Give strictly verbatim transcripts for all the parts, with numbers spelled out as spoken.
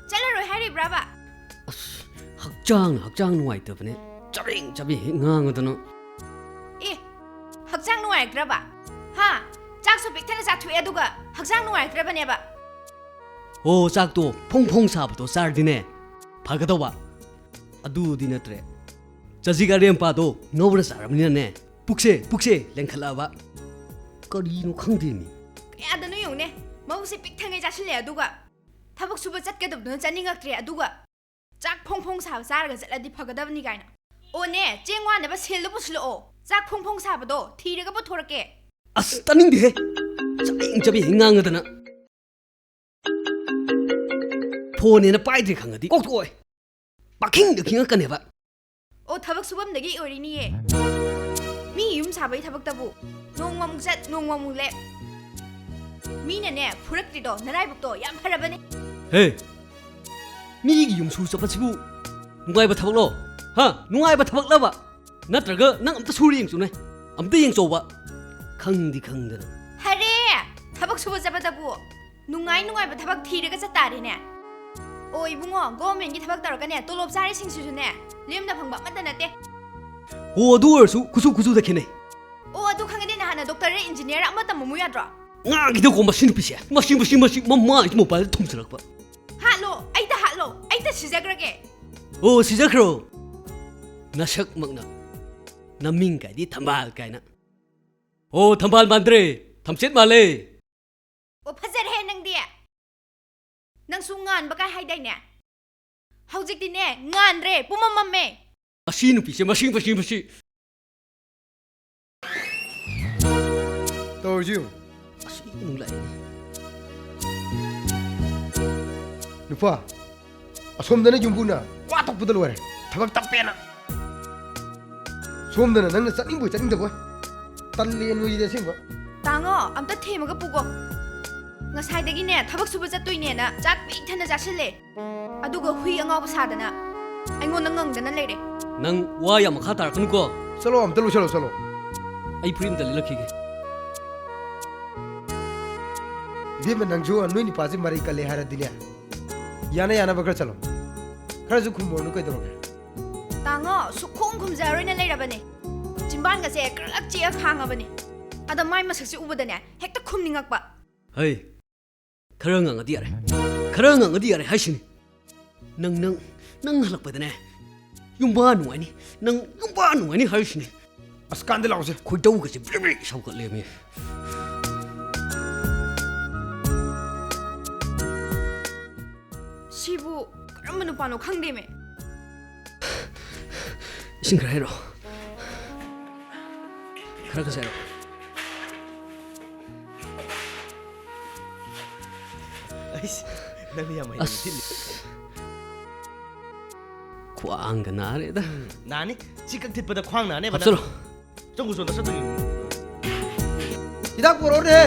ꯆꯠꯂꯔꯣꯏ ꯍꯥꯏꯔꯤꯕ꯭ꯔꯕ? ꯑꯁ, ꯍꯛꯆꯥꯡꯅ ꯍꯛꯆꯥꯡ ꯅꯨꯡꯉꯥꯏꯇꯕꯅꯦ꯫ ꯆꯕꯦꯡ ꯆꯕꯦꯡ ꯍꯦꯛ ꯉꯥꯡꯉꯗꯅ꯫ ꯑꯦ, ꯍꯛꯆꯥꯡ ꯅꯨꯡꯉꯥꯏꯔꯛꯇ꯭ꯔꯕ? ꯍꯥ? ꯆꯥꯛꯁꯨ ꯄꯤꯛ ꯊꯟꯅ ꯆꯥꯊꯣꯛꯑꯦ, ꯑꯗꯨꯒ ꯍꯛꯆꯥꯡ ꯅꯨꯡꯉꯥꯏꯔꯛꯇ꯭ꯔꯕꯅꯦꯕ? ꯑꯣ, ꯆꯥꯛꯇꯣ ꯐꯣꯡ ꯐꯣꯡ ꯁꯥꯕꯗꯣ ꯆꯥꯔꯗꯤꯅꯦ ꯐꯒꯗꯧꯕ꯫ ꯑꯗꯨꯗꯤ ꯅꯠꯇ꯭ꯔꯦ꯫ ꯆꯖꯤꯛ ꯑꯔꯦꯝꯄꯥꯗꯣ ꯉꯧꯔ ꯆꯥꯔꯕꯅꯤꯅꯅꯦ, ꯄꯨꯛꯁꯦ, ꯄꯨꯛꯁꯦ ꯂꯦꯡꯈꯠꯂꯛꯑꯕ꯫ ꯀꯔꯤꯅꯣ ꯈꯪꯗꯦꯃꯤ꯫ ꯀꯌꯥꯗꯅꯣ ꯌꯦꯡꯉꯨꯅꯦ, ꯃꯕꯨꯛꯁꯦ ꯄꯤꯛ ꯊꯟꯉꯩ ꯆꯥꯁꯤꯜꯂꯦ, ꯑꯗꯨꯒ ꯊꯕꯛ ꯁꯨꯕ ꯆꯠꯀꯗꯕꯗꯨꯅ ꯆꯠꯅꯤꯡꯉꯛꯇ꯭ꯔꯦ, ꯑꯗꯨꯒ ꯆꯥꯛ ꯐꯣꯡ ꯐꯣꯡ ꯁꯥꯕ ꯆꯥꯔꯒ ꯆꯠꯂꯗꯤ ꯐꯒꯗꯕꯅꯤ ꯀꯥꯏꯅ꯫ ꯑꯣꯅꯦ, ꯆꯦꯡ ꯋꯥꯅꯕ ꯁꯦꯜꯗꯣ ꯄꯨꯁꯤꯜꯂꯛꯑꯣ, ꯆꯥꯛ ꯐꯣꯡ ꯐꯣꯡ ꯁꯥꯕꯗꯣ ꯊꯤꯔꯒ ꯄꯨꯊꯣꯔꯛꯀꯦ꯫ ꯑꯁ, ꯇꯥꯅꯤꯡꯗꯦꯍꯦ, ꯆꯕꯦꯡ ꯆꯕꯦꯡ ꯉꯥꯡꯉꯗꯅ꯫ ꯐꯣꯟꯅꯦꯅ ꯄꯥꯏꯗ꯭ꯔꯦ ꯈꯪꯉꯗꯤ ꯀꯣꯛꯊꯣꯛꯑꯣꯏ, ꯄꯥꯈꯤꯡꯗ ꯈꯤꯡꯉꯛꯀꯅꯦꯕ꯫ ꯑꯣ, ꯊꯕꯛ ꯁꯨꯐꯝꯗꯒꯤ ꯑꯣꯏꯔꯤꯅꯤꯌꯦ꯫ ꯃꯤ ꯌꯨꯝ ꯁꯥꯕꯒꯤ ꯊꯕꯛꯇꯕꯨ ꯅꯣꯡꯃꯃꯨꯛ ꯆꯠ, ꯅꯣꯡꯃꯃꯨꯛ ꯂꯦꯞ꯫ ꯃꯤꯅꯅꯦ ꯐꯨꯔꯛꯇ꯭ꯔꯤꯗꯣ ꯅꯔꯥꯏꯕꯛꯇꯣ ꯌꯥꯝ ꯐꯔꯕꯅꯦ꯫ ꯍꯦ, ꯃꯤꯒꯤ ꯌꯨꯝ ꯁꯨ ꯆꯠꯄꯁꯤꯕꯨ ꯅꯨꯡꯉꯥꯏꯕ ꯊꯕꯛꯂꯣ? ꯍꯥ? ꯅꯨꯡꯉꯥꯏꯕ ꯊꯕꯛꯂꯕ? ꯅꯠꯇ꯭ꯔꯒ ꯅꯪ ꯑꯝꯇ ꯁꯨꯔ ꯌꯦꯡꯆꯣꯅꯦ, ꯑꯝꯇ ꯌꯦꯡꯆꯧꯕ꯫ ꯈꯪꯗꯤ ꯈꯪꯗꯅ꯫ ꯐꯔꯦ, ꯊꯕꯛ ꯁꯨꯕ ꯆꯠꯄꯗꯕꯨ ꯅꯨꯡꯉꯥꯏ ꯅꯨꯡꯉꯥꯏꯕ ꯊꯕꯛ ꯊꯤꯔꯒ ꯆꯠꯇꯥꯔꯦꯅꯦ꯫ ꯑꯣ ꯏꯕꯨꯡꯉꯣ, ꯒꯣꯔꯃꯦꯟꯒꯤ ꯊꯕꯛ ꯇꯧꯔꯒꯅꯦ ꯇꯣꯂꯣꯞ ꯆꯥꯔꯤꯁꯤꯡꯁꯤꯁꯨꯅꯦ ꯂꯦꯝꯅ ꯐꯪꯕ ꯑꯃꯠꯇ ꯅꯠꯇꯦ꯫ ꯍꯣ, ꯑꯗꯨ ꯑꯣꯏꯔꯁꯨ ꯈꯨꯠꯁꯨ ꯈꯨꯠꯁꯨꯗ ꯈꯦꯠꯅꯩ꯫ ꯑꯣ, ꯑꯗꯨ ꯈꯪꯉꯗꯤ ꯅꯍꯥꯟꯅ ꯗꯣꯛꯇꯔꯔ ꯏꯟꯖꯤꯅꯤꯌꯥꯔ ꯑꯃ ꯇꯝꯃꯝꯃꯨ ꯌꯥꯗ꯭ꯔꯣ? ꯉꯥꯡꯈꯤꯗꯧꯀꯣ ꯃꯁꯤ ꯅꯨꯄꯤꯁꯦ, ꯃꯁꯤ, ꯃꯁꯤ, ꯃꯁꯤ ꯃꯃꯥꯏꯁꯤ ꯃꯣꯕꯥꯏꯜꯗ ꯊꯨꯝꯖꯤꯜꯂꯛꯄ꯫ ꯍꯥꯠꯂꯣ, ꯑꯩꯇ ꯍꯥꯠꯂꯣ, ꯑꯩꯇ ꯁꯤꯖꯈ꯭ꯔꯒꯦ꯫ ꯑꯣ, ꯁꯤꯖꯈ꯭ꯔꯣ꯫ ꯅꯁꯛꯃꯛꯅ, ꯅꯃꯤꯡ ꯀꯥꯏꯗꯤ ꯊꯝꯕꯥꯜ ꯀꯥꯏꯅ꯫ ꯑꯣ, ꯊꯝꯕꯥꯜ ꯃꯥꯟꯗ꯭ꯔꯦ, ꯊꯝꯆꯦꯠ ꯃꯥꯜꯂꯦ꯫ ꯑꯣ, ꯐꯖꯔꯦꯍꯦ ꯅꯪꯗꯤ꯫ ꯅꯪꯁꯨ ꯉꯥꯟꯕ ꯀꯥꯏ ꯍꯥꯏꯗꯥꯏꯅꯦ? ꯍꯧꯖꯤꯛꯇꯤꯅꯦ ꯉꯥꯟꯗ꯭ꯔꯦ, ꯄꯨꯝꯃꯝ ꯃꯝꯃꯦ꯫ ꯑꯁꯤ ꯅꯨꯄꯤꯁꯦ ꯃꯁꯤ, ꯃꯁꯤ, ꯃꯁꯤ꯫ ꯇꯧꯔꯤꯁꯤ ꯌꯦꯡꯉꯨ꯫ ꯑꯁꯤ ꯑꯃꯨꯛ ꯂꯥꯛꯑꯦ꯫ ꯅꯨꯄꯥ, ꯑꯁꯣꯝꯗꯅ ꯌꯨꯝꯕꯨꯅ ꯋꯥ ꯇꯞꯄꯗ ꯂꯣꯏꯔꯦ꯫ ꯊꯕꯛ ꯇꯞꯄꯦꯅ꯫ ꯁꯣꯝꯗꯅ ꯅꯪꯅ ꯆꯠꯅꯤꯡꯕꯣꯏ ꯆꯠꯅꯤꯡꯗꯕꯣꯏ꯫ ꯇꯜꯂꯦ ꯅꯣꯏꯁꯤꯗꯤ ꯑꯁꯦꯡꯕ꯫ ꯇꯥꯉꯣ, ꯑꯝꯇ ꯊꯦꯝꯃꯒ ꯄꯨꯒꯣ꯫ ꯉꯁꯥꯏꯗꯒꯤꯅꯦ ꯊꯕꯛ ꯁꯨꯕ ꯆꯠꯇꯣꯏꯅꯦꯅ ꯆꯥꯛ ꯄꯤꯛ ꯊꯟꯅ ꯆꯥꯁꯤꯜꯂꯦ꯫ ꯑꯗꯨꯒ ꯍꯨꯏ ꯑꯉꯥꯎꯕ ꯁꯥꯗꯅ ꯑꯩꯉꯣꯟꯗ ꯉꯪꯗꯅ ꯂꯩꯔꯦ꯫ ꯅꯪ ꯋꯥ ꯌꯥꯝ ꯃꯈꯥ ꯇꯥꯔꯛꯀꯅꯨꯀꯣ꯫ ꯆꯠꯂꯣ, ꯑꯝꯇ ꯂꯣꯏꯁꯜꯂꯣ, ꯆꯠꯂꯣ꯫ ꯑꯩ ꯐꯨꯔꯤꯠ ꯑꯝꯇ ꯂꯤꯠꯂꯛꯈꯤꯒꯦ꯫ ꯏꯕꯦꯝꯃ, ꯅꯪꯁꯨ ꯅꯣꯏ ꯅꯨꯄꯥꯁꯦ ꯃꯔꯩ ꯀꯜꯂꯦ ꯍꯥꯏꯔꯗꯤꯅꯦ, ꯌꯥꯅ ꯌꯥꯅꯕ ꯈꯔ ꯆꯠꯂꯣ꯫ ꯈꯔꯁꯨ ꯈꯨꯝꯃꯨꯔꯅꯨ ꯀꯩꯗꯧꯔꯒꯦ? ꯇꯥꯉꯣ, ꯁꯨꯛꯈꯨꯝ ꯈꯨꯝꯖꯔꯣꯏꯅ ꯂꯩꯔꯕꯅꯦ꯫ ꯆꯤꯝꯕꯥꯟꯒꯁꯦ ꯀ꯭ꯔꯛ ꯆꯤꯛꯑ ꯈꯥꯡꯉꯕꯅꯦ꯫ ꯑꯗ ꯃꯥꯏ ꯃꯁꯛꯁꯦ ꯎꯕꯗꯅꯦ ꯍꯦꯛꯇ ꯈꯨꯝꯅꯤꯡꯉꯛꯄ꯫ ꯍꯩ, ꯈꯔ ꯉꯥꯡꯉꯗꯤ ꯌꯥꯔꯦ꯫ ꯈꯔ ꯉꯥꯡꯉꯗꯤ ꯌꯥꯔꯦ ꯍꯥꯏꯁꯤꯅꯤ꯫ ꯅꯪ, ꯅꯪ, ꯅꯪ ꯍꯜꯂꯛꯄꯗꯅꯦ ꯌꯨꯝꯕꯥ ꯅꯨꯡꯉꯥꯏꯅꯤ꯫ ꯅꯪ ꯌꯨꯝꯕꯥ ꯅꯨꯡꯉꯥꯏꯅꯤ ꯍꯥꯏꯁꯤꯅꯤ꯫ ꯑꯁ, ꯀꯥꯟꯗ ꯂꯥꯛꯑꯣꯁꯦ꯫ ꯈꯣꯏꯗꯧꯒꯁꯦ ꯕ꯭ꯔꯤ ꯕ꯭ꯔꯤ ꯁꯧꯒꯠꯂꯦꯃꯤ꯫ ꯁꯤꯕꯨ ꯀꯔꯝꯕ ꯅꯨꯄꯥꯅꯣ ꯈꯪꯗꯦꯃꯦ꯫ ꯏꯁꯤꯡ ꯈꯔ ꯍꯩꯔꯛꯑꯣ꯫ ꯈꯔ ꯈꯖꯤꯛ ꯍꯩꯔꯛꯑꯣ꯫ ꯑꯩꯁ, ꯅꯪꯗꯤ ꯌꯥꯝ ꯍꯩꯅ ꯑꯁ꯫ ꯊꯤꯜꯂꯤ꯫ ꯈ꯭ꯋꯥꯡꯒ ꯅꯥꯔꯦꯗ꯫ ꯎꯝ, ꯅꯥꯅꯤ꯫ ꯁꯤ ꯀꯛ ꯊꯤꯠꯄꯗ ꯈ꯭ꯋꯥꯡ ꯅꯥꯅꯦꯕ ꯅꯪ꯫ ꯍꯥꯞꯆꯜꯂꯣ꯫ ꯆꯪꯉꯨ, ꯆꯣꯟꯗ ꯆꯠꯇꯣꯏꯅꯤ꯫ ꯍꯤꯗꯥꯛ ꯄꯨꯔꯛꯎꯅꯦ꯫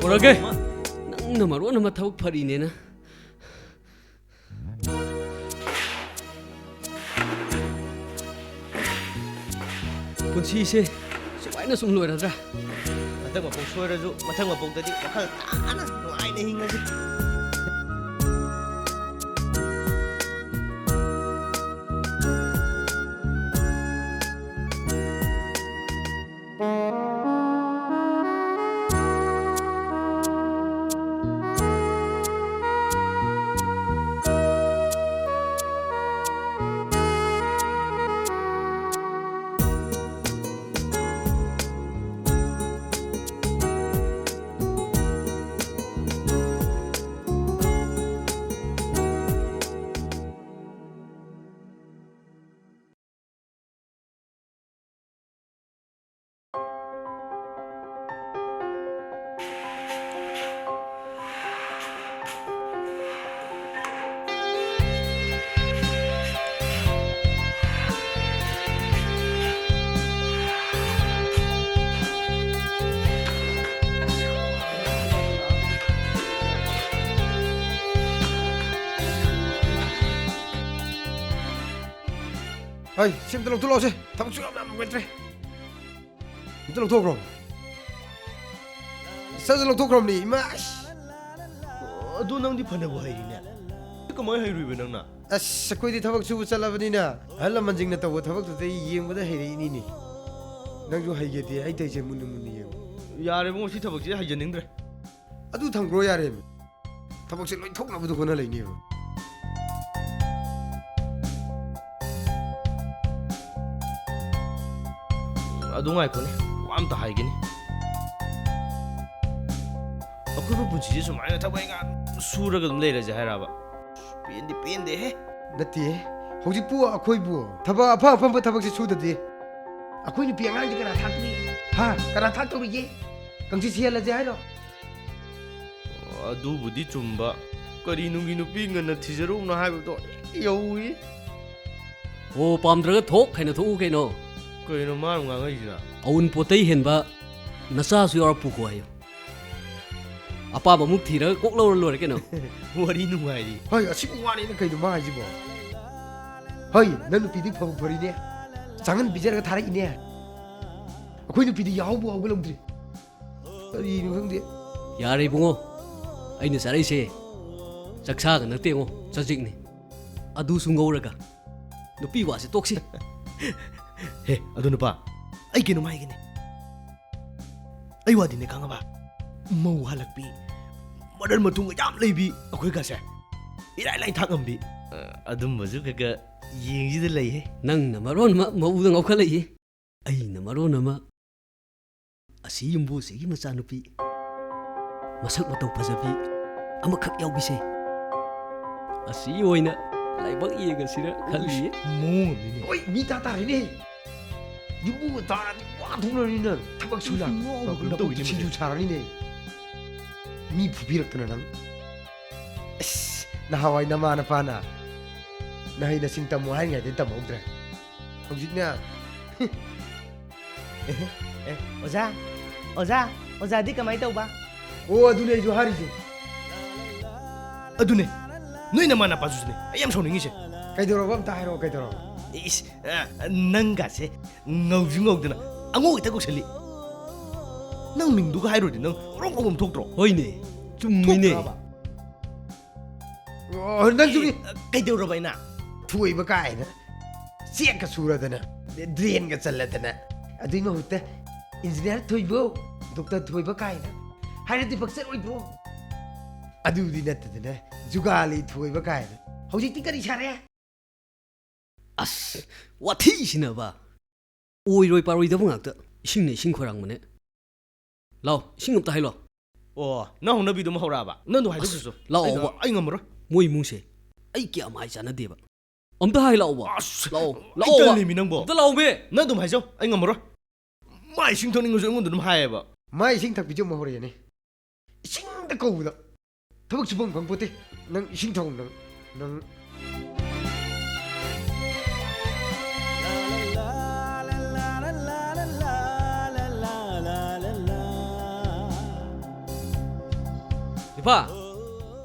ꯄꯨꯔꯛꯀꯦ꯫ ꯅꯪꯅ ꯃꯔꯣꯟ ꯑꯃ ꯊꯕꯛ ꯐꯔꯤꯅꯦꯅ꯫ ꯄꯨꯟꯁꯤꯁꯦ ꯁꯨꯃꯥꯏꯅ ꯁꯨꯝ ꯂꯣꯏꯔꯗ꯭ꯔꯥ? ꯍꯟꯗꯛ ꯃꯄꯣꯛ ꯁꯣꯏꯔꯁꯨ ꯃꯊꯪ ꯃꯄꯣꯛꯇꯗꯤ ꯋꯥꯈꯜ ꯇꯥꯅ ꯅꯨꯡꯉꯥꯏꯅ ꯍꯤꯡꯉꯁꯤ꯫ ꯍꯩ, ꯁꯤ ꯑꯝꯇ ꯂꯧꯊꯣꯛꯂꯛꯑꯣꯁꯦ꯫ ꯊꯕꯛꯁꯨ ꯌꯥꯝ, ꯌꯥꯝ ꯅꯨꯡꯉꯥꯏꯇ꯭ꯔꯦ꯫ ꯑꯝꯇ ꯂꯧꯊꯣꯛꯈ꯭ꯔꯣ꯫ ꯁꯠ ꯁꯠ ꯂꯧꯊꯣꯛꯈ꯭ꯔꯕꯅꯤ, ꯏꯃꯥ, ꯑꯁ꯫ ꯑꯗꯨ ꯅꯪꯗꯤ ꯐꯅꯕꯨ ꯍꯩꯔꯤꯅꯦ꯫ ꯀꯃꯥꯏꯅ ꯍꯩꯔꯨꯏꯕ ꯅꯪꯅ? ꯑꯁ, ꯑꯩꯈꯣꯏꯗꯤ ꯊꯕꯛ ꯁꯨꯕ ꯆꯠꯂꯕꯅꯤꯅ ꯑꯍꯜ ꯂꯃꯟꯁꯤꯡꯅ ꯇꯧꯕ ꯊꯕꯛꯇꯨꯗ ꯑꯩ ꯌꯦꯡꯕꯗ ꯍꯩꯔꯛꯏꯅꯤꯅꯦ꯫ ꯅꯪꯁꯨ ꯍꯩꯒꯦꯗꯤ ꯑꯩ ꯇꯧꯔꯤꯁꯦ ꯃꯨꯟꯅ ꯃꯨꯟꯅ ꯌꯦꯡꯉꯨ꯫ ꯌꯥꯔꯦ ꯏꯕꯨꯡꯉꯣ, ꯁꯤ ꯊꯕꯛꯁꯦ ꯍꯩꯖꯅꯤꯡꯗ꯭ꯔꯦ꯫ ꯑꯗꯨ ꯊꯝꯈ꯭ꯔꯣ ꯌꯥꯔꯦ꯫ ꯊꯕꯛꯁꯦ ꯂꯣꯏ ꯊꯣꯛꯅꯕꯗ ꯍꯣꯠꯅ ꯂꯩꯅꯦꯕ꯫ ꯑꯗꯨ ꯉꯥꯏꯈꯣꯅꯦ, ꯋꯥ ꯑꯝꯇ ꯍꯥꯏꯒꯦꯅꯦ꯫ ꯑꯩꯈꯣꯏꯕꯨ ꯄꯨꯟꯁꯤꯁꯦ ꯁꯨꯃꯥꯏꯅ ꯊꯕꯛ ꯏꯪꯈꯥꯡ ꯁꯨꯔꯒ ꯑꯗꯨꯝ ꯂꯩꯔꯁꯦ ꯍꯥꯏꯔꯕ? ꯄꯦꯟꯗꯤ ꯄꯦꯟꯗꯦꯍꯦ꯫ ꯅꯠꯇꯦ, ꯍꯧꯖꯤꯛꯄꯨ ꯑꯩꯈꯣꯏꯕꯨ ꯊꯕꯛ ꯑꯐ ꯑꯐꯕ ꯊꯕꯛꯁꯦ ꯁꯨꯗꯗꯤ ꯑꯩꯈꯣꯏ ꯅꯨꯄꯤ ꯑꯉꯥꯡꯗꯤ ꯀꯅꯥ ꯊꯥꯛꯇꯣꯔꯤ? ꯍꯥ? ꯀꯅꯥ ꯊꯥꯛꯇꯧꯔꯤꯒꯦ? ꯀꯪꯁꯤ ꯁꯤꯍꯜꯂꯁꯦ ꯍꯥꯏꯔꯣ? ꯑꯗꯨꯕꯨꯗꯤ ꯆꯨꯝꯕ꯫ ꯀꯔꯤ ꯅꯨꯡꯒꯤ ꯅꯨꯄꯤ ꯉꯟꯅ ꯊꯤꯖꯔꯨꯕꯅꯣ ꯍꯥꯏꯕꯗꯣ ꯌꯧꯏ꯫ ꯑꯣ, ꯄꯥꯝꯗ꯭ꯔꯒ ꯊꯣꯛ ꯍꯥꯏꯅ ꯊꯣꯛꯎ ꯀꯩꯅꯣ꯫ ꯀꯩꯅꯣ ꯃꯥꯅ ꯉꯥꯡꯉꯛꯏꯁꯤꯅ? ꯑꯎꯟꯄꯣꯠꯇꯩ ꯍꯦꯟꯕ ꯅꯆꯥꯁꯨ ꯌꯥꯎꯔ ꯄꯨꯈꯣ ꯍꯥꯏꯌꯨ꯫ ꯑꯄꯥꯝꯕ ꯑꯃꯨꯛ ꯊꯤꯔꯒ ꯀꯣꯛ ꯂꯧꯔ ꯂꯣꯏꯔꯦ ꯀꯩꯅꯣ꯫ ꯋꯥꯔꯤ ꯅꯨꯡꯉꯥꯏꯔꯤ꯫ ꯍꯣꯏ, ꯑꯁꯤꯕꯨ ꯋꯥꯅꯦꯅ ꯀꯩꯅꯣ ꯃꯥ ꯍꯥꯏꯁꯤꯕꯣ? ꯍꯣꯏ, ꯅꯪ ꯅꯨꯄꯤꯗꯤ ꯐꯕꯨ ꯐꯔꯤꯅꯦ꯫ ꯆꯥꯡꯍꯟ ꯄꯤꯖꯔꯒ ꯊꯥꯔꯛꯏꯅꯦ꯫ ꯑꯩꯈꯣꯏ ꯅꯨꯄꯤꯗꯤ ꯌꯥꯍꯧꯕꯨ ꯍꯧꯒꯠꯂꯝꯗ꯭ꯔꯤ꯫ ꯀꯔꯤꯅꯣ ꯈꯪꯗꯦ꯫ ꯌꯥꯔꯦ ꯏꯕꯨꯡꯉꯣ, ꯑꯩꯅ ꯆꯥꯔꯛꯏꯁꯦ ꯆꯥꯛꯁꯥꯒ ꯅꯠꯇꯦꯉꯣ, ꯆꯖꯤꯛꯅꯤ꯫ ꯑꯗꯨꯁꯨ ꯉꯧꯔꯒ꯫ ꯅꯨꯄꯤ ꯋꯥꯁꯦ ꯇꯣꯛꯁꯤ꯫ ꯍꯦ, ꯑꯗꯨ ꯅꯨꯄꯥ, ꯑꯩ ꯀꯩꯅꯣꯝ ꯍꯥꯏꯒꯦꯅꯦ꯫ ꯑꯩ ꯋꯥꯗꯤꯅꯦ ꯈꯪꯉꯕ? ꯃꯧ ꯍꯜꯂꯛꯄꯤ, ꯃꯔꯟ ꯃꯊꯨꯝꯒ ꯌꯥꯝ ꯂꯩꯕꯤ ꯑꯩꯈꯣꯏꯒꯁꯦ ꯏꯔꯥꯏ ꯂꯥꯏ ꯊꯥꯛ ꯉꯝꯕꯤ꯫ ꯑ, ꯑꯗꯨꯝꯕꯁꯨ ꯈꯔ ꯈꯔ ꯌꯦꯡꯁꯤꯗ ꯂꯩꯍꯦ꯫ ꯅꯪꯅ ꯃꯔꯣꯟ ꯑꯃ ꯃꯧꯗ ꯉꯥꯎꯈꯠꯂꯛꯏ꯫ ꯑꯩꯅ ꯃꯔꯣꯟ ꯑꯃ ꯑꯁꯤ ꯌꯨꯝꯕꯨꯁꯤꯒꯤ ꯃꯆꯥꯅꯨꯄꯤ ꯃꯁꯛ ꯃꯇꯧ ꯐꯖꯕꯤ ꯑꯃꯈꯛ ꯌꯥꯎꯕꯤꯁꯦ꯫ ꯑꯁꯤ ꯑꯣꯏꯅ ꯂꯥꯏꯕꯛ ꯌꯦꯡꯉꯁꯤꯔ ꯈꯜꯂꯤꯌꯦ꯫ ꯃꯑꯣꯡ ꯑꯃꯅꯤꯅꯦ꯫ ꯍꯣꯏ, ꯃꯤ ꯇꯥ ꯇꯥꯔꯦꯅꯦ꯫ ꯌꯨꯝꯕꯨꯒ ꯇꯥꯔꯗꯤ ꯋꯥ ꯊꯣꯛꯂꯅꯤ ꯅꯪ꯫ ꯊꯕꯛ ꯁꯨꯅ꯫ ꯉꯥꯎꯕ ꯀꯩꯅꯣꯝ ꯇꯧꯋꯤꯅꯦ ꯁꯤꯡꯖꯨ ꯃꯁꯦ꯫ ꯁꯥꯔꯅꯤꯅꯦ꯫ ꯃꯤ ꯐꯨꯕꯤꯔꯛꯇꯅ ꯅꯪ꯫ ꯑꯁ, ꯅꯍꯥꯟꯋꯥꯏ ꯅꯃꯥ ꯅꯄꯥꯅ ꯅꯍꯩ ꯅꯁꯤꯡ ꯇꯝꯃꯨ ꯍꯥꯏꯔꯤꯉꯩꯗ ꯇꯝꯍꯧꯗ꯭ꯔꯦ꯫ ꯍꯧꯖꯤꯛꯅ ꯑꯦ, ꯑꯣꯖꯥ, ꯑꯣꯖꯥ, ꯑꯣꯖꯥꯗꯤ ꯀꯃꯥꯏ ꯇꯧꯕ? ꯑꯣ, ꯑꯗꯨꯅꯦ ꯑꯩꯁꯨ ꯍꯥꯏꯔꯤꯁꯦ꯫ ꯑꯗꯨꯅꯦ, ꯅꯣꯏ ꯅꯃꯥ ꯅꯄꯥꯁꯨꯅꯦ ꯑꯩ ꯌꯥꯝ ꯁꯥꯎꯅꯤꯡꯉꯤꯁꯦ꯫ ꯀꯩꯗꯧꯔꯕ? ꯑꯝꯇ ꯍꯥꯏꯔꯛꯑꯣ, ꯀꯩꯗꯧꯔꯕ? ꯏꯁ, ꯑ, ꯅꯪꯒꯥꯁꯦ ꯉꯧꯁꯨ ꯉꯧꯗꯅ ꯑꯉꯧ ꯍꯦꯛꯇ ꯀꯧꯁꯜꯂꯤ꯫ ꯅꯪ ꯃꯤꯡꯗꯨꯒ ꯍꯥꯏꯔꯨꯔꯗꯤ ꯅꯪ ꯔꯣꯡ ꯔꯣꯡ ꯊꯣꯛꯇ꯭ꯔꯣ? ꯍꯣꯏꯅꯦ, ꯆꯨꯝꯃꯤꯅꯦ꯫ ꯊꯣꯛꯇ꯭ꯔꯕ? ꯑꯣ, ꯅꯪꯁꯨꯅꯤ꯫ ꯑꯦ, ꯀꯩꯗꯧꯔꯕ ꯑꯩꯅ? ꯊꯣꯏꯕ ꯀꯥꯏꯅ ꯆꯦꯛꯀ ꯁꯨꯔꯗꯅ, ꯗ꯭ꯔꯦꯟꯒ ꯆꯜꯂꯗꯅ, ꯑꯗꯨꯏ ꯃꯍꯨꯠꯇ ꯏꯟꯖꯤꯅꯤꯌꯥꯔ ꯊꯣꯏꯕ, ꯗꯣꯛꯇꯔ ꯊꯣꯏꯕ ꯀꯥꯏꯅ ꯍꯥꯏꯔꯗꯤ ꯄꯛꯆꯔꯣꯏꯗ꯭ꯔꯣ? ꯑꯗꯨꯗꯤ ꯅꯠꯇꯗꯅ ꯖꯨꯒꯥꯂꯤ ꯊꯣꯏꯕ ꯀꯥꯏꯅ ꯍꯧꯖꯤꯛꯇꯤ ꯀꯔꯤ ꯁꯥꯔꯦ? ꯑꯁ, ꯋꯥꯊꯤꯁꯤꯅꯕ꯫ ꯑꯣꯏꯔꯣꯏ ꯄꯥꯔꯣꯏꯗꯕ ꯉꯥꯛꯇ꯫ ꯏꯁꯤꯡꯅ ꯏꯁꯤꯡ ꯈꯣꯏꯔꯥꯡꯕꯅꯦ꯫ ꯂꯥꯎ, ꯏꯁꯤꯡ ꯑꯝꯇ ꯍꯩꯂꯣ꯫ ꯑꯣ, ꯅꯪ ꯍꯧꯅꯕꯤꯗꯨ ꯑꯃ ꯍꯧꯔꯛꯑꯕ? ꯅꯪꯗꯣ ꯍꯥꯏꯗꯣꯛꯈ꯭ꯔꯁꯨ꯫ ꯑꯁ, ꯂꯥꯛꯑꯣ, ꯑꯩ ꯉ-, ꯕꯥ꯫ ꯑꯩ ꯉꯝꯃꯔꯣꯏ꯫ ꯃꯣꯏ ꯏꯃꯨꯡꯁꯦ ꯑꯩ ꯀꯌꯥ ꯃꯥꯏ ꯆꯥꯟꯅꯗꯦꯕ꯫ ꯑꯝꯇ ꯍꯥꯏ ꯂꯥꯛꯑꯣꯕ꯫ ꯑꯁ, ꯂꯥꯛꯑꯣ, ꯑꯩ ꯂꯥꯛꯑꯣꯕ꯫ ꯇꯜꯂꯦꯃꯤ ꯅꯪꯕꯣ꯫ ꯑꯝꯇ ꯂꯥꯛꯑꯣꯃꯤ꯫ ꯅꯪ ꯑꯗꯨꯝ ꯍꯥꯏꯖꯧ, ꯑꯩ ꯉꯝꯃꯔꯣꯏ꯫ ꯃꯥ ꯏꯁꯤꯡ ꯊꯛꯅꯤꯡꯉꯁꯨ ꯑꯩꯉꯣꯟꯗ ꯑꯗꯨꯝ ꯍꯥꯏꯌꯦꯕ꯫ ꯃꯥ ꯏꯁꯤꯡ ꯊꯛꯄꯤꯖꯧ ꯑꯃ ꯍꯧꯔꯛꯑꯦꯅꯦ꯫ ꯏꯁꯤꯡꯗ ꯀꯧꯕꯗ ꯊꯕꯛ ꯁꯨꯐꯝ ꯈꯪꯄꯣꯠꯇꯦ꯫ ꯅꯪ ꯏꯁꯤꯡ ꯊꯛꯎ ꯅꯪ꯫ ꯅꯪ꯫ ꯏꯄꯥ!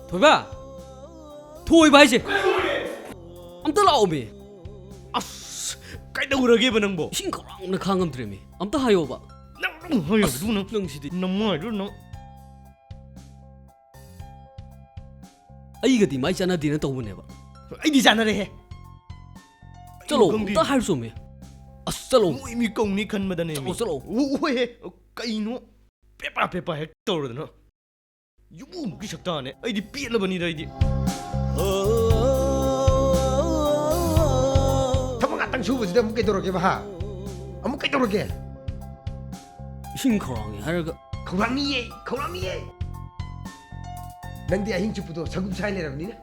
ꯊꯣꯏꯕ! ꯊꯣꯏꯕ ꯍꯥꯏꯁꯦ! ꯑꯝꯇ ꯂꯥꯛꯑꯣꯃꯤ! ꯑꯁ! ꯀꯩꯗꯧꯔꯒꯦꯕ ꯅꯪꯕꯣ? ꯏꯁꯤꯡ ꯈꯧꯔꯥꯡꯅ ꯈꯥꯡꯉꯝꯗ꯭ꯔꯦꯃꯤ꯫ ꯑꯝꯇ ꯍꯥꯏꯌꯣꯕ꯫ ꯅꯪ ꯑꯗꯨꯝ ꯍꯥꯏꯌꯣ, ꯑꯁ, ꯑꯗꯨ ꯅꯪ ꯅꯪꯁꯤꯗꯤ꯫ ꯅꯃꯥꯏꯗꯨ ꯅꯪ꯫ ꯑꯩꯒꯗꯤ ꯃꯥꯏ ꯆꯥꯟꯅꯗꯦꯅ ꯇꯧꯕꯅꯦꯕ꯫ ꯑꯩꯗꯤ ꯆꯥꯟꯅꯔꯦꯍꯦ꯫ ꯆꯠꯂꯣ, ꯀꯩꯅꯣ ꯈꯪꯗꯦ꯫ ꯑꯝꯇ ꯍꯥꯏꯔꯨꯆꯣꯃꯤ꯫ ꯑꯁ, ꯆꯠꯂꯣ꯫ ꯃꯣꯏ ꯃꯤ ꯀꯧꯅꯤ ꯈꯟꯕꯗꯅꯦ ꯆꯠꯂꯣ, ꯃꯤ꯫ ꯆꯠꯂꯣ꯫ ꯑꯣ, ꯍꯣꯏꯍꯦ꯫ ꯀꯩꯅꯣ? ꯄꯦꯄꯥ ꯄꯦꯄꯥ ꯍꯦꯛ ꯇꯧꯔꯗꯅ꯫ ꯌꯨꯝꯕꯨꯒꯤ ꯁꯛꯇꯥꯅꯦ꯫ ꯑꯩꯗꯤ ꯄꯦꯜꯂꯕꯅꯤꯗ ꯑꯩꯗꯤ꯫ ꯊꯕꯛ ꯉꯥꯛꯇꯪ ꯁꯨꯕꯁꯤꯗ ꯑꯃꯨꯛ ꯀꯩꯗꯧꯔꯒꯦꯕ, ꯍꯥ? ꯑꯃꯨꯛ ꯀꯩꯗꯧꯔꯒꯦ? ꯏꯁꯤꯡ ꯈꯧꯔꯥꯡꯉꯤ ꯍꯥꯏꯔꯒ꯫ ꯈꯧꯔꯥꯡꯉꯤꯌꯦ, ꯈꯧꯔꯥꯡꯉꯤꯌꯦ꯫ ꯅꯪꯗꯤ ꯑꯍꯤꯡ ꯆꯨꯞꯄꯗꯣ ꯁꯪꯒꯨꯝ ꯁꯥꯏ ꯂꯩꯔꯕꯅꯤꯅ꯫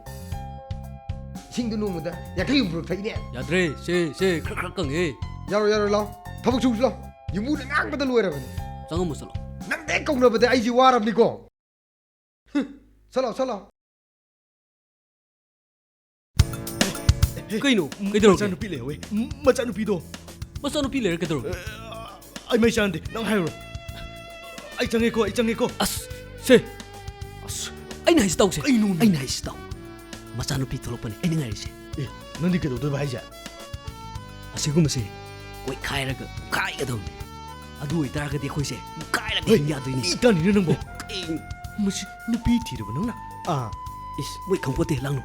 ꯏꯁꯤꯡꯗꯣ ꯅꯣꯡꯃꯗ ꯌꯥꯡꯈꯩ ꯍꯨꯝꯐꯨꯔꯛ ꯊꯛꯏꯅꯦ꯫ ꯌꯥꯗ꯭ꯔꯦ, ꯁꯦ, ꯁꯦ, ꯈꯔ, ꯈꯔ ꯀꯪꯉꯦ꯫ ꯌꯥꯔꯣꯏ, ꯌꯥꯔꯣꯏ, ꯂꯥꯎ꯫ ꯊꯕꯛ ꯁꯨꯁꯤ ꯂꯥꯎ꯫ ꯌꯨꯝꯕꯨꯅ ꯉꯥꯡꯕꯗ ꯂꯣꯏꯔꯕꯅꯤ꯫ ꯆꯪꯉꯝꯃꯣ ꯆꯠꯂꯣ꯫ ꯅꯪꯗ ꯍꯦꯛ ꯀꯧꯅꯕꯗ ꯑꯩꯁꯦ ꯋꯥꯔꯕꯅꯤꯀꯣ꯫ ꯍꯨꯝ, ꯆꯠꯂꯣ, ꯆꯠꯂꯣ꯫ ꯀꯩꯅꯣ? ꯀꯩꯗꯧꯔꯒꯦ? ꯃꯆꯥꯅꯨꯄꯤ ꯂꯩꯍꯧꯋꯦ꯫ ꯃꯆꯥꯅꯨꯄꯤꯗꯣ꯫ ꯃꯆꯥꯅꯨꯄꯤ ꯂꯩꯔ ꯀꯩꯗꯧꯔꯒꯦ? ꯑꯩ ꯃꯩ ꯆꯥꯟꯗꯦ꯫ ꯅꯪ ꯍꯥꯏꯔꯨꯔꯣ꯫ ꯑꯩ ꯆꯪꯉꯦꯀꯣ, ꯑꯩ ꯆꯪꯉꯦꯀꯣ꯫ ꯑꯁ, ꯁꯦ꯫ ꯑꯁ꯫ ꯑꯩꯅ ꯍꯥꯏꯁꯤ ꯇꯧꯁꯦ꯫ ꯀꯩꯅꯣꯃꯤ? ꯑꯩꯅ ꯍꯥꯏꯁꯤ ꯇꯧ꯫ ꯃꯆꯥꯅꯨꯄꯤ ꯊꯣꯛꯂꯛꯄꯅꯦ ꯑꯩꯅ ꯉꯥꯏꯔꯤꯁꯦ꯫ ꯑꯦ, ꯅꯪꯗꯤ ꯀꯩꯗꯧꯗꯣꯏꯕ ꯍꯥꯏꯁꯦ? ꯑꯁꯤꯒꯨꯝꯕꯁꯦ ꯀꯣꯏꯈꯥꯏꯔꯒ ꯈꯥꯏꯒꯗꯧꯅꯦ꯫ ꯑꯗꯨ ꯑꯣꯏꯇꯥꯔꯒꯗꯤ ꯑꯩꯈꯣꯏꯁꯦ ꯀꯥꯏꯔꯒ ꯍꯤꯡ ꯌꯥꯗꯣꯏꯅꯤ꯫ ꯏ ꯇꯥꯅꯤꯅ ꯅꯪꯕꯣ꯫ ꯀꯩ- ꯃꯁꯤ ꯅꯨꯄꯤ ꯊꯤꯔꯕ ꯅꯪꯅ? ꯑꯥ꯫ ꯏꯁ, ꯃꯣꯏ ꯈꯪꯄꯣꯠꯇꯦ, ꯂꯥꯡꯅꯨ꯫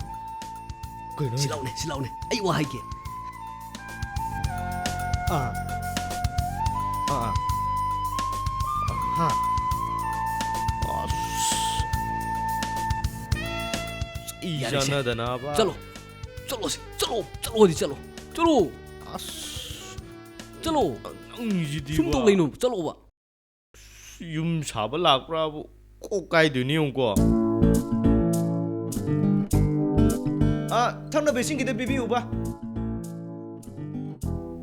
ꯀꯩꯅꯣ ꯁꯤ ꯍꯥꯏꯁꯦ? ꯂꯥꯎꯅꯦ, ꯁꯤ ꯂꯥꯎꯅꯦ, ꯑꯩ ꯋꯥ ꯍꯥꯏꯒꯦ꯫ ꯑꯥ꯫ ꯑꯥ, ꯑꯥ꯫ ꯍꯥ꯫ ꯑꯁ꯫ ꯏ ꯌꯥꯔꯦꯁꯦ꯫ ꯆꯥꯟꯅꯗꯅꯕ꯫ ꯆꯠꯂꯣ꯫ ꯆꯠꯂꯣꯁꯦ꯫ ꯆꯠꯂꯣ꯫ ꯆꯠꯂꯣꯗꯤ ꯆꯠꯂꯣ꯫ ꯆꯠꯂꯣ꯫ ꯑꯁ꯫ ꯆꯠꯂꯣ꯫ ꯅꯪꯒꯤꯁꯤꯗꯤ ꯁꯨꯝ ꯇꯧ ꯂꯩꯅꯣ꯫ ꯆꯠꯂꯣꯕ꯫ ꯌꯨꯝ ꯁꯥꯕ ꯂꯥꯛꯄ꯭ꯔꯥꯕꯨ ꯀꯣꯛ ꯀꯥꯏꯗꯣꯏꯅꯤ ꯌꯦꯡꯉꯨꯀꯣ꯫ ꯑ, ꯊꯛꯅꯕ ꯏꯁꯤꯡ ꯈꯤꯇ ꯄꯤꯕꯤꯌꯨꯕ꯫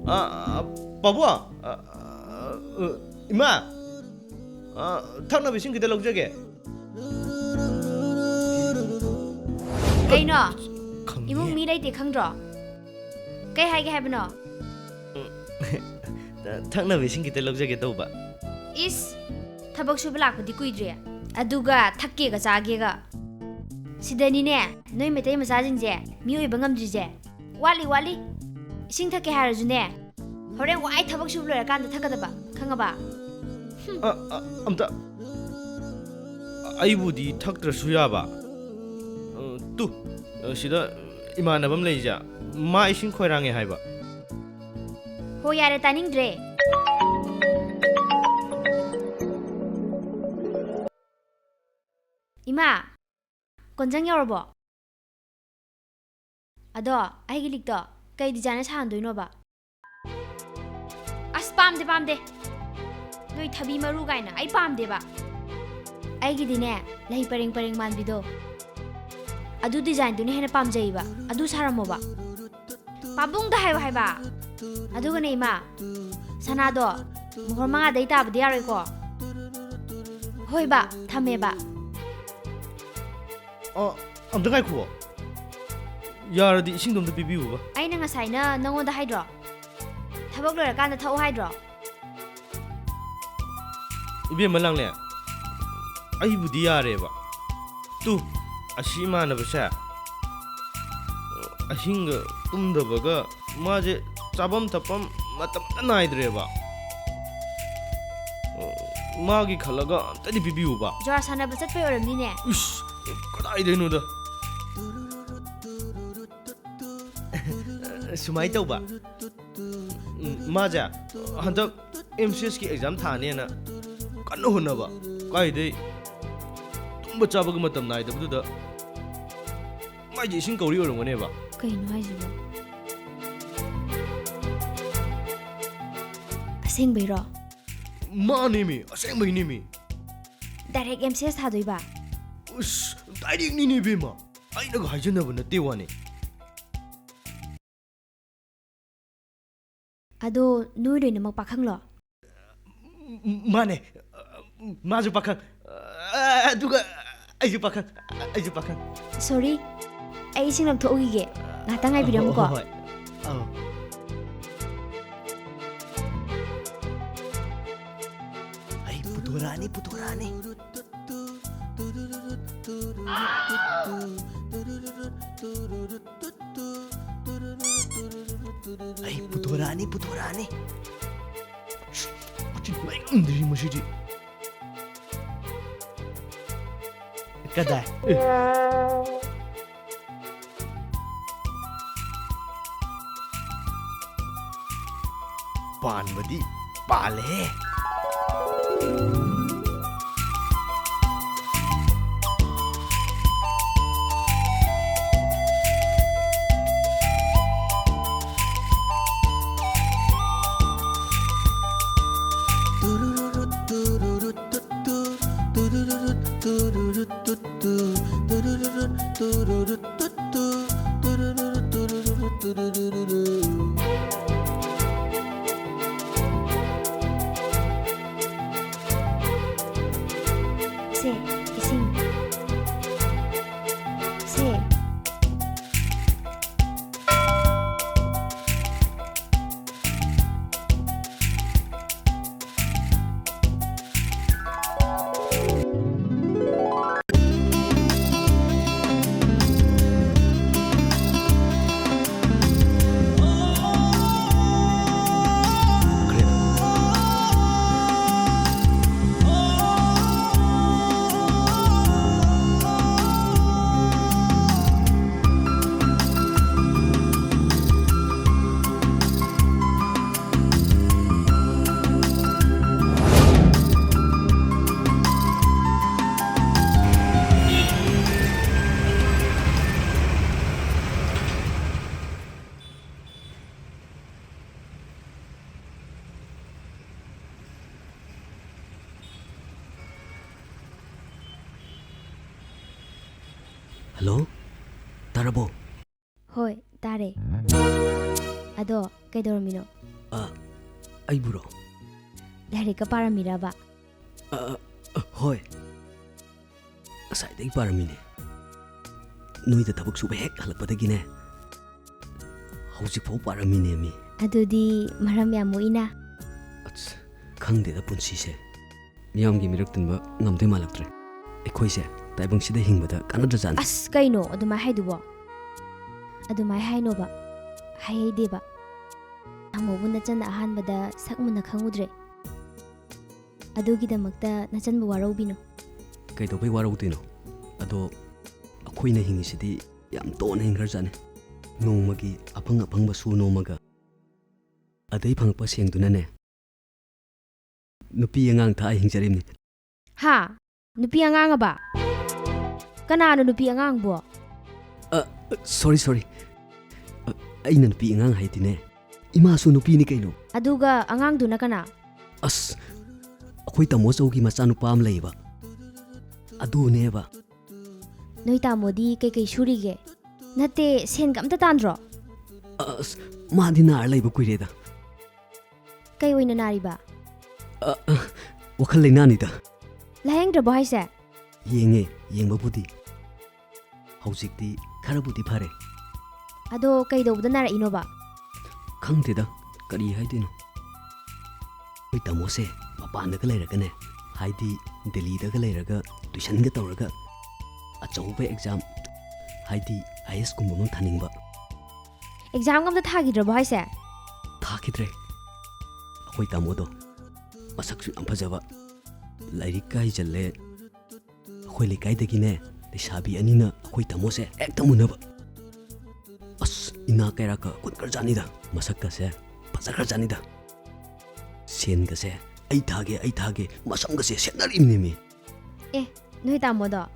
ꯑ, ꯑ, ꯄꯥꯕꯨꯡ, ꯑ, ꯑ, ꯏꯃꯥ, ꯑ, ꯊꯛꯅꯕ ꯏꯁꯤꯡ ꯈꯤꯇ ꯂꯧꯖꯒꯦ꯫ ꯀꯩꯅꯣ? ꯈꯪꯉꯦ꯫ ꯏꯃꯨꯡ ꯃꯤ ꯂꯩꯇꯦ ꯈꯪꯗ꯭ꯔꯣ? ꯀꯩ ꯍꯥꯏꯒꯦ ꯍꯥꯏꯕꯅꯣ? ꯊꯛꯅꯕ ꯏꯁꯤꯡ ꯈꯤꯇ ꯂꯧꯖꯒꯦ ꯇꯧꯕ꯫ ꯏꯁ, ꯊꯕꯛ ꯁꯨꯕ ꯂꯥꯛꯄꯗꯤ ꯀꯨꯏꯗ꯭ꯔꯤ, ꯑꯗꯨꯒ ꯊꯛꯀꯦꯒ ꯆꯥꯒꯦꯒ꯫ ꯁꯤꯗꯅꯤꯅꯦ ꯅꯣꯏ ꯃꯩꯇꯩ ꯃꯆꯥꯁꯤꯡꯁꯦ ꯃꯤ ꯑꯣꯏꯕ ꯉꯝꯗ꯭ꯔꯤꯁꯦ꯫ ꯋꯥꯠꯂꯤ, ꯋꯥꯠꯂꯤ꯫ ꯏꯁꯤꯡ ꯊꯛꯀꯦ ꯍꯥꯏꯔꯁꯨꯅꯦ, ꯍꯣꯔꯦꯟ ꯋꯥꯏ ꯊꯕꯛ ꯁꯨꯕ ꯂꯣꯏꯔꯀꯥꯟꯗ ꯊꯛꯀꯗꯕ, ꯈꯪꯉꯕ? ꯍꯨꯝ꯫ ꯑ, ꯑ, ꯑꯝꯇ, ꯑꯩꯕꯨꯗꯤ ꯊꯛꯇ꯭ꯔꯁꯨ ꯌꯥꯕ꯫ ꯑ, ꯇꯨ, ꯑ, ꯁꯤꯗ ꯏꯃꯥꯟꯅꯕ ꯑꯃ ꯂꯩꯔꯤꯁꯦ, ꯃꯥ ꯏꯁꯤꯡ ꯈꯣꯏꯔꯥꯡꯉꯦ ꯍꯥꯏꯕ꯫ ꯍꯣ, ꯌꯥꯔꯦ, ꯇꯥꯅꯤꯡꯗ꯭ꯔꯦ꯫ ꯏꯃꯥ, ꯀꯣꯟꯖꯪ ꯌꯧꯔꯕꯣ? ꯑꯗꯣ ꯑꯩꯒꯤ ꯂꯤꯛꯇꯣ ꯀꯩ ꯗꯤꯖꯥꯏꯟꯅ ꯁꯥꯍꯟꯗꯣꯏꯅꯣꯕ? ꯑꯁ, ꯄꯥꯝꯗꯦ, ꯄꯥꯝꯗꯦ꯫ ꯅꯣꯏ ꯊꯕꯤ ꯃꯔꯨ ꯀꯥꯏꯅ ꯑꯩ ꯄꯥꯝꯗꯦꯕ꯫ ꯑꯩꯒꯤꯗꯤꯅꯦ, ꯂꯩ ꯄꯔꯦꯡ ꯄꯔꯦꯡ ꯃꯥꯟꯕꯤꯗꯣ, ꯑꯗꯨ ꯗꯤꯖꯥꯏꯟꯗꯨꯅ ꯍꯦꯟꯅ ꯄꯥꯝꯖꯩꯕ꯫ ꯑꯗꯨ ꯁꯥꯔꯝꯃꯣꯕ꯫ ꯄꯥꯕꯨꯡꯗ ꯍꯥꯏꯌꯣ ꯍꯥꯏꯕ꯫ ꯑꯗꯨꯒꯅꯦ ꯏꯃꯥ, ꯁꯅꯥꯗꯣ ꯃꯣꯍꯣꯔ ꯃꯉꯥꯗꯩ ꯇꯥꯕꯗꯤ ꯌꯥꯔꯣꯏꯀꯣ? ꯍꯣꯏꯕ, ꯊꯝꯃꯦꯕ꯫ ꯑ, ꯑꯝꯇ ꯉꯥꯏꯈꯨꯑꯣ꯫ ꯌꯥꯔꯗꯤ ꯏꯁꯤꯡꯗꯣ ꯑꯝꯇ ꯄꯤꯕꯤꯌꯨꯕ꯫ ꯑꯩꯅ ꯉꯁꯥꯏꯅ ꯅꯪꯉꯣꯟꯗ ꯍꯥꯏꯗ꯭ꯔꯣ? ꯊꯕꯛ ꯂꯣꯏꯔꯀꯥꯟꯗ ꯊꯛꯑꯣ ꯍꯥꯏꯗ꯭ꯔꯣ? ꯏꯕꯦꯝꯃ ꯂꯥꯡꯂꯦ, ꯑꯩꯕꯨꯗꯤ ꯌꯥꯔꯦꯕ꯫ ꯇꯨ, ꯑꯁꯤ ꯏꯃꯥꯟꯅꯕꯁꯦ ꯑꯍꯤꯡꯒ ꯇꯨꯝꯗꯕꯒ ꯃꯥꯁꯦ ꯆꯥꯐꯝ ꯊꯛꯐꯝ ꯃꯇꯝ ꯑꯃꯇ ꯅꯥꯏꯗ꯭ꯔꯦꯕ꯫ ꯃꯥꯒꯤ ꯈꯜꯂꯒ ꯑꯝꯇꯗꯤ ꯄꯤꯕꯤꯌꯨꯕ꯫ ꯖ꯭ꯋꯥꯔ ꯁꯥꯟꯅꯕ ꯆꯠꯄꯩ ꯑꯣꯏꯔꯝꯅꯤꯅꯦ꯫ ꯏꯁ, ꯀꯗꯥꯏꯗꯩꯅꯣꯗ꯫ ꯁꯨꯃꯥꯏꯅ ꯇꯧꯕ꯫ ꯎꯝ, ꯃꯥꯁꯦ ꯍꯟꯗꯛ ꯑꯦꯝ ꯁꯤ ꯑꯦꯁꯀꯤ ꯑꯦꯛꯖꯥꯝ ꯊꯥꯅꯦꯅ ꯀꯟꯅ ꯍꯣꯠꯅꯕ꯫ ꯀꯥꯏꯗꯩ ꯇꯨꯝꯕ ꯆꯥꯕꯒ ꯃꯇꯝ ꯅꯥꯏꯗꯕꯗꯨꯗ ꯃꯥꯏꯁꯦ ꯏꯁꯤꯡ ꯀꯧꯔꯤ ꯑꯣꯏꯔꯝꯒꯅꯦꯕ꯫ ꯀꯩꯅꯣ ꯍꯥꯏꯁꯤꯕꯣ? ꯑꯁꯦꯡꯕꯩꯔꯣ? ꯃꯥꯅꯦꯃꯤ, ꯑꯁꯦꯡꯕꯩꯅꯦꯃꯤ꯫ Direct M C S ꯊꯥꯗꯣꯏꯕ? ꯎꯁ, ꯗꯥꯏꯔꯦꯛꯅꯤꯅꯦ ꯏꯕꯦꯝꯃ꯫ ꯑꯩꯅꯒ ꯍꯥꯏꯖꯟꯅꯕ ꯅꯠꯇꯦ ꯋꯥꯅꯦ꯫ ꯑꯗꯣ ꯅꯣꯏ ꯂꯣꯏꯅꯃꯛ ꯄꯥꯈꯪꯂꯣ? ꯃꯥꯅꯦ꯫ ꯃꯥꯁꯨ ꯄꯥꯈꯪ꯫ ꯑꯗꯨꯒ ꯑꯩꯁꯨ ꯄꯥꯈꯪ꯫ ꯑꯩꯁꯨ ꯄꯥꯈꯪ꯫ ꯁꯣꯔꯤ, ꯑꯩ ꯏꯁꯤꯡ ꯂꯧꯊꯣꯛꯎꯈꯤꯒꯦ꯫ ꯉꯥꯏꯍꯥꯛꯇꯪ ꯉꯥꯏꯕꯤꯔꯝꯃꯨꯀꯣ꯫ ꯍꯣꯏ, ꯍꯣꯏ꯫ ꯑꯧ꯫ ꯑꯩ ꯄꯨꯊꯣꯔꯛꯑꯅꯤ, ꯄꯨꯊꯣꯔꯛꯑꯅꯤ꯫ ꯑꯩ ꯄꯨꯊꯣꯔꯛꯑꯅꯤ, ꯄꯨꯊꯣꯔꯛꯑꯅꯤ꯫ ꯃꯆꯤꯟ ꯃꯩ ꯉꯝꯗ꯭ꯔꯤ ꯃꯁꯤꯗꯤ꯫ ꯀꯗꯥꯏ? ꯑꯦ꯫ ꯄꯥꯟꯕꯗꯤ ꯄꯥꯜꯂꯦꯍꯦ꯫ ꯁꯦ, ꯏꯁꯤꯡ꯫ ꯁꯦ꯫ ꯍꯜꯂꯣ, ꯇꯥꯔꯕꯣ? ꯍꯣꯏ, ꯇꯥꯔꯦ꯫ ꯑꯗꯣ, ꯀꯩꯗꯧꯔꯝꯃꯤꯅꯣ? ꯑ, ꯑꯩꯕꯨꯔꯣ? ꯂꯥꯏꯔꯤꯛꯀ ꯄꯥꯔꯝꯃꯤꯔꯕ? ꯑ, ꯑ, ꯍꯣꯏ꯫ ꯉꯁꯥꯏꯗꯒꯤ ꯄꯥꯔꯝꯃꯤꯅꯦ꯫ ꯅꯣꯏꯗ ꯊꯕꯛ ꯁꯨꯕ ꯍꯦꯛ ꯍꯜꯂꯛꯄꯗꯒꯤꯅꯦ, ꯍꯧꯖꯤꯛꯐꯥꯎ ꯄꯥꯔꯝꯃꯤꯅꯦ ꯃꯤ꯫ ꯑꯗꯨꯗꯤ ꯃꯔꯝ ꯌꯥꯝ ꯃꯣꯛꯏꯅ꯫ ꯑꯁ, ꯈꯪꯗꯦꯗ ꯄꯨꯟꯁꯤꯁꯦ꯫ ꯃꯤꯌꯥꯝꯒꯤ ꯃꯤꯔꯛ ꯇꯤꯟꯕ ꯉꯝꯗꯣꯏ ꯃꯥꯜꯂꯛꯇ꯭ꯔꯦ꯫ ꯑꯩꯈꯣꯏꯁꯦ ꯇꯥꯏꯕꯪꯁꯤꯗ ꯍꯤꯡꯕꯗ ꯀꯥꯟꯅꯗ꯭ꯔꯖꯥꯠꯅꯤ꯫ ꯑꯁ, ꯀꯩꯅꯣ ꯑꯗꯨꯃꯥꯏ ꯍꯥꯏꯗꯨꯕꯣ? ꯑꯗꯨꯃꯥꯏ ꯍꯥꯏꯅꯣꯕ꯫ ꯍꯥꯏꯍꯩꯗꯦꯕ꯫ ꯇꯥꯃꯣꯕꯨ ꯅꯆꯟꯅ ꯑꯍꯥꯟꯕꯗ ꯁꯛ ꯃꯨꯟꯅ ꯈꯪꯉꯨꯗ꯭ꯔꯦ꯫ ꯑꯗꯨꯒꯤꯗꯃꯛꯇ ꯅꯆꯟꯕꯨ ꯋꯥꯔꯧꯕꯤꯅꯨ꯫ ꯀꯩꯗꯧꯕꯩ ꯋꯥꯔꯧꯗꯣꯏꯅꯣ? ꯑꯗꯣ ꯑꯩꯈꯣꯏꯅ ꯍꯤꯡꯉꯤꯁꯤꯗꯤ ꯌꯥꯝ ꯇꯣꯟꯅ ꯍꯤꯡꯈ꯭ꯔꯖꯥꯠꯅꯤ꯫ ꯅꯣꯡꯃꯒꯤ ꯑꯐꯪ ꯑꯐꯪꯕ ꯁꯨ ꯅꯣꯝꯃꯒ, ꯑꯗꯩ ꯐꯪꯉꯛꯄ ꯁꯦꯟꯗꯨꯅꯅꯦ, ꯅꯨꯄꯤ ꯑꯉꯥꯡ ꯊꯥꯛꯑ ꯍꯤꯡꯖꯔꯤꯕꯅꯤ꯫ ꯍꯥ? ꯅꯨꯄꯤ ꯑꯉꯥꯡꯑꯕ? ꯀꯅꯥꯅꯣ ꯅꯨꯄꯤ ꯑꯉꯥꯡꯕꯣ? ꯑ, ꯁꯣꯔꯤ, ꯁꯣꯔꯤ꯫ ꯑ, ꯑꯩꯅ ꯅꯨꯄꯤ ꯑꯉꯥꯡ ꯍꯥꯏꯗꯤꯅꯦ, ꯏꯃꯥꯁꯨ ꯅꯨꯄꯤꯅꯤ ꯀꯩꯅꯣ꯫ ꯑꯗꯨꯒ ꯑꯉꯥꯡꯗꯨꯅ ꯀꯅꯥ? ꯑꯁ, ꯑꯩꯈꯣꯏ ꯇꯥꯃꯣ ꯆꯧꯒꯤ ꯃꯆꯥꯅꯨꯄꯥ ꯑꯃ ꯂꯩꯌꯦꯕ, ꯑꯗꯨꯅꯦꯕ꯫ ꯅꯣꯏ ꯇꯥꯃꯣꯗꯤ ꯀꯩꯀꯩ ꯁꯨꯔꯤꯒꯦ? ꯅꯠꯇꯦ, ꯁꯦꯟꯒ ꯑꯝꯇ ꯇꯥꯟꯗ꯭ꯔꯣ? ꯑꯁ, ꯃꯥꯗꯤ ꯅꯥꯔ ꯂꯩꯕ ꯀꯨꯏꯔꯦꯗ꯫ ꯀꯩ ꯑꯣꯏꯅ ꯅꯥꯔꯤꯕ? ꯑ, ꯑ, ꯋꯥꯈꯜ ꯂꯩꯅꯥꯅꯤꯗ꯫ ꯂꯥꯌꯦꯡꯗ꯭ꯔꯕꯣ ꯍꯥꯏꯁꯦ? ꯌꯦꯡꯉꯦ, ꯌꯦꯡꯕꯕꯨꯗꯤ꯫ ꯍꯧꯖꯤꯛꯇꯤ ꯈꯔꯕꯨꯗꯤ ꯐꯔꯦ꯫ ꯑꯗꯣ ꯀꯩꯗꯧꯕꯗ ꯅꯥꯔꯛꯏꯅꯣꯕ? ꯈꯪꯗꯦꯗ, ꯀꯔꯤ ꯍꯥꯏꯗꯣꯏꯅꯣ꯫ ꯑꯩꯈꯣꯏ ꯇꯥꯃꯣꯁꯦ ꯃꯄꯥꯟꯗꯒ ꯂꯩꯔꯒꯅꯦ, ꯍꯥꯏꯗꯤ ꯗꯦꯜꯂꯤꯗꯒ ꯂꯩꯔꯒ ꯇꯨꯏꯁꯟꯒ ꯇꯧꯔꯒ ꯑꯆꯧꯕ ꯑꯦꯛꯖꯥꯝ, ꯍꯥꯏꯗꯤ ꯑꯥꯏ ꯑꯦꯁ ꯀꯨꯝꯕ ꯑꯃ ꯊꯥꯅꯤꯡꯕ꯫ ꯑꯦꯛꯖꯥꯝꯒ ꯑꯝꯇ ꯊꯥꯈꯤꯗ꯭ꯔꯕꯣ ꯍꯥꯏꯁꯦ? ꯊꯥꯈꯤꯗ꯭ꯔꯦ꯫ ꯑꯩꯈꯣꯏ ꯇꯥꯃꯣꯗꯣ ꯃꯁꯛꯁꯨ ꯌꯥꯝ ꯐꯖꯕ, ꯂꯥꯏꯔꯤꯛꯀ ꯍꯩꯖꯜꯂꯦ꯫ ꯑꯩꯈꯣꯏ ꯂꯩꯀꯥꯏꯗꯒꯤꯅꯦ ꯂꯩꯁꯥꯕꯤ ꯑꯅꯤꯅ ꯑꯩꯈꯣꯏ ꯇꯥꯃꯣꯁꯦ ꯍꯦꯛꯇ ꯃꯨꯟꯅꯕ꯫ ꯑꯁ, ꯏꯅꯥ ꯀꯩꯔꯥꯛꯀ ꯈꯨꯟꯈ꯭ꯔꯖꯥꯠꯅꯤꯗ, ꯃꯁꯛꯀꯁꯦ ꯐꯖꯈ꯭ꯔꯖꯥꯠꯅꯤꯗ꯫ ꯁꯦꯟꯒꯁꯦ "ꯑꯩ ꯊꯥꯒꯦ, ꯑꯩ ꯊꯥꯒꯦ", ꯃꯁꯝꯒꯁꯦ ꯁꯦꯠꯅꯔꯤꯕꯅꯦꯃꯤ꯫ ꯑꯦ, ꯅꯣꯏ ꯇꯥꯃꯣꯗꯣ?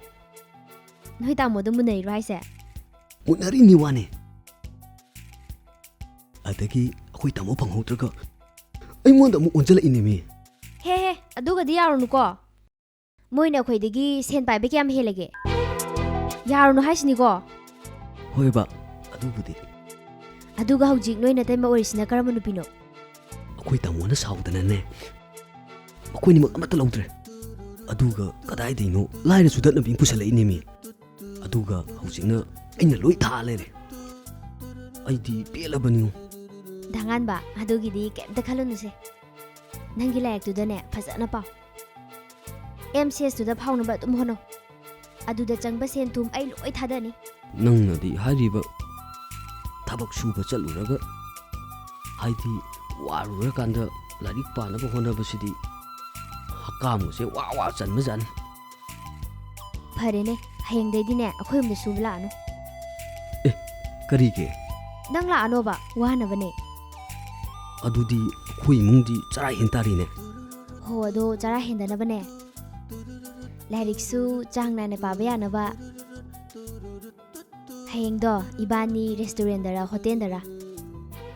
ꯅꯣꯏ ꯇꯥꯃꯣꯗꯣ ꯃꯨꯟꯅꯔꯤꯔꯣ ꯍꯥꯏꯁꯦ? ꯃꯨꯟꯅꯔꯤꯅꯤ ꯋꯥꯅꯦ꯫ ꯑꯗꯒꯤ ꯑꯩꯈꯣꯏ ꯇꯥꯃꯣ ꯐꯪꯍꯧꯗ꯭ꯔꯒ ꯑꯩꯉꯣꯟꯗ ꯑꯃꯨꯛ ꯑꯣꯟꯁꯤꯜꯂꯛꯏꯅꯦꯃꯤ꯫ ꯍꯦ ꯍꯦ, ꯑꯗꯨꯒꯗꯤ ꯌꯥꯔꯨꯅꯨꯀꯣ꯫ ꯃꯣꯏꯅ ꯑꯩꯈꯣꯏꯗꯒꯤ ꯁꯦꯟ ꯄꯥꯏꯕ ꯀꯌꯥꯝ ꯍꯦꯜꯂꯒꯦ? ꯌꯥꯔꯨꯅꯨ ꯍꯥꯏꯁꯤꯅꯤꯀꯣ꯫ ꯍꯣꯏꯕ, ꯑꯗꯨꯕꯨꯗꯤ꯫ ꯑꯗꯨꯒ ꯍꯧꯖꯤꯛ ꯅꯣꯏ ꯅꯇꯩꯃ ꯑꯣꯏꯔꯤꯁꯤꯅ ꯀꯔꯝꯕ ꯅꯨꯄꯤꯅꯣ? ꯑꯩꯈꯣꯏ ꯇꯥꯃꯣꯅ ꯁꯥꯎꯗꯅꯅꯦ, ꯑꯩꯈꯣꯏꯅꯤꯃꯛ ꯑꯃꯠꯇ ꯂꯧꯗ꯭ꯔꯦ꯫ ꯑꯗꯨꯒ ꯀꯗꯥꯏꯗꯩꯅꯣ ꯂꯥꯏꯔ ꯆꯨꯗꯠꯅꯕꯤ ꯑꯃ ꯄꯨꯁꯜꯂꯛꯏꯅꯦꯃꯤ꯫ ꯑꯗꯨꯒ ꯍꯧꯖꯤꯛꯅ ꯑꯩꯅ ꯂꯣꯏ ꯊꯥ ꯂꯩꯔꯦ꯫ ꯑꯩꯗꯤ ꯄꯦꯜꯂꯕꯅꯤꯉꯣ꯫ ꯗꯥꯉꯥꯟꯕ, ꯑꯗꯨꯒꯤꯗꯤ ꯀꯩꯝꯇ ꯈꯜꯂꯨꯅꯨꯁꯦ꯫ ꯅꯪꯒꯤ ꯂꯥꯏꯔꯤꯛꯇꯨꯗꯅꯦ ꯐꯖꯅ ꯄꯥꯎ꯫ ꯑꯦꯝ ꯁꯤ ꯑꯦꯁꯇꯨꯗ ꯐꯥꯎꯅꯕ ꯑꯗꯨꯝ ꯍꯣꯠꯅꯧ꯫ ꯑꯗꯨꯗ ꯆꯪꯕ ꯁꯦꯟ ꯊꯨꯝ ꯑꯩ ꯂꯣꯏ ꯊꯥꯗꯅꯤ꯫ ꯅꯪꯅꯗꯤ ꯍꯥꯏꯔꯤꯕ ꯊꯕꯛ ꯁꯨꯕ ꯆꯠꯂꯨꯔꯒ, ꯍꯥꯏꯗꯤ ꯋꯥꯔꯨꯔꯀꯥꯟꯗ ꯂꯥꯏꯔꯤꯛ ꯄꯥꯅꯕ ꯍꯣꯠꯅꯕꯁꯤꯗꯤ ꯍꯛꯀꯥꯝꯒꯁꯦ ꯋꯥ ꯋꯥ ꯆꯟꯕꯖꯥꯠꯅꯤ꯫ ꯐꯔꯦꯅꯦ, ꯍꯌꯦꯡꯗꯩꯗꯤꯅꯦ ꯑꯩꯈꯣꯏ ꯌꯨꯝꯗ ꯁꯨꯕ ꯂꯥꯛꯑꯅꯨ꯫ ꯑꯦ, ꯀꯔꯤꯒꯤ? ꯅꯪ ꯂꯥꯛꯑꯅꯣꯕ, ꯋꯥꯅꯕꯅꯦ꯫ ꯑꯗꯨꯗꯤ ꯑꯩꯈꯣꯏ ꯏꯃꯨꯡꯗꯤ ꯆꯔꯥ ꯍꯦꯟ ꯇꯥꯔꯤꯅꯦ꯫ ꯍꯣ, ꯑꯗꯣ ꯆꯔꯥ ꯍꯦꯟꯗꯅꯕꯅꯦ, ꯂꯥꯏꯔꯤꯛꯁꯨ ꯆꯥꯡ ꯅꯥꯏꯅ ꯄꯥꯕ ꯌꯥꯅꯕ꯫ ꯍꯌꯦꯡꯗꯣ ꯏꯕꯥꯅꯤ ꯔꯦꯁꯇꯨꯔꯦꯟꯗꯔ ꯍꯣꯇꯦꯜꯗꯔ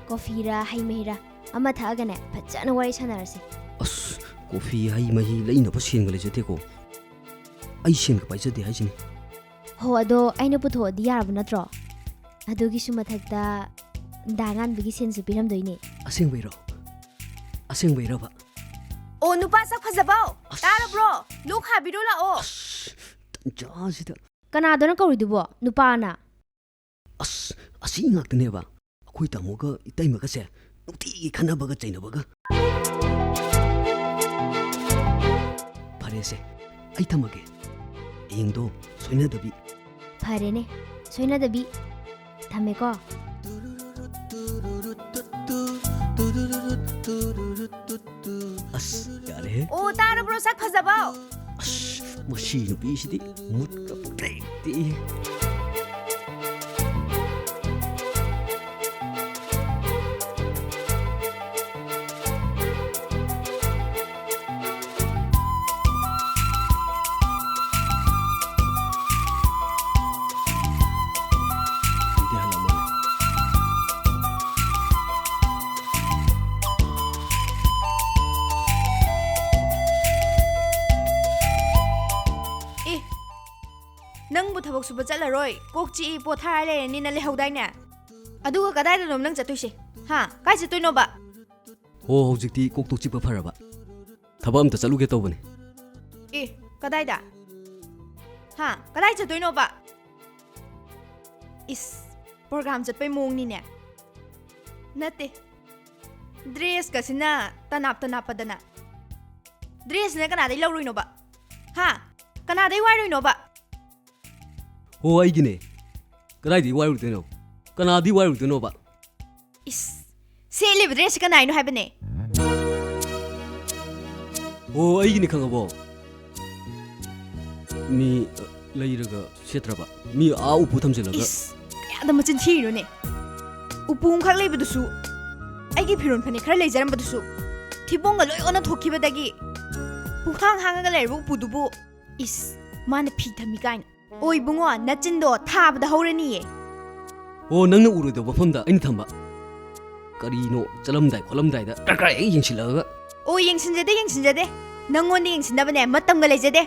ꯀꯣꯐꯤꯔ ꯍꯩ ꯃꯍꯤꯔ ꯑꯃ ꯊꯛꯑꯒꯅꯦ ꯐꯖꯅ ꯋꯥꯔꯤ ꯁꯥꯟꯅꯔꯁꯤ꯫ ꯑꯁ, ꯀꯣꯐꯤ ꯍꯩ ꯃꯍꯤ ꯂꯩꯅꯕ ꯁꯦꯟꯒ ꯂꯩꯖꯗꯦꯀꯣ꯫ ꯑꯩ ꯁꯦꯟꯒ ꯄꯥꯏꯖꯗꯦ ꯍꯥꯏꯁꯤꯅꯤ꯫ ꯍꯣ, ꯑꯗꯣ ꯑꯩꯅ ꯄꯨꯊꯣꯛꯑꯗꯤ ꯌꯥꯔꯕ ꯅꯠꯇ꯭ꯔꯣ? ꯑꯗꯨꯒꯤꯁꯨ ꯃꯊꯛꯇ ꯗꯥ ꯉꯥꯟꯕꯒꯤ ꯁꯦꯟꯁꯨ ꯄꯤꯔꯝꯗꯣꯏꯅꯦ꯫ ꯑꯁꯦꯡꯕꯩꯔꯣ? ꯑꯁꯦꯡꯕꯩꯔꯕ? ꯑꯣ, ꯅꯨꯄꯥ ꯁꯛ ꯐꯖꯕꯧ! ꯑꯁ꯫ ꯇꯥꯔꯕ꯭ꯔꯣ? ꯂꯣꯛ ꯍꯥꯕꯤꯔꯣ ꯂꯥꯛꯑꯣ꯫ ꯑꯁ, ꯇꯟꯖꯥꯁꯤꯗ꯫ ꯀꯅꯥꯗꯅꯣ ꯀꯧꯔꯤꯗꯨꯕꯣ? ꯅꯨꯄꯥꯅ? ꯑꯁ, ꯑꯁꯤ ꯉꯥꯛꯇꯅꯦꯕ꯫ ꯑꯩꯈꯣꯏ ꯇꯥꯃꯣꯒ ꯏꯇꯩꯃꯒꯁꯦ ꯅꯨꯡꯇꯤꯒꯤ ꯈꯠꯅꯕꯒ ꯆꯩꯅꯕꯒ꯫ ꯐꯔꯦꯁꯦ, ꯑꯩ ꯊꯝꯃꯒꯦ꯫ ꯍꯌꯦꯡꯗꯣ ꯁꯣꯏꯅꯗꯕꯤ꯫ ꯐꯔꯦꯅꯦ, ꯁꯣꯏꯅꯗꯕꯤ꯫ ꯊꯝꯃꯦꯀꯣ꯫ ꯑꯁ, ꯌꯥꯔꯦꯍꯦ꯫ ꯑꯣ, ꯇꯥꯔꯕ꯭ꯔꯣ, ꯁꯛ ꯐꯖꯕꯧ? ꯑꯁ, ꯃꯁꯤ ꯅꯨꯄꯤꯁꯤꯗꯤ ꯃꯨꯠꯀ ꯄꯪꯇꯦꯛ ꯇꯦꯛꯏ꯫ ꯑꯦ, ꯅꯪꯕꯨ ꯊꯕꯛ ꯁꯨꯕ ꯆꯠꯂꯔꯣꯏ, ꯀꯣꯛ ꯆꯤꯛꯏ, ꯄꯣꯊꯥꯔ ꯂꯩꯔꯅꯤꯅ ꯂꯩꯍꯧꯗꯥꯏꯅꯦ? ꯑꯗꯨꯒ ꯀꯗꯥꯏꯗꯅꯣꯕ ꯅꯪ ꯆꯠꯇꯣꯏꯁꯦ? ꯍꯥ? ꯀꯥꯏ ꯆꯠꯇꯣꯏꯅꯣꯕ? ꯍꯣ, ꯍꯧꯖꯤꯛꯇꯤ ꯀꯣꯛꯇꯣ ꯆꯤꯛꯄ ꯐꯔꯕ꯫ ꯊꯕꯛ ꯑꯝꯇ ꯆꯠꯂꯨꯒꯦ ꯇꯧꯕꯅꯦ꯫ ꯑꯦ, ꯀꯗꯥꯏꯗ? ꯍꯥ? ꯀꯗꯥꯏ ꯆꯠꯇꯣꯏꯅꯣꯕ? ꯏꯁ, ꯄ꯭ꯔꯣꯒ꯭ꯔꯥꯝ ꯆꯠꯄꯩ ꯃꯑꯣꯡꯅꯤꯅꯦ꯫ ꯅꯠꯇꯦ, ꯗ꯭ꯔꯦꯁꯀꯁꯤꯅ ꯇꯅꯥꯞ ꯇꯅꯥꯞꯄꯗꯅ꯫ ꯗ꯭ꯔꯦꯁꯁꯤꯅ ꯀꯅꯥꯗꯩ ꯂꯧꯔꯨꯏꯅꯣꯕ? ꯍꯥ? ꯀꯅꯥꯗꯩ ꯋꯥꯏꯔꯨꯏꯅꯣꯕ? ꯍꯣ, ꯑꯩꯒꯤꯅꯦ꯫ ꯀꯗꯥꯏꯗꯒꯤ ꯋꯥꯏꯔꯨꯗꯣꯏꯅꯣ? ꯀꯅꯥꯗꯤ ꯋꯥꯏꯔꯨꯗꯣꯏꯅꯣꯕ? ꯏꯁ, ꯁꯦꯠꯂꯤꯕ ꯗ꯭ꯔꯦꯁꯁꯤ ꯀꯅꯥꯏꯅꯣ ꯍꯥꯏꯕꯅꯦ? ꯍꯣ, ꯑꯩꯒꯤꯅꯦ, ꯈꯪꯉꯕꯣ? ꯃꯤ, ꯑ, ꯂꯩꯔꯒ ꯁꯦꯠꯇ꯭ꯔꯕ? ꯃꯤ ꯑꯥ ꯎꯄꯨ ꯊꯝꯖꯤꯜꯂꯒ꯫ ꯏꯁ, ꯀꯌꯥꯗ ꯃꯆꯤꯟ ꯊꯤꯔꯤꯅꯣꯅꯦ? ꯎꯄꯨ ꯑꯃꯈꯛ ꯂꯩꯕꯗꯨꯁꯨ, ꯑꯩꯒꯤ ꯐꯤꯔꯣꯜ ꯐꯅꯦꯛ ꯈꯔ ꯂꯩꯖꯔꯝꯕꯗꯨꯁꯨ, ꯊꯤꯕꯣꯡꯒ ꯂꯣꯏ ꯑꯣꯟꯅ ꯊꯣꯛꯈꯤꯕꯗꯒꯤ ꯄꯨꯡꯍꯥꯡ ꯍꯥꯡꯉꯒ ꯂꯩꯔꯤꯕ ꯎꯄꯨꯗꯨꯕꯨ, ꯏꯁ, ꯃꯥꯅ ꯐꯤ ꯊꯝꯃꯤ ꯀꯥꯏꯅ꯫ ꯑꯣ ꯏꯕꯨꯡꯉꯣ, ꯅꯆꯤꯟꯗꯣ ꯊꯥꯕꯗ ꯍꯧꯔꯅꯤꯌꯦ꯫ ꯑꯣ, ꯅꯪꯅ ꯎꯔꯣꯏꯗꯕ ꯃꯐꯝꯗ ꯑꯩꯅ ꯊꯝꯕ꯫ ꯀꯔꯤꯅꯣ, ꯆꯠꯂꯝꯗꯥꯏ ꯈꯣꯠꯂꯝꯗꯥꯏꯗ ꯈꯔ ꯈꯔ ꯍꯦꯛ ꯌꯦꯡꯁꯤꯜꯂꯒ꯫ ꯑꯣ, ꯌꯦꯡꯁꯤꯟꯖꯗꯦ, ꯌꯦꯡꯁꯤꯟꯖꯗꯦ꯫ ꯅꯪꯉꯣꯟꯗ ꯌꯦꯡꯁꯤꯟꯅꯕꯅꯦ ꯃꯇꯝꯒ ꯂꯩꯖꯗꯦ꯫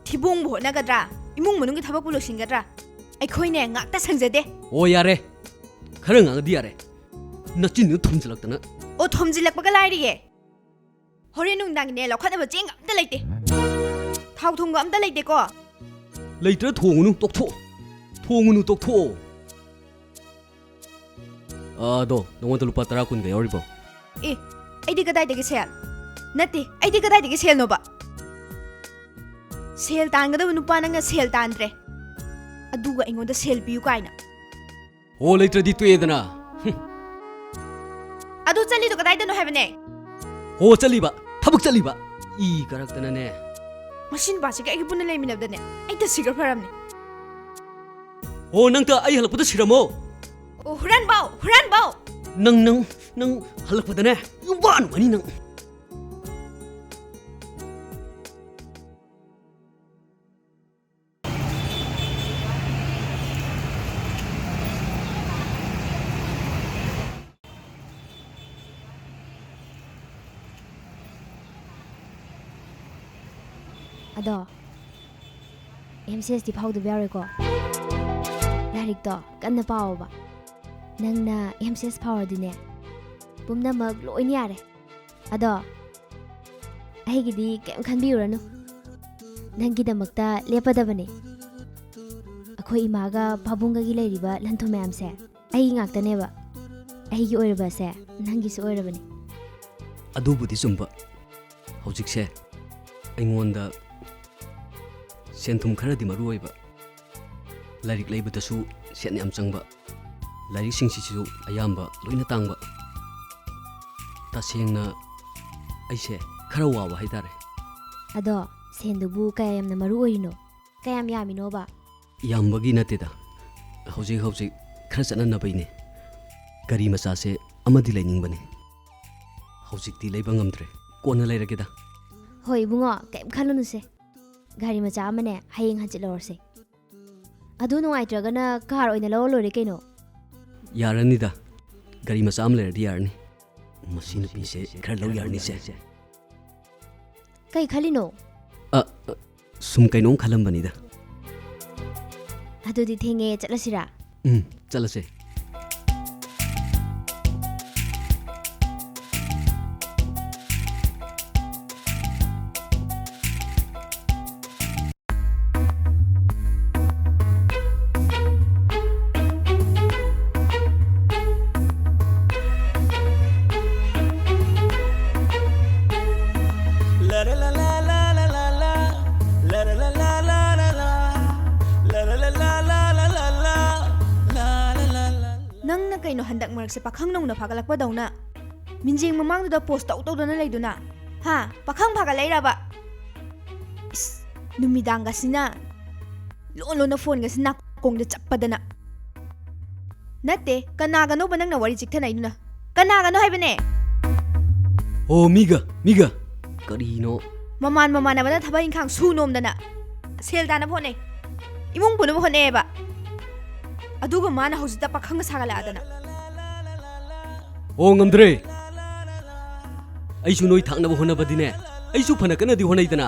ꯊꯤꯕꯣꯡꯕꯨ ꯍꯣꯠꯅꯒꯗ꯭ꯔꯥ? ꯏꯃꯨꯡ ꯃꯅꯨꯡꯒꯤ ꯊꯕꯛꯄꯨ ꯂꯣꯏꯁꯤꯟꯒꯗ꯭ꯔꯥ? ꯑꯩꯈꯣꯏꯅꯦ ꯉꯥꯛꯇ ꯁꯪꯖꯗꯦ꯫ ꯑꯣ, ꯌꯥꯔꯦ꯫ ꯈꯔ ꯉꯥꯡꯉꯗꯤ ꯌꯥꯔꯦ꯫ ꯅꯆꯤꯟꯗꯨ ꯊꯨꯝꯖꯤꯜꯂꯛꯇꯅ꯫ ꯑꯣ, ꯊꯨꯝꯖꯤꯜꯂꯛꯄꯒ ꯂꯥꯏꯔꯤꯌꯦ꯫ ꯍꯣꯔꯦꯟ ꯅꯨꯡꯗꯥꯡꯒꯤꯅꯦ ꯂꯧꯈꯠꯅꯕ ꯆꯦꯡꯒ ꯑꯝꯇ ꯂꯩꯇꯦ꯫ ꯊꯥꯎ ꯊꯨꯝꯒ ꯑꯝꯇ ꯂꯩꯇꯦꯀꯣ꯫ ꯂꯩꯇ꯭ꯔ ꯊꯣꯡꯉꯨꯅꯨ, ꯇꯣꯛꯊꯣꯛꯑꯣ꯫ ꯊꯣꯡꯉꯨꯅꯨ, ꯇꯣꯛꯊꯣꯛꯑꯣ꯫ ꯑꯗꯣ, ꯅꯉꯣꯟꯗ ꯂꯨꯄꯥ ꯇꯔꯥ ꯀꯨꯟꯒ ꯌꯥꯎꯔꯤꯕꯣ? ꯑꯦ, ꯑꯩꯗꯤ ꯀꯗꯥꯏꯗꯒꯤ ꯁꯦꯜ? ꯅꯠꯇꯦ, ꯑꯩꯗꯤ ꯀꯗꯥꯏꯗꯒꯤ ꯁꯦꯜꯅꯣꯕ? ꯁꯦꯜ ꯇꯥꯟꯒꯗꯕ ꯅꯨꯄꯥ ꯅꯪꯅ ꯁꯦꯜ ꯇꯥꯟꯗ꯭ꯔꯦ, ꯑꯗꯨꯒ ꯑꯩꯉꯣꯟꯗ ꯁꯦꯜ ꯄꯤꯌꯨ ꯀꯥꯏꯅ꯫ ꯍꯣ, ꯂꯩꯇ꯭ꯔꯗꯤ ꯇꯣꯛꯑꯦꯗꯅ꯫ ꯍꯨꯝ꯫ ꯑꯗꯨ ꯆꯠꯂꯤꯗꯣ ꯀꯗꯥꯏꯗꯅꯣ ꯍꯥꯏꯕꯅꯦ? ꯍꯣ, ꯆꯠꯂꯤꯕ꯫ ꯊꯕꯛ ꯆꯠꯂꯤꯕ꯫ ꯏ ꯀꯔꯛꯇꯅꯅꯦ꯫ ꯃꯁꯤ ꯅꯨꯄꯥꯁꯤꯒ ꯑꯩꯒ ꯄꯨꯟꯅ ꯂꯩꯃꯤꯟꯅꯕꯗꯅꯦ, ꯑꯩ ꯇꯁꯤꯈ꯭ꯔ ꯐꯔꯝꯅꯦ꯫ ꯍꯣ, ꯅꯪꯇ ꯑꯩ ꯍꯜꯂꯛꯄꯗ ꯁꯤꯔꯝꯃꯣ꯫ ꯑꯣ, ꯍꯨꯔꯥꯟꯕꯧ, ꯍꯨꯔꯥꯟꯕꯧ! ꯅꯪ, ꯅꯪ, ꯅꯪ ꯍꯜꯂꯛꯄꯗꯅꯦ, ꯌꯨꯝꯕꯥꯟ ꯅꯨꯡꯉꯥꯏꯅꯤ ꯅꯪ꯫ ꯑꯗꯣ, ꯑꯦꯝ ꯁꯤ ꯑꯦꯁꯇꯤ ꯐꯥꯎꯗꯕ ꯌꯥꯔꯣꯏꯀꯣ꯫ ꯂꯥꯏꯔꯤꯛꯇꯣ ꯀꯟꯅ ꯄꯥꯎꯕ꯫ ꯅꯪꯅ ꯑꯦꯝ ꯁꯤ ꯑꯦꯁ ꯐꯥꯎꯔꯗꯤꯅꯦ, ꯄꯨꯝꯅꯃꯛ ꯂꯣꯏꯅ ꯌꯥꯔꯦ꯫ ꯑꯗꯣ ꯑꯩꯒꯤꯗꯤ ꯀꯩꯝ ꯈꯟꯕꯤꯔꯨꯔꯅꯨ, ꯅꯪꯒꯤꯗꯃꯛꯇ ꯂꯦꯞꯄꯗꯕꯅꯦ꯫ ꯑꯩꯈꯣꯏ ꯏꯃꯥꯒ ꯄꯥꯕꯨꯡꯒꯒꯤ ꯂꯩꯔꯤꯕ ꯂꯟ ꯊꯨꯝ ꯃꯌꯥꯝꯁꯦ ꯑꯩꯒꯤ ꯉꯥꯛꯇꯅꯦꯕ꯫ ꯑꯩꯒꯤ ꯑꯣꯏꯔꯕꯁꯦ ꯅꯪꯒꯤꯁꯨ ꯑꯣꯏꯔꯕꯅꯦ꯫ ꯑꯗꯨꯕꯨꯗꯤ ꯆꯨꯝꯕ꯫ ꯍꯧꯖꯤꯛꯁꯦ ꯑꯩꯉꯣꯟꯗ ꯁꯦꯟ ꯊꯨꯝ ꯈꯔꯗꯤ ꯃꯔꯨ ꯑꯣꯏꯕ, ꯂꯥꯏꯔꯤꯛ ꯂꯩꯕꯗꯁꯨ ꯁꯦꯟ ꯌꯥꯝ ꯆꯪꯕ, ꯂꯥꯏꯔꯤꯛꯁꯤꯡꯁꯤꯁꯨ ꯑꯌꯥꯝꯕ ꯂꯣꯏꯅ ꯇꯥꯡꯕ꯫ ꯇꯁꯦꯡꯅ ꯑꯩꯁꯦ ꯈꯔ ꯋꯥꯕ ꯍꯥꯏꯇꯥꯔꯦ꯫ ꯑꯗꯣ ꯁꯦꯟꯗꯨꯕꯨ ꯀꯌꯥ ꯌꯥꯝꯅ ꯃꯔꯨ ꯑꯣꯏꯔꯤꯅꯣ? ꯀꯌꯥꯝ ꯌꯥꯝꯃꯤꯅꯣꯕ? ꯌꯥꯝꯕꯒꯤ ꯅꯠꯇꯦꯗ, ꯍꯧꯖꯤꯛ ꯍꯧꯖꯤꯛ ꯈꯔ ꯆꯠꯅꯅꯕꯩꯅꯦ꯫ ꯒꯥꯔꯤ ꯃꯆꯥꯁꯦ ꯑꯃꯗꯤ ꯂꯩꯅꯤꯡꯕꯅꯤ꯫ ꯍꯧꯖꯤꯛꯇꯤ ꯂꯩꯕ ꯉꯝꯗ꯭ꯔꯦ, ꯀꯣꯟꯅ ꯂꯩꯔꯒꯦꯗ꯫ ꯍꯣꯏ ꯏꯕꯨꯡꯉꯣ, ꯀꯩꯝ ꯈꯜꯂꯨꯅꯨꯁꯦ꯫ ꯒꯥꯔꯤ ꯃꯆꯥ ꯑꯃꯅꯦ ꯍꯌꯦꯡ ꯍꯟꯆꯤꯠ ꯂꯧꯔꯁꯦ꯫ ꯑꯗꯨ ꯅꯨꯡꯉꯥꯏꯇ꯭ꯔꯒꯅ ꯀꯥꯔ ꯑꯣꯏꯅ ꯂꯧꯔ ꯂꯣꯏꯔꯦ ꯀꯩꯅꯣ꯫ ꯌꯥꯔꯅꯤꯗ, ꯒꯥꯔꯤ ꯃꯆꯥ ꯑꯃ ꯂꯩꯔꯗꯤ ꯌꯥꯔꯅꯤ꯫ ꯃꯁꯤ ꯅꯨꯄꯤꯁꯦ ꯈꯔ ꯂꯧ ꯌꯥꯔꯅꯤꯁꯦ꯫ ꯀꯩ ꯈꯜꯂꯤꯅꯣ? ꯑ, ꯑ, ꯁꯨꯝ ꯀꯩꯅꯣꯝ ꯈꯜꯂꯝꯕꯅꯤꯗ꯫ ꯑꯗꯨꯗꯤ ꯊꯦꯡꯉꯦ, ꯆꯠꯂꯁꯤꯔꯥ? ꯎꯝ, ꯆꯠꯂꯁꯦ꯫ ꯅꯪꯅ ꯀꯩꯅꯣ ꯍꯟꯗꯛ ꯃꯔꯛꯁꯦ ꯄꯥꯈꯪ ꯅꯧꯅ ꯐꯥꯒꯠꯂꯛꯄꯗꯧꯅ ꯃꯤꯡꯖꯦꯜ ꯃꯃꯥꯡꯗꯨꯗ ꯄꯣꯁ ꯇꯧ ꯇꯧꯗꯅ ꯂꯩꯗꯨꯅ? ꯍꯥ? ꯄꯥꯈꯪ ꯐꯥꯒꯠꯂꯛꯏꯔꯕ? ꯏꯁ, ꯅꯨꯃꯤꯗꯥꯡꯒꯁꯤꯅ ꯂꯣꯟ ꯂꯣꯟꯅ ꯐꯣꯟꯒꯁꯤ ꯅꯥꯀꯣꯡꯗ ꯆꯞꯄꯗꯅ꯫ ꯅꯠꯇꯦ, ꯀꯅꯥꯒꯅꯣꯕ ꯅꯪꯅ ꯋꯥꯔꯤ ꯆꯤꯛꯊꯅꯩꯗꯨꯅ? ꯀꯅꯥꯒꯅꯣ ꯍꯥꯏꯕꯅꯦ? ꯑꯣ, ꯃꯤꯒ, ꯃꯤꯒ꯫ ꯀꯔꯤꯅꯣ? ꯃꯃꯥꯟ ꯃꯃꯥꯟꯅꯕꯅ ꯊꯕꯛ ꯏꯪꯈꯥꯡ ꯁꯨ ꯅꯣꯝꯗꯅ ꯁꯦꯜ ꯇꯥꯅꯕ ꯍꯣꯠꯅꯩ, ꯏꯃꯨꯡ ꯄꯨꯅꯕ ꯍꯣꯠꯅꯩꯌꯦꯕ꯫ ꯑꯗꯨꯒ ꯃꯥꯅ ꯍꯧꯖꯤꯛꯇ ꯄꯥꯈꯪꯒ ꯁꯥꯒꯠꯂꯛꯑꯗꯅ꯫ ꯑꯣ, ꯉꯝꯗ꯭ꯔꯦ꯫ ꯑꯩꯁꯨ ꯅꯣꯏ ꯊꯥꯛꯅꯕ ꯍꯣꯠꯅꯕꯗꯤꯅꯦ, ꯑꯩꯁꯨ ꯐꯅ ꯀꯟꯅꯗꯤ ꯍꯣꯠꯅꯩꯗꯅ,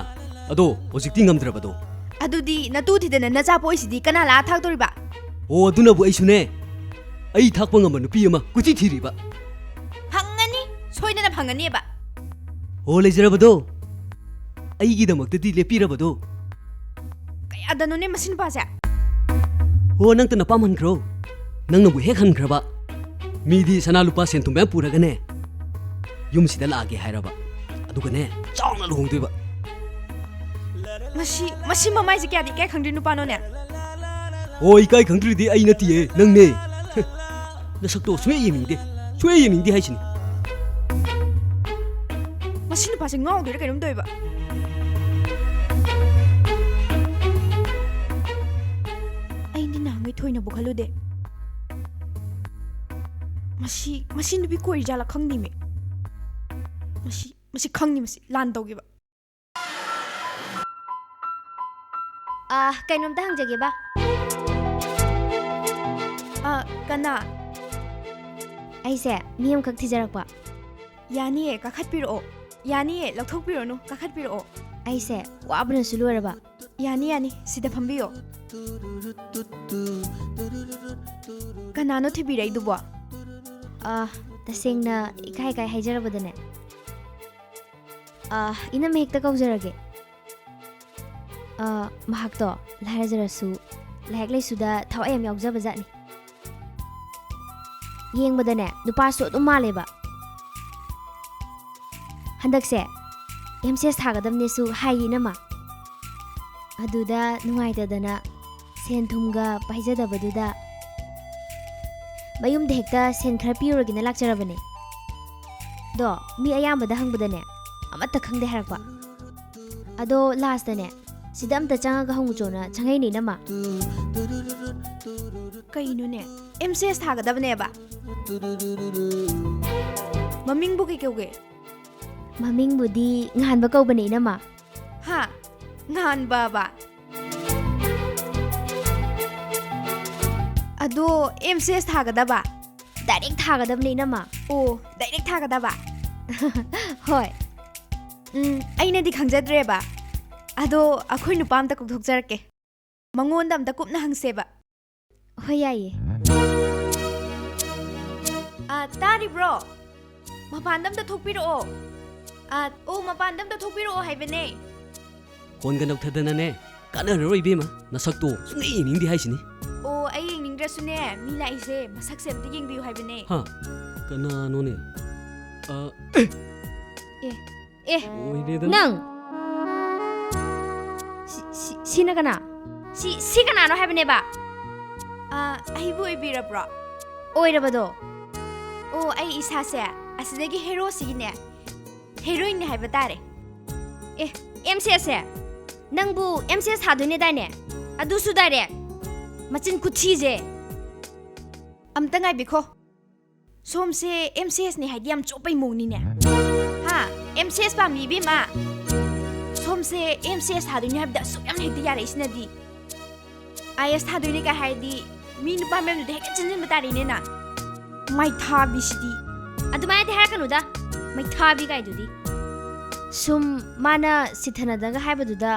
ꯑꯗꯣ ꯍꯧꯖꯤꯛꯇꯤ ꯉꯝꯗ꯭ꯔꯕꯗꯣ꯫ ꯑꯗꯨꯗꯤ ꯅꯇꯨ ꯊꯤꯗꯅ ꯅꯆꯥ ꯄꯣꯛꯏꯁꯤꯗꯤ ꯀꯅꯥ ꯂꯥꯛꯑ ꯊꯥꯛꯇꯣꯔꯤꯕ? ꯑꯣ, ꯑꯗꯨꯅꯕꯨ ꯑꯩꯁꯨꯅꯦ, ꯑꯩ ꯊꯥꯛꯄ ꯉꯝꯕ ꯅꯨꯄꯤ ꯑꯃ ꯀꯣꯏꯊꯤ ꯊꯤꯔꯤꯕ꯫ ꯐꯪꯉꯅꯤ, ꯁꯣꯏꯗꯅ ꯐꯪꯉꯅꯤꯕ꯫ ꯑꯣ, ꯂꯩꯖꯔꯕꯗꯣ, ꯑꯩꯒꯤꯗꯃꯛꯇꯗꯤ ꯂꯦꯞꯄꯤꯔꯕꯗꯣ꯫ ꯀꯌꯥꯗꯅꯣꯅꯦ ꯃꯁꯤ ꯅꯨꯄꯥꯁꯦ? ꯍꯣ, ꯅꯪꯇ ꯅꯄꯥꯝ ꯍꯟꯈ꯭ꯔꯣ꯫ ꯅꯪꯅꯕꯨ ꯍꯦꯛ ꯍꯟꯈ꯭ꯔꯕ, ꯃꯤꯗꯤ ꯁꯅꯥ ꯂꯨꯄꯥ ꯁꯦꯟ ꯊꯨꯝ ꯃꯌꯥꯝ ꯄꯨꯔꯒꯅꯦ, ꯌꯨꯝꯁꯤꯗ ꯂꯥꯛꯑꯒꯦ ꯍꯥꯏꯔꯕ, ꯑꯗꯨꯒꯅꯦ, ꯆꯥꯎꯅ ꯂꯨꯍꯣꯡꯗꯣꯏꯕ꯫ ꯃꯁꯤ, ꯃꯁꯤ ꯃꯃꯥꯏꯁꯦ ꯀꯌꯥꯗꯤ ꯏꯀꯥꯏ ꯈꯪꯗ꯭ꯔꯤ ꯅꯨꯄꯥꯅꯣꯅꯦ? ꯑꯣ, ꯏꯀꯥꯏ ꯈꯪꯗ꯭ꯔꯤꯗꯤ ꯑꯩ ꯅꯠꯇꯤꯌꯦ, ꯅꯪꯅꯦ꯫ ꯅꯁꯛꯇꯣ ꯁꯨꯡꯌꯦꯡ ꯌꯦꯡꯅꯤꯡꯗꯦ, ꯁꯨꯡꯌꯦꯡ ꯌꯦꯡꯅꯤꯡꯗꯦ ꯍꯥꯏꯁꯤꯅꯤ꯫ ꯃꯁꯤ ꯅꯨꯄꯥꯁꯦ ꯉꯥꯎꯗꯣꯏꯔꯥ ꯀꯩꯅꯣꯝ ꯇꯧꯋꯦꯕ꯫ ꯑꯩꯗꯤ ꯅꯍꯥꯟꯉꯩ ꯊꯣꯏꯅꯕꯨ ꯈꯜꯂꯨꯗꯦ꯫ ꯃꯁꯤ, ꯃꯁꯤ ꯅꯨꯄꯤ ꯀꯣꯏꯔꯤꯖꯥꯠꯂꯥ ꯈꯪꯗꯦꯃꯤ꯫ ꯃꯁꯤ, ꯃꯁꯤ ꯈꯪꯅꯤ, ꯃꯁꯤ ꯂꯥꯟ ꯇꯧꯒꯦꯕ꯫ ꯑꯥ, ꯀꯩꯅꯣꯝꯇ ꯍꯪꯖꯒꯦꯕ꯫ ꯑꯥ, ꯀꯅꯥ? ꯑꯩꯁꯦ ꯃꯤ ꯑꯃꯈꯛ ꯊꯤꯖꯔꯛꯄ꯫ ꯌꯥꯅꯤꯌꯦ, ꯀꯥꯈꯠꯄꯤꯔꯛꯑꯣ꯫ ꯌꯥꯅꯤꯌꯦ, ꯂꯧꯊꯣꯛꯄꯤꯔꯨꯅꯨ, ꯀꯥꯈꯠꯄꯤꯔꯛꯑꯣ꯫ ꯑꯩꯁꯦ ꯋꯥꯕꯅꯁꯨ ꯂꯣꯏꯔꯕ꯫ ꯌꯥꯅꯤ, ꯌꯥꯅꯤ, ꯁꯤꯗ ꯐꯝꯕꯤꯌꯣ꯫ ꯀꯅꯥꯅꯣ ꯊꯤꯕꯤꯔꯛꯏꯗꯨꯕꯣ? ꯑꯥ, ꯇꯁꯦꯡꯅ ꯏꯀꯥꯏ ꯏꯀꯥꯏ ꯍꯥꯏꯖꯔꯕꯗꯅꯦ꯫ ꯑꯥ, ꯏꯅꯝꯃ ꯍꯦꯛꯇ ꯀꯧꯖꯔꯒꯦ꯫ ꯑꯥ, ꯃꯍꯥꯛꯇꯣ ꯂꯥꯏꯔꯖꯔꯁꯨ ꯂꯥꯏꯔꯤꯛ ꯂꯥꯏꯁꯨꯗ ꯊꯋꯥꯏ ꯌꯥꯝ ꯌꯥꯎꯖꯕ ꯖꯥꯠꯅꯤ꯫ ꯌꯦꯡꯕꯗꯅꯦ, ꯅꯨꯄꯥꯁꯨ ꯑꯗꯨꯝ ꯃꯥꯜꯂꯦꯕ꯫ ꯍꯟꯗꯛꯁꯦ ꯑꯦꯝ ꯁꯤ ꯑꯦꯁ ꯊꯥꯒꯗꯕꯅꯦꯁꯨ ꯍꯥꯏꯌꯦ ꯏꯅꯝꯃ꯫ ꯑꯗꯨꯗ ꯅꯨꯡꯉꯥꯏꯇꯗꯅ ꯁꯦꯟ ꯊꯨꯝꯒ ꯄꯥꯏꯖꯗꯕꯗꯨꯗ ꯃꯌꯨꯝꯗ ꯍꯦꯛꯇ ꯁꯦꯟ ꯈꯔ ꯄꯤꯔꯨꯔꯒꯦꯅ ꯂꯥꯛꯆꯔꯕꯅꯦ꯫ ꯑꯗꯣ ꯃꯤ ꯑꯌꯥꯝꯕꯗ ꯍꯪꯕꯗꯅꯦ, ꯑꯃꯠꯇ ꯈꯪꯗꯦ ꯍꯥꯏꯔꯛꯄ꯫ ꯑꯗꯣ ꯂꯥꯁꯇꯅꯦ, ꯁꯤꯗ ꯑꯝꯇ ꯆꯪꯉꯒ ꯍꯪꯉꯨꯆꯣꯅ ꯆꯪꯉꯛꯏꯅꯦ ꯏꯅꯝꯃ꯫ ꯀꯩꯅꯣꯅꯦ? M C S ꯊꯥꯒꯗꯕꯅꯦꯕ? ꯃꯃꯤꯡꯕꯨ ꯀꯩ ꯀꯧꯒꯦ? ꯃꯃꯤꯡꯕꯨꯗꯤ ꯉꯥꯟꯕ ꯀꯧꯕꯅꯦ ꯏꯅꯝꯃ꯫ ꯍꯥ? ꯉꯥꯟꯕꯕ? ꯑꯗꯣ ꯑꯦꯝ ꯁꯤ ꯑꯦꯁ ꯊꯥꯒꯗꯕ? ꯗꯥꯏꯔꯦꯛ ꯊꯥꯒꯗꯕꯅꯦ ꯏꯅꯝꯃ꯫ ꯑꯣ, ꯗꯥꯏꯔꯦꯛ ꯊꯥꯒꯗꯕ? ꯍꯣꯏ꯫ ꯎꯝ, ꯑꯩꯅꯗꯤ ꯈꯪꯖꯗ꯭ꯔꯦꯕ꯫ ꯑꯗꯣ ꯑꯩꯈꯣꯏ ꯅꯨꯄꯥ ꯑꯝꯇ ꯀꯧꯊꯣꯛꯆꯔꯛꯀꯦ꯫ ꯃꯉꯣꯟꯗ ꯑꯝꯇ ꯀꯨꯞꯅ ꯍꯪꯁꯦꯕ꯫ ꯍꯣꯏ, ꯌꯥꯏꯌꯦ꯫ ꯑ, ꯇꯥꯔꯤꯕ꯭ꯔꯣ? ꯃꯄꯥꯟꯗ ꯑꯝꯇ ꯊꯣꯛꯄꯤꯔꯛꯑꯣ꯫ ꯑ, ꯑꯣ, ꯃꯄꯥꯟꯗ ꯑꯝꯇ ꯊꯣꯛꯄꯤꯔꯛꯑꯣ ꯍꯥꯏꯕꯅꯦ꯫ ꯐꯣꯟꯒ ꯅꯧꯊꯗꯅꯅꯦ, ꯀꯥꯟꯅꯔꯔꯣꯏ ꯏꯕꯦꯝꯃ, ꯅꯁꯛꯇꯣ ꯁꯨꯡꯌꯦꯡ ꯌꯦꯡꯅꯤꯡꯗꯦ ꯍꯥꯏꯁꯤꯅꯤ꯫ ꯑꯣ, ꯑꯩ ꯌꯦꯡꯅꯤꯡꯗ꯭ꯔꯁꯨꯅꯦ, ꯃꯤ ꯂꯥꯛꯏꯁꯦ ꯃꯁꯛꯁꯦ ꯑꯝꯇ ꯌꯦꯡꯕꯤꯌꯨ ꯍꯥꯏꯕꯅꯦ꯫ ꯍꯥ? ꯀꯅꯥꯅꯣꯅꯦ? ꯑ, ꯑꯦ, ꯑꯦ, ꯂꯣꯏꯔꯦꯗ꯫ ꯅꯪ! ꯁꯤ, ꯁꯤ, ꯁꯤꯅ ꯀꯅꯥ? ꯁꯤ, ꯁꯤ ꯀꯅꯥꯅꯣ ꯍꯥꯏꯕꯅꯦꯕ? ꯑ, ꯑꯩꯕꯨ ꯑꯣꯏꯕꯤꯔꯕ꯭ꯔꯣ? ꯑꯣꯏꯔꯕꯗꯣ? ꯑꯣ, ꯑꯩ ꯏꯁꯥꯁꯦ ꯑꯁꯤꯗꯒꯤ ꯍꯦꯔꯣꯁꯤꯒꯤꯅꯦ, ꯍꯦꯔꯣꯏꯟꯅꯦ ꯍꯥꯏꯕ ꯇꯥꯔꯦ꯫ ꯑꯦ, ꯑꯦꯝ ꯁꯤ ꯑꯦꯁꯁꯦ? ꯅꯪꯕꯨ ꯑꯦꯝ ꯁꯤ ꯑꯦꯁ ꯊꯥꯗꯣꯏꯅꯦꯗꯥꯏꯅꯦ? ꯑꯗꯨꯁꯨ ꯗꯥꯏꯔꯦꯛ? ꯃꯆꯤꯟ ꯈꯨꯊꯤꯁꯦ! ꯑꯝꯇ ꯉꯥꯏꯕꯤꯈꯣ꯫ ꯁꯣꯝꯁꯦ ꯑꯦꯝ ꯁꯤ ꯑꯦꯁꯅꯦ ꯍꯥꯏꯗꯤ ꯌꯥꯝ ꯆꯣꯞꯄꯩ ꯃꯑꯣꯡꯅꯤꯅꯦ꯫ ꯍꯥ? ꯑꯦꯝ ꯁꯤ ꯑꯦꯁ ꯄꯥꯝꯃꯤ ꯏꯕꯦꯝꯃ? ꯁꯣꯝꯁꯦ ꯑꯦꯝ ꯁꯤ ꯑꯦꯁ ꯊꯥꯗꯣꯏꯅꯦ ꯍꯥꯏꯕꯗ ꯑꯁꯨꯛ ꯌꯥꯝꯅ ꯍꯦꯛꯇ ꯌꯥꯔꯛꯏꯁꯤꯅꯗꯤ꯫ ꯑꯥꯏ ꯑꯦꯁ ꯊꯥꯗꯣꯏꯅꯦ ꯀꯥꯏ ꯍꯥꯏꯔꯗꯤ ꯃꯤ ꯅꯨꯄꯥ ꯃꯌꯥꯝꯗꯨꯗ ꯍꯦꯛꯇ ꯆꯤꯟꯁꯤꯟꯕ ꯇꯥꯔꯦꯅꯦ ꯅꯪ꯫ ꯃꯥꯏꯊꯥꯕꯤꯁꯤꯗꯤ꯫ ꯑꯗꯨꯃꯥꯏꯅꯗꯤ ꯍꯥꯏꯔꯛꯀꯅꯨꯗ, ꯃꯩꯊꯥꯕꯤ ꯀꯥꯏꯗꯨꯗꯤ꯫ ꯁꯨꯝ ꯃꯥꯅ ꯁꯤꯊꯅꯗꯒ ꯍꯥꯏꯕꯗꯨꯗ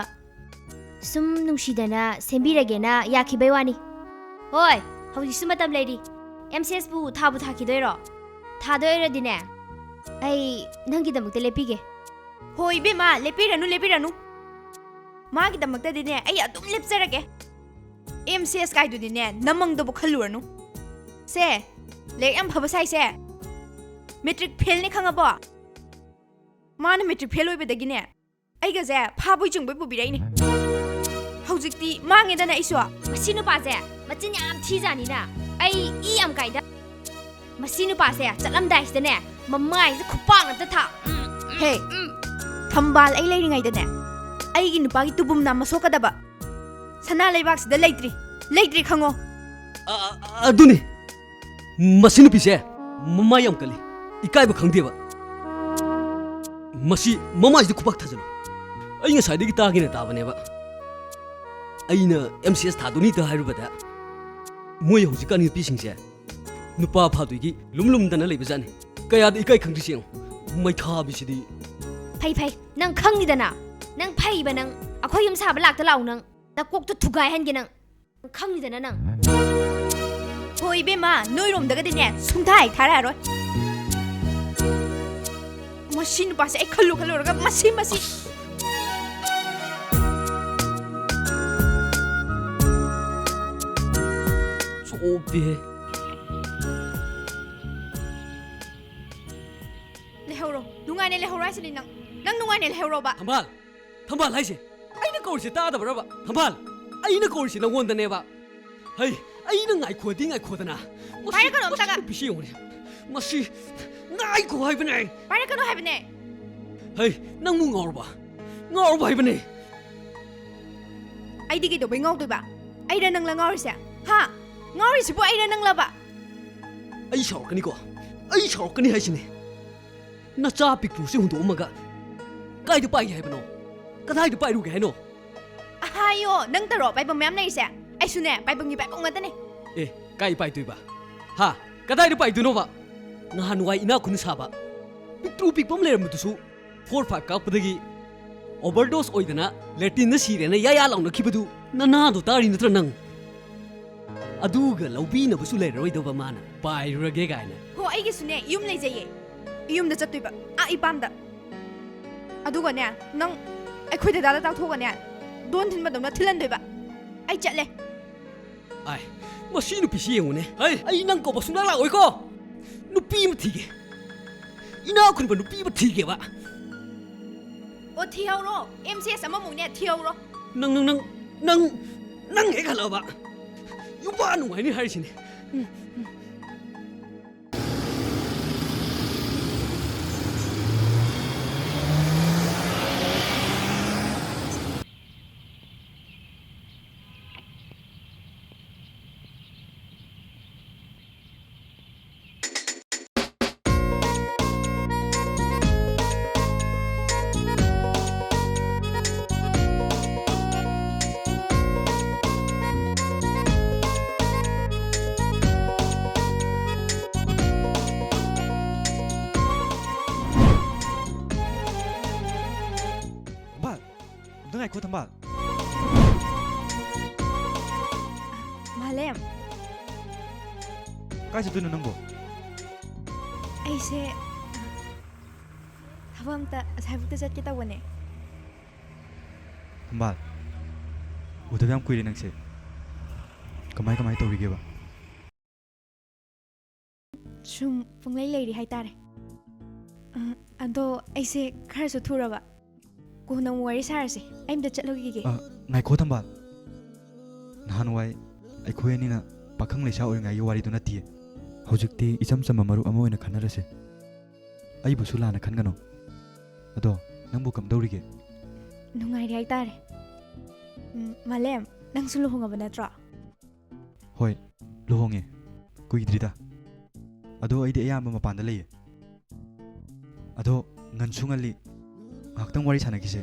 ꯁꯨꯝ ꯅꯨꯡꯁꯤꯗꯅ ꯁꯦꯝꯕꯤꯔꯒꯦꯅ ꯌꯥꯈꯤꯕꯩ ꯋꯥꯅꯤ꯫ ꯍꯣꯏ, ꯍꯧꯖꯤꯛꯁꯨ ꯃꯇꯝ ꯂꯩꯔꯤ꯫ M C ꯑꯦꯁꯄꯨ ꯊꯥꯕꯨ ꯊꯥꯈꯤꯗꯣꯏꯔꯣ? ꯊꯥꯗꯣꯏ ꯑꯣꯏꯔꯗꯤꯅꯦ, ꯑꯩ ꯅꯪꯒꯤꯗꯃꯛꯇ ꯂꯦꯞꯄꯤꯒꯦ꯫ ꯍꯣꯏ ꯏꯕꯦꯝꯃ, ꯂꯦꯞꯄꯤꯔꯅꯨ, ꯂꯦꯞꯄꯤꯔꯅꯨ꯫ ꯃꯥꯒꯤꯗꯃꯛꯇꯗꯤꯅꯦ, ꯑꯩ ꯑꯗꯨꯝ ꯂꯦꯞꯆꯔꯒꯦ꯫ M C S ꯀꯥꯏꯗꯨꯗꯤꯅꯦ, ꯅꯃꯪꯗꯕꯨ ꯈꯜꯂꯨꯔꯅꯨ꯫ ꯁꯦ, ꯂꯥꯏꯔꯤꯛ ꯌꯥꯝ ꯐꯕ ꯁꯥꯏꯁꯦ꯫ ꯃꯦꯇ꯭ꯔꯤꯛ ꯐꯦꯜꯅꯤ ꯈꯪꯉꯕꯣ? ꯃꯥꯅ ꯃꯦꯇ꯭ꯔꯤꯛ ꯐꯦꯜ ꯑꯣꯏꯕꯗꯒꯤꯅꯦ, ꯑꯩꯒꯁꯦ ꯐꯥꯕꯣꯏ ꯆꯨꯡꯕꯣꯏ ꯄꯨꯕꯤꯔꯛꯏꯅꯦ꯫ ꯍꯧꯖꯤꯛꯇꯤ ꯃꯥꯡꯉꯦꯗꯅ ꯑꯩꯁꯨ꯫ ꯃꯁꯤ ꯅꯨꯄꯥꯁꯦ ꯃꯆꯤꯟ ꯌꯥꯝ ꯊꯤꯖꯥꯅꯤꯅ꯫ ꯑꯩ ꯏ ꯌꯥꯝ ꯀꯥꯏꯗ꯫ ꯃꯁꯤ ꯅꯨꯄꯥꯁꯦ ꯆꯠꯂꯝꯗꯥꯏꯁꯤꯗꯅꯦ, ꯃꯃꯥꯏꯁꯦ ꯈꯨꯄꯥꯛ ꯑꯝꯇ ꯊꯥ-, ꯎꯝ, ꯎꯝ, ꯍꯦ, ꯎꯝ꯫ ꯊꯝꯕꯥꯜ ꯑꯩ ꯂꯩꯔꯤꯉꯩꯗꯅꯦ, ꯑꯩꯒꯤ ꯅꯨꯄꯥꯒꯤ ꯇꯨꯕꯨꯝ ꯅꯥꯝꯃ ꯁꯣꯛꯀꯗꯕ ꯁꯅꯥ ꯂꯩꯕꯥꯛꯁꯤꯗ ꯂꯩꯇ꯭ꯔꯤ, ꯂꯩꯇ꯭ꯔꯤ ꯈꯪꯉꯣ꯫ ꯑ-, ꯑ-, ꯑꯗꯨꯅꯤ꯫ ꯃꯁꯤ ꯅꯨꯄꯤꯁꯦ ꯃꯃꯥꯏ ꯌꯥꯝ ꯀꯜꯂꯤ, ꯏꯀꯥꯏꯕ ꯈꯪꯗꯦꯕ꯫ ꯃꯁꯤ ꯃꯃꯥꯏꯁꯤꯗ ꯈꯨꯄꯥꯛ ꯊꯥꯖꯤꯜꯂꯨ꯫ ꯑꯩ ꯉꯁꯥꯏꯗꯒꯤ ꯇꯥꯒꯦꯅ ꯇꯥꯕꯅꯦꯕ꯫ ꯑꯩꯅ ꯑꯦꯝ ꯁꯤ ꯑꯦꯁ ꯊꯥꯗꯣꯏꯅꯤꯇ ꯍꯥꯏꯔꯨꯕꯗ ꯃꯣꯏ ꯍꯧꯖꯤꯛꯀꯥꯟ ꯅꯨꯄꯤꯁꯤꯡꯁꯦ ꯅꯨꯄꯥ ꯐꯥꯗꯣꯏꯒꯤ ꯂꯨꯝ ꯂꯨꯝꯗꯅ ꯂꯩꯕꯖꯥꯠꯅꯤ꯫ ꯀꯌꯥꯗ ꯏꯀꯥꯏ ꯈꯪꯗ꯭ꯔꯤꯁꯤ ꯌꯦꯡꯉꯨ, ꯃꯩꯊꯥꯕꯤꯁꯤꯗꯤ꯫ ꯐꯩ, ꯐꯩ, ꯅꯪ ꯈꯪꯉꯤꯗꯅ꯫ ꯅꯪ ꯐꯩꯕ ꯅꯪ꯫ ꯑꯩꯈꯣꯏ ꯌꯨꯝ ꯁꯥꯕ ꯂꯥꯛꯇ ꯂꯥꯛꯎ ꯅꯪ꯫ ꯅꯀꯣꯛꯇꯣ ꯊꯨꯒꯥꯏꯍꯟꯒꯦ ꯅꯪ꯫ ꯈꯪꯉꯤꯗꯅ ꯅꯪ꯫ ꯍꯣꯏ ꯏꯕꯦꯝꯃ, ꯅꯣꯏꯔꯣꯝꯗꯒꯗꯤꯅꯦ ꯁꯨꯡꯊꯥ ꯍꯦꯛ ꯊꯥꯔꯛꯑꯔꯣꯏ꯫ ꯃꯁꯤ ꯅꯨꯄꯥꯁꯦ ꯑꯩ ꯈꯜꯂꯨ ꯈꯜꯂꯨꯔꯒ ꯃꯁꯤ ꯃꯁꯤ꯫ ꯆꯣꯞꯇꯤꯍꯦ꯫ ꯂꯩꯍꯧꯔꯣ꯫ ꯅꯨꯡꯉꯥꯏꯅ ꯂꯩꯍꯧꯔꯣ ꯍꯥꯏꯁꯤꯅꯤ ꯅꯪ꯫ ꯅꯪ ꯅꯨꯡꯉꯥꯏꯅ ꯂꯩꯍꯧꯔꯣꯕ꯫ ꯊꯝꯕꯥꯜ! ꯊꯝꯕꯥꯜ ꯍꯥꯏꯁꯦ ꯑꯩꯅ ꯀꯧꯔꯤꯁꯦ ꯇꯥꯗꯕ꯭ꯔꯕ? ꯊꯝꯕꯥꯜ! ꯑꯩꯅ ꯀꯧꯔꯤꯁꯦ ꯅꯪꯉꯣꯟꯗꯅꯦꯕ꯫ ꯍꯩ, ꯑꯩꯅ ꯉꯥꯏꯈꯣꯗꯤ ꯉꯥꯏꯈꯣꯗꯅ꯫ ꯃꯁꯤ, ꯄꯥꯏꯔꯛꯀꯅꯣ ꯃꯁꯤ ꯑꯝꯇꯒ꯫ ꯅꯨꯄꯤꯁꯤ ꯌꯦꯡꯉꯨꯅꯦ꯫ ꯃꯁꯤ ꯉꯥꯏꯈꯣ ꯍꯥꯏꯕꯅꯦ꯫ ꯄꯥꯏꯔꯛꯀꯅꯣ ꯍꯥꯏꯕꯅꯦ꯫ ꯍꯩ, ꯅꯪꯕꯨ ꯉꯥꯎꯔꯕ? ꯉꯥꯎꯔꯕ ꯍꯥꯏꯕꯅꯦ꯫ ꯑꯩꯗꯤ ꯀꯩꯗꯧꯕꯩ ꯉꯥꯎꯗꯣꯏꯕ? ꯑꯩꯔ ꯅꯪꯂ ꯉꯥꯎꯔꯤꯁꯦ? ꯍꯥ? ꯉꯥꯎꯔꯤꯁꯤꯕꯨ ꯑꯩꯔ ꯅꯪꯂꯕ? ꯑꯩ ꯁꯥꯎꯔꯛꯀꯅꯤꯀꯣ꯫ ꯑꯩ ꯁꯥꯎꯔꯛꯀꯅꯤ ꯍꯥꯏꯁꯤꯅꯦ꯫ ꯅꯆꯥ ꯄꯤꯛꯇ꯭ꯔꯨꯁꯤ ꯍꯨꯟꯗꯣꯛꯑꯝꯃꯒ ꯀꯥꯏꯗ ꯄꯥꯏꯒꯦ ꯍꯥꯏꯕꯅꯣ? ꯀꯗꯥꯏꯗ ꯄꯥꯏꯔꯨꯒꯦ ꯍꯥꯏꯅꯣ? ꯑꯍꯥꯌꯣ, ꯅꯪ ꯇꯔꯣ ꯄꯥꯏꯐꯝ ꯃꯌꯥꯝ ꯂꯩꯔꯤꯁꯦ? ꯑꯩꯁꯨꯅꯦ, ꯄꯥꯏꯐꯝꯒꯤ ꯄꯥꯏꯐꯝ ꯉꯥꯛꯇꯅꯦ꯫ ꯑꯦ, ꯀꯥꯏ ꯄꯥꯏꯗꯣꯏꯕ? ꯍꯥ? ꯀꯗꯥꯏꯗ ꯄꯥꯏꯗꯣꯏꯅꯣꯕ? ꯅꯍꯥꯟꯋꯥꯏ ꯏꯅꯥꯛ ꯈꯨꯟ ꯁꯥꯕ ꯄꯤꯛꯇ꯭ꯔꯨ ꯄꯤꯛꯄ ꯑꯃ ꯂꯩꯔꯝꯕꯗꯨꯁꯨ four five ꯀꯥꯞꯄꯗꯒꯤ overdose ꯑꯣꯏꯗꯅ ꯂꯦꯇ꯭ꯔꯤꯟꯗ ꯁꯤꯔꯦꯅ ꯌꯥ ꯌꯥ ꯂꯥꯎꯅꯈꯤꯕꯗꯨ ꯅꯅꯥꯗꯣ ꯇꯥꯔꯤ ꯅꯠꯇ꯭ꯔ ꯅꯪ? ꯑꯗꯨꯒ ꯂꯧꯕꯤꯅꯕꯁꯨ ꯂꯩꯔꯔꯣꯏꯗꯕ ꯃꯥꯅ ꯄꯥꯏꯔꯨꯔꯒꯦ ꯀꯥꯏꯅ꯫ ꯍꯣ, ꯑꯩꯒꯤꯁꯨꯅꯦ ꯌꯨꯝ ꯂꯩꯖꯩꯌꯦ꯫ ꯌꯨꯝꯗ ꯆꯠꯇꯣꯏꯕ, ꯑꯥ ꯏꯄꯥꯝꯗ꯫ ꯑꯗꯨꯒꯅꯦ, ꯅꯪ ꯑꯩꯈꯣꯏ ꯗꯗꯥꯗ ꯇꯥꯛꯊꯣꯛꯑꯒꯅꯦ, ꯗꯣꯟ ꯊꯤꯟꯕꯗꯧꯅ ꯊꯤꯜꯍꯟꯗꯣꯏꯕ꯫ ꯑꯩ ꯆꯠꯂꯦ꯫ ꯑꯥꯏ, ꯃꯁꯤ ꯅꯨꯄꯤꯁꯤ ꯌꯦꯡꯉꯨꯅꯦ꯫ ꯍꯩ, ꯑꯩ ꯅꯪ ꯀꯧꯕ ꯁꯨꯡꯂꯥꯛ ꯂꯥꯛꯑꯣꯏꯀꯣ꯫ ꯅꯨꯄꯤ ꯑꯃ ꯊꯤꯒꯦ꯫ ꯏꯅꯥꯛ ꯈꯨꯟꯕ ꯅꯨꯄꯤ ꯑꯃ ꯊꯤꯒꯦꯕ꯫ ꯑꯣ, ꯊꯤꯍꯧꯔꯣ꯫ M C S ꯑꯃꯃꯨꯛꯅꯦ ꯊꯤꯍꯧꯔꯣ꯫ ꯅꯪ, ꯅꯪ, ꯅꯪ, ꯅꯪ, ꯅꯪ ꯍꯦꯛ ꯍꯜꯂꯛꯑꯕ ꯌꯨꯝ ꯄꯥꯟ ꯅꯨꯡꯉꯥꯏꯅꯤ ꯍꯥꯏꯔꯤꯁꯤꯅꯦ꯫ ꯉꯥꯏꯈꯣ, ꯊꯝꯕꯥꯜ꯫ ꯃꯥꯂꯦꯝ꯫ ꯀꯥꯏ ꯆꯠꯇꯣꯏꯅꯣ ꯅꯪꯕꯣ? ꯑꯩꯁꯦ ꯊꯕꯛ ꯑꯝꯇ ꯑꯁꯥꯏꯕꯨꯛꯇ ꯆꯠꯀꯦ ꯇꯧꯕꯅꯦ꯫ ꯊꯝꯕꯥꯜ, ꯎꯗꯕ ꯌꯥꯝ ꯀꯨꯏꯔꯦ ꯅꯪꯁꯦ꯫ ꯀꯃꯥꯏ ꯀꯃꯥꯏ ꯇꯧꯔꯤꯒꯦꯕ? ꯁꯨꯝ ꯄꯨꯡꯂꯩ ꯂꯩꯔꯤ ꯍꯥꯏꯇꯥꯔꯦ꯫ ꯑ, ꯑꯗꯣ ꯑꯩꯁꯦ ꯈꯔꯁꯨ ꯊꯨꯔꯕ꯫ ꯀꯣꯟꯅ ꯑꯃꯨꯛ ꯋꯥꯔꯤ ꯁꯥꯔꯁꯦ꯫ ꯑꯩ ꯑꯝꯇ ꯆꯠꯂꯨꯈꯤꯒꯦ꯫ ꯑ, ꯉꯥꯏꯈꯣ ꯊꯝꯕꯥꯜ꯫ ꯅꯍꯥꯟꯋꯥꯏ ꯑꯩꯈꯣꯏ ꯑꯅꯤꯅ ꯄꯥꯈꯪ ꯂꯩꯁꯥ ꯑꯣꯏꯔꯤꯉꯩꯒꯤ ꯋꯥꯔꯤꯗꯨ ꯅꯠꯇꯤꯌꯦ꯫ ꯍꯧꯖꯤꯛꯇꯤ ꯏꯆꯝ ꯆꯝꯕ ꯃꯔꯨꯞ ꯑꯃ ꯑꯣꯏꯅ ꯈꯟꯅꯔꯁꯦ꯫ ꯑꯩꯕꯨꯁꯨ ꯂꯥꯟꯅ ꯈꯟꯒꯅꯨ꯫ ꯑꯗꯣ ꯅꯪꯕꯨ ꯀꯝꯗꯧꯔꯤꯒꯦ? ꯅꯨꯡꯉꯥꯏꯔꯤ ꯍꯥꯏꯇꯥꯔꯦ꯫ ꯎꯝ, ꯃꯥꯂꯦꯝ, ꯅꯪꯁꯨ ꯂꯨꯍꯣꯡꯉꯕ ꯅꯠꯇ꯭ꯔꯣ? ꯍꯣꯏ, ꯂꯨꯍꯣꯡꯉꯦ꯫ ꯀꯨꯏꯗ꯭ꯔꯤꯗ꯫ ꯑꯗꯣ ꯑꯩꯗꯤ ꯑꯌꯥꯝꯕ ꯃꯄꯥꯟꯗ ꯂꯩꯌꯦ꯫ ꯑꯗꯣ ꯉꯟꯁꯨ ꯉꯜꯂꯤ, ꯉꯥꯏꯍꯥꯛꯇꯪ ꯋꯥꯔꯤ ꯁꯥꯟꯅꯈꯤꯁꯦ꯫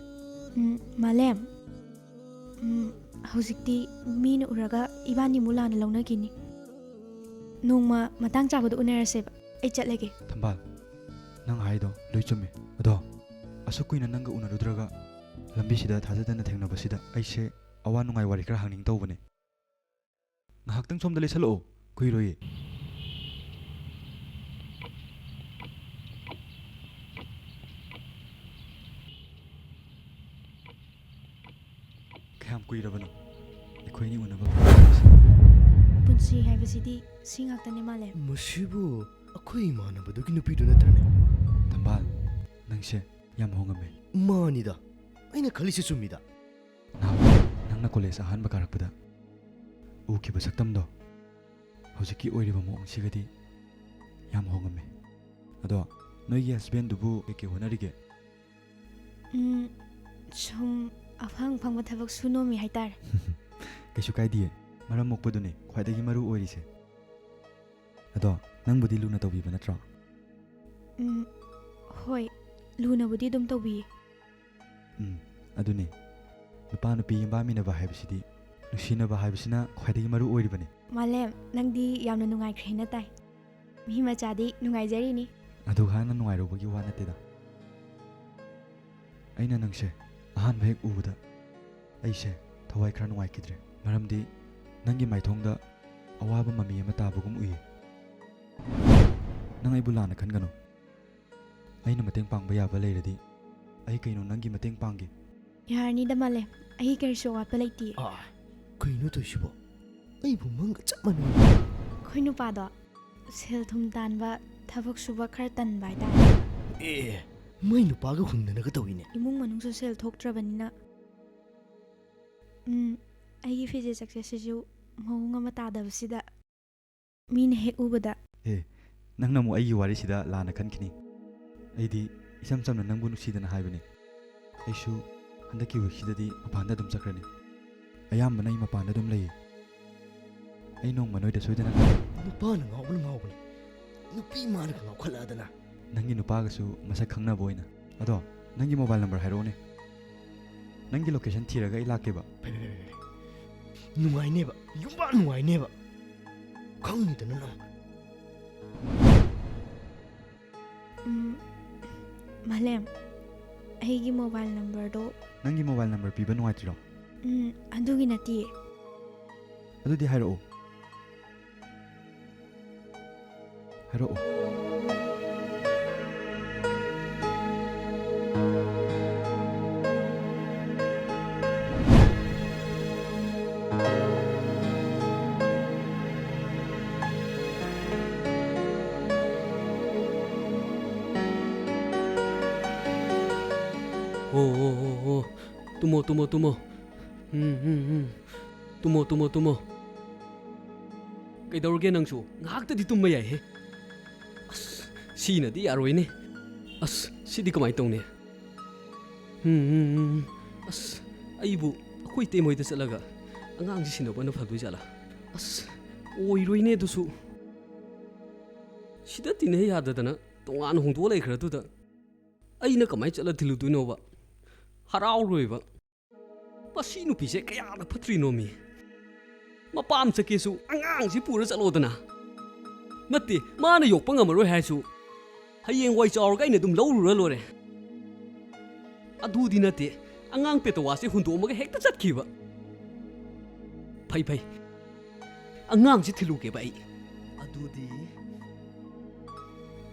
ꯎꯝ, ꯃꯥꯂꯦꯝ, ꯎꯝ, ꯍꯧꯖꯤꯛꯇꯤ ꯃꯤꯅ ꯎꯔꯒ ꯏꯕꯥꯅꯤꯃꯨꯛ ꯂꯥꯟꯅ ꯂꯧꯅꯈꯤꯅꯤ꯫ ꯅꯣꯡꯃ ꯃꯇꯥꯡ ꯆꯥꯕꯗ ꯎꯅꯔꯁꯦꯕ꯫ ꯑꯩ ꯆꯠꯂꯒꯦ꯫ ꯊꯝꯕꯥꯜ, ꯅꯪ ꯍꯥꯏꯗꯣ ꯂꯣꯏ ꯆꯨꯝꯃꯤ꯫ ꯑꯗꯣ ꯑꯁꯨꯛ ꯀꯨꯏꯅ ꯅꯪꯒ ꯎꯅꯔꯨꯗ꯭ꯔꯒ ꯂꯝꯕꯤꯁꯤꯗ ꯊꯥꯖꯗꯅ ꯊꯦꯡꯅꯕꯁꯤꯗ ꯑꯩꯁꯦ ꯑꯋꯥ ꯅꯨꯡꯉꯥꯏ ꯋꯥꯔꯤ ꯈꯔ ꯍꯪꯅꯤꯡ ꯇꯧꯕꯅꯦ꯫ ꯉꯥꯏꯍꯥꯛꯇꯪ ꯁꯣꯝꯗ ꯂꯩꯁꯜꯂꯛꯑꯣ, ꯀꯨꯏꯔꯣꯏꯌꯦ꯫ ꯀꯌꯥꯝ ꯀꯨꯏꯔꯕꯅꯣ ꯑꯩꯈꯣꯏꯅꯤ ꯎꯅꯕ ꯐꯪꯗꯕꯁꯦ? ꯄꯨꯟꯁꯤ ꯍꯥꯏꯕꯁꯤꯗꯤ ꯁꯤ ꯉꯥꯛꯇꯅꯦ, ꯃꯥꯂꯦꯝ꯫ ꯃꯁꯤꯕꯨ ꯑꯩꯈꯣꯏ ꯏꯃꯥꯟꯅꯕꯗꯨꯒꯤ ꯅꯨꯄꯤꯗꯨ ꯅꯠꯇ꯭ꯔꯅꯦ? ꯊꯝꯕꯥꯜ, ꯅꯪꯁꯦ ꯌꯥꯝ ꯍꯣꯡꯉꯝꯃꯦ꯫ ꯃꯥꯅꯤꯗ, ꯑꯩꯅ ꯈꯜꯂꯤꯁꯦ ꯆꯨꯝꯃꯤꯗ꯫ ꯅꯍꯥꯟ ꯅꯪꯅ ꯀꯣꯂꯦꯖ ꯑꯍꯥꯟꯕ ꯀꯥꯔꯛꯄꯗ ꯎꯈꯤꯕ ꯁꯛꯇꯝꯗꯣ ꯍꯧꯖꯤꯛꯀꯤ ꯑꯣꯏꯔꯤꯕ ꯃꯑꯣꯡꯁꯤꯒꯗꯤ ꯌꯥꯝ ꯍꯣꯡꯉꯝꯃꯦ꯫ ꯑꯗꯣ ꯅꯣꯏꯒꯤ ꯍꯁꯕꯦꯟꯗꯨꯕꯨ ꯀꯩꯀꯩ ꯍꯣꯠꯅꯔꯤꯒꯦ? ꯎꯝ, ꯁꯨꯝ ꯑꯐꯪ ꯑꯐꯪꯕ ꯊꯕꯛ ꯁꯨ ꯅꯣꯝꯃꯤ ꯍꯥꯏꯇꯥꯔꯦ꯫ ꯀꯩꯁꯨ ꯀꯥꯏꯗꯤꯌꯦ, ꯃꯔꯝ ꯃꯣꯛꯄꯗꯨꯅꯤ ꯈ꯭ꯋꯥꯏꯗꯒꯤ ꯃꯔꯨ ꯑꯣꯏꯔꯤꯁꯦ꯫ ꯑꯗꯣ ꯅꯪꯕꯨꯗꯤ ꯂꯨꯅ ꯇꯧꯕꯤꯕ ꯅꯠꯇ꯭ꯔꯣ? ꯎꯝ, ꯍꯣꯏ, ꯂꯨꯅꯕꯨꯗꯤ ꯑꯗꯨꯝ ꯇꯧꯕꯤꯌꯦ꯫ ꯎꯝ, ꯑꯗꯨꯅꯤ꯫ ꯅꯨꯄꯥ ꯅꯨꯄꯤ ꯌꯨꯝꯕꯥꯟꯃꯤꯟꯅꯕ ꯍꯥꯏꯕꯁꯤꯗꯤ ꯅꯨꯡꯁꯤꯅꯕ ꯍꯥꯏꯕꯁꯤꯅ ꯈ꯭ꯋꯥꯏꯗꯒꯤ ꯃꯔꯨ ꯑꯣꯏꯔꯤꯕꯅꯤ꯫ ꯃꯥꯂꯦꯝ, ꯅꯪꯗꯤ ꯌꯥꯝꯅ ꯅꯨꯡꯉꯥꯏꯈ꯭ꯔꯦꯅ ꯇꯥꯏ꯫ ꯃꯤ ꯃꯆꯥꯗꯤ ꯅꯨꯡꯉꯥꯏꯖꯔꯤꯅꯤ꯫ ꯑꯗꯨ ꯍꯥꯏꯅ ꯅꯨꯡꯉꯥꯏꯔꯨꯕꯒꯤ ꯋꯥ ꯅꯠꯇꯦꯗ꯫ ꯑꯩꯅ ꯅꯪꯁꯦ ꯑꯍꯥꯟꯕ ꯍꯦꯛ ꯎꯕꯗ ꯑꯩꯁꯦ ꯊꯋꯥꯏ ꯈꯔ ꯅꯨꯡꯉꯥꯏꯈꯤꯗ꯭ꯔꯦ, ꯃꯔꯝꯗꯤ ꯅꯪꯒꯤ ꯃꯥꯏꯊꯣꯡꯗ ꯑꯋꯥꯕ ꯃꯃꯤ ꯑꯃ ꯇꯥꯕꯒꯨꯝ ꯎꯏꯌꯦ꯫ ꯅꯪ ꯑꯩꯕꯨ ꯂꯥꯟꯅ ꯈꯟꯒꯅꯨ꯫ ꯑꯩꯅ ꯃꯇꯦꯡ ꯄꯥꯡꯕ ꯌꯥꯕ ꯂꯩꯔꯗꯤ ꯑꯩ ꯀꯩꯅꯣ ꯅꯪꯒꯤ ꯃꯇꯦꯡ ꯄꯥꯡꯒꯦ꯫ ꯌꯥꯔꯅꯤꯗ ꯃꯥꯂꯦꯝ, ꯑꯩ ꯀꯔꯤꯁꯨ ꯑꯋꯥꯠꯄ ꯂꯩꯇꯦ꯫ ꯑꯥ, ꯀꯩꯅꯣ ꯇꯧꯔꯤꯁꯤꯕꯣ? ꯑꯩꯕꯨ ꯃꯪꯒ ꯆꯞ ꯃꯥꯟꯅꯩ꯫ ꯑꯩꯈꯣꯏ ꯅꯨꯄꯥꯗꯣ ꯁꯦꯜ ꯊꯨꯝ ꯇꯥꯟꯕ, ꯊꯕꯛ ꯁꯨꯕ ꯈꯔ ꯇꯟꯕ ꯍꯥꯏꯇꯥꯔꯦ꯫ ꯑꯦ, ꯃꯩ ꯅꯨꯄꯥꯒ ꯍꯨꯟꯗꯅꯒ ꯇꯧꯏꯅꯦ꯫ ꯏꯃꯨꯡ ꯃꯅꯨꯡꯁꯨ ꯁꯦꯜ ꯊꯣꯛꯇ꯭ꯔꯕꯅꯤꯅ꯫ ꯎꯝ, ꯑꯩꯒꯤ ꯐꯤꯖꯦꯠ ꯆꯥꯛꯆꯦꯠꯁꯤꯁꯨ ꯃꯑꯣꯡ ꯑꯃ ꯇꯥꯗꯕꯁꯤꯗ ꯃꯤꯅ ꯍꯦꯛ ꯎꯕꯗ꯫ ꯑꯦ, ꯅꯪꯅ ꯑꯃꯨꯛ ꯑꯩꯒꯤ ꯋꯥꯔꯤꯁꯤꯗ ꯂꯥꯟꯅ ꯈꯟꯈꯤꯅꯤ꯫ ꯑꯩꯗꯤ ꯏꯆꯝ ꯆꯝꯅ ꯅꯪꯕꯨ ꯅꯨꯡꯁꯤꯗꯅ ꯍꯥꯏꯕꯅꯤ꯫ ꯑꯩꯁꯨ ꯍꯟꯗꯛꯀꯤ ꯋꯤꯛꯁꯤꯗꯗꯤ ꯃꯄꯥꯟꯗ ꯑꯗꯨꯝ ꯆꯠꯈ꯭ꯔꯅꯤ꯫ ꯑꯌꯥꯝꯕꯅ ꯑꯩ ꯃꯄꯥꯟꯗ ꯑꯗꯨꯝ ꯂꯩꯌꯦ꯫ ꯑꯩ ꯅꯣꯡꯃ ꯅꯣꯏꯗ ꯁꯣꯏꯗꯅ ꯂꯥꯛꯀꯦ꯫ ꯅꯨꯄꯥꯅ ꯉꯥꯎꯕꯅ ꯉꯥꯎꯕꯅꯤ꯫ ꯅꯨꯄꯤ ꯃꯥꯅꯒ ꯉꯥꯎꯈꯠꯂꯛꯑꯗꯅ꯫ ꯅꯪꯒꯤ ꯅꯨꯄꯥꯒꯁꯨ ꯃꯁꯛ ꯈꯪꯅꯕ ꯑꯣꯏꯅ꯫ ꯑꯗꯣ, ꯅꯪꯒꯤ ꯃꯣꯕꯥꯏꯜ ꯅꯝꯕꯔ ꯍꯥꯏꯔꯛꯑꯣꯅꯦ꯫ ꯅꯪꯒꯤ ꯂꯣꯀꯦꯁꯟ ꯊꯤꯔꯒ ꯑꯩ ꯂꯥꯛꯀꯦꯕ꯫ ꯐꯩ, ꯐꯩ, ꯐꯩ, ꯐꯩ꯫ ꯅꯨꯡꯉꯥꯏꯅꯦꯕ, ꯌꯨꯝꯕꯥ ꯅꯨꯡꯉꯥꯏꯅꯦꯕ꯫ ꯈꯪꯅꯤꯗꯅ ꯅꯪ꯫ ꯎꯝ, ꯃꯥꯂꯦꯝ, ꯑꯩꯒꯤ ꯃꯣꯕꯥꯏꯜ ꯅꯝꯕꯔꯗꯣ꯫ ꯅꯪꯒꯤ ꯃꯣꯕꯥꯏꯜ ꯅꯝꯕꯔ ꯄꯤꯕ ꯅꯨꯡꯉꯥꯏꯇ꯭ꯔꯤꯔꯣ? ꯎꯝ, ꯑꯗꯨꯒꯤ ꯅꯠꯇꯤꯌꯦ꯫ ꯑꯗꯨꯗꯤ ꯍꯥꯏꯔꯛꯑꯣ꯫ ꯍꯥꯏꯔꯛꯑꯣ꯫ ꯑꯣ, ꯑꯣ, ꯑꯣ, ꯑꯣ꯫ ꯇꯨꯝꯃꯣ, ꯇꯨꯝꯃꯣ, ꯇꯨꯝꯃꯣ꯫ ꯎꯝ, ꯎꯝ, ꯎꯝ꯫ ꯇꯨꯝꯃꯣ, ꯇꯨꯝꯃꯣ, ꯇꯨꯝꯃꯣ꯫ ꯀꯩꯗꯧꯔꯒꯦ ꯅꯪꯁꯨ? ꯉꯥꯏꯍꯥꯛꯇꯗꯤ ꯇꯨꯝꯕ ꯌꯥꯏꯍꯦ꯫ ꯑꯁ, ꯁꯤꯅꯗꯤ ꯌꯥꯔꯣꯏꯅꯦ꯫ ꯑꯁ, ꯁꯤꯗꯤ ꯀꯃꯥꯏꯅ ꯇꯧꯅꯤ? ꯎꯝ, ꯎꯝ, ꯎꯝ, ꯎꯝ꯫ ꯑꯁ, ꯑꯩꯕꯨ ꯑꯩꯈꯣꯏ ꯏꯇꯩꯃ ꯍꯣꯏꯗ ꯆꯠꯂꯒ ꯑꯉꯥꯡꯁꯤ ꯁꯤꯟꯅꯕꯅ ꯐꯗꯣꯏ ꯖꯥꯠꯂꯥ? ꯑꯁ, ꯑꯣꯏꯔꯣꯏꯅꯦ ꯑꯗꯨꯁꯨ꯫ ꯁꯤꯗ ꯇꯤꯟꯅ ꯌꯥꯗꯗꯅ ꯇꯣꯉꯥꯟꯅ ꯍꯣꯡꯗꯣꯛꯑ ꯂꯩꯈ꯭ꯔꯗꯨꯗ ꯑꯩꯅ ꯀꯃꯥꯏꯅ ꯆꯠꯂ ꯊꯤꯜꯂꯨꯗꯣꯏꯅꯣꯕ? ꯍꯔꯥꯎꯔꯣꯏꯕ꯫ ꯃꯁꯤ ꯅꯨꯄꯤꯁꯦ ꯀꯌꯥꯗ ꯐꯠꯇ꯭ꯔꯤꯅꯣꯃꯤ? ꯃꯄꯥꯝ ꯆꯠꯀꯦꯁꯨ ꯑꯉꯥꯡꯁꯤ ꯄꯨꯔ ꯆꯠꯂꯣꯗꯅ꯫ ꯅꯠꯇꯦ, ꯃꯥꯅ ꯌꯣꯛꯄ ꯉꯝꯃꯔꯣꯏ ꯍꯥꯏꯔꯁꯨ ꯍꯌꯦꯡꯋꯥꯏ ꯆꯥꯎꯔꯒ ꯑꯩꯅ ꯑꯗꯨꯝ ꯂꯧꯔꯨꯔ ꯂꯣꯏꯔꯦ꯫ ꯑꯗꯨꯗꯤ ꯅꯠꯇꯦ, ꯑꯉꯥꯡ ꯄꯦꯇꯋꯥꯁꯦ ꯍꯨꯟꯗꯣꯛꯑꯝꯃꯒ ꯍꯦꯛꯇ ꯆꯠꯈꯤꯕ꯫ ꯐꯩ, ꯐꯩ꯫ ꯑꯉꯥꯡꯁꯤ ꯊꯤꯜꯂꯨꯒꯦꯕ ꯑꯩ꯫ ꯑꯗꯨꯗꯤ,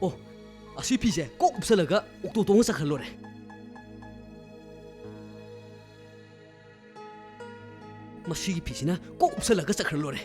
ꯑꯣ, ꯑꯁꯤ ꯐꯤꯁꯦ ꯀꯣꯛ ꯎꯞꯁꯜꯂꯒ ꯑꯣꯛꯇꯣ ꯇꯣꯡꯉ ꯆꯠꯈ꯭ꯔ ꯂꯣꯏꯔꯦ꯫ ꯃꯁꯤꯒꯤ ꯐꯤꯁꯤꯅ ꯀꯣꯛ ꯎꯞꯁꯜꯂꯒ ꯆꯠꯈ꯭ꯔ ꯂꯣꯏꯔꯦ꯫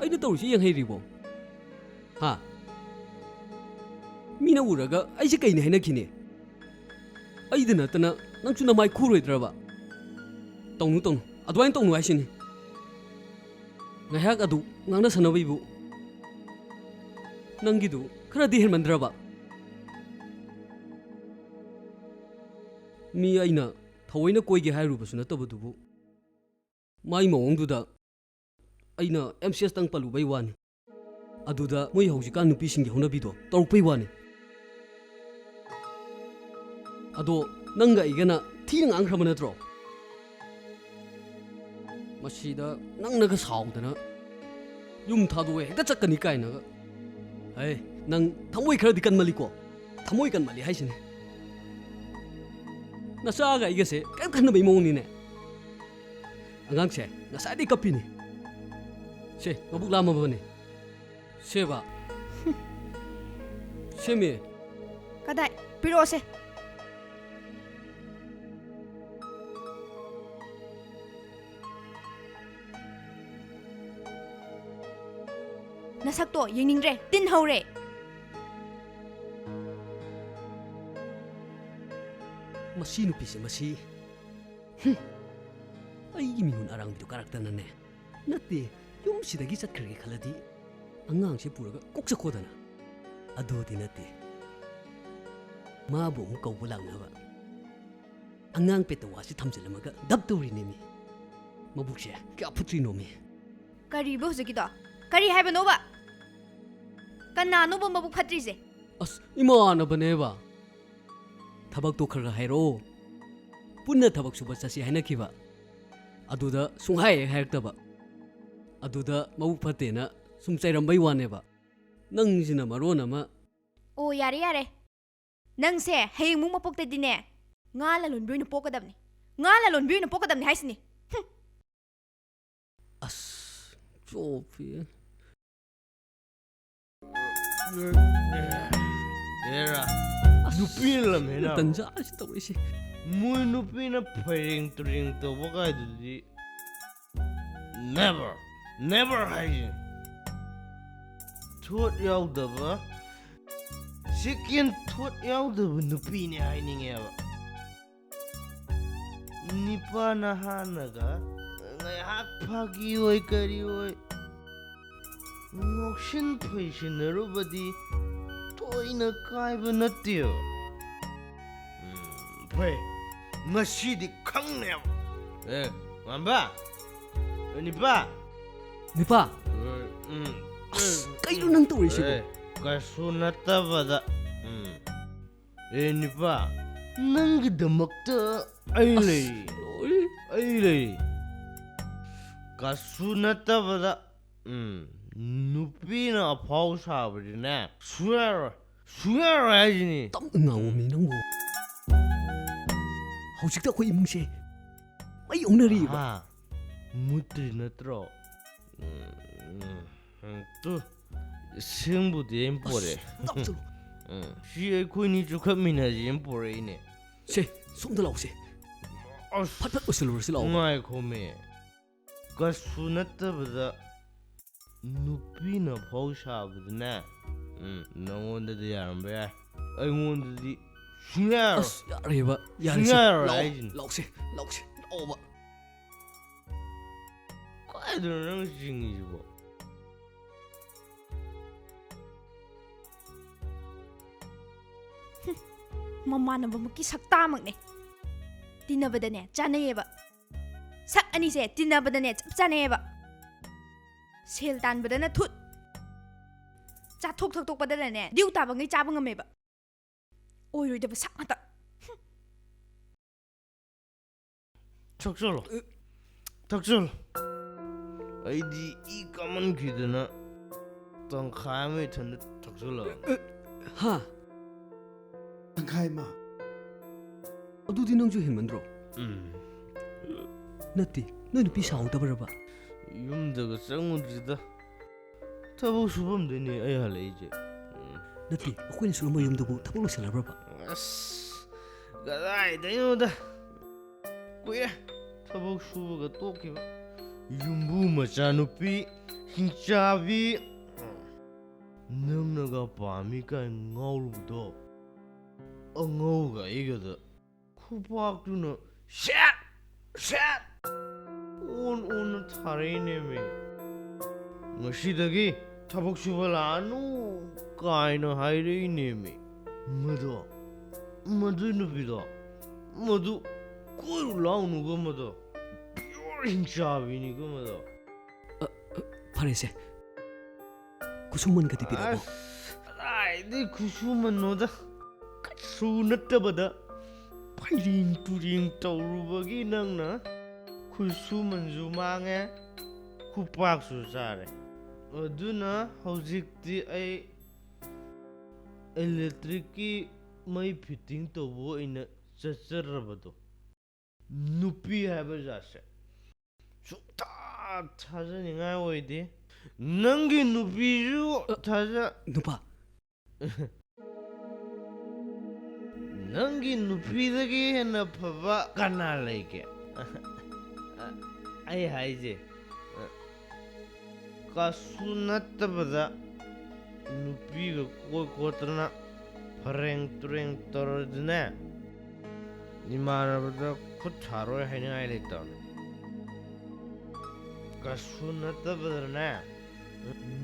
ꯑꯩꯅ ꯇꯧꯔꯤꯁꯤ ꯌꯦꯡꯍꯩꯔꯤꯕꯣ? ꯍꯥ? ꯃꯤꯅ ꯎꯔꯒ ꯑꯩꯁꯦ ꯀꯩꯅꯤ ꯍꯥꯏꯅꯈꯤꯅꯤ? ꯑꯩꯗ ꯅꯠꯇꯅ ꯅꯪꯁꯨ ꯅꯃꯥꯏ ꯈꯨꯔꯣꯏꯗ꯭ꯔꯕ? ꯇꯧꯅꯨ, ꯇꯧꯅꯨ꯫ ꯑꯗꯨꯃꯥꯏꯅ ꯇꯧꯅꯨ ꯍꯥꯏꯁꯤꯅꯤ꯫ ꯉꯥꯏꯍꯥꯛ ꯑꯗꯨ ꯉꯥꯡꯅ ꯁꯥꯟꯅꯕꯩꯕꯨ ꯅꯪꯒꯤꯗꯨ ꯈꯔꯗꯤ ꯍꯦꯟꯃꯟꯗ꯭ꯔꯕ? ꯃꯤ ꯑꯩꯅ ꯊꯑꯣꯏꯅ ꯀꯣꯏꯒꯦ ꯍꯥꯏꯔꯨꯕꯁꯨ ꯅꯠꯇꯕꯗꯨꯕꯨ꯫ ꯃꯥꯏ ꯃꯑꯣꯡꯗꯨꯗ ꯑꯩꯅ ꯑꯦꯝ ꯁꯤ ꯑꯦꯁꯇꯪ ꯄꯜꯂꯨꯕꯩ ꯋꯥꯅꯤ꯫ ꯑꯗꯨꯗ ꯃꯣꯏ ꯍꯧꯖꯤꯛꯀꯥꯟ ꯅꯨꯄꯤꯁꯤꯡꯒꯤ ꯍꯧꯅꯕꯤꯗꯣ ꯇꯧꯔꯛꯄꯩ ꯋꯥꯅꯤ꯫ ꯑꯗꯣ ꯅꯪꯒ ꯑꯩꯒꯅ ꯊꯤꯅ ꯉꯥꯡꯈ꯭ꯔꯕ ꯅꯠꯇ꯭ꯔꯣ? ꯃꯁꯤꯗ ꯅꯪꯅꯒ ꯁꯥꯎꯗꯅ ꯌꯨꯝ ꯊꯥꯗꯣꯛꯑꯦ ꯍꯦꯛꯇ ꯆꯠꯀꯅꯤ ꯀꯥꯏꯅꯒ꯫ ꯍꯩ, ꯅꯪ ꯊꯃꯣꯏ ꯈꯔꯗꯤ ꯀꯟꯃꯜꯂꯤꯀꯣ꯫ ꯊꯃꯣꯏ ꯀꯟꯃꯜꯂꯤ ꯍꯥꯏꯁꯤꯅꯦ꯫ ꯅꯆꯥꯒ ꯑꯩꯒꯁꯦ ꯀꯔꯤꯝ ꯈꯟꯅꯕꯩ ꯃꯑꯣꯡꯅꯤꯅꯦ꯫ ꯑꯉꯥꯡꯁꯦ ꯉꯁꯥꯏꯗꯩ ꯀꯞꯄꯤꯅꯤ꯫ ꯁꯦ, ꯃꯕꯨꯛ ꯂꯥꯝꯃꯕꯅꯦ꯫ ꯁꯦꯕ꯫ ꯁꯦꯝꯃꯦ꯫ ꯀꯗꯥꯏ? ꯄꯤꯔꯛꯑꯣꯁꯦ꯫ ꯅꯁꯛꯇꯣ ꯌꯦꯡꯅꯤꯡꯗ꯭ꯔꯦ, ꯇꯤꯟ ꯍꯧꯔꯦ꯫ ꯃꯁꯤ ꯅꯨꯄꯤꯁꯦ, ꯃꯁꯤ꯫ ꯍꯨꯝ꯫ ꯑꯩꯒꯤ ꯃꯤꯍꯨꯟ ꯑꯔꯥꯡꯕꯤꯗꯣ ꯀꯥꯔꯛꯇꯅꯅꯦ꯫ ꯅꯠꯇꯦ, ꯌꯨꯝꯁꯤꯗꯒꯤ ꯆꯠꯈ꯭ꯔꯒꯦ ꯈꯜꯂꯗꯤ ꯑꯉꯥꯡꯁꯦ ꯄꯨꯔꯒ ꯀꯣꯛ ꯆꯠꯈꯣꯗꯅ꯫ ꯑꯗꯨꯗꯤ ꯅꯠꯇꯦ꯫ ꯃꯥꯕꯨ ꯑꯃꯨꯛ ꯀꯧꯕ ꯂꯥꯛꯅꯕ꯫ ꯑꯉꯥꯡ ꯄꯦꯇꯋꯥꯁꯤ ꯊꯝꯖꯤꯜꯂꯝꯃꯒ ꯗꯞ ꯇꯧꯔꯤꯅꯦꯃꯤ꯫ ꯃꯕꯨꯛꯁꯦ ꯀꯌꯥ ꯐꯠꯇ꯭ꯔꯤꯅꯣꯃꯤ꯫ ꯀꯔꯤꯕ ꯍꯧꯖꯤꯛꯀꯤꯗꯣ? ꯀꯔꯤ ꯍꯥꯏꯕꯅꯣꯕ? ꯀꯅꯥꯅꯣꯕ ꯃꯕꯨꯛ ꯐꯠꯇ꯭ꯔꯤꯁꯦ? ꯑꯁ, ꯏꯃꯥꯟꯅꯕꯅꯦꯕ꯫ ꯊꯕꯛꯇꯣ ꯈꯔ ꯈꯔ ꯍꯥꯏꯔꯛꯑꯣ꯫ ꯄꯨꯟꯅ ꯊꯕꯛ ꯁꯨꯕ ꯆꯠꯁꯤ ꯍꯥꯏꯅꯈꯤꯕ꯫ ꯑꯗꯨꯗ ꯁꯨꯡꯍꯥꯏ ꯍꯦꯛ ꯍꯥꯏꯔꯛꯇꯕ꯫ ꯑꯗꯨꯗ ꯃꯕꯨꯛ ꯐꯠꯇꯦꯅ ꯁꯨꯝ ꯆꯩꯔꯝꯕꯩ ꯋꯥꯅꯦꯕ꯫ ꯅꯪꯁꯤꯅ ꯃꯔꯣꯟ ꯑꯃ꯫ ꯑꯣ, ꯌꯥꯔꯦ, ꯌꯥꯔꯦ꯫ ꯅꯪꯁꯦ ꯍꯌꯦꯡꯃꯨꯛ ꯃꯄꯣꯛꯇꯗꯤꯅꯦ, ꯉꯥ ꯂꯂꯣꯟꯕꯤ ꯑꯣꯏꯅ ꯄꯣꯛꯀꯗꯕꯅꯤ꯫ ꯉꯥ ꯂꯂꯣꯟꯕꯤ ꯑꯣꯏꯅ ꯄꯣꯛꯀꯗꯕꯅꯤ ꯍꯥꯏꯁꯤꯅꯤ꯫ ꯍꯨꯝ꯫ ꯑꯁ, ꯆꯣꯞꯄꯤ꯫ ꯑꯦꯔꯥ, ꯑꯁ, ꯅꯨꯄꯤꯅ ꯂꯝ ꯍꯦꯟꯅ ꯇꯟꯖꯥꯁꯤ ꯇꯧꯔꯤꯁꯤ꯫ ꯃꯣꯏ ꯅꯨꯄꯤꯅ ꯐꯩꯔꯦꯡ ꯇꯨꯔꯦꯡ ꯇꯧꯕ ꯀꯥꯏꯗꯨꯗꯤ never, never ꯍꯥꯏꯁꯤꯅꯤ꯫ ꯊꯣꯠ ꯌꯥꯎꯗꯕ, ꯁꯦꯀꯦꯟ ꯊꯣꯠ ꯌꯥꯎꯗꯕ ꯅꯨꯄꯤꯅꯦ ꯍꯥꯏꯅꯤꯡꯉꯦꯕ꯫ ꯅꯤꯄꯥ ꯅꯍꯥꯅꯒ ꯉꯥꯏꯍꯥꯛ ꯐꯥꯒꯤ ꯑꯣꯏ ꯀꯔꯤ ꯑꯣꯏ ꯉꯥꯎꯁꯤꯟ ꯐꯩꯁꯤꯟꯅꯔꯨꯕꯗꯤ ꯊꯣꯏꯅ ꯀꯥꯏꯕ ꯅꯠꯇꯦꯕ꯫ ꯎꯝ, ꯐꯩ꯫ ꯉꯁꯤꯗꯤ ꯈꯪꯅꯦꯕ꯫ ꯑꯦ, ꯃꯝꯕ? ꯑꯦ, ꯅꯤꯄꯥ? ꯅꯤꯄꯥ? ꯑꯦ, ꯎꯝ, ꯑꯁ, ꯎꯝ, ꯀꯩꯅꯣ ꯎꯝ꯫ ꯅꯪ ꯇꯧꯔꯤꯁꯤꯕꯣ? ꯑꯦ, ꯀꯩꯁꯨ ꯅꯠꯇꯕꯗ꯫ ꯎꯝ꯫ ꯑꯦ, ꯅꯤꯄꯥ, ꯅꯪꯒꯤꯗꯃꯛꯇ ꯑꯩ ꯑꯁ, ꯂꯩ꯫ ꯂꯣꯏꯔꯦ꯫ ꯑꯩ ꯂꯩ꯫ ꯀꯩꯁꯨ ꯅꯠꯇꯕꯗ, ꯎꯝ, ꯅꯨꯄꯤꯅ ꯑꯐꯥꯎ ꯁꯥꯕꯗꯤꯅꯦ, ꯁꯨꯡꯌꯥꯔꯣꯏ꯫ ꯁꯨꯡꯌꯥꯔꯣꯏ ꯍꯥꯏꯁꯤꯅꯤ꯫ ꯇꯞꯅ ꯉꯥꯡꯉꯣꯃꯤ ꯅꯪꯕꯨ꯫ ꯍꯧꯖꯤꯛꯇ ꯑꯩꯈꯣꯏ ꯏꯃꯨꯡꯁꯦ ꯃꯩ ꯍꯧꯅꯔꯤꯕ꯫ ꯑꯍꯥ, ꯃꯨꯠꯇ꯭ꯔꯤ ꯅꯠꯇ꯭ꯔꯣ? ꯎꯝ, ꯎꯝ, ꯎꯝ, ꯇꯨ, ꯁꯤꯡꯕꯨꯗꯤ ꯑꯩꯅ ꯄꯣꯔꯛꯑꯦ꯫ ꯑꯁ, ꯅꯞꯁꯜꯂꯨ꯫ ꯎꯝ, ꯁꯤ ꯑꯩꯈꯣꯏꯅꯤ ꯆꯨꯈꯠꯃꯤꯟꯅꯁꯤ ꯑꯩꯅ ꯄꯣꯔꯛꯏꯅꯦ꯫ ꯁꯦ, ꯁꯣꯝꯗ ꯂꯥꯛꯎꯁꯦ꯫ ꯑꯁ, ꯐꯠ ꯐꯠ ꯂꯣꯏꯁꯤꯜꯂꯨꯔꯁꯤ ꯂꯥꯛꯑꯣ꯫ ꯉꯥꯏꯈꯣꯃꯦ꯫ ꯀꯩꯁꯨ ꯅꯠꯇꯕꯗ ꯅꯨꯄꯤꯅ ꯐꯥꯎ ꯁꯥꯕꯗꯨꯅꯦ, ꯎꯝ, ꯅꯉꯣꯟꯗꯗꯤ ꯌꯥꯔꯝꯕ ꯌꯥꯏ, ꯑꯩꯉꯣꯟꯗꯗꯤ ꯁꯨꯡꯌꯥ ꯌꯥꯔꯣꯏ꯫ ꯑꯁ, ꯌꯥꯔꯦꯕ, ꯌꯥꯔꯦꯁꯦ꯫ ꯁꯨꯡꯌꯥ ꯌꯥꯔꯣꯏ ꯂꯥꯛꯑꯣ, ꯍꯥꯏꯁꯤꯅꯤ꯫ ꯂꯥꯛꯑꯣꯁꯦ, ꯂꯥꯛꯑꯣꯁꯦ, ꯂꯥꯛꯑꯣꯕ꯫ ꯀꯥꯏꯗꯅꯣ ꯅꯪ ꯆꯤꯡꯉꯤꯁꯤꯕꯣ? ꯍꯨꯝ, ꯃꯃꯥꯟꯅꯕꯃꯛꯀꯤ ꯁꯛꯇꯥꯃꯛꯅꯦ꯫ ꯇꯤꯟꯅꯕꯗꯅꯦ ꯆꯥꯅꯩꯌꯦꯕ꯫ ꯁꯛ ꯑꯅꯤꯁꯦ ꯇꯤꯟꯅꯕꯗꯅꯦ ꯆꯞ ꯆꯥꯅꯩꯌꯦꯕ꯫ ꯁꯦꯜ ꯇꯥꯟꯕꯗꯅ ꯊꯨꯠ, ꯆꯥꯊꯣꯛ ꯊꯛꯇꯣꯛꯄꯗꯅꯅꯦ ꯗ꯭ꯌꯨ ꯇꯥꯕꯉꯩ ꯆꯥꯕ ꯉꯝꯃꯦꯕ꯫ ꯑꯣꯏꯔꯣꯏꯗꯕ ꯁꯛ ꯉꯥꯛꯇ꯫ ꯊꯛꯆꯜꯂꯣ꯫ ꯊꯛꯆꯜꯂꯣ꯫ ꯑꯩꯗꯤ ꯏ ꯀꯥꯃꯟꯈꯤꯗꯅ ꯇꯪꯈꯥꯏ ꯑꯃ ꯏꯊꯟꯗ ꯊꯛꯆꯜꯂꯕꯅꯤ꯫ ꯍꯥ? ꯇꯪꯈꯥꯏ ꯑꯃ꯫ ꯑꯗꯨꯗꯤ ꯅꯪꯁꯨ ꯍꯦꯟꯃꯟꯗ꯭ꯔꯣ? ꯎꯝ꯫ ꯅꯠꯇꯦ, ꯅꯣꯏ ꯅꯨꯄꯤ ꯁꯥꯎꯗꯕ꯭ꯔꯕ? ꯌꯨꯝꯗꯒ ꯆꯪꯉꯨꯗ꯭ꯔꯤꯗ꯫ ꯊꯕꯛ ꯁꯨꯐꯝꯗꯩꯅꯦ ꯑꯩ ꯍꯜꯂꯛꯏꯁꯦ꯫ ꯎꯝ꯫ ꯅꯠꯇꯦ, ꯑꯩꯈꯣꯏꯅ ꯁꯨꯔꯝꯕ ꯌꯨꯝꯗꯨꯕꯨ ꯊꯕꯛ ꯂꯣꯏꯁꯤꯜꯂꯕ꯭ꯔꯕ? ꯑꯁ, ꯀꯗꯥꯏꯗꯩꯅꯣꯗ꯫ ꯀꯨꯏꯔꯦ ꯊꯕꯛ ꯁꯨꯕꯒ ꯇꯣꯛꯈꯤꯕ꯫ ꯌꯨꯝꯕꯨ ꯃꯆꯥꯅꯨꯄꯤ, ꯍꯤꯡꯆꯥꯕꯤ꯫ ꯅꯪꯅꯒ ꯄꯥꯝꯃꯤ ꯀꯥꯏ ꯉꯥꯎꯔꯨꯕꯗꯣ꯫ ꯑꯉꯧꯒ ꯑꯩꯒꯗ ꯈꯨꯄꯥꯛꯇꯨꯅ ꯁꯦꯠ ꯁꯦꯠ ꯑꯣꯟ ꯑꯣꯟꯅ ꯊꯥꯔꯛꯏꯅꯦꯃꯤ꯫ ꯉꯁꯤꯗꯒꯤ ꯊꯕꯛ ꯁꯨꯕ ꯂꯥꯛꯑꯅꯨ ꯀꯥꯏꯅ ꯍꯥꯏꯔꯛꯏꯅꯦꯃꯤ꯫ ꯃꯗꯣ, ꯃꯗꯨ ꯅꯨꯄꯤꯗꯣ, ꯃꯗꯨ ꯀꯣꯏꯔꯨ ꯂꯥꯎꯅꯨꯀꯣ ꯃꯗꯣ꯫ Pure ꯍꯤꯡꯆꯥꯕꯤꯅꯤꯀꯣ ꯃꯗꯣ꯫ ꯐꯔꯦꯁꯦ, ꯈꯨꯠꯁꯨꯃꯟꯒꯗꯤ ꯄꯤꯔꯛꯑꯕꯣ? ꯑꯁ, ꯀꯗꯥꯏꯗꯩ ꯈꯨꯠꯁꯨꯃꯟꯅꯣꯗ? ꯀꯩꯁꯨ ꯅꯠꯇꯕꯗ ꯐꯩꯔꯦꯡ ꯇꯨꯔꯦꯡ ꯇꯧꯔꯨꯕꯒꯤ ꯅꯪꯅ ꯈꯨꯠꯁꯨꯃꯟꯁꯨ ꯃꯥꯡꯉꯦ, ꯈꯨꯄꯥꯛꯁꯨ ꯆꯥꯔꯦ꯫ ꯑꯗꯨꯅ ꯍꯧꯖꯤꯛꯇꯤ ꯑꯩ electricꯀꯤ ꯃꯩ fitting ꯇꯧꯕ ꯑꯣꯏꯅ ꯆꯠꯆꯔꯕꯗꯣ꯫ ꯅꯨꯄꯤ ꯍꯥꯏꯕ ꯖꯥꯠꯁꯦ ꯁꯨꯛꯊꯥ ꯊꯥꯖꯅꯤꯡꯉꯥꯏ ꯑꯣꯏꯗꯦ꯫ ꯅꯪꯒꯤ ꯅꯨꯄꯤꯁꯨ ꯊꯥꯖ ꯅꯨꯄꯥ, ꯅꯪꯒꯤ ꯅꯨꯄꯤꯗꯒꯤ ꯍꯦꯟꯅ ꯐꯕ ꯀꯅꯥ ꯂꯩꯒꯦ? ꯑꯩ ꯍꯥꯏꯁꯦ, ꯀꯩꯁꯨ ꯅꯠꯇꯕꯗ ꯅꯨꯄꯤꯒ ꯀꯣꯏ ꯈꯣꯠꯇꯅ ꯐꯔꯦꯡ ꯇꯨꯔꯦꯡ ꯇꯧꯔꯗꯤꯅꯦ, ꯏꯃꯥꯟꯅꯕꯗ ꯈꯨꯠ ꯊꯥꯔꯣꯏ ꯍꯥꯏꯅꯤꯡꯉꯥꯏ ꯂꯩꯇꯕꯅꯤ꯫ ꯀꯩꯁꯨ ꯅꯠꯇꯕꯗꯅꯦ,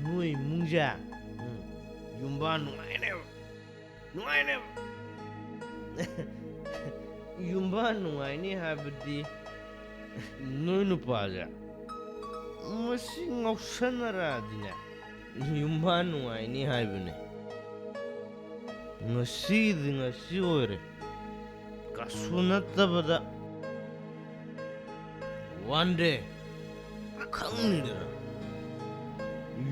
ꯅꯣꯏ ꯏꯃꯨꯡꯁꯦ, ꯎꯝ, ꯌꯨꯝꯕꯥꯟ ꯅꯨꯡꯉꯥꯏꯅꯦꯕ, ꯅꯨꯡꯉꯥꯏꯅꯦꯕ꯫ ꯌꯨꯝꯕꯥꯟ ꯅꯨꯡꯉꯥꯏꯅꯤ ꯍꯥꯏꯕꯗꯤ ꯅꯣꯏ ꯅꯨꯄꯥꯁꯦ ꯃꯁꯤ ꯉꯥꯎꯁꯟꯅꯔꯛꯑꯗꯤꯅꯦ, ꯌꯨꯝꯕꯥꯟ ꯅꯨꯡꯉꯥꯏꯅꯤ ꯍꯥꯏꯕꯅꯦ꯫ ꯉꯁꯤꯗꯤ ꯉꯁꯤ ꯑꯣꯏꯔꯦ, ꯀꯩꯁꯨ ꯅꯠꯇꯕꯗ one day ꯈꯪꯅꯤꯗꯅ꯫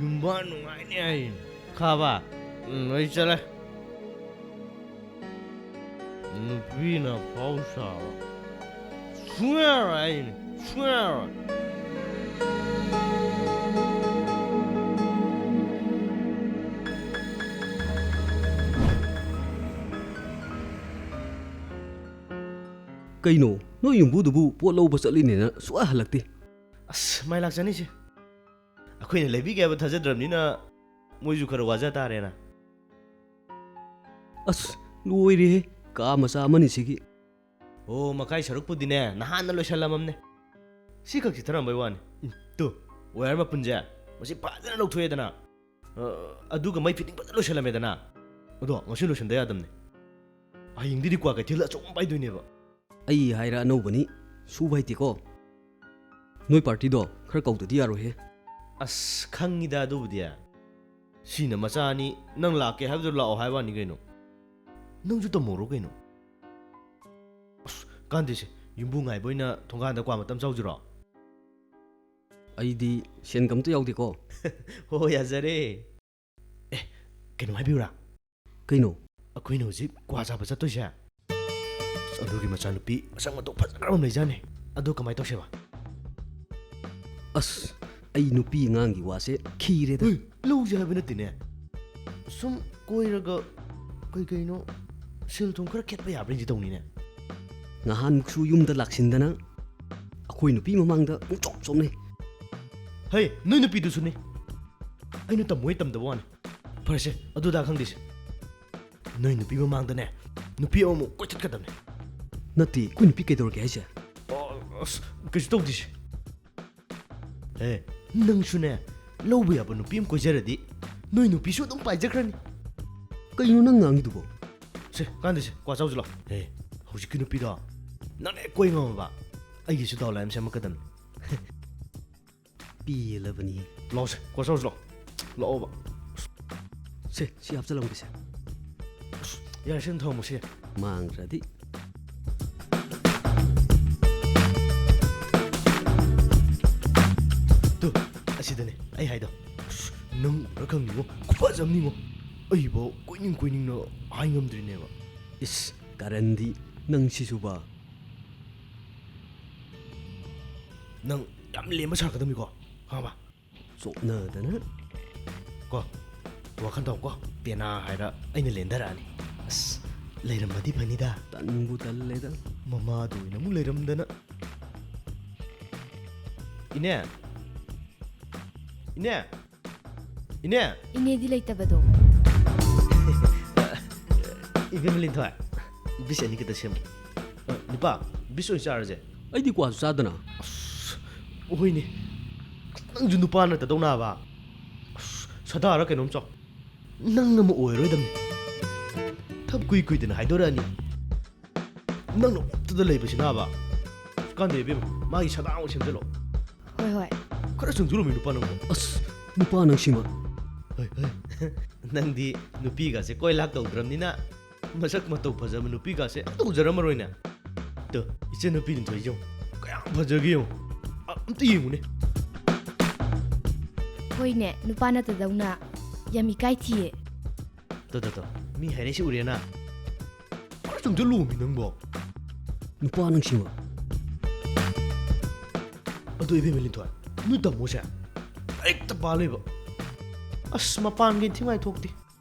ꯌꯨꯝꯕꯥꯟ ꯅꯨꯡꯉꯥꯏꯅꯤ ꯍꯥꯏꯌꯦ꯫ ꯈꯥꯕ? ꯎꯝ, ꯑꯩ ꯆꯠꯂꯦ꯫ ꯅꯨꯄꯤꯅ ꯑꯐꯥꯎ ꯁꯥꯕ ꯁꯨꯡꯌꯥ ꯌꯥꯔꯣꯏ ꯍꯥꯏꯁꯤꯅꯤ, ꯁꯨꯡꯌꯥ ꯌꯥꯔꯣꯏ꯫ ꯀꯩꯅꯣ, ꯅꯣꯏ ꯌꯨꯝꯕꯨꯗꯨꯕꯨ ꯄꯣꯠ ꯂꯧꯕ ꯆꯠꯂꯤꯅꯦꯅ ꯁꯨꯛꯍꯜ ꯍꯜꯂꯛꯇꯦ? ꯑꯁ, ꯃꯥꯏ ꯂꯥꯛꯆꯅꯤꯁꯦ꯫ ꯑꯩꯈꯣꯏꯅ ꯂꯩꯕꯤꯒꯦ ꯍꯥꯏꯕ ꯊꯥꯖꯗ꯭ꯔꯕꯅꯤꯅ ꯃꯣꯏꯁꯨ ꯈꯔ ꯋꯥꯖ ꯇꯥꯔꯦꯅ꯫ ꯑꯁ, ꯂꯣꯏꯔꯦꯍꯦ, ꯀꯥ ꯃꯆꯥ ꯑꯃꯅꯤ ꯁꯤꯒꯤ꯫ ꯑꯣ, ꯃꯈꯥꯏ ꯁꯔꯨꯛꯄꯨꯗꯤꯅꯦ, ꯅꯍꯥꯟꯅ ꯂꯣꯏꯁꯜꯂꯝꯃꯝꯅꯦ꯫ ꯁꯤꯈꯛ ꯆꯤꯠꯊꯔꯝꯕꯩ ꯋꯥꯅꯤ꯫ ꯎꯝ, ꯇꯨ, ꯋꯥꯌꯔ ꯃꯄꯨꯟꯁꯦ ꯃꯁꯤ ꯐꯖꯅ ꯂꯧꯊꯣꯛꯑꯦꯗꯅ, ꯑ, ꯑꯗꯨꯒ ꯃꯩ ꯐꯤꯠꯇꯤꯡ ꯐꯖꯅ ꯂꯣꯏꯁꯜꯂꯝꯃꯦꯗꯅ꯫ ꯑꯗꯣ ꯉꯁꯤ ꯂꯣꯏꯁꯟꯗ ꯌꯥꯗꯕꯅꯦ꯫ ꯍꯌꯦꯡꯗꯤꯗꯤ ꯀ꯭ꯋꯥ ꯀꯩꯊꯦꯜꯗ ꯑꯆꯧꯕ ꯑꯃ ꯄꯥꯏꯗꯣꯏꯅꯦꯕ꯫ ꯑꯩ ꯍꯥꯏꯔ ꯑꯅꯧꯕꯅꯤ, ꯁꯨꯕ ꯍꯩꯇꯦꯀꯣ꯫ ꯅꯣꯏ ꯄꯥꯔꯇꯤꯗꯣ ꯈꯔ ꯀꯧꯗꯗꯤ ꯌꯥꯔꯣꯏꯍꯦ꯫ ꯑꯁ, ꯈꯪꯉꯤꯗ ꯑꯗꯨꯕꯨꯗꯤ꯫ ꯁꯤꯅ ꯃꯆꯥꯅꯤ, ꯅꯪ ꯂꯥꯛꯀꯦ ꯍꯥꯏꯕꯗꯨ ꯂꯥꯛꯑꯣ ꯍꯥꯏꯕ ꯋꯥꯅꯤ ꯀꯩꯅꯣ꯫ ꯅꯪꯁꯨ ꯇꯝꯍꯧꯔꯣ ꯀꯩꯅꯣ꯫ ꯑꯁ, ꯀꯥꯟꯗꯦꯁꯦ, ꯌꯨꯝꯕꯨ ꯉꯥꯏꯕ ꯑꯣꯏꯅ ꯊꯣꯡꯒꯥꯟꯗ ꯀ꯭ꯋꯥ ꯃꯇꯝ ꯆꯥꯎꯁꯤꯔꯣ? ꯑꯩꯗꯤ ꯁꯦꯟꯒ ꯑꯝꯇ ꯌꯥꯎꯗꯦꯀꯣ꯫ ꯍꯣ, ꯌꯥꯖꯔꯦ꯫ ꯑꯦ, ꯀꯩꯅꯣꯝ ꯍꯥꯏꯕꯤꯌꯨꯔꯥ? ꯀꯩꯅꯣ? ꯑꯩꯈꯣꯏꯅ ꯍꯧꯖꯤꯛ ꯀ꯭ꯋꯥ ꯆꯥꯕ ꯆꯠꯇꯣꯏꯁꯦ, ꯑꯁ, ꯑꯗꯨꯒꯤ ꯃꯆꯥꯅꯨꯄꯤ ꯃꯁꯛ ꯃꯇꯧ ꯐꯖꯈ꯭ꯔꯕ ꯑꯃ ꯂꯩꯖꯥꯠꯅꯤ꯫ ꯑꯗꯨ ꯀꯃꯥꯏꯅ ꯇꯧꯁꯦꯕ? ꯑꯁ, ꯑꯩ ꯅꯨꯄꯤ ꯑꯉꯥꯡꯒꯤ ꯋꯥꯁꯦ ꯈꯤꯔꯦꯗ꯫ ꯍꯨꯏ, ꯂꯧꯁꯦ ꯍꯥꯏꯕ ꯅꯠꯇꯦꯅꯦ꯫ ꯁꯨꯝ ꯀꯣꯏꯔꯒ ꯀꯩ ꯀꯩꯅꯣ ꯁꯦꯜ ꯊꯨꯝ ꯈꯔ ꯈꯦꯠꯄ ꯌꯥꯕ꯭ꯔꯥ ꯌꯦꯡꯁꯤ ꯇꯧꯅꯤꯅꯦ꯫ ꯉꯍꯥꯟꯃꯨꯛꯁꯨ ꯌꯨꯝꯗ ꯂꯥꯛꯁꯤꯟꯗꯅ ꯑꯩꯈꯣꯏ ꯅꯨꯄꯤ ꯃꯃꯥꯡꯗ ꯄꯨꯡꯆꯣꯞ ꯆꯣꯞꯅꯩ꯫ ꯍꯩ, ꯅꯣꯏ ꯅꯨꯄꯤꯗꯨꯁꯨꯅꯤ꯫ ꯑꯩꯅ ꯇꯝꯃꯣꯏ ꯇꯝꯗꯕ ꯋꯥꯅꯤ꯫ ꯐꯔꯦꯁꯦ, ꯑꯗꯨꯗ ꯈꯪꯗꯦꯁꯦ꯫ ꯅꯣꯏ ꯅꯨꯄꯤ ꯃꯃꯥꯡꯗꯅꯦ, ꯅꯨꯄꯤ ꯑꯃꯃꯨꯛ ꯀꯣꯏꯊꯠꯀꯗꯕꯅꯦ꯫ ꯅꯠꯇꯦ, ꯑꯩꯈꯣꯏ ꯅꯨꯄꯤ ꯀꯩꯗꯧꯔꯒꯦ ꯍꯥꯏꯁꯦ? ꯑꯣ, ꯑꯁ, ꯀꯩꯁꯨ ꯇꯧꯗꯦꯁꯦ꯫ ꯑꯦ, ꯅꯪꯁꯨꯅꯦ, ꯂꯧꯕ ꯌꯥꯕ ꯅꯨꯄꯤ ꯑꯃ ꯀꯣꯏꯖꯔꯗꯤ ꯅꯣꯏ ꯅꯨꯄꯤꯁꯨ ꯑꯗꯨꯝ ꯄꯥꯏꯖꯈ꯭ꯔꯅꯤ꯫ ꯀꯩꯅꯣ ꯅꯪ ꯉꯥꯡꯉꯤꯗꯨꯕꯣ? ꯁꯦ, ꯀꯥꯟꯗꯦꯁꯦ, ꯀ꯭ꯋꯥ ꯆꯥꯎꯁꯤ ꯂꯥꯎ꯫ ꯑꯦ, ꯍꯧꯖꯤꯛꯀꯤ ꯅꯨꯄꯤꯗꯣ ꯅꯪꯅ ꯍꯦꯛ ꯀꯣꯏ ꯉꯝꯃꯕ, ꯑꯩꯒꯤꯁꯨ ꯗꯥꯎ ꯂꯥꯏ ꯑꯃ ꯁꯦꯝꯃꯛꯀꯗꯕꯅꯤ꯫ ꯄꯦꯜꯂꯕꯅꯤ꯫ ꯂꯥꯛꯑꯣꯁꯦ, ꯀꯣꯏ ꯆꯠꯂꯨꯁꯤ ꯂꯥꯛꯑꯣ꯫ ꯂꯥꯛꯑꯣꯕ꯫ ꯁꯦ, ꯁꯤ ꯍꯥꯞꯆꯤꯜꯂꯝꯒꯦꯁꯦ꯫ ꯑꯁ, ꯌꯥꯔꯦ, ꯁꯤ ꯑꯗꯨꯝ ꯊꯝꯃꯝꯃꯣ, ꯁꯤ꯫ ꯃꯥꯡꯈ꯭ꯔꯗꯤ꯫ ꯇꯨ, ꯑꯁꯤꯗꯅꯦ ꯑꯩ ꯍꯥꯏꯗꯣ꯫ ꯑꯁ, ꯅꯪ ꯎꯔ ꯈꯪꯅꯤꯉꯣ, ꯈꯨꯐꯖ ꯑꯃꯅꯤꯉꯣ꯫ ꯑꯩꯕꯨ ꯀꯣꯏꯅꯤꯡ ꯀꯣꯏꯅꯤꯡꯅ ꯍꯥꯏ ꯉꯝꯗ꯭ꯔꯤꯅꯦꯕ꯫ ꯏꯁ, ꯀꯔꯟꯗꯤ ꯅꯪ ꯁꯤꯁꯨꯕ꯫ ꯅꯪ ꯌꯥꯝ ꯂꯦꯝꯕ ꯁꯥꯔꯛꯀꯗꯕꯅꯤꯀꯣ, ꯈꯪꯉꯕ? ꯆꯣꯞꯅꯗꯅ꯫ ꯀꯣ, ꯋꯥꯈꯜ ꯇꯧꯀꯣ, ꯄꯦꯅꯥ ꯍꯥꯏꯔ ꯑꯩꯅ ꯂꯦꯟꯊꯔꯛꯑꯅꯤ꯫ ꯑꯁ, ꯂꯩꯔꯝꯃꯗꯤ ꯐꯅꯤꯗ꯫ ꯇꯟꯕꯨ ꯇꯜꯂꯦꯗ꯫ ꯃꯃꯥꯗꯨ ꯑꯣꯏꯅ ꯑꯃꯨꯛ ꯂꯩꯔꯝꯗꯅ꯫ ꯏꯅꯦ, ꯏꯅꯦ, ꯏꯅꯦ꯫ ꯏꯅꯦꯗꯤ ꯂꯩꯇꯕꯗꯣ꯫ ꯏꯕꯦꯝꯃ ꯂꯤꯟꯊꯣꯏ, ꯕꯤꯁ ꯑꯅꯤ ꯈꯛꯇ ꯁꯦꯝꯃꯨ꯫ ꯑ, ꯅꯨꯄꯥ, ꯕꯤꯁ ꯑꯣꯏꯅ ꯆꯥꯔꯁꯦ꯫ ꯑꯩꯗꯤ ꯀ꯭ꯋꯥꯁꯨ ꯆꯥꯗꯅ꯫ ꯑꯁ, ꯍꯣꯏꯅꯦ꯫ ꯅꯪꯁꯨ ꯅꯨꯄꯥ ꯅꯠꯇꯗꯧꯅꯕ꯫ ꯑꯁ, ꯁꯗꯥꯔ ꯀꯩꯅꯣꯝ ꯆꯥꯎ꯫ ꯅꯪ ꯑꯃ ꯑꯣꯏꯔꯣꯏꯗꯕꯅꯤ꯫ ꯊꯕꯛ ꯀꯨꯏ ꯀꯨꯏꯗꯅ ꯍꯥꯏꯗꯣꯔꯛꯑꯅꯤ꯫ ꯅꯪꯅ ꯑꯣꯞꯇꯗ ꯂꯩꯕꯁꯤꯅꯕ꯫ ꯀꯥꯟꯗꯦ ꯏꯕꯦꯝꯃ, ꯃꯥꯒꯤ ꯁꯗꯥ ꯑꯃ ꯁꯦꯝꯖꯤꯜꯂꯣ꯫ ꯍꯣꯏ, ꯍꯣꯏ꯫ ꯈꯔ ꯆꯪꯁꯤꯜꯂꯣ, ꯃꯤ ꯅꯨꯄꯥ ꯅꯪꯕꯣ꯫ ꯑꯁ, ꯅꯨꯄꯥ ꯅꯪꯁꯤꯃ꯫ ꯍꯣꯏ, ꯍꯣꯏ꯫ ꯅꯪꯗꯤ ꯅꯨꯄꯤꯒꯁꯦ ꯀꯣꯏ ꯂꯥꯛ ꯇꯧꯗ꯭ꯔꯕꯅꯤꯅ ꯃꯁꯛ ꯃꯇꯧ ꯐꯖꯕ ꯅꯨꯄꯤꯒꯁꯦ ꯑꯝꯇ ꯎꯖꯔꯝꯃꯔꯣꯏꯅꯦ꯫ ꯇꯨ, ꯏꯆꯟꯅꯨꯄꯤ ꯂꯤꯟꯊꯣꯏꯁꯦ ꯌꯦꯡꯉꯨ꯫ ꯀꯌꯥꯝ ꯐꯖꯒꯦ ꯌꯦꯡꯉꯨ꯫ ꯑ-, ꯑꯝꯇ ꯌꯦꯡꯉꯨꯅꯦ꯫ ꯍꯣꯏꯅꯦ, ꯅꯨꯄꯥ ꯅꯠꯇꯗꯧꯅ ꯌꯥꯝ ꯏꯀꯥꯏ ꯊꯤꯌꯦ꯫ ꯇꯣ, ꯇꯣ, ꯇꯣ꯫ ꯃꯤ ꯍꯥꯏꯔꯛꯏꯁꯤ ꯎꯔꯦꯅ? ꯈꯔ ꯆꯪꯁꯤꯜꯂꯣꯃꯤ ꯅꯪꯕꯣ꯫ ꯅꯨꯄꯥ ꯅꯪꯁꯤꯃ꯫ ꯑꯗꯨ ꯏꯕꯦꯝꯃ ꯂꯤꯟꯊꯣꯏ, ꯅꯣꯏ ꯇꯥꯃꯣꯁꯦ ꯂꯥꯏꯔꯤꯛꯇ ꯄꯥ ꯂꯩꯕ꯫ ꯑꯁ, ꯃꯄꯥꯟꯒꯤ ꯊꯤꯉꯥꯏ ꯊꯣꯛꯇꯦ꯫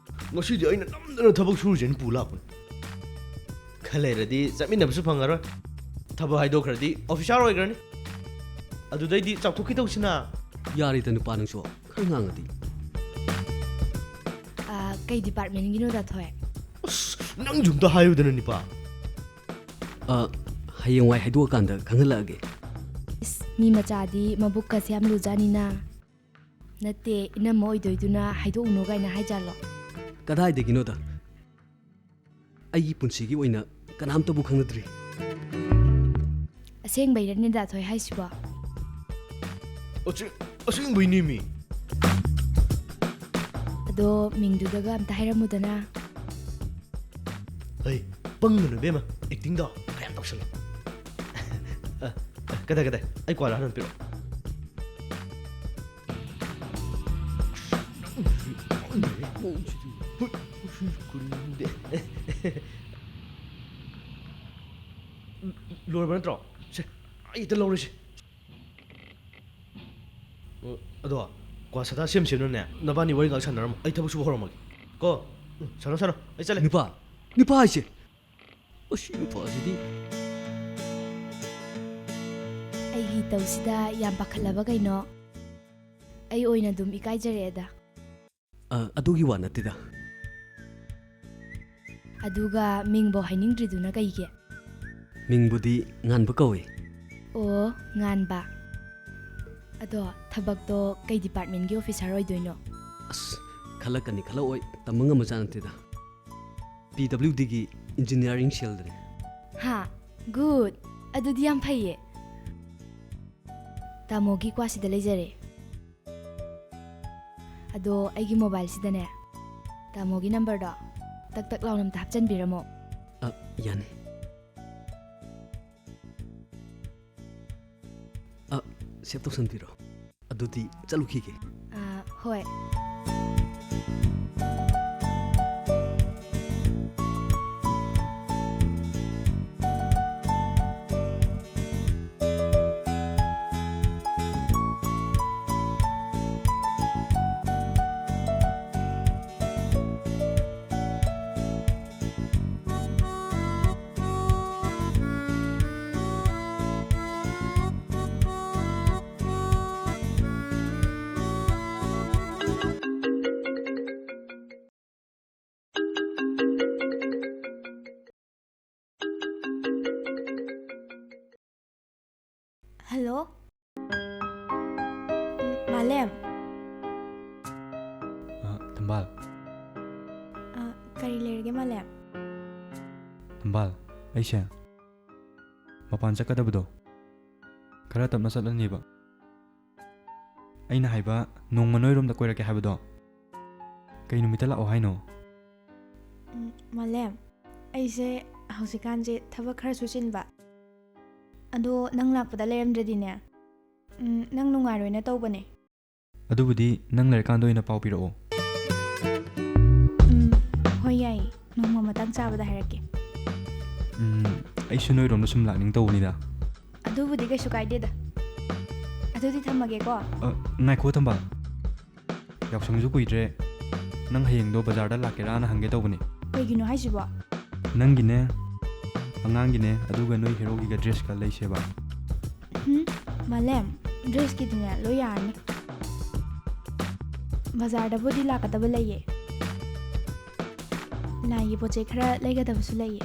ꯉꯁꯤꯗꯤ ꯑꯩꯅ ꯅꯝꯗꯅ ꯊꯕꯛ ꯁꯨꯔꯨꯁꯦꯅ ꯄꯨ ꯂꯥꯛꯄꯅꯦ꯫ ꯈꯔ ꯂꯩꯔꯗꯤ ꯆꯠꯃꯤꯟꯅꯕꯁꯨ ꯐꯪꯉꯔꯣꯏ꯫ ꯊꯕꯛ ꯍꯥꯏꯗꯣꯛꯈ꯭ꯔꯗꯤ ꯑꯣꯐꯤꯁꯥꯔ ꯑꯣꯏꯈ꯭ꯔꯅꯤ꯫ ꯑꯗꯨꯗꯩꯗꯤ ꯆꯥꯎꯊꯣꯛꯈꯤꯗꯧꯁꯤꯅ꯫ ꯌꯥꯔꯦꯗ ꯅꯨꯄꯥ ꯅꯪꯁꯨ, ꯈꯔ ꯉꯥꯡꯉꯗꯤ꯫ ꯑꯥ, ꯀꯩ ꯗꯤꯄꯥꯔꯠꯃꯦꯟꯒꯤꯅꯣ, ꯗꯥ ꯊꯣꯏ? ꯑꯁ, ꯅꯪꯁꯨ ꯑꯝꯇ ꯍꯥꯏꯌꯨꯗꯅ, ꯅꯤꯄꯥ꯫ ꯑ, ꯍꯌꯦꯡꯋꯥꯏ ꯍꯥꯏꯗꯣꯛꯑꯀꯥꯟꯗ ꯈꯪꯍꯜꯂꯛꯑꯒꯦ꯫ ꯏꯁ, ꯃꯤ ꯃꯆꯥꯗꯤ ꯃꯕꯨꯛꯀꯁꯦ ꯌꯥꯝ ꯂꯨꯖꯥꯅꯤꯅ꯫ ꯅꯠꯇꯦ, ꯏꯅꯝꯃ ꯑꯣꯏꯗꯣꯏꯗꯨꯅ ꯍꯥꯏꯗꯣꯛꯎꯅꯣ ꯀꯥꯏꯅ ꯍꯥꯏꯖꯥꯠꯂꯣ? ꯀꯗꯥꯏꯗꯒꯤꯅꯣꯗ? ꯑꯩꯒꯤ ꯄꯨꯟꯁꯤꯒꯤ ꯑꯣꯏꯅ ꯀꯅꯥꯝꯇꯕꯨ ꯈꯪꯅꯗ꯭ꯔꯤ꯫ ꯑꯁꯦꯡꯕꯩꯔꯅꯦ ꯗꯥ ꯊꯣꯏ ꯍꯥꯏꯁꯤꯕꯣ? ꯑꯁꯦꯡ-, ꯑꯁꯦꯡꯕꯩꯅꯦꯃꯤ꯫ ꯑꯗꯣ ꯃꯤꯡꯗꯨꯗꯒ ꯑꯝꯇ ꯍꯥꯏꯔꯝꯃꯨꯗꯅ꯫ ꯍꯩ, ꯄꯪꯒꯅꯨ ꯏꯕꯦꯝꯃ, acting ꯗꯣ ꯈꯔ ꯌꯥꯝ ꯇꯧꯁꯜꯂꯣ꯫ ꯑ, ꯑ, ꯀꯗꯥꯏ, ꯀꯗꯥꯏ? ꯑꯩ ꯀ꯭ꯋꯥ ꯍꯥꯟꯅ ꯄꯤꯔꯛꯑꯣ꯫ ꯂꯣꯏꯔꯕ ꯅꯠꯇ꯭ꯔꯣ? ꯁꯦ, ꯑꯩ ꯍꯦꯛꯇ ꯂꯧꯔꯁꯤ꯫ ꯑꯣ, ꯑꯗꯣ ꯀ꯭ꯋꯥ ꯁꯗꯥ ꯁꯦꯝ ꯁꯦꯝꯅꯅꯦ, ꯅꯕꯥꯅꯤ ꯋꯥꯔꯤ ꯉꯥꯛ ꯁꯥꯟꯅꯔꯝꯃꯣ, ꯑꯩ ꯊꯕꯛ ꯁꯨꯕ ꯍꯧꯔꯝꯃꯒꯦ꯫ ꯀꯣ? ꯎꯝ, ꯁꯥꯟꯅꯣ, ꯁꯥꯟꯅꯣ, ꯑꯩ ꯆꯠꯂꯦ꯫ ꯅꯨꯄꯥ, ꯅꯨꯄꯥ ꯍꯥꯏꯁꯦ꯫ ꯑꯁꯤ ꯅꯨꯄꯥꯁꯤꯗꯤ꯫ ꯑꯩꯒꯤ ꯇꯧꯁꯤꯗ ꯌꯥꯝ ꯄꯥꯈꯠꯂꯕ ꯀꯩꯅꯣ? ꯑꯩ ꯑꯣꯏꯅ ꯑꯗꯨꯝ ꯏꯀꯥꯏꯖꯔꯛꯑꯦꯗ꯫ ꯑ, ꯑꯗꯨꯒꯤ ꯋꯥ ꯅꯠꯇꯦꯗ꯫ ꯑꯗꯨꯒ ꯃꯤꯡꯕꯣ ꯍꯥꯏꯅꯤꯡꯗ꯭ꯔꯤꯗꯨꯅ ꯀꯩꯒꯤ? ꯃꯤꯡꯕꯨꯗꯤ ꯉꯥꯟꯕ ꯀꯧꯏ꯫ ꯑꯣ, ꯉꯥꯟꯕ꯫ ꯑꯗꯣ ꯊꯕꯛꯇꯣ ꯀꯩ department ꯀꯤ officer ꯑꯣꯏꯗꯣꯏꯅꯣ? ꯑꯁ, ꯈꯜꯂꯛꯀꯅꯤ ꯈꯜꯂꯛꯑꯣꯏ ꯇꯝꯕ ꯉꯝꯕꯖꯥꯠ ꯅꯠꯇꯦꯗ꯫ P W D ꯒꯤ engineering cell ꯗꯅꯦ꯫ ꯍꯥ, good꯫ ꯑꯗꯨꯗꯤ ꯌꯥꯝ ꯐꯩꯌꯦ꯫ ꯇꯥꯃꯣꯒꯤ ꯀ꯭ꯋꯥꯁꯤꯗ ꯂꯩꯖꯔꯦ꯫ ꯑꯗꯣ ꯑꯩꯒꯤ mobile ꯁꯤꯗꯅꯦ, ꯇꯥꯃꯣꯒꯤ number ꯗꯣ ꯇꯛ ꯇꯛ ꯂꯥꯎꯅ ꯑꯝꯇ ꯍꯥꯞꯆꯤꯟꯕꯤꯔꯝꯃꯣ꯫ ꯑ, ꯌꯥꯅꯤ꯫ ꯑ, save ꯇꯧꯁꯟꯕꯤꯔꯣ꯫ ꯑꯗꯨꯗꯤ ꯆꯠꯂꯨꯈꯤꯒꯦ꯫ ꯑ, ꯍꯣꯏ꯫ Hello? ꯎꯝ, ꯃꯥꯂꯦꯝ꯫ ꯑ, ꯊꯝꯕꯥꯜ꯫ ꯑ, ꯀꯔꯤ ꯂꯩꯔꯒꯦ, ꯃꯥꯂꯦꯝ? ꯊꯝꯕꯥꯜ, ꯑꯩꯁꯦ ꯃꯄꯥꯟ ꯆꯠꯀꯗꯕꯗꯣ ꯈꯔ ꯇꯞꯅ ꯆꯠꯂꯅꯦꯕ꯫ ꯑꯩꯅ ꯍꯥꯏꯕ, ꯅꯣꯡꯃ ꯅꯣꯏꯔꯣꯝꯗ ꯀꯣꯏꯔꯛꯀꯦ ꯍꯥꯏꯕꯗꯣ, ꯀꯩ ꯅꯨꯃꯤꯠꯇ ꯂꯥꯛꯑꯣ ꯍꯥꯏꯅꯣ? ꯎꯝ, ꯃꯥꯂꯦꯝ, ꯑꯩꯁꯦ ꯍꯧꯖꯤꯛꯀꯥꯟꯁꯦ ꯊꯕꯛ ꯈꯔꯁꯨ ꯆꯤꯟꯕ꯫ ꯑꯗꯣ ꯅꯪ ꯂꯥꯛꯄꯗ ꯂꯩꯔꯝꯗ꯭ꯔꯗꯤꯅꯦ, ꯎꯝ, ꯅꯪ ꯅꯨꯡꯉꯥꯏꯔꯣꯏꯅ ꯇꯧꯕꯅꯦ꯫ ꯑꯗꯨꯕꯨꯗꯤ ꯅꯪ ꯂꯩꯔꯀꯥꯟꯗ ꯑꯣꯏꯅ ꯄꯥꯎ ꯄꯤꯔꯛꯑꯣ꯫ ꯎꯝ, ꯍꯣꯏ, ꯌꯥꯏꯌꯦ꯫ ꯅꯣꯡꯃ ꯃꯇꯥꯡ ꯆꯥꯕꯗ ꯍꯥꯏꯔꯛꯀꯦ꯫ ꯎꯝ, ꯑꯩꯁꯨ ꯅꯣꯏꯔꯣꯝꯗ ꯁꯨꯝ ꯂꯥꯛꯅꯤꯡ ꯇꯧꯕꯅꯤꯗ꯫ ꯑꯗꯨꯕꯨꯗꯤ ꯀꯩꯁꯨ ꯀꯥꯏꯗꯦꯗ꯫ ꯑꯗꯨꯗꯤ ꯊꯝꯃꯒꯦꯀꯣ꯫ ꯑ, ꯉꯥꯏꯈꯣ, ꯊꯝꯕꯥꯜ꯫ ꯌꯥꯎꯁꯪꯁꯨ ꯀꯨꯏꯗ꯭ꯔꯦ꯫ ꯅꯪ ꯍꯌꯦꯡꯗꯣ ꯕꯖꯥꯔꯗ ꯂꯥꯛꯀꯦꯔꯥꯅ ꯍꯪꯒꯦ ꯇꯧꯕꯅꯦ꯫ ꯀꯩꯒꯤꯅꯣ ꯍꯥꯏꯁꯤꯕꯣ? ꯅꯪꯒꯤꯅꯦ, ꯑꯉꯥꯡꯒꯤꯅꯦ, ꯑꯗꯨꯒ ꯅꯣꯏ ꯍꯦꯔꯣꯒꯤꯒ dress ꯈꯔ ꯂꯩꯁꯦꯕ꯫ ꯎꯝ, ꯃꯥꯂꯦꯝ, dressꯀꯤꯗꯤꯅꯦ, ꯂꯣꯏ ꯌꯥꯔꯅꯤ꯫ ꯕꯖꯥꯔꯗꯕꯨꯗꯤ ꯂꯥꯛꯀꯗꯕ ꯂꯩꯌꯦ꯫ ꯂꯥꯏꯒꯤ ꯄꯣꯠ ꯆꯩ ꯈꯔ ꯂꯩꯒꯗꯕꯁꯨ ꯂꯩꯌꯦ꯫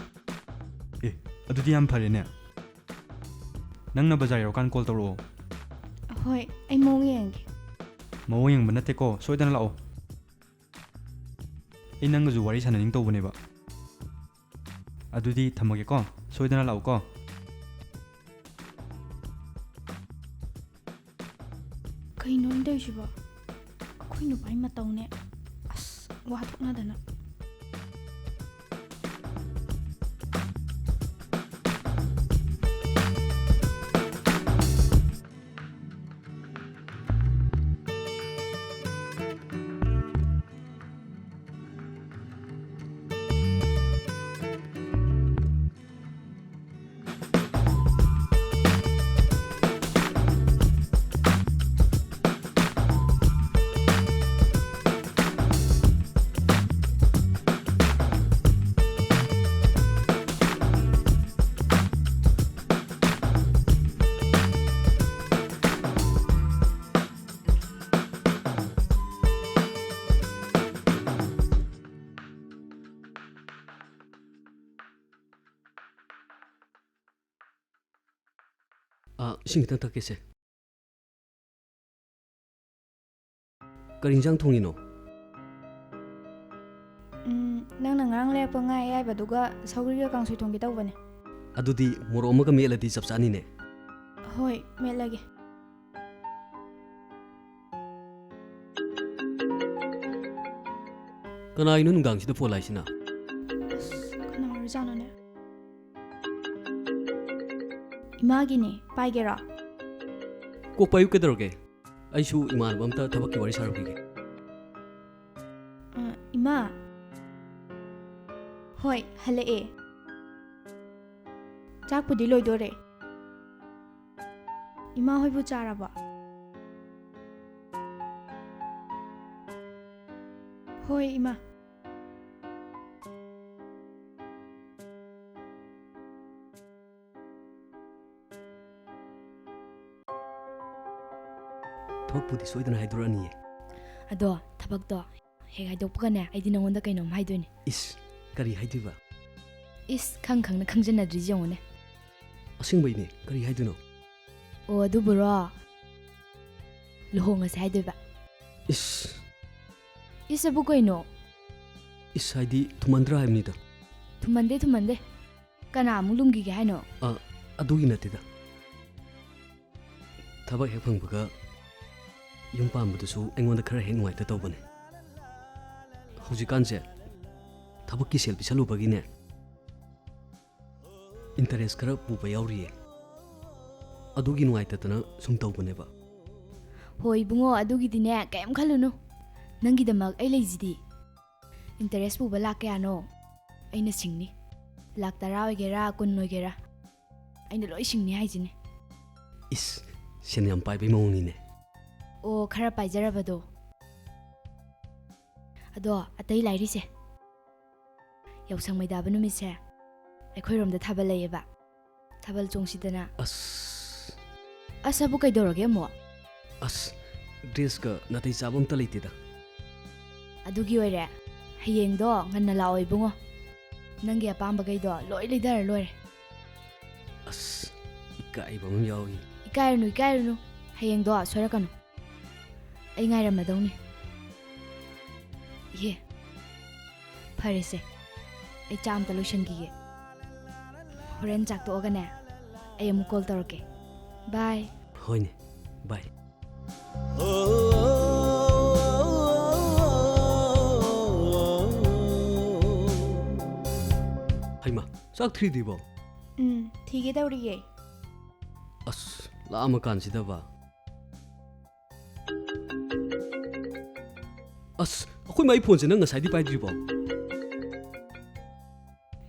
ꯑꯦ, ꯑꯗꯨꯗꯤ ꯌꯥꯝ ꯐꯔꯦꯅꯦ꯫ ꯅꯪꯅ ꯕꯖꯥꯔ ꯌꯧꯔꯀꯥꯟꯗ call ꯇꯧꯔꯛꯑꯣ꯫ ꯍꯣꯏ, ꯑꯩ ꯃꯑꯣꯡ ꯌꯦꯡꯒꯦ꯫ ꯃꯑꯣꯡ ꯌꯦꯡꯕ ꯅꯠꯇꯦꯀꯣ, ꯁꯣꯏꯗꯅ ꯂꯥꯛꯑꯣ꯫ ꯑꯩ ꯅꯪꯒꯁꯨ ꯋꯥꯔꯤ ꯁꯥꯟꯅꯅꯤꯡ ꯇꯧꯕꯅꯦꯕ꯫ ꯑꯗꯨꯗꯤ ꯊꯝꯃꯒꯦꯀꯣ, ꯁꯣꯏꯗꯅ ꯂꯥꯛꯎꯀꯣ꯫ ꯀꯩꯅꯣ ꯑꯩꯅ ꯇꯧꯔꯤꯁꯤꯕꯣ? ꯑꯩꯈꯣꯏ ꯅꯨꯄꯥꯒꯤ ꯃꯇꯧꯅꯦ꯫ ꯑꯁ, ꯋꯥ ꯊꯣꯛꯅꯗꯅ꯫ ꯑꯥ, ꯏꯁꯤꯡ ꯈꯤꯇꯪ ꯊꯛꯀꯦꯁꯦ꯫ ꯀꯔꯤ ꯏꯟꯖꯥꯡ ꯊꯣꯡꯉꯤꯅꯣ? ꯎꯝ, ꯅꯪꯅ ꯉꯔꯥꯡ ꯂꯩꯔꯛꯄ ꯉꯥ ꯑꯌꯥꯏꯕꯗꯨꯒ ꯁꯧꯒ꯭ꯔꯤꯒ ꯀꯥꯡꯁꯣꯏ ꯊꯣꯡꯒꯦ ꯇꯧꯕꯅꯦ꯫ ꯑꯗꯨꯗꯤ ꯃꯣꯔꯣꯛ ꯑꯃꯒ ꯃꯦꯠꯂꯗꯤ ꯆꯞ ꯆꯥꯅꯤꯅꯦ꯫ ꯍꯣꯏ, ꯃꯦꯠꯂꯒꯦ꯫ ꯀꯅꯥꯒꯤꯅꯣ ꯅꯨꯡꯗꯥꯡꯁꯤꯗ ꯐꯣꯟ ꯂꯥꯛꯏꯁꯤꯅ? ꯑꯁ, ꯀꯅꯥ ꯑꯣꯏꯔꯖꯥꯠꯅꯣꯅꯦ? ꯏꯃꯥꯒꯤꯅꯦ, ꯄꯥꯏꯒꯦꯔꯣ? ꯀꯣꯛ ꯄꯥꯏꯌꯨ, ꯀꯩꯗꯧꯔꯒꯦ? ꯑꯩꯁꯨ ꯏꯃꯥꯟꯅꯕ ꯑꯝꯇ ꯊꯕꯛꯀꯤ ꯋꯥꯔꯤ ꯁꯥꯔꯨꯈꯤꯒꯦ꯫ ꯑ, ꯏꯃꯥ꯫ ꯍꯣꯏ, ꯍꯜꯂꯛꯑꯦ꯫ ꯆꯥꯛꯄꯨꯗꯤ ꯂꯣꯏꯗꯣꯔꯦ꯫ ꯏꯃꯥ ꯍꯣꯏꯕꯨ ꯆꯥꯔꯕꯣ? ꯍꯣꯏ, ꯏꯃꯥ꯫ ꯊꯕꯛꯄꯨꯗꯤ ꯁꯣꯏꯗꯅ ꯍꯥꯏꯗꯣꯔꯛꯑꯅꯤꯌꯦ꯫ ꯑꯗꯣ ꯊꯕꯛꯇꯣ ꯍꯦꯛ ꯍꯥꯏꯗꯣꯛꯄꯒꯅꯦ, ꯑꯩꯗꯤ ꯅꯉꯣꯟꯗ ꯀꯩꯅꯣꯝ ꯍꯥꯏꯗꯣꯏꯅꯦ꯫ ꯏꯁ, ꯀꯔꯤ ꯍꯥꯏꯗꯣꯏꯕ? ꯏꯁ, ꯈꯪ ꯈꯪꯅ ꯈꯪꯖꯟꯅꯗ꯭ꯔꯤꯁꯤ ꯌꯦꯡꯉꯨꯅꯦ꯫ ꯑꯁꯦꯡꯕꯩꯅꯦ, ꯀꯔꯤ ꯍꯥꯏꯗꯣꯏꯅꯣ? ꯑꯣ, ꯑꯗꯨꯕꯨꯔꯣ? ꯂꯨꯍꯣꯡꯉꯁꯦ ꯍꯥꯏꯗꯣꯏꯕ꯫ ꯏꯁ꯫ ꯏꯁ ꯑꯕꯨ ꯀꯩꯅꯣ? ꯏꯁ ꯍꯥꯏꯗꯤ ꯊꯨꯃꯟꯗ꯭ꯔꯥ ꯍꯥꯏꯕꯅꯤꯗ꯫ ꯊꯨꯃꯟꯗꯦ, ꯊꯨꯃꯟꯗꯦ꯫ ꯀꯅꯥ ꯑꯃꯨꯛ ꯂꯨꯝꯈꯤꯒꯦ ꯍꯥꯏꯅꯣ? ꯑ, ꯑꯗꯨꯒꯤ ꯅꯠꯇꯦꯗ꯫ ꯊꯕꯛ ꯍꯦꯛ ꯐꯪꯕꯒ ꯌꯨꯝ ꯄꯥꯟꯕꯗꯨꯁꯨ ꯑꯩꯉꯣꯟꯗ ꯈꯔ ꯍꯦꯛ ꯅꯨꯡꯉꯥꯏꯇ ꯇꯧꯕꯅꯦ꯫ ꯍꯧꯖꯤꯛꯀꯥꯟꯁꯦ ꯊꯕꯛꯀꯤ ꯁꯦꯜ ꯄꯤꯁꯜꯂꯨꯕꯒꯤꯅꯦ, interest ꯈꯔ ꯄꯨꯕ ꯌꯥꯎꯔꯤꯌꯦ꯫ ꯑꯗꯨꯒꯤ ꯅꯨꯡꯉꯥꯏꯇꯗꯅ ꯁꯨꯝ ꯇꯧꯕꯅꯦꯕ꯫ ꯍꯣꯏ ꯏꯕꯨꯡꯉꯣ, ꯑꯗꯨꯒꯤꯗꯤꯅꯦ ꯀꯩꯝ ꯈꯜꯂꯨꯅꯨ꯫ ꯅꯪꯒꯤꯗꯃꯛ ꯑꯩ ꯂꯩꯁꯤꯗꯤ꯫ Interest ꯄꯨꯕ ꯂꯥꯛ ꯀꯌꯥꯅꯣ? ꯑꯩꯅ ꯁꯤꯡꯅꯤ꯫ ꯂꯥꯛ ꯇꯔꯥ ꯑꯣꯏꯒꯦꯔꯥ, ꯀꯨꯟ ꯑꯣꯏꯒꯦꯔꯥ, ꯑꯩꯅ ꯂꯣꯏ ꯁꯤꯡꯅꯤ ꯍꯥꯏꯁꯤꯅꯤ꯫ ꯏꯁ, ꯁꯦꯟ ꯌꯥꯝ ꯄꯥꯏꯕꯩ ꯃꯑꯣꯡꯅꯤꯅꯦ꯫ ꯑꯣ, ꯈꯔ ꯄꯥꯏꯖꯔꯕꯗꯣ꯫ ꯑꯗꯣ ꯑꯇꯩ ꯂꯥꯏꯔꯤꯁꯦ, ꯌꯥꯎꯁꯪ ꯃꯩꯗꯥꯕ ꯅꯨꯃꯤꯠꯁꯦ ꯑꯩꯈꯣꯏꯔꯣꯝꯗ ꯊꯥꯕꯜ ꯂꯩꯌꯦꯕ꯫ ꯊꯥꯕꯜ ꯆꯣꯡꯁꯤꯗꯅ꯫ ꯑꯁ꯫ ꯑꯁ ꯑꯕꯨ ꯀꯩꯗꯧꯔꯒꯦ ꯑꯃꯨꯛ? ꯑꯁ, dressꯀ ꯅꯥꯇꯩ ꯆꯥꯕ ꯑꯝꯇ ꯂꯩꯇꯦꯗ꯫ ꯑꯗꯨꯒꯤ ꯑꯣꯏꯔꯦ, ꯍꯌꯦꯡꯗꯣ ꯉꯟꯅ ꯂꯥꯛꯑꯣ ꯏꯕꯨꯡꯉꯣ꯫ ꯅꯪꯒꯤ ꯑꯄꯥꯝꯕꯈꯩꯗꯣ ꯂꯣꯏ ꯂꯩꯗꯔ ꯂꯣꯏꯔꯦ꯫ ꯑꯁ, ꯏꯀꯥꯏꯕ ꯑꯃ ꯌꯥꯎꯏ꯫ ꯏꯀꯥꯏꯔꯨꯅꯨ, ꯏꯀꯥꯏꯔꯨꯅꯨ꯫ ꯍꯌꯦꯡꯗꯣ ꯁꯣꯏꯔꯛꯀꯅꯨ꯫ ꯑꯩ ꯉꯥꯏꯔꯝꯃꯗꯧꯅꯤ꯫ ꯏꯍꯦ, ꯐꯔꯦꯁꯦ꯫ ꯑꯩ ꯆꯥ ꯑꯝꯇ ꯂꯣꯏꯁꯟꯈꯤꯒꯦ꯫ ꯍꯣꯔꯦꯟ ꯆꯥꯛ ꯇꯣꯛꯑꯒꯅꯦ, ꯑꯩ ꯑꯃꯨꯛ ꯀꯣꯜ ꯇꯧꯔꯛꯀꯦ꯫ ꯕꯥꯏ꯫ ꯍꯣꯏꯅꯦ, ꯕꯥꯏ꯫ ꯍꯩꯃꯥ, ꯆꯥꯛ ꯊꯤꯗ꯭ꯔꯤꯕꯣ? ꯎꯝ, ꯊꯤꯒꯦ ꯇꯧꯔꯤꯌꯦ꯫ ꯑꯁ, ꯂꯥꯝꯃ ꯀꯥꯟꯁꯤꯗꯕ꯫ ꯑꯁ, ꯑꯩꯈꯣꯏ ꯃꯥꯏ ꯐꯣꯟꯁꯦ ꯅꯪ ꯉꯁꯥꯏꯗꯤ ꯄꯥꯏꯗ꯭ꯔꯤꯕꯣ?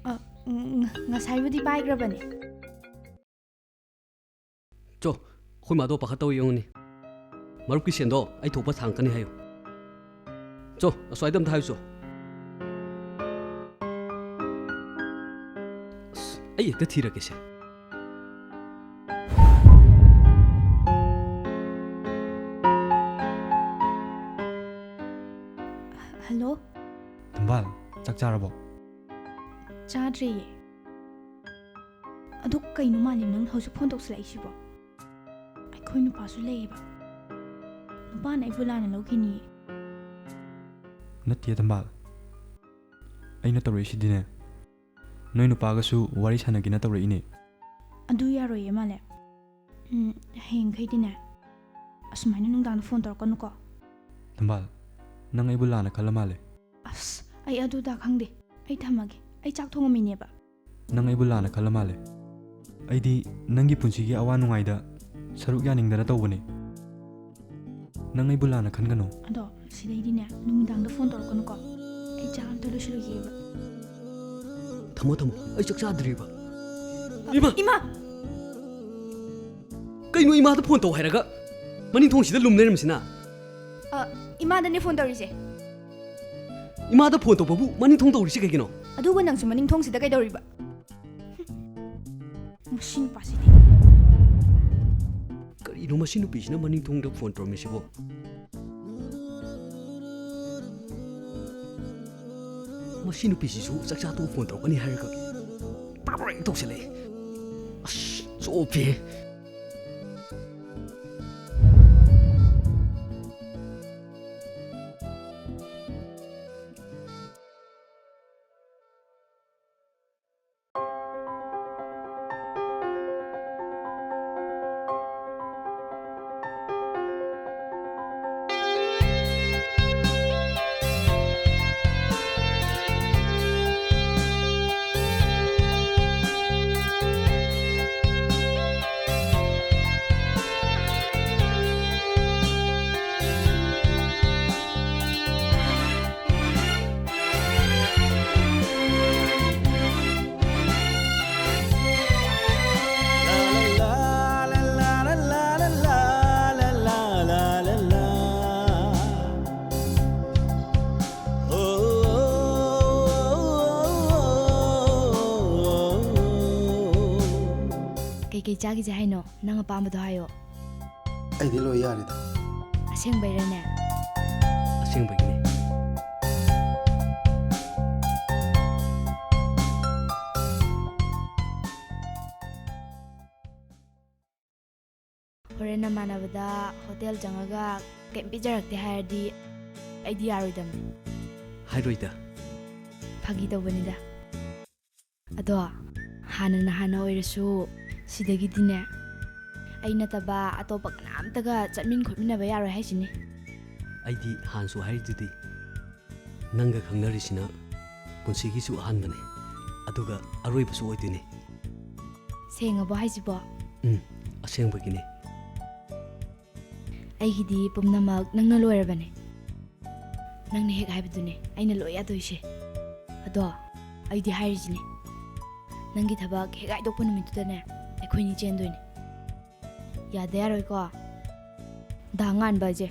ꯑ, ꯎꯝ, ꯉ-, ꯉꯁꯥꯏꯕꯨꯗꯤ ꯄꯥꯏꯈ꯭ꯔꯕꯅꯦ꯫ ꯆꯣ, ꯑꯩꯈꯣꯏ ꯃꯥꯗꯣ ꯄꯥꯈꯠꯇꯧ ꯌꯦꯡꯉꯨꯅꯤ꯫ ꯃꯔꯨꯞꯀꯤ ꯁꯦꯟꯗꯣ ꯑꯩ ꯊꯣꯛꯄ ꯊꯥꯡꯉꯛꯀꯅꯤ ꯍꯥꯏꯌꯨ꯫ ꯆꯣ, ꯑꯁ꯭ꯋꯥꯏꯗ ꯑꯝꯇ ꯍꯥꯏꯌꯨ ꯆꯣ꯫ ꯑꯁ, ꯑꯩ ꯍꯦꯛꯇ ꯊꯤꯔꯛꯀꯦꯁꯦ꯫ ꯍꯜꯂꯣ? ꯊꯝꯕꯥꯜ, ꯆꯥꯛ ꯆꯥꯔꯕꯣ? ꯆꯥꯗ꯭ꯔꯤꯌꯦ꯫ ꯑꯗꯨ ꯀꯩꯅꯣ ꯃꯥꯂꯦꯝ, ꯅꯪ ꯍꯧꯖꯤꯛ ꯐꯣꯟ ꯇꯧꯁꯤꯜꯂꯛꯏꯁꯤꯕꯣ? ꯑꯩꯈꯣꯏ ꯅꯨꯄꯥꯁꯨ ꯂꯩꯌꯦꯕ꯫ ꯅꯨꯄꯥꯅ ꯑꯩꯕꯨ ꯂꯥꯟꯅ ꯂꯧꯈꯤꯅꯤꯌꯦ꯫ ꯅꯠꯇꯦ ꯊꯝꯕꯥꯜ, ꯑꯩꯅ ꯇꯧꯔꯛꯏꯁꯤꯗꯤꯅꯦ, ꯅꯣꯏ ꯅꯨꯄꯥꯒꯁꯨ ꯋꯥꯔꯤ ꯁꯥꯟꯅꯒꯦꯅ ꯇꯧꯔꯛꯏꯅꯦ꯫ ꯑꯗꯨ ꯌꯥꯔꯣꯏꯌꯦ ꯃꯥꯂꯦꯝ꯫ ꯎꯝ, ꯍꯌꯦꯡꯈꯩꯗꯤꯅꯦ, ꯑꯁꯨꯃꯥꯏꯅ ꯅꯨꯡꯗꯥꯡꯗ ꯐꯣꯟ ꯇꯧꯔꯛꯀꯅꯨꯀꯣ꯫ ꯊꯝꯕꯥꯜ, ꯅꯪ ꯑꯩꯕꯨ ꯂꯥꯟꯅ ꯈꯜꯂ ꯃꯥꯜꯂꯦ꯫ ꯑꯁ, ꯑꯩ ꯑꯗꯨꯗ ꯈꯪꯗꯦ꯫ ꯑꯩ ꯊꯝꯃꯒꯦ꯫ ꯑꯩ ꯆꯥꯛ ꯊꯣꯡꯉꯝꯃꯤꯅꯦꯕ꯫ ꯅꯪ ꯑꯩꯕꯨ ꯂꯥꯟꯅ ꯈꯜꯂ ꯃꯥꯜꯂꯦ꯫ ꯑꯩꯗꯤ ꯅꯪꯒꯤ ꯄꯨꯟꯁꯤꯒꯤ ꯑꯋꯥ ꯅꯨꯡꯉꯥꯏꯗ ꯁꯔꯨꯛ ꯌꯥꯅꯤꯡꯗꯅ ꯇꯧꯕꯅꯦ꯫ ꯅꯪ ꯑꯩꯕꯨ ꯂꯥꯟꯅ ꯈꯟꯒꯅꯨ꯫ ꯑꯗꯣ ꯁꯤꯗꯩꯗꯤꯅꯦ, ꯅꯨꯃꯤꯗꯥꯡꯗ ꯐꯣꯟ ꯇꯧꯔꯛꯀꯅꯨꯀꯣ꯫ ꯑꯩ ꯆꯥꯛ ꯑꯝꯇ ꯂꯣꯏꯁꯤꯜꯂꯨꯈꯤꯒꯦꯕ꯫ ꯊꯝꯃꯣ, ꯊꯝꯃꯣ, ꯑꯩ ꯆꯥꯛ ꯆꯥꯗ꯭ꯔꯤꯕ꯫ ꯏꯃꯥ! ꯏꯃꯥ! ꯀꯩꯅꯣ, ꯏꯃꯥꯗ ꯐꯣꯟ ꯇꯧ ꯍꯥꯏꯔꯒ ꯃꯅꯤꯡ ꯊꯣꯡꯁꯤꯗ ꯂꯨꯝ ꯂꯩꯔꯝꯃꯤꯁꯤꯅ? ꯑ, ꯏꯃꯥꯗꯅꯦ ꯐꯣꯟ ꯇꯧꯔꯤꯁꯦ꯫ ꯏꯃꯥꯗ ꯐꯣꯟ ꯇꯧꯕꯕꯨ ꯃꯅꯤꯡ ꯊꯣꯡ ꯇꯧꯔꯤꯁꯤ ꯀꯩꯒꯤꯅꯣ? ꯑꯗꯨꯒ ꯅꯪꯁꯨ ꯃꯅꯤꯡ ꯊꯣꯡꯁꯤꯗ ꯀꯩꯗꯧꯔꯤꯕ? ꯃꯁꯤ ꯅꯨꯄꯥꯁꯤꯗꯤ꯫ ꯀꯔꯤꯅꯣ ꯃꯁꯤ ꯅꯨꯄꯤꯁꯤꯅ ꯃꯅꯤꯡ ꯊꯣꯡꯗ ꯐꯣꯟ ꯇꯧꯔꯝꯃꯤꯁꯤꯕꯣ? ꯃꯁꯤ ꯅꯨꯄꯤꯁꯤꯁꯨ ꯆꯥꯛꯆꯥ ꯇꯣꯛꯑ ꯐꯣꯟ ꯇꯧꯔꯛꯀꯅꯤ ꯍꯥꯏꯔꯒ ꯇꯥꯕ꯭ꯔꯣ ꯍꯦꯛ ꯇꯧꯁꯜꯂꯛꯑꯦ꯫ ꯑꯁ, ꯆꯣꯞꯄꯦ꯫ ꯏꯆꯥꯒꯤꯁꯦ ꯍꯥꯏꯅꯣ, ꯅꯪ ꯑꯄꯥꯝꯕꯗꯣ ꯍꯥꯏꯌꯣ꯫ ꯑꯩꯗꯤ ꯂꯣꯏ ꯌꯥꯔꯦꯗ꯫ ꯑꯁꯦꯡꯕꯩꯔꯅꯦ? ꯑꯁꯦꯡꯕꯒꯤꯅꯦ꯫ ꯍꯣꯔꯦꯟ ꯅꯃꯥꯟꯅꯕꯗ ꯍꯣꯇꯦꯜ ꯆꯪꯉꯒ ꯀꯩꯝ ꯄꯤꯖꯔꯛꯇꯦ ꯍꯥꯏꯔꯗꯤ ꯑꯩꯗꯤ ꯌꯥꯔꯣꯏꯗꯕꯅꯤ꯫ ꯍꯥꯏꯔꯣꯏꯗ꯫ ꯐꯥꯒꯤ ꯇꯧꯕꯅꯤꯗ꯫ ꯑꯗꯣ ꯍꯥꯟꯅꯅ ꯍꯥꯟꯅ ꯑꯣꯏꯔꯁꯨ ꯁꯤꯗꯒꯤꯗꯤꯅꯦ ꯑꯩ ꯅꯠꯇꯕ ꯑꯇꯣꯞꯄ ꯀꯅꯥꯝꯇꯒ ꯆꯠꯃꯤꯟ ꯈꯣꯠꯃꯤꯟꯅꯕ ꯌꯥꯔꯣꯏ ꯍꯥꯏꯁꯤꯅꯤ꯫ ꯑꯩꯗꯤ ꯍꯥꯟꯅꯁꯨ ꯍꯥꯏꯔꯤꯗꯨꯗꯤ, ꯅꯪꯒ ꯈꯪꯅꯔꯤꯁꯤꯅ ꯄꯨꯟꯁꯤꯒꯤꯁꯨ ꯑꯍꯥꯟꯕꯅꯦ, ꯑꯗꯨꯒ ꯑꯔꯣꯏꯕꯁꯨ ꯑꯣꯏꯗꯣꯏꯅꯦ꯫ ꯁꯦꯡꯉꯕꯣ ꯍꯥꯏꯁꯤꯕꯣ? ꯎꯝ, ꯑꯁꯦꯡꯕꯒꯤꯅꯦ꯫ ꯑꯩꯒꯤꯗꯤ ꯄꯨꯝꯅꯃꯛ ꯅꯪꯅ ꯂꯣꯏꯔꯕꯅꯦ꯫ ꯅꯪꯅ ꯍꯦꯛ ꯍꯥꯏꯕꯗꯨꯅꯦ ꯑꯩꯅ ꯂꯣꯏ ꯌꯥꯗꯣꯏꯁꯦ꯫ ꯑꯗꯣ ꯑꯩꯗꯤ ꯍꯥꯏꯔꯤꯁꯤꯅꯦ, ꯅꯪꯒꯤ ꯊꯕꯛ ꯍꯦꯛ ꯍꯥꯏꯗꯣꯛꯄ ꯅꯨꯃꯤꯠꯇꯨꯗꯅꯦ ꯑꯩꯈꯣꯏꯅꯤ ꯆꯦꯟꯗꯣꯏꯅꯦ꯫ ꯌꯥꯗ ꯌꯥꯔꯣꯏꯀꯣ, ꯗꯥ ꯉꯥꯟꯕ ꯑꯁꯦ꯫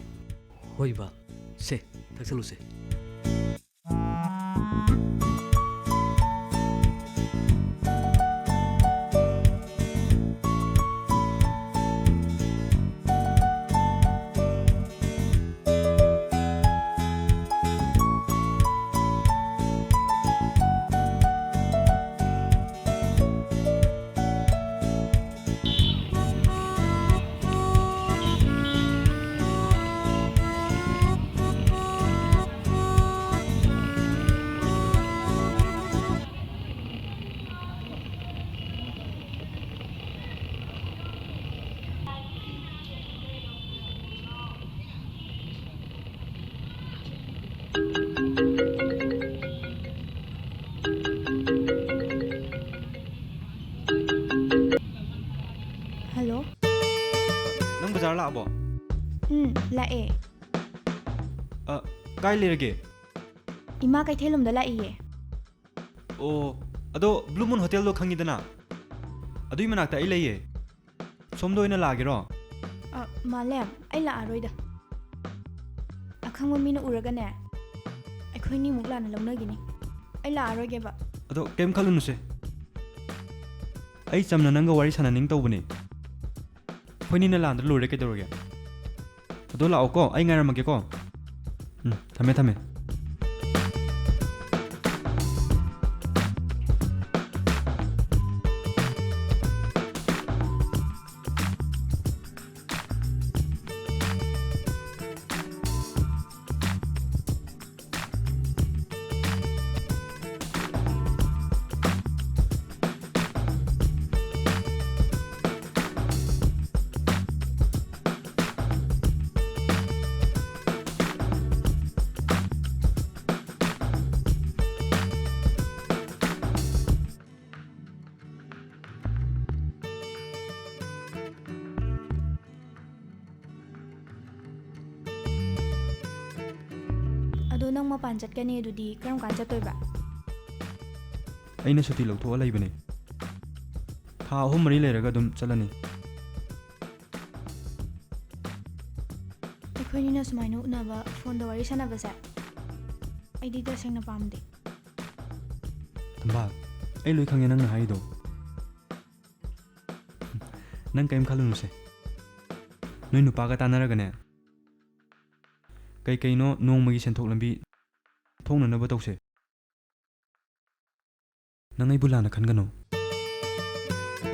ꯍꯣꯏ ꯕꯥ, ꯁꯦ, ꯊꯛꯆꯜꯂꯨꯁꯦ꯫ ꯍꯜꯂꯣ꯫ ꯅꯪ ꯕꯖꯥꯔ ꯂꯥꯛꯑꯕꯣ? ꯎꯝ, ꯂꯥꯛꯑꯦ꯫ ꯑ, ꯀꯥꯏ ꯂꯩꯔꯒꯦ? ꯏꯃꯥ ꯀꯩꯊꯦꯜꯂꯣꯝꯗ ꯂꯥꯛꯏꯌꯦ꯫ ꯑꯣ, ꯑꯗꯣ ꯕ꯭ꯂꯨ ꯃꯨꯟ ꯍꯣꯇꯦꯜꯗꯣ ꯈꯪꯉꯤꯗꯅ? ꯑꯗꯨꯏ ꯃꯅꯥꯛꯇ ꯑꯩ ꯂꯩꯌꯦ꯫ ꯁꯣꯝꯗ ꯑꯣꯏꯅ ꯂꯥꯛꯑꯒꯦꯔꯣ? ꯑ, ꯃꯥꯂꯦꯝ, ꯑꯩ ꯂꯥꯛꯑꯔꯣꯏꯗ꯫ ꯑꯈꯪꯕ ꯃꯤꯅ ꯎꯔꯒꯅꯦ, ꯑꯩꯈꯣꯏꯅꯤꯃꯨꯛ ꯂꯥꯟꯅ ꯂꯧꯅꯈꯤꯅꯤ꯫ ꯑꯩ ꯂꯥꯛꯑꯔꯣꯏꯒꯦꯕ꯫ ꯑꯗꯣ ꯀꯩꯝ ꯈꯜꯂꯨꯅꯨꯁꯦ꯫ ꯑꯩ ꯆꯝꯅ ꯅꯪꯒ ꯋꯥꯔꯤ ꯁꯥꯟꯅꯅꯤꯡ ꯇꯧꯕꯅꯦ꯫ ꯑꯩꯈꯣꯏꯅꯤꯅ ꯂꯥꯟꯗ꯭ꯔ ꯂꯣꯏꯔꯦ, ꯀꯩꯗꯧꯔꯒꯦ? ꯑꯗꯣ ꯂꯥꯛꯑꯣꯀꯣ, ꯑꯩ ꯉꯥꯏꯔꯝꯃꯒꯦꯀꯣ꯫ ꯎꯝ, ꯊꯝꯃꯦ, ꯊꯝꯃꯦ꯫ ꯑꯗꯣ ꯅꯪ ꯃꯄꯥꯟ ꯆꯠꯀꯅꯤ ꯑꯗꯨꯗꯤ ꯀꯔꯝ ꯀꯥꯟ ꯆꯠꯇꯣꯏꯕ? ꯑꯩꯅ ꯁꯨꯇꯤ ꯂꯧꯊꯣꯛꯑ ꯂꯩꯕꯅꯦ꯫ ꯊꯥ ꯑꯍꯨꯝ ꯃꯔꯤ ꯂꯩꯔꯒ ꯑꯗꯨꯝ ꯆꯠꯂꯅꯤ꯫ ꯑꯩꯈꯣꯏꯅꯤꯅ ꯁꯨꯃꯥꯏꯅ ꯎꯅꯕ, ꯐꯣꯟꯗ ꯋꯥꯔꯤ ꯁꯥꯟꯅꯕꯁꯦ ꯑꯩꯗꯤ ꯇꯁꯦꯡꯅ ꯄꯥꯝꯗꯦ꯫ ꯊꯝꯕꯥꯜ, ꯑꯩ ꯂꯣꯏ ꯈꯪꯉꯦ ꯅꯪꯅ ꯍꯥꯏꯔꯤꯗꯣ꯫ ꯅꯪ ꯀꯔꯤꯝ ꯈꯜꯂꯨꯅꯨꯁꯦ꯫ ꯅꯣꯏ ꯅꯨꯄꯥꯒ ꯇꯥꯟꯅꯔꯒꯅꯦ, ꯀꯩ ꯀꯩꯅꯣ ꯅꯣꯡꯃꯒꯤ ꯁꯦꯟꯊꯣꯛ ꯂꯝꯕꯤ ꯊꯣꯛꯅꯅꯕ ꯇꯧꯁꯦ꯫ ꯅꯪ ꯑꯩꯕꯨ ꯂꯥꯟꯅ ꯈꯟꯒꯅꯨ꯫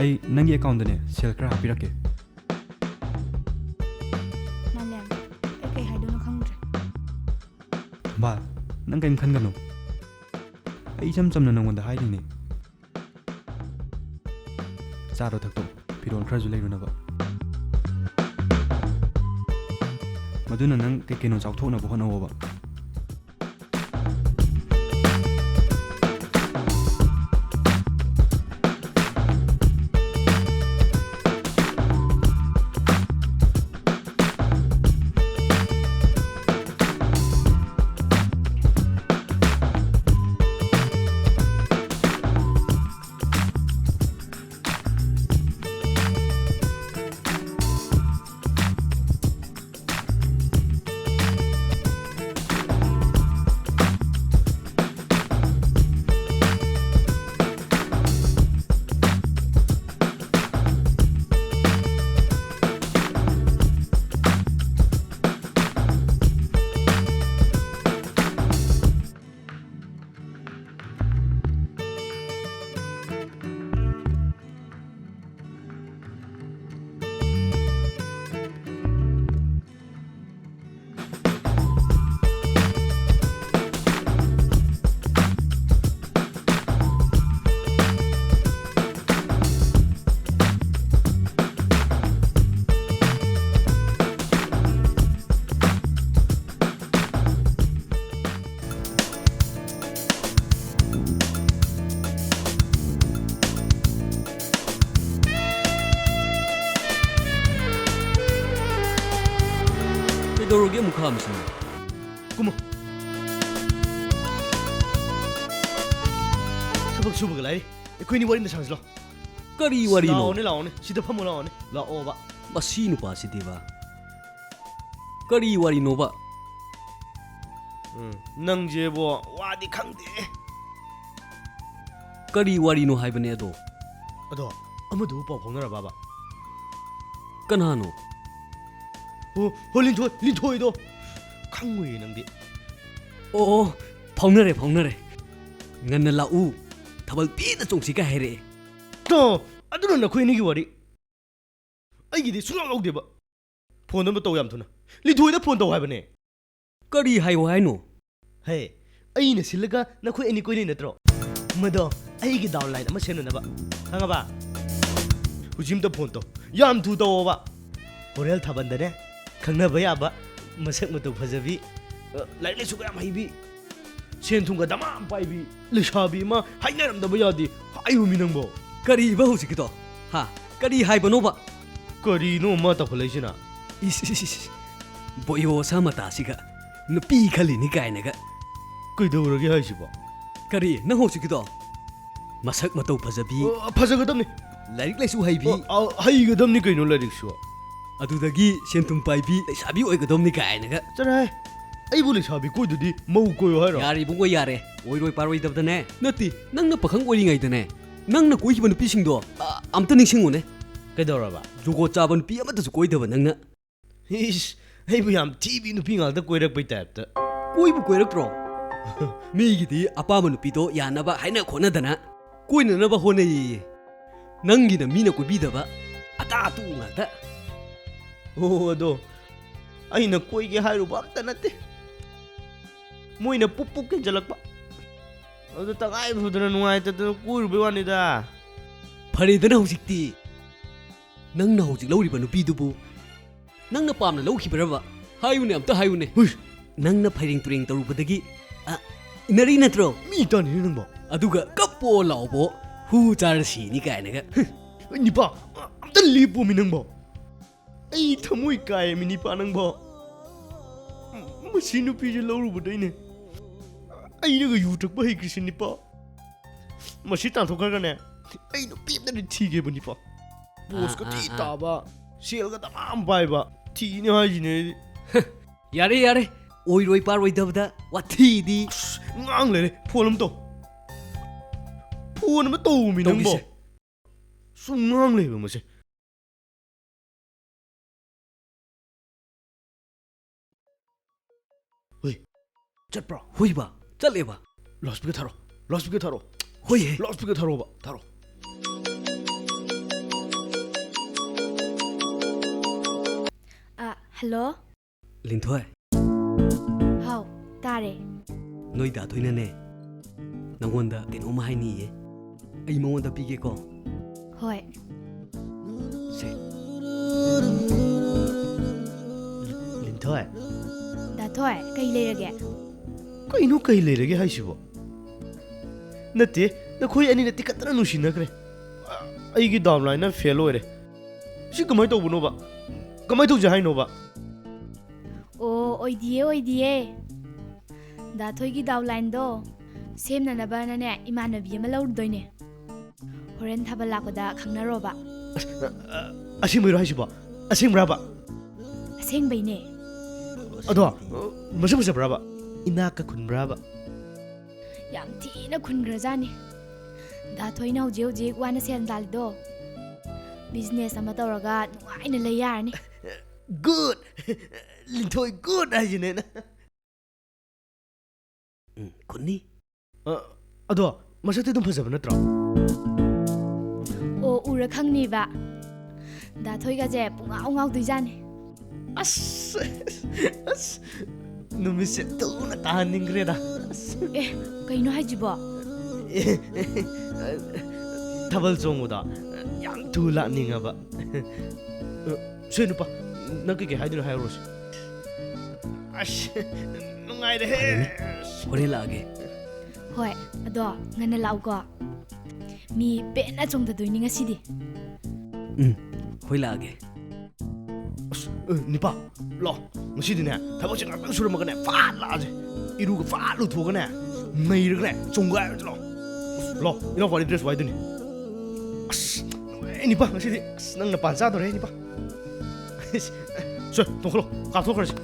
ꯑꯩ ꯅꯪꯒꯤ ꯑꯦꯀꯥꯎꯟꯗꯅꯦ ꯁꯦꯜ ꯈꯔ ꯍꯥꯞꯄꯤꯔꯛꯀꯦ꯫ ꯃꯥꯂꯦꯝ, ꯑꯩ ꯀꯩ ꯍꯥꯏꯗꯣꯏꯅꯣ ꯈꯪꯗ꯭ꯔꯦ꯫ ꯊꯝꯕꯥꯜ, ꯅꯪ ꯀꯔꯤꯝ ꯈꯟꯒꯅꯨ꯫ ꯑꯩ ꯏꯆꯝ ꯆꯝꯅ ꯅꯪꯉꯣꯟꯗ ꯍꯥꯏꯔꯤꯅꯦ꯫ ꯆꯥꯔꯣ ꯊꯛꯇꯣ, ꯐꯤꯔꯣꯜ ꯈꯔꯁꯨ ꯂꯩꯔꯨꯅꯕ꯫ ꯃꯗꯨꯅ ꯅꯪ ꯀꯩ ꯀꯩꯅꯣ ꯆꯥꯎꯊꯣꯛꯅꯕ ꯍꯣꯠꯅꯧꯑꯣꯕ꯫ ꯐꯝꯁꯤꯅꯦ꯫ ꯀꯨꯝꯃꯣ꯫ ꯊꯕꯛ ꯁꯨꯕꯒ ꯂꯥꯏꯔꯤ꯫ ꯑꯩꯈꯣꯏꯅꯤ ꯋꯥꯔꯤ ꯑꯃ ꯁꯥꯟꯅꯁꯤꯂꯣ꯫ ꯀꯔꯤ ꯋꯥꯔꯤꯅꯣ? ꯂꯥꯛꯑꯣꯅꯦ, ꯂꯥꯛꯑꯣꯅꯦ꯫ ꯁꯤꯗ ꯐꯝꯃꯣ ꯂꯥꯛꯑꯣꯅꯦ꯫ ꯂꯥꯛꯑꯣꯕ꯫ ꯃꯁꯤ ꯅꯨꯄꯥꯁꯤꯗꯤꯕ꯫ ꯀꯔꯤ ꯋꯥꯔꯤꯅꯣꯕ? ꯎꯝ, ꯅꯪꯁꯦꯕꯣ, ꯋꯥꯗꯤ ꯈꯪꯗꯦ꯫ ꯀꯔꯤ ꯋꯥꯔꯤꯅꯣ ꯍꯥꯏꯕꯅꯦ ꯑꯗꯣ? ꯑꯗꯣ, ꯑꯃꯗꯨꯕꯨ ꯄꯥꯎ ꯐꯥꯎꯅꯔꯕꯕ? ꯀꯅꯥꯅꯣ? ꯍꯣ, ꯍꯣ, ꯂꯤꯟꯊꯣꯏ, ꯂꯤꯟꯊꯣꯏꯗꯣ꯫ ꯈꯪꯉꯨꯏꯌꯦ ꯅꯪꯗꯤ꯫ ꯑꯣ, ꯑꯣ, ꯐꯥꯎꯅꯔꯦ, ꯐꯥꯎꯅꯔꯦ꯫ ꯉꯟꯅ ꯂꯥꯛꯎ, ꯊꯥꯕꯜ ꯄꯦꯟꯅ ꯆꯣꯡꯁꯤ ꯀꯥꯏ ꯍꯥꯏꯔꯛꯑꯦ꯫ ꯇꯣ, ꯑꯗꯨꯅ ꯅꯈꯣꯏ ꯑꯅꯤꯒꯤ ꯋꯥꯔꯤ꯫ ꯑꯩꯒꯤꯗꯤ ꯁꯨꯡꯌꯥꯎ ꯌꯥꯎꯗꯦꯕ꯫ ꯐꯣꯟ ꯑꯃ ꯇꯧ ꯌꯥꯝ ꯊꯨꯅ꯫ ꯂꯤꯟꯊꯣꯏꯗ ꯐꯣꯟ ꯇꯧ ꯍꯥꯏꯕꯅꯦ꯫ ꯀꯔꯤ ꯍꯥꯏꯌꯣ ꯍꯥꯏꯅꯣ? ꯍꯦ, ꯑꯩꯅ ꯁꯤꯜꯂꯒ ꯅꯈꯣꯏ ꯑꯅꯤ ꯀꯣꯏꯅꯩ ꯅꯠꯇ꯭ꯔꯣ? ꯃꯗꯣ ꯑꯩꯒꯤ downline ꯑꯃ ꯁꯦꯝꯅꯅꯕ꯫ ꯈꯪꯉꯕ? ꯍꯧꯖꯤꯛ ꯑꯝꯇ ꯐꯣꯟ ꯇꯧ꯫ ꯌꯥꯝ ꯊꯨ ꯇꯧꯋꯣꯕ꯫ ꯍꯣꯔꯦꯜ ꯊꯥꯕꯟꯗꯅꯦ, ꯈꯪꯅꯕ ꯌꯥꯕ, ꯃꯁꯛ ꯃꯇꯧ ꯐꯖꯕꯤ, ꯑ, ꯂꯥꯏꯔꯤꯛ ꯂꯥꯏꯁꯨꯒ ꯌꯥꯝ ꯍꯩꯕꯤ, ꯁꯦꯟ ꯊꯨꯝꯒ ꯗꯃꯥ ꯑꯃ ꯄꯥꯏꯕꯤ ꯂꯩꯁꯥꯕꯤ ꯑꯃ ꯍꯥꯏꯅꯔꯝꯗꯕ ꯌꯥꯗꯦ ꯍꯥꯏꯌꯨꯃꯤ ꯅꯪꯕꯣ꯫ ꯀꯔꯤꯕ ꯍꯧꯖꯤꯛꯀꯤꯗꯣ? ꯍꯥ? ꯀꯔꯤ ꯍꯥꯏꯕꯅꯣꯕ? ꯀꯔꯤꯅꯣ ꯃꯥ ꯇꯧꯈꯠꯂꯛꯏꯁꯤꯅ? ꯏꯁ, ꯏꯁ, ꯏꯁ, ꯏꯁ꯫ ꯕꯣꯌꯣꯁꯥ ꯃꯇꯥꯁꯤꯒ ꯅꯨꯄꯤ ꯈꯜꯂꯤꯅꯤ ꯀꯥꯏꯅꯒ꯫ ꯀꯩꯗꯧꯔꯒꯦ ꯍꯥꯏꯁꯤꯕꯣ? ꯀꯔꯤ? ꯅꯪ ꯍꯧꯖꯤꯛꯀꯤꯗꯣ? ꯃꯁꯛ ꯃꯇꯧ ꯐꯖꯕꯤ꯫ ꯑ, ꯐꯖꯒꯗꯕꯅꯤ꯫ ꯂꯥꯏꯔꯤꯛ ꯂꯥꯏꯁꯨ ꯍꯩꯕꯤ꯫ ꯑ, ꯑ, ꯍꯩꯒꯗꯕꯅꯤ ꯀꯩꯅꯣ ꯂꯥꯏꯔꯤꯛꯁꯨ꯫ ꯑꯗꯨꯗꯒꯤ ꯁꯦꯟ ꯊꯨꯝ ꯄꯥꯏꯕꯤ ꯂꯩꯁꯥꯕꯤ ꯑꯣꯏꯒꯗꯕꯅꯤ ꯀꯥꯏꯅꯒ꯫ ꯆꯠꯂꯍꯦ꯫ ꯑꯩꯕꯨ ꯂꯩꯁꯥꯕꯤ ꯀꯣꯏꯗꯗꯤ ꯃꯧ ꯀꯣꯏꯌꯣ ꯍꯥꯏꯔꯣ? ꯌꯥꯔꯦ ꯏꯕꯨꯡꯉꯣ, ꯌꯥꯔꯦ꯫ ꯑꯣꯏꯔꯣꯏ ꯄꯥꯔꯣꯏꯗꯕꯗꯅꯦ꯫ ꯅꯠꯇꯦ, ꯅꯪꯅ ꯄꯥꯈꯪ ꯑꯣꯏꯔꯤꯉꯩꯗꯅꯦ, ꯅꯪꯅ ꯀꯣꯏꯈꯤꯕ ꯅꯨꯄꯤꯁꯤꯡꯗꯣ, ꯑ, ꯑꯝꯇ ꯅꯤꯡꯁꯤꯡꯉꯨꯅꯦ꯫ ꯀꯩꯗꯧꯔꯕ? ꯖꯨꯒꯣꯠ ꯆꯥꯕ ꯅꯨꯄꯤ ꯑꯃꯠꯇꯁꯨ ꯀꯣꯏꯗꯕ ꯅꯪꯅ꯫ ꯏꯁ, ꯑꯩꯕꯨ ꯌꯥꯝ ꯊꯤꯕꯤ ꯅꯨꯄꯤ ꯉꯥꯛꯇ ꯀꯣꯏꯔꯛꯄꯩ ꯇꯥꯏꯞꯇ꯫ ꯀꯣꯏꯕꯨ ꯀꯣꯏꯔꯛꯇ꯭ꯔꯣ? ꯃꯤꯒꯤꯗꯤ ꯑꯄꯥꯝꯕ ꯅꯨꯄꯤꯗꯣ ꯌꯥꯅꯕ ꯍꯥꯏꯅ ꯈꯣꯠꯅꯗꯅ ꯀꯣꯏꯅꯅꯕ ꯍꯣꯠꯅꯩꯌꯦ꯫ ꯅꯪꯒꯤꯅ ꯃꯤꯅ ꯀꯣꯏꯕꯤꯗꯕ ꯑꯇꯥ ꯑꯇꯨ ꯉꯥꯛꯇ꯫ ꯑꯣ, ꯑꯗꯣ ꯑꯩꯅ ꯀꯣꯏꯒꯦ ꯍꯥꯏꯔꯨꯕ ꯑꯝꯇ ꯅꯠꯇꯦ꯫ ꯃꯣꯏꯅ ꯄꯨꯞ ꯄꯨꯞ ꯀꯦꯟꯖꯜꯂꯛꯄ꯫ ꯑꯗꯨ ꯇꯉꯥꯏ ꯐꯗꯅ ꯅꯨꯡꯉꯥꯏꯇꯗꯅ ꯀꯣꯏꯔꯨꯕꯩ ꯋꯥꯅꯤꯗ꯫ ꯐꯔꯦꯗꯅ ꯍꯧꯖꯤꯛꯇꯤ꯫ ꯅꯪꯅ ꯍꯧꯖꯤꯛ ꯂꯧꯔꯤꯕ ꯅꯨꯄꯤꯗꯨꯕꯨ ꯅꯪꯅ ꯄꯥꯝꯅ ꯂꯧꯈꯤꯕ꯭ꯔꯕ? ꯍꯥꯏꯌꯨꯅꯦ, ꯑꯝꯇ ꯍꯥꯏꯌꯨꯅꯦ꯫ ꯍꯨꯏ! ꯅꯪꯅ ꯐꯩꯔꯦꯡ ꯇꯨꯔꯦꯡ ꯇꯧꯔꯨꯕꯗꯒꯤ, ꯑ, ꯏꯟꯅꯔꯤ ꯅꯠꯇ꯭ꯔꯣ? ꯃꯤ ꯇꯥꯅꯤꯅꯦ ꯅꯪꯕꯣ꯫ ꯑꯗꯨꯒ ꯀꯞꯄꯣ ꯂꯥꯎꯕꯣ, ꯍꯨ ꯆꯥꯔ ꯁꯤꯅꯤ ꯀꯥꯏꯅꯒ꯫ ꯍꯨꯝ! ꯅꯤꯄꯥ, ꯑꯝꯇ ꯂꯦꯞꯄꯣꯃꯤ ꯅꯪꯕꯣ꯫ ꯑꯩ ꯊꯃꯣꯏ ꯀꯥꯏꯃꯤ ꯅꯤꯄꯥ ꯅꯪꯕꯣ꯫ ꯃꯁꯤ ꯅꯨꯄꯤꯁꯦ ꯂꯧꯔꯨꯕꯗꯩꯅꯦ ꯑꯩꯅꯒ ꯌꯨ ꯊꯛꯄ ꯍꯩꯈ꯭ꯔꯤꯁꯤꯅꯤꯄꯥ꯫ ꯃꯁꯤ ꯇꯥꯟꯊꯣꯛꯈ꯭ꯔꯒꯅꯦ ꯑꯩ ꯅꯨꯄꯤ ꯑꯝꯇꯗꯤ ꯊꯤꯒꯦꯕꯅꯤꯄꯥ꯫ ꯄꯣꯁꯀ ꯑꯥ, ꯊꯤ ꯑꯥ, ꯑꯥ꯫ ꯇꯥꯕ, ꯁꯦꯜꯒ ꯗꯃꯥ ꯑꯃ ꯄꯥꯏꯕ, ꯊꯤꯅꯤ ꯍꯥꯏꯁꯤꯅꯦ ꯑꯩꯗꯤ꯫ ꯌꯥꯔꯦ, ꯌꯥꯔꯦ, ꯑꯣꯏꯔꯣꯏ ꯄꯥꯔꯣꯏꯗꯕꯗ ꯋꯥꯊꯤꯗꯤ꯫ ꯑꯁ, ꯉꯥꯡ ꯂꯩꯔꯦ꯫ ꯐꯣꯟ ꯑꯃ ꯇꯧ꯫ ꯐꯣꯟ ꯑꯃ ꯇꯧꯃꯤ ꯅꯪꯕꯣ꯫ ꯇꯧꯒꯦꯁꯦ꯫ ꯁꯨꯝ ꯉꯥꯡ ꯂꯩꯕ ꯃꯁꯦ꯫ ꯍꯣꯏ꯫ ꯆꯠꯄ꯭ꯔꯣ? ꯍꯣꯏꯕ, ꯆꯠꯂꯦꯕ꯫ ꯂꯥꯎꯠ ꯁ꯭ꯄꯤꯀꯔ ꯊꯥꯔꯣ꯫ ꯂꯥꯎꯠ ꯁ꯭ꯄꯤꯀꯔ ꯊꯥꯔꯣ꯫ ꯍꯣꯏꯍꯦ꯫ ꯂꯥꯎꯠ ꯁ꯭ꯄꯤꯀꯔ ꯊꯥꯔꯣꯕ꯫ ꯊꯥꯔꯣ꯫ ꯑ, ꯍꯜꯂꯣ? ꯂꯤꯟꯊꯣꯏ꯫ ꯍꯥꯎ, ꯇꯥꯔꯦ꯫ ꯅꯣꯏ ꯗꯥ ꯊꯣꯏꯅꯅꯦ, ꯅꯪꯉꯣꯟꯗ ꯀꯩꯅꯣꯝꯃ ꯍꯥꯏꯅꯤꯌꯦ꯫ ꯑꯩ ꯃꯉꯣꯟꯗ ꯄꯤꯒꯦꯀꯣ꯫ ꯍꯣꯏ꯫ ꯁꯦ꯫ ꯂꯤꯟꯊꯣꯏ꯫ ꯗꯥ ꯊꯣꯏ, ꯀꯩ ꯂꯩꯔꯒꯦ? ꯀꯩꯅꯣ ꯀꯩ ꯂꯩꯔꯒꯦ ꯍꯥꯏꯁꯤꯕꯣ? ꯅꯠꯇꯦ, ꯅꯈꯣꯏ ꯑꯅꯤꯅ ꯇꯤꯈꯠꯇꯅ ꯅꯨꯡꯁꯤꯅꯈ꯭ꯔꯦ꯫ ꯑꯩꯒꯤ ꯗꯥꯎꯟꯂꯥꯏꯟꯅ ꯐꯦꯜ ꯑꯣꯏꯔꯦ꯫ ꯁꯤ ꯀꯃꯥꯏꯅ ꯇꯧꯕꯅꯣꯕ? ꯀꯃꯥꯏꯅ ꯇꯧꯁꯦ ꯍꯥꯏꯅꯣꯕ? ꯑꯣ, ꯑꯣꯏꯗꯤꯌꯦ, ꯑꯣꯏꯗꯤꯌꯦ꯫ ꯗꯥ ꯊꯣꯏꯒꯤ ꯗꯥꯎꯟꯂꯥꯏꯟꯗꯣ ꯁꯦꯝꯅꯅꯕꯅꯅꯦ, ꯏꯃꯥꯟꯅꯕꯤ ꯑꯃ ꯂꯧꯔꯨꯗꯣꯏꯅꯦ꯫ ꯍꯣꯔꯦꯟ ꯊꯥꯕꯜ ꯂꯥꯛꯄꯗ ꯈꯪꯅꯔꯣꯕ꯫ ꯑꯁ, ꯑ, ꯑ, ꯑꯁꯦꯡꯕꯩꯔꯣ ꯍꯥꯏꯁꯤꯕꯣ? ꯑꯁꯦꯡꯕ꯭ꯔꯥꯕ? ꯑꯁꯦꯡꯕꯩꯅꯦ꯫ ꯑꯗꯣ, ꯑ, ꯃꯁꯛ ꯐꯖꯕ꯭ꯔꯥꯕ? ꯏꯅꯥꯛꯀ ꯈꯨꯟꯕ꯭ꯔꯥꯕ? ꯌꯥꯝ ꯊꯤꯅ ꯈꯨꯟꯈ꯭ꯔꯖꯥꯠꯅꯤ꯫ ꯗꯥ ꯊꯣꯏꯅ ꯍꯧꯖꯤꯛ ꯍꯧꯖꯤꯛ ꯋꯥꯅ ꯁꯦꯜ ꯇꯥꯜꯂꯤꯗꯣ, ꯕꯤꯖꯤꯅꯦꯁ ꯑꯃ ꯇꯧꯔꯒ ꯅꯨꯡꯉꯥꯏꯅ ꯂꯩ ꯌꯥꯔꯅꯤ꯫ ꯒꯨꯗ! ꯂꯤꯟꯊꯣꯏ ꯒꯨꯗ ꯍꯥꯏꯁꯤꯅꯦ꯫ ꯎꯝ, ꯈꯨꯟꯅꯤ꯫ ꯑ, ꯑꯗꯣ, ꯃꯁꯛꯇꯤ ꯑꯗꯨꯝ ꯐꯖꯕ ꯅꯠꯇ꯭ꯔꯣ? ꯑꯣ, ꯎꯔ ꯈꯪꯅꯤꯕ꯫ ꯗꯥ ꯊꯣꯏꯒꯁꯦ ꯄꯨꯡꯉꯥꯎ ꯉꯥꯎꯗꯣꯏꯖꯥꯠꯅꯤ꯫ ꯑꯁ, ꯑꯁ, ꯅꯨꯃꯤꯠꯁꯦ ꯊꯨꯅ ꯇꯥꯍꯟꯅꯤꯡꯈ꯭ꯔꯦꯗ꯫ ꯑꯁ꯫ ꯑꯦ, ꯀꯩꯅꯣ ꯍꯥꯏꯁꯤꯕꯣ? ꯑꯦ, ꯊꯥꯕꯜ ꯆꯣꯡꯕꯗꯣ ꯌꯥꯝ ꯊꯨ ꯂꯥꯛꯅꯤꯡꯉꯕ꯫ ꯁꯦ ꯅꯨꯄꯥ, ꯅꯪ ꯀꯩꯀꯩ ꯍꯥꯏꯗꯣꯏꯅꯣ ꯍꯥꯏꯍꯧꯔꯣꯁꯦ꯫ ꯑꯁ, ꯅꯨꯡꯉꯥꯏꯔꯦꯍꯦ꯫ ꯐꯔꯦꯅꯦ, ꯍꯣꯔꯦꯟ ꯂꯥꯛꯑꯒꯦ꯫ ꯍꯣꯏ, ꯑꯗꯣ ꯉꯟꯅ ꯂꯥꯛꯎꯀꯣ꯫ ꯃꯤ ꯄꯦꯟꯅ ꯆꯣꯡꯊꯗꯣꯏꯅꯤ ꯉꯁꯤꯗꯤ꯫ ꯎꯝ, ꯍꯣꯏ, ꯂꯥꯛꯑꯒꯦ꯫ ꯑꯁ, ꯑ, ꯅꯤꯄꯥ, ꯂꯥꯛꯑꯣ꯫ ꯉꯁꯤꯗꯤꯅꯦ, ꯊꯕꯛꯁꯦ ꯉꯥꯛꯇꯪ ꯁꯨꯔꯝꯃꯒꯅꯦ, ꯐꯥꯠ ꯂꯥꯛꯑꯁꯦ꯫ ꯏꯔꯨꯒ ꯐꯥꯠ ꯂꯨꯊꯣꯛꯑꯒꯅꯦ, ꯅꯩꯔꯒꯅꯦ, ꯆꯣꯡꯒꯥꯏꯔꯁꯤ ꯂꯥꯛꯑꯣ꯫ ꯂꯥꯛꯑꯣ, ꯏꯅꯥꯎꯄꯥꯗꯤ ꯗ꯭ꯔꯦꯁ ꯋꯥꯏꯗꯨꯅꯤ꯫ ꯑꯁ, ꯅꯨꯡꯉꯥꯏ, ꯅꯤꯄꯥ, ꯉꯁꯤꯗꯤ꯫ ꯑꯁ, ꯅꯪꯅ ꯄꯥꯟ ꯆꯥꯗꯣꯔꯦ, ꯅꯤꯄꯥ꯫ ꯁꯦ, ꯇꯣꯡꯈꯠꯂꯣ, ꯀꯥꯞꯊꯣꯛꯈ꯭ꯔꯁꯤ꯫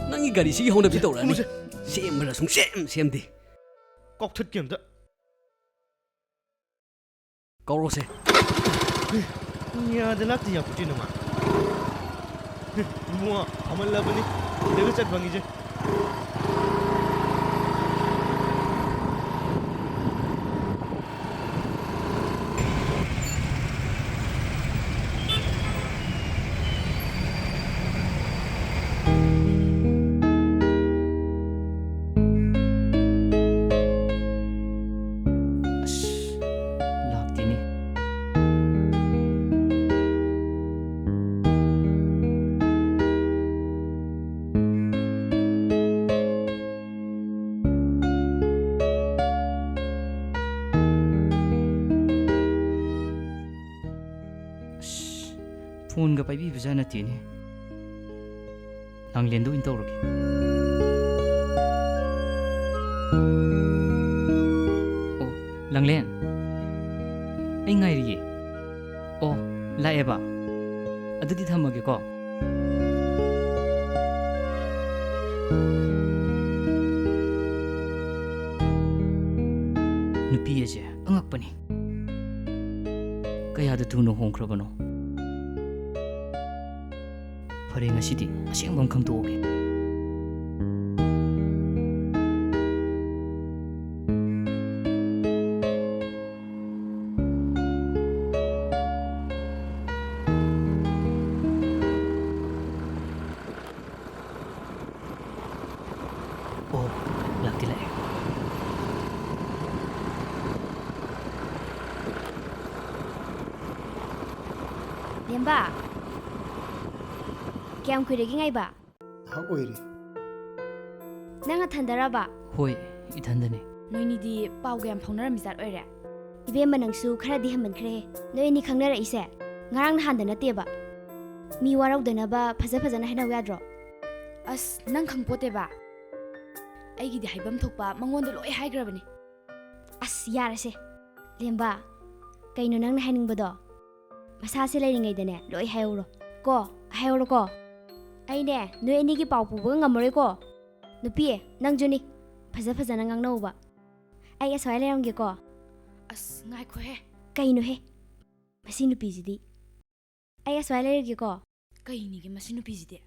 ꯅꯪꯒꯤ ꯒꯥꯔꯤꯁꯤꯒꯤ ꯍꯧꯅꯕꯤ ꯇꯧꯔꯛꯑꯅꯤ꯫ ꯀꯨꯝꯃꯁꯦ꯫ ꯁꯦꯝꯕ꯭ꯔꯥ ꯁꯨꯡꯁꯦꯝ ꯁꯦꯝꯗꯦ꯫ ꯀꯥꯎꯊꯠꯀꯦ ꯑꯝꯇ꯫ ꯀꯧꯔꯣꯁꯦ꯫ ꯌꯥꯗ ꯂꯥꯛꯇꯤ ꯌꯥꯄꯣꯠꯇꯦ ꯅꯃ꯫ ꯏꯕꯨꯡꯉꯣ, ꯐꯝꯍꯜꯂꯕꯅꯤ꯫ ꯁꯤꯗꯒ ꯆꯠ ꯐꯪꯉꯤꯁꯦ꯫ ꯑꯁ, ꯂꯥꯛꯇꯦꯅꯦ꯫ ꯑꯁ, ꯐꯣꯟꯒ ꯄꯥꯏꯕꯤꯕꯖꯥꯠ ꯅꯠꯇꯦꯅꯦ꯫ ꯂꯥꯡꯂꯦꯟꯗ ꯑꯣꯏꯅ ꯇꯧꯔꯒꯦ꯫ ꯑꯣ, ꯂꯥꯡꯂꯦꯟ, ꯑꯩ ꯉꯥꯏꯔꯤꯌꯦ꯫ ꯑꯣ, ꯂꯥꯛꯑꯦꯕ? ꯑꯗꯨꯗꯤ ꯊꯝꯃꯒꯦꯀꯣ꯫ ꯅꯨꯄꯤ ꯑꯁꯦ ꯑꯉꯛꯄꯅꯤ꯫ ꯀꯌꯥꯗ ꯊꯨꯅ ꯍꯣꯡꯈ꯭ꯔꯕꯅꯣ? ꯐꯔꯦ, ꯉꯁꯤꯗꯤ ꯑꯁꯦꯡꯕ ꯑꯃ ꯈꯪꯗꯣꯛꯑꯒꯦ꯫ ꯑꯣ, ꯂꯥꯛꯇꯤ ꯂꯥꯛꯑꯦ꯫ ꯂꯦꯝꯕ, ꯀꯌꯥꯝ ꯀꯨꯏꯔꯒꯦ ꯉꯥꯏꯕ? ꯉꯥꯏꯍꯥꯛ ꯑꯣꯏꯔꯦ꯫ ꯅꯪ ꯅꯊꯟꯗꯔꯕ? ꯍꯣꯏ, ꯏꯊꯟꯗꯅꯦ꯫ ꯅꯣꯏꯅꯤꯗꯤ ꯄꯥꯎꯒ ꯌꯥꯝ ꯐꯥꯎꯅꯔꯝꯃꯤꯖꯥꯠ ꯑꯣꯏꯔꯦ꯫ ꯏꯕꯦꯝꯃ, ꯅꯪꯁꯨ ꯈꯔꯗꯤ ꯍꯦꯟꯃꯟꯈ꯭ꯔꯦꯍꯦ꯫ ꯅꯣꯏ ꯑꯅꯤ ꯈꯪꯅꯔꯛꯏꯁꯦ ꯉꯔꯥꯡ ꯅꯍꯥꯟꯗ ꯅꯠꯇꯦꯕ꯫ ꯃꯤ ꯋꯥꯔꯧꯗꯅꯕ ꯐꯖ ꯐꯖꯅ ꯍꯥꯏꯅꯧ ꯌꯥꯗ꯭ꯔꯣ? ꯑꯁ, ꯅꯪ ꯈꯪꯄꯣꯠꯇꯦꯕ꯫ ꯑꯩꯒꯤꯗꯤ ꯍꯥꯏꯐꯝ ꯊꯣꯛꯄ ꯃꯉꯣꯟꯗ ꯂꯣꯏ ꯍꯥꯏꯈ꯭ꯔꯕꯅꯤ꯫ ꯑꯁ, ꯌꯥꯔꯦꯁꯦ꯫ ꯂꯦꯝꯕ, ꯀꯩꯅꯣ ꯅꯪꯅ ꯍꯥꯏꯅꯤꯡꯕꯗꯣ? ꯃꯁꯥꯁꯦ ꯂꯩꯔꯤꯉꯩꯗꯅꯦ ꯂꯣꯏ ꯍꯥꯏꯍꯧꯔꯣ꯫ ꯀꯣ, ꯍꯥꯏꯍꯧꯔꯣꯀꯣ꯫ ꯑꯩꯅꯦ ꯅꯣꯏ ꯑꯅꯤꯒꯤ ꯄꯥꯎ ꯄꯨꯕꯒ ꯉꯝꯃꯔꯣꯏꯀꯣ꯫ ꯅꯨꯄꯤ, ꯅꯪꯁꯨꯅꯤ꯫ ꯐꯖ ꯐꯖꯅ ꯉꯥꯡꯅꯧꯕ꯫ ꯑꯩ ꯑꯁ꯭ꯋꯥꯏ ꯂꯩꯔꯝꯒꯦꯀꯣ꯫ ꯑꯁ, ꯉꯥꯏꯈꯣꯍꯦ꯫ ꯀꯩꯅꯣꯍꯦ? ꯃꯁꯤ ꯅꯨꯄꯤꯁꯤꯗꯤ꯫ ꯑꯩ ꯑꯁ꯭ꯋꯥꯏ ꯂꯩꯔꯒꯦꯀꯣ꯫ ꯀꯩꯅꯤꯒꯦ ꯃꯁꯤ ꯅꯨꯄꯤꯁꯤꯗꯤ?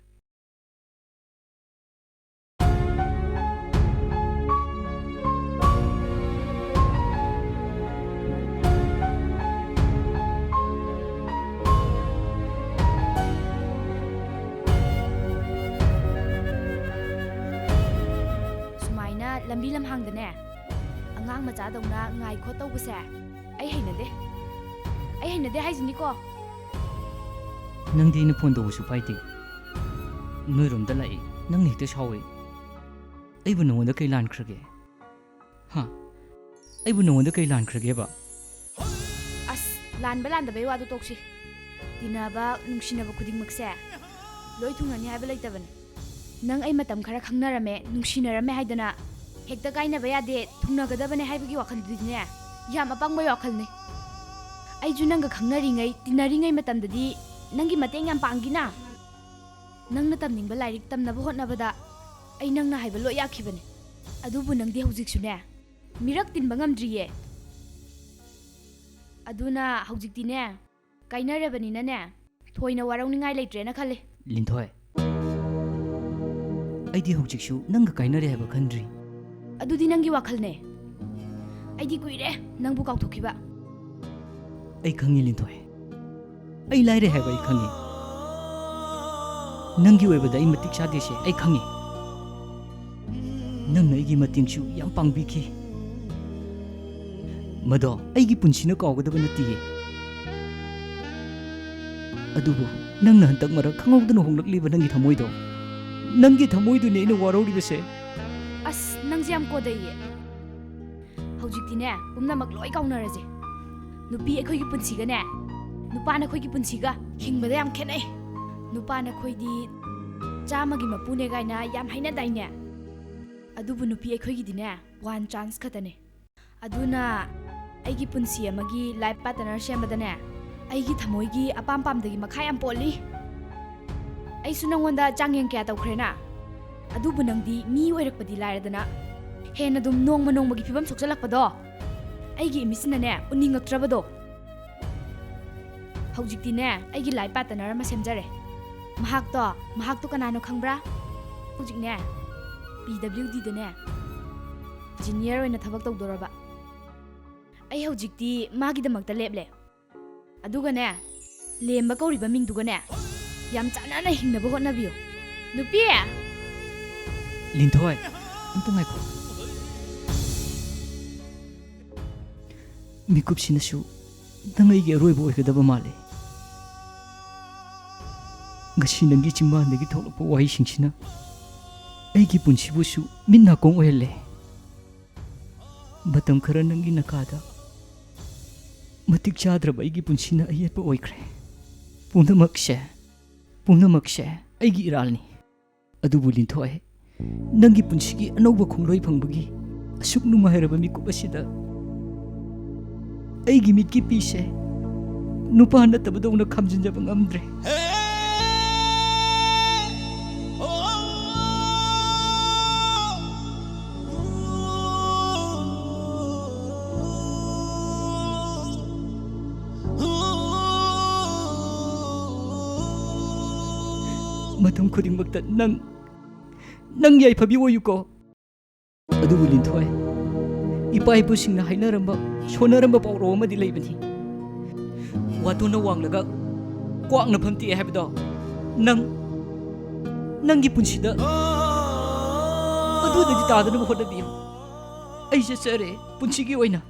ꯁꯨꯃꯥꯏꯅ ꯂꯝꯕꯤ ꯂꯝꯍꯥꯡꯗꯅꯦ ꯑꯉꯥꯡ ꯃꯆꯥꯗꯧꯅ ꯉꯥꯏ ꯈꯣꯠ ꯇꯧꯕꯁꯦ ꯑꯩ ꯍꯩꯅꯗꯦ꯫ ꯑꯩ ꯍꯩꯅꯗꯦ ꯍꯥꯏꯁꯤꯅꯤꯀꯣ꯫ ꯅꯪꯗꯤ ꯑꯩꯅ ꯐꯣꯟ ꯇꯧꯕꯁꯨ ꯄꯥꯏꯗꯦ꯫ ꯅꯣꯏꯔꯣꯝꯗ ꯂꯥꯛꯏ, ꯅꯪꯅ ꯍꯦꯛꯇ ꯁꯥꯎꯏ꯫ ꯑꯩꯕꯨ ꯅꯉꯣꯟꯗ ꯀꯩ ꯂꯥꯟꯈ꯭ꯔꯒꯦ? ꯍꯥ? ꯑꯩꯕꯨ ꯅꯉꯣꯟꯗ ꯀꯩ ꯂꯥꯟꯈ꯭ꯔꯒꯦꯕ? ꯑꯁ, ꯂꯥꯟꯕ ꯂꯥꯟꯗꯕꯩ ꯋꯥꯗꯣ ꯇꯣꯛꯁꯤ꯫ ꯇꯤꯟꯅꯕ, ꯅꯨꯡꯁꯤꯅꯕ ꯈꯨꯗꯤꯡꯃꯛꯁꯦ ꯂꯣꯏ ꯊꯨꯡꯅꯅꯤ ꯍꯥꯏꯕ ꯂꯩꯇꯕꯅꯦ꯫ ꯅꯪ ꯑꯩ ꯃꯇꯝ ꯈꯔ ꯈꯪꯅꯔꯝꯃꯦ, ꯅꯨꯡꯁꯤꯅꯔꯝꯃꯦ ꯍꯥꯏꯗꯅ ꯍꯦꯛꯇ ꯀꯥꯏꯅꯕ ꯌꯥꯗꯦ, ꯊꯨꯡꯅꯒꯗꯕꯅꯦ ꯍꯥꯏꯕꯒꯤ ꯋꯥꯈꯜꯗꯨꯗꯤꯅꯦ ꯌꯥꯝ ꯑꯄꯪꯕꯩ ꯋꯥꯈꯜꯅꯤ꯫ ꯑꯩꯁꯨ ꯅꯪꯒ ꯈꯪꯅꯔꯤꯉꯩ, ꯇꯤꯟꯅꯔꯤꯉꯩ ꯃꯇꯝꯗꯗꯤ ꯅꯪꯒꯤ ꯃꯇꯦꯡ ꯌꯥꯝ ꯄꯥꯡꯈꯤꯅ꯫ ꯅꯪꯅ ꯇꯝꯅꯤꯡꯕ ꯂꯥꯏꯔꯤꯛ ꯇꯝꯅꯕ ꯍꯣꯠꯅꯕꯗ ꯑꯩ ꯅꯪꯅ ꯍꯥꯏꯕ ꯂꯣꯏ ꯌꯥꯈꯤꯕꯅꯦ꯫ ꯑꯗꯨꯕꯨ ꯅꯪꯗꯤ ꯍꯧꯖꯤꯛꯁꯨꯅꯦ ꯃꯤꯔꯛ ꯇꯤꯟꯕ ꯉꯝꯗ꯭ꯔꯤꯌꯦ꯫ ꯑꯗꯨꯅ ꯍꯧꯖꯤꯛꯇꯤꯅꯦ ꯀꯥꯏꯅꯔꯕꯅꯤꯅꯅꯦ ꯊꯣꯏꯅ ꯋꯥꯔꯧꯅꯤꯡꯉꯥꯏ ꯂꯩꯇ꯭ꯔꯦꯅ ꯈꯜꯂꯦ꯫ ꯂꯤꯟꯊꯣꯏ, ꯑꯩꯗꯤ ꯍꯧꯖꯤꯛꯁꯨ ꯅꯪꯒ ꯀꯥꯏꯅꯔꯦ ꯍꯥꯏꯕ ꯈꯟꯗ꯭ꯔꯤ꯫ ꯑꯗꯨꯗꯤ ꯅꯪꯒꯤ ꯋꯥꯈꯜꯅꯦ꯫ ꯑꯩꯗꯤ ꯀꯨꯏꯔꯦ ꯅꯪꯕꯨ ꯀꯥꯎꯊꯣꯛꯈꯤꯕ꯫ ꯑꯩ ꯈꯪꯉꯤ ꯂꯤꯟꯊꯣꯏ, ꯑꯩ ꯂꯥꯏꯔꯦ ꯍꯥꯏꯕ ꯑꯩ ꯈꯪꯉꯤ꯫ ꯅꯪꯒꯤ ꯑꯣꯏꯕꯗ ꯑꯩ ꯃꯇꯤꯛ ꯆꯥꯗꯦꯁꯦ ꯑꯩ ꯈꯪꯉꯤ꯫ ꯅꯪꯅ ꯑꯩꯒꯤ ꯃꯇꯦꯡꯁꯨ ꯌꯥꯝ ꯄꯥꯡꯕꯤꯈꯤ꯫ ꯃꯗꯣ ꯑꯩꯒꯤ ꯄꯨꯟꯁꯤꯅ ꯀꯥꯎꯒꯗꯕ ꯅꯠꯇꯤꯌꯦ꯫ ꯑꯗꯨꯕꯨ ꯅꯪꯅ ꯍꯟꯗꯛ ꯃꯔꯛ ꯈꯪꯍꯧꯗꯅ ꯍꯣꯡꯂꯛꯂꯤꯕ ꯅꯪꯒꯤ ꯊꯃꯣꯏꯗꯣ, ꯅꯪꯒꯤ ꯊꯃꯣꯏꯗꯨꯅꯦ ꯑꯩꯅ ꯋꯥꯔꯧꯔꯤꯕꯁꯦ꯫ ꯑꯁ, ꯅꯪꯁꯦ ꯌꯥꯝ ꯀꯣꯗꯩꯌꯦ꯫ ꯍꯧꯖꯤꯛꯇꯤꯅꯦ ꯄꯨꯝꯅꯃꯛ ꯂꯣꯏ ꯀꯥꯎꯅꯔꯁꯦ꯫ ꯅꯨꯄꯤ ꯑꯩꯈꯣꯏꯒꯤ ꯄꯨꯟꯁꯤꯒꯅꯦ ꯅꯨꯄꯥ ꯅꯈꯣꯏꯒꯤ ꯄꯨꯟꯁꯤꯒ ꯍꯤꯡꯕꯗ ꯌꯥꯝ ꯈꯦꯠꯅꯩ꯫ ꯅꯨꯄꯥ ꯅꯈꯣꯏꯗꯤ ꯆꯥꯝꯃꯒꯤ ꯃꯄꯨꯅꯦ ꯀꯥꯏꯅ ꯌꯥꯝ ꯍꯥꯏꯅꯗꯥꯏꯅꯦ? ꯑꯗꯨꯕꯨ ꯅꯨꯄꯤ ꯑꯩꯈꯣꯏꯒꯤꯗꯤꯅꯦ, ꯋꯥꯟ ꯆꯥꯟꯁ ꯈꯛꯇꯅꯦ꯫ ꯑꯗꯨꯅ ꯑꯩꯒꯤ ꯄꯨꯟꯁꯤ ꯑꯃꯒꯤ ꯂꯥꯏꯐ ꯄꯥꯔꯠꯅꯔ ꯁꯦꯝꯕꯗꯅꯦ, ꯑꯩꯒꯤ ꯊꯃꯣꯏꯒꯤ ꯑꯄꯥꯝ ꯄꯥꯝꯗꯒꯤ ꯃꯈꯥ ꯌꯥꯝ ꯄꯣꯜꯂꯤ꯫ ꯑꯩꯁꯨ ꯅꯪꯉꯣꯟꯗ ꯆꯥꯡꯌꯦꯡ ꯀꯌꯥ ꯇꯧꯈ꯭ꯔꯦꯅ, ꯑꯗꯨꯕꯨ ꯅꯪꯗꯤ ꯃꯤ ꯑꯣꯏꯔꯛꯄꯗꯤ ꯂꯥꯏꯔꯗꯅ, ꯍꯦꯟꯅ ꯑꯗꯨꯝ ꯅꯣꯡꯃ ꯅꯣꯡꯃꯒꯤ ꯐꯤꯕꯝ ꯁꯣꯛꯆꯜꯂꯛꯄꯗꯣ ꯑꯩꯒꯤ ꯏꯃꯤꯠꯁꯤꯅꯅꯦ ꯎꯅꯤꯡꯉꯛꯇ꯭ꯔꯕꯗꯣ꯫ ꯍꯧꯖꯤꯛꯇꯤꯅꯦ, ꯑꯩꯒꯤ ꯂꯥꯏꯐ ꯄꯥꯔꯠꯅꯔ ꯑꯃ ꯁꯦꯝꯖꯔꯦ꯫ ꯃꯍꯥꯛꯇꯣ, ꯃꯍꯥꯛꯇꯣ ꯀꯅꯥꯅꯣ ꯈꯪꯕ꯭ꯔꯥ? ꯍꯧꯖꯤꯛꯅꯦ, ꯄꯤ ꯗꯕ꯭ꯂꯤꯎ ꯗꯤꯗꯅꯦ ꯖꯨꯅꯤꯌꯔ ꯑꯣꯏꯅ ꯊꯕꯛ ꯇꯧꯗꯣꯔꯕ꯫ ꯑꯩ ꯍꯧꯖꯤꯛꯇꯤ ꯃꯥꯒꯤꯗꯃꯛꯇ ꯂꯦꯞꯂꯦ꯫ ꯑꯗꯨꯒꯅꯦ, ꯂꯦꯝꯕ ꯀꯧꯔꯤꯕ ꯃꯤꯡꯗꯨꯒꯅꯦ ꯌꯥꯝ ꯆꯥꯟꯅꯅ ꯍꯤꯡꯅꯕ ꯍꯣꯠꯅꯕꯤꯌꯨ꯫ ꯅꯨꯄꯤ! ꯂꯤꯟꯊꯣꯏ, ꯑꯝꯇ ꯉꯥꯏꯈꯣ꯫ ꯃꯤꯀꯨꯞꯁꯤꯅꯁꯨ ꯅꯪ ꯑꯩꯒꯤ ꯑꯔꯣꯏꯕ ꯑꯣꯏꯒꯗꯕ ꯃꯥꯜꯂꯦ꯫ ꯉꯁꯤ ꯅꯪꯒꯤ ꯆꯤꯝꯕꯥꯟꯗꯒꯤ ꯊꯣꯛꯂꯛꯄ ꯋꯥꯍꯩꯁꯤꯡꯁꯤꯅ ꯑꯩꯒꯤ ꯄꯨꯟꯁꯤꯕꯨꯁꯨ ꯃꯤꯠ ꯅꯥꯀꯣꯡ ꯑꯣꯏꯍꯜꯂꯦ꯫ ꯃꯇꯝ ꯈꯔ ꯅꯪꯒꯤ ꯅꯀꯥꯗ ꯃꯇꯤꯛ ꯆꯥꯗ꯭ꯔꯕ ꯑꯩꯒꯤ ꯄꯨꯟꯁꯤꯅ ꯑꯌꯦꯠꯄ ꯑꯣꯏꯈ꯭ꯔꯦ꯫ ꯄꯨꯝꯅꯃꯛꯁꯦ, ꯄꯨꯝꯅꯃꯛꯁꯦ ꯑꯩꯒꯤ ꯏꯔꯥꯜꯅꯤ꯫ ꯑꯗꯨꯕꯨ ꯂꯤꯟꯊꯣꯏ, ꯅꯪꯒꯤ ꯄꯨꯟꯁꯤꯒꯤ ꯑꯅꯧꯕ ꯈꯣꯡꯂꯣꯏ ꯐꯪꯕꯒꯤ ꯑꯁꯨꯛ ꯅꯨꯡꯉꯥꯏꯔꯕ ꯃꯤꯀꯨꯞ ꯑꯁꯤꯗ ꯑꯩꯒꯤ ꯃꯤꯠꯀꯤ ꯄꯤꯁꯦ ꯅꯨꯄꯥ ꯅꯠꯇꯕꯗꯧꯅ ꯈꯥꯝꯖꯤꯟꯖꯕ ꯉꯝꯗ꯭ꯔꯦ꯫ ꯃꯇꯝ ꯈꯨꯗꯤꯡꯃꯛꯇ ꯅꯪ, ꯅꯪ ꯌꯥꯏꯐꯕꯤ ꯑꯣꯏꯌꯨꯀꯣ꯫ ꯑꯗꯨꯕꯨ ꯂꯤꯟꯊꯣꯏ, ꯏꯄꯥ ꯏꯄꯨꯁꯤꯡꯅ ꯍꯥꯏꯅꯔꯝꯕ, ꯁꯣꯟꯅꯔꯝꯕ ꯄꯥꯎꯔꯧ ꯑꯃꯗꯤ ꯂꯩꯕꯅꯤ꯫ ꯋꯥꯇꯣꯟꯅ ꯋꯥꯡꯂꯒ ꯀ꯭ꯋꯥꯛꯅ ꯐꯝ ꯇꯦꯛꯑꯦ ꯍꯥꯏꯕꯗꯣ ꯅꯪ, ꯅꯪꯒꯤ ꯄꯨꯟꯁꯤꯗ ꯑꯗꯨꯗꯒꯤ ꯇꯥꯗꯅꯕ ꯍꯣꯠꯅꯕꯤꯌꯨ꯫ ꯑꯩ ꯆꯠꯆꯔꯦ ꯄꯨꯟꯁꯤꯒꯤ ꯑꯣꯏꯅ꯫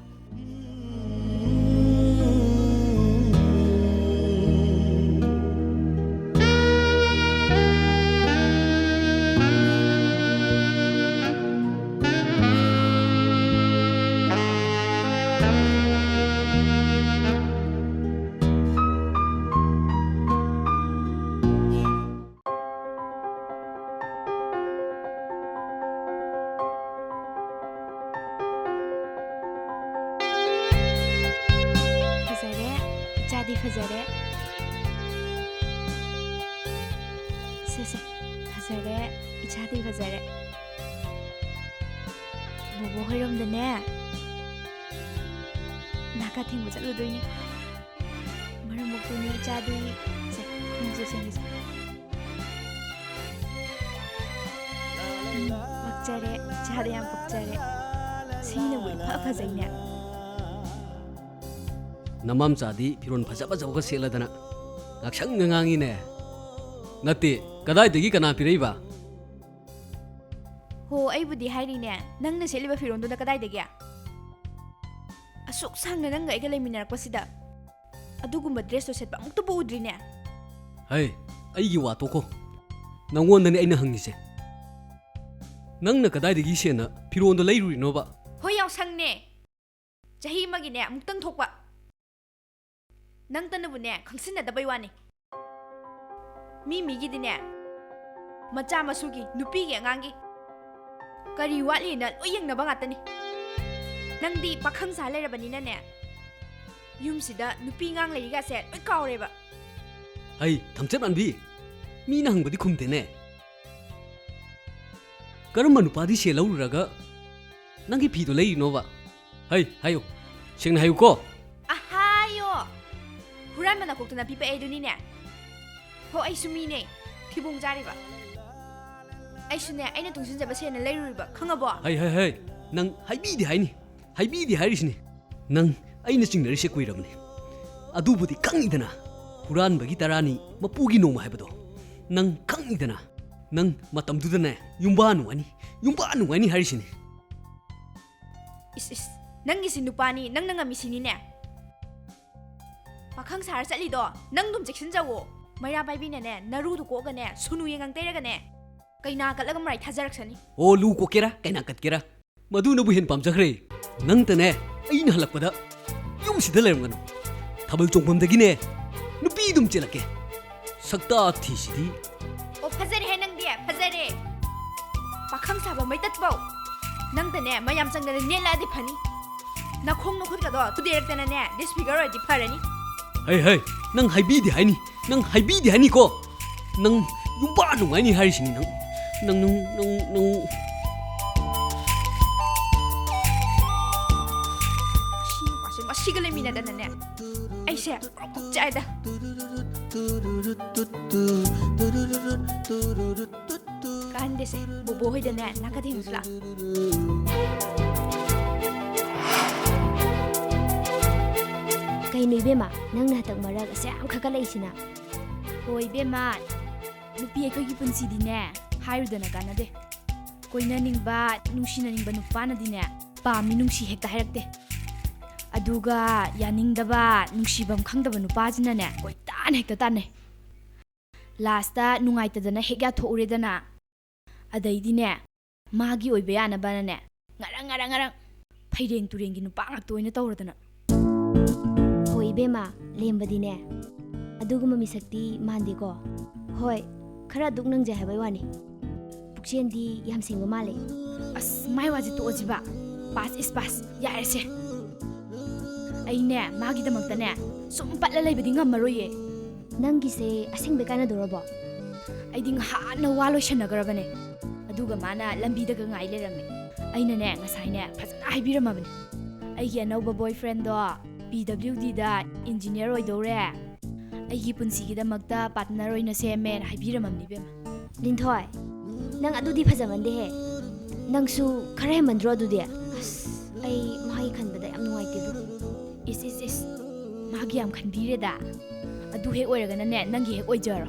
ꯐꯖꯔꯦ꯫ ꯁꯦ, ꯁꯦ, ꯐꯖꯔꯦ꯫ ꯏꯆꯥꯗꯤ ꯐꯖꯔꯦ꯫ ꯕꯣꯕꯣ ꯍꯣꯏꯔꯣꯝꯗꯅꯦ ꯅꯥꯀꯥ ꯊꯤꯡꯕ ꯆꯠꯂꯨꯗꯣꯏꯅꯦ꯫ ꯃꯔꯝ ꯃꯣꯛꯇꯣꯏꯅꯦ ꯏꯆꯥꯗꯤ꯫ ꯁꯦ, ꯈꯣꯡꯎꯞꯁꯦ ꯁꯦꯝꯒꯦꯁꯦ꯫ ꯎꯝ, ꯄꯛꯆꯔꯦ꯫ ꯏꯆꯥꯗꯤ ꯌꯥꯝ ꯄꯛꯆꯔꯦ꯫ ꯁꯤꯅꯕꯨ ꯏꯐ ꯐꯖꯩꯅꯦ꯫ ꯅꯃꯥꯝꯆꯥꯗꯤ ꯐꯤꯔꯣꯜ ꯐꯖ ꯐꯖꯕꯒ ꯁꯦꯠꯂꯗꯅ ꯉꯥꯛꯁꯪꯒ ꯉꯥꯡꯉꯤꯅꯦ꯫ ꯅꯠꯇꯦ, ꯀꯗꯥꯏꯗꯒꯤ ꯀꯅꯥ ꯄꯤꯔꯛꯏꯕ? ꯍꯣ, ꯑꯩꯕꯨꯗꯤ ꯍꯥꯏꯔꯤꯅꯦ, ꯅꯪꯅ ꯁꯦꯠꯂꯤꯕ ꯐꯤꯔꯣꯜꯗꯨꯅ ꯀꯗꯥꯏꯗꯒꯤ? ꯑꯁꯨꯛ ꯁꯥꯡꯅ ꯅꯪꯒ ꯑꯩꯒ ꯂꯩꯃꯤꯟꯅꯔꯛꯄꯁꯤꯗ ꯑꯗꯨꯒꯨꯝꯕ ꯗ꯭ꯔꯦꯁꯇꯣ ꯁꯦꯠꯄ ꯑꯃꯨꯛꯇꯕꯨ ꯎꯗ꯭ꯔꯤꯅꯦ꯫ ꯍꯩ, ꯑꯩꯒꯤ ꯋꯥ ꯇꯣꯛꯈꯣ꯫ ꯅꯪꯉꯣꯟꯗꯅꯦ ꯑꯩꯅ ꯍꯪꯉꯤꯁꯦ꯫ ꯅꯪꯅ ꯀꯗꯥꯏꯗꯒꯤ ꯁꯦꯟꯅ ꯐꯤꯔꯣꯜꯗꯣ ꯂꯩꯔꯨꯔꯤꯅꯣꯕ? ꯍꯣꯏ, ꯌꯥꯎꯁꯪꯅꯦ꯫ ꯆꯍꯤ ꯑꯃꯒꯤꯅꯦ ꯑꯃꯨꯛꯇꯪ ꯊꯣꯛꯄ꯫ ꯅꯪꯇꯅꯕꯨꯅꯦ ꯈꯪꯁꯤꯟꯅꯗꯕꯩ ꯋꯥꯅꯤ꯫ ꯃꯤ ꯃꯤꯒꯤꯗꯤꯅꯦ, ꯃꯆꯥ ꯃꯁꯨꯒꯤ, ꯅꯨꯄꯤꯒꯤ ꯑꯉꯥꯡꯒꯤ ꯀꯔꯤ ꯋꯥꯠꯂꯤꯅ ꯂꯣꯏ ꯌꯦꯡꯅꯕ ꯉꯥꯛꯇꯅꯤ꯫ ꯅꯪꯗꯤ ꯄꯥꯈꯪ ꯁꯥ ꯂꯩꯔꯕꯅꯤꯅꯅꯦ, ꯌꯨꯝꯁꯤꯗ ꯅꯨꯄꯤ ꯑꯉꯥꯡ ꯂꯩꯔꯤꯒꯥꯁꯦ ꯂꯣꯏ ꯀꯥꯎꯔꯦꯕ꯫ ꯍꯩ, ꯊꯝꯆꯦꯠ ꯃꯥꯟꯕꯤ, ꯃꯤꯅ ꯍꯪꯕꯗꯤ ꯈꯨꯝꯗꯦꯅꯦ꯫ ꯀꯔꯝꯕ ꯅꯨꯄꯥꯗꯤ ꯁꯦꯜ ꯂꯧꯔꯨꯔꯒ ꯅꯪꯒꯤ ꯐꯤꯗꯣ ꯂꯩꯔꯤꯅꯣꯕ? ꯍꯩ, ꯍꯥꯏꯌꯨ꯫ ꯁꯦꯡꯅ ꯍꯥꯏꯌꯨꯀꯣ꯫ ꯑꯍꯥꯌꯣ! ꯍꯨꯔꯥꯟꯕ ꯅꯀꯣꯛꯇ ꯅꯥꯄꯤ ꯄꯛꯑꯦ ꯑꯗꯨꯅꯤꯅꯦ꯫ ꯍꯣ, ꯑꯩꯁꯨ ꯃꯤꯅꯦ꯫ ꯊꯤꯕꯣꯡ ꯆꯥꯔꯤꯕ꯫ ꯑꯩꯁꯨꯅꯦ, ꯑꯩꯅ ꯇꯨꯡꯁꯤꯟꯖꯕ ꯁꯦꯟꯅ ꯂꯩꯔꯨꯔꯤꯕ, ꯈꯪꯉꯕꯣ? ꯍꯩ, ꯍꯩ, ꯍꯩ! ꯅꯪ ꯍꯥꯏꯕꯤꯗꯦ ꯍꯥꯏꯅꯤ꯫ ꯍꯥꯏꯕꯤꯗꯦ ꯍꯥꯏꯔꯤꯁꯤꯅꯤ꯫ ꯅꯪ ꯑꯩꯅ ꯆꯤꯡꯅꯔꯤꯁꯦ ꯀꯨꯏꯔꯕꯅꯤ꯫ ꯑꯗꯨꯕꯨꯗꯤ ꯈꯪꯉꯤꯗꯅ, ꯍꯨꯔꯥꯟꯕꯒꯤ ꯇꯔꯥꯅꯤ, ꯃꯄꯨꯒꯤ ꯅꯣꯡꯃ ꯍꯥꯏꯕꯗꯣ꯫ ꯅꯪ ꯈꯪꯉꯤꯗꯅ, ꯅꯪ ꯃꯇꯝꯗꯨꯗꯅꯦ, "ꯌꯨꯝꯕꯥ ꯅꯨꯡꯉꯥꯏꯅꯤ, ꯌꯨꯝꯕꯥ ꯅꯨꯡꯉꯥꯏꯅꯤ" ꯍꯥꯏꯔꯤꯁꯤꯅꯤ꯫ ꯏꯁ, ꯏꯁ, ꯅꯪꯒꯤꯁꯤ ꯅꯨꯄꯥꯅꯤ, ꯅꯪꯅ ꯉꯝꯃꯤꯁꯤꯅꯤꯅꯦ꯫ ꯄꯥꯈꯪ ꯁꯥꯔ ꯆꯠꯂꯤꯗꯣ, ꯅꯪ ꯑꯗꯨꯝ ꯆꯦꯛꯁꯤꯟꯖꯧꯋꯣ꯫ ꯃꯩꯔꯥ ꯄꯥꯏꯕꯤꯅꯅꯦ, ꯅꯔꯨꯗꯣ ꯀꯣꯛꯑꯒꯅꯦ, ꯁꯨꯅꯨ ꯌꯦꯡꯉꯪ ꯇꯩꯔꯒꯅꯦ, ꯀꯩꯅꯥ ꯀꯠꯂꯒ ꯃꯔꯥꯏ ꯊꯥꯖꯔꯛꯁꯅꯤ꯫ ꯑꯣ, ꯂꯨ ꯀꯣꯛꯀꯦꯔꯥ, ꯀꯩꯅꯥ ꯀꯠꯀꯦꯔꯥ, ꯃꯗꯨꯅꯕꯨ ꯍꯦꯟ ꯄꯥꯝꯖꯈ꯭ꯔꯦ꯫ ꯅꯪꯇꯅꯦ, ꯑꯩꯅ ꯍꯜꯂꯛꯄꯗ ꯌꯨꯝꯁꯤꯗ ꯂꯩꯔꯝꯒꯅꯨ꯫ ꯊꯥꯕꯜ ꯆꯣꯡꯐꯝꯗꯒꯤꯅꯦ, ꯅꯨꯄꯤ ꯑꯗꯨꯝ ꯆꯦꯜꯂꯛꯀꯦ꯫ ꯁꯛꯇꯥ ꯊꯤꯁꯤꯗꯤ꯫ ꯑꯣ, ꯐꯖꯔꯦꯍꯦ ꯅꯪꯗꯤ, ꯐꯖꯔꯦ꯫ ꯄꯥꯈꯪ ꯁꯥꯕ ꯃꯩꯇꯠꯄꯧ꯫ ꯅꯪꯇꯅꯦ, ꯃꯌꯥꯝ ꯆꯪꯗꯅ ꯅꯦꯠꯂꯛꯑꯗꯤ ꯐꯅꯤ꯫ ꯅꯈꯣꯡ ꯅꯈꯨꯠꯀꯗꯣ ꯊꯨꯗꯦꯔꯛꯇꯅꯅꯦ, disfigure ꯑꯣꯏꯔꯗꯤ ꯐꯔꯅꯤ꯫ ꯍꯩ ꯍꯩ, ꯅꯪ ꯍꯥꯏꯕꯤꯗꯦ ꯍꯥꯏꯅꯤ, ꯅꯪ ꯍꯥꯏꯕꯤꯗꯦ ꯍꯥꯏꯅꯤꯀꯣ. ꯅꯪ ꯌꯨꯝꯕꯥ ꯅꯨꯡꯉꯥꯏꯅꯤ ꯍꯥꯏꯔꯤꯁꯤꯅꯤ. ꯅꯪ ꯅꯪ ꯅꯪ ꯅꯪ ꯅꯪ ꯁꯤ ꯅꯨꯄꯥꯁꯦ ꯃꯁꯤꯒ ꯂꯩꯃꯤꯟꯅꯗꯅꯅꯦ, ꯑꯩꯁꯦ ꯄ꯭ꯔꯣꯛ ꯄ꯭ꯔꯣꯛ ꯆꯥꯛꯑꯦꯗ. ꯀꯥꯟꯗꯦꯁꯦ, ꯕꯣꯕꯣ ꯍꯣꯏꯗꯅꯦ ꯅꯥꯀ ꯊꯦꯡꯅꯁꯨ ꯂꯥꯛ. ꯀꯩꯅꯣ ꯏꯕꯦꯝꯃ, ꯅꯪꯅ ꯍꯟꯗꯛ ꯃꯔꯛ ꯑꯁꯦ ꯌꯥꯝ ꯈꯠꯀꯠꯂꯛꯏꯁꯤꯅ? ꯍꯣꯏ ꯏꯕꯦꯝꯃ, ꯅꯨꯄꯤ ꯑꯩꯈꯣꯏꯒꯤ ꯄꯨꯟꯁꯤꯗꯤꯅꯦ, ꯍꯥꯏꯔꯨꯗꯅ ꯀꯥꯟꯅꯗꯦ. ꯀꯣꯏꯅꯅꯤꯡꯕ, ꯅꯨꯡꯁꯤꯅꯅꯤꯡꯕ ꯅꯨꯄꯥꯅꯗꯤꯅꯦ, ꯄꯥꯝꯃꯤ ꯅꯨꯡꯁꯤ ꯍꯦꯛꯇ ꯍꯥꯏꯔꯛꯇꯦ. ꯑꯗꯨꯒ ꯌꯥꯅꯤꯡꯗꯕ, ꯅꯨꯡꯁꯤꯐꯝ ꯈꯪꯗꯕ ꯅꯨꯄꯥꯁꯤꯅꯅꯦ, ꯀꯣꯏꯇꯥꯟ ꯍꯦꯛꯇ ꯇꯥꯟꯅꯩ. ꯂꯥꯁꯇ ꯅꯨꯡꯉꯥꯏꯇꯗꯅ ꯍꯦꯛ ꯌꯥꯊꯣꯛꯎꯔꯦꯗꯅ. ꯑꯗꯩꯗꯤꯅꯦ, ꯃꯥꯒꯤ ꯑꯣꯏꯕ ꯌꯥꯅꯕꯅꯅꯦ, ꯉꯔꯪ ꯉꯔꯪ ꯉꯔꯪ ꯐꯩꯔꯦꯡ ꯇꯨꯔꯦꯡꯒꯤ ꯅꯨꯄꯥ ꯉꯥꯛꯇ ꯑꯣꯏꯅ ꯇꯧꯔꯗꯅ. ꯍꯣꯏ ꯏꯕꯦꯝꯃ, ꯂꯦꯝꯕꯗꯤꯅꯦ, ꯑꯗꯨꯒꯨꯝꯕ ꯃꯤꯁꯛꯇꯤ ꯃꯥꯟꯗꯦꯀꯣ. ꯍꯣꯏ, ꯈꯔ ꯑꯗꯨꯛ ꯅꯪꯖꯩ ꯍꯥꯏꯕꯩ ꯋꯥꯅꯤ. ꯄꯨꯛꯆꯦꯜꯗꯤ ꯌꯥꯝ ꯁꯦꯡꯕ ꯃꯥꯜꯂꯦ. ꯑꯁ, ꯃꯥꯏ ꯋꯥꯁꯦ ꯇꯣꯛꯑꯁꯤꯕ. Past is past, ꯌꯥꯔꯦꯁꯦ. ꯑꯩꯅꯦ, ꯃꯥꯒꯤꯗꯃꯛꯇꯅꯦ, ꯁꯨꯝ ꯄꯠꯂ ꯂꯩꯕꯗꯤ ꯉꯝꯃꯔꯣꯏꯌꯦ. ꯅꯪꯒꯤꯁꯦ ꯑꯁꯦꯡꯕꯩ ꯀꯥꯏꯅꯗꯧꯔꯕꯣ? ꯑꯩꯗꯤ ꯉꯍꯥꯟꯅ ꯋꯥ ꯂꯣꯏꯁꯟꯅꯈ꯭ꯔꯕꯅꯦ. ꯑꯗꯨꯒ ꯃꯥꯅ ꯂꯝꯕꯤꯗꯒ ꯉꯥꯏ ꯂꯩꯔꯝꯃꯦ. ꯑꯩꯅꯅꯦ, ꯉꯁꯥꯏꯅꯦ, ꯐꯖꯅ ꯍꯥꯏꯕꯤꯔꯝꯃꯕꯅꯦ. ꯑꯩꯒꯤ ꯑꯅꯧꯕ boyfriendꯗꯣ P W Dꯗ engineer ꯑꯣꯏꯗꯧꯔꯦ, ꯑꯩꯒꯤ ꯄꯨꯟꯁꯤꯒꯤꯗꯃꯛꯇ partner ꯑꯣꯏꯅ ꯁꯦꯝꯃꯦꯅ ꯍꯥꯏꯕꯤꯔꯝꯃꯕꯅꯤ ꯏꯕꯦꯝꯃ. ꯂꯤꯟꯊꯣꯏ, ꯅꯪ ꯑꯗꯨꯗꯤ ꯐꯖꯃꯟꯗꯦꯍꯦ. ꯅꯪꯁꯨ ꯈꯔ ꯍꯦꯟꯃꯟꯗ꯭ꯔꯣ ꯑꯗꯨꯗꯤ? ꯑꯁ, ꯑꯩ ꯃꯥꯒꯤ ꯈꯟꯕꯗ ꯌꯥꯝ ꯅꯨꯡꯉꯥꯏꯇꯦꯕꯨ. ꯏꯁ, ꯏꯁ, ꯏꯁ, ꯃꯥꯒꯤ ꯌꯥꯝ ꯈꯟꯕꯤꯔꯦꯗ. ꯑꯗꯨ ꯍꯦꯛ ꯑꯣꯏꯔꯒꯅꯅꯦ, ꯅꯪꯒꯤ ꯍꯦꯛ ꯑꯣꯏꯖꯔꯣ.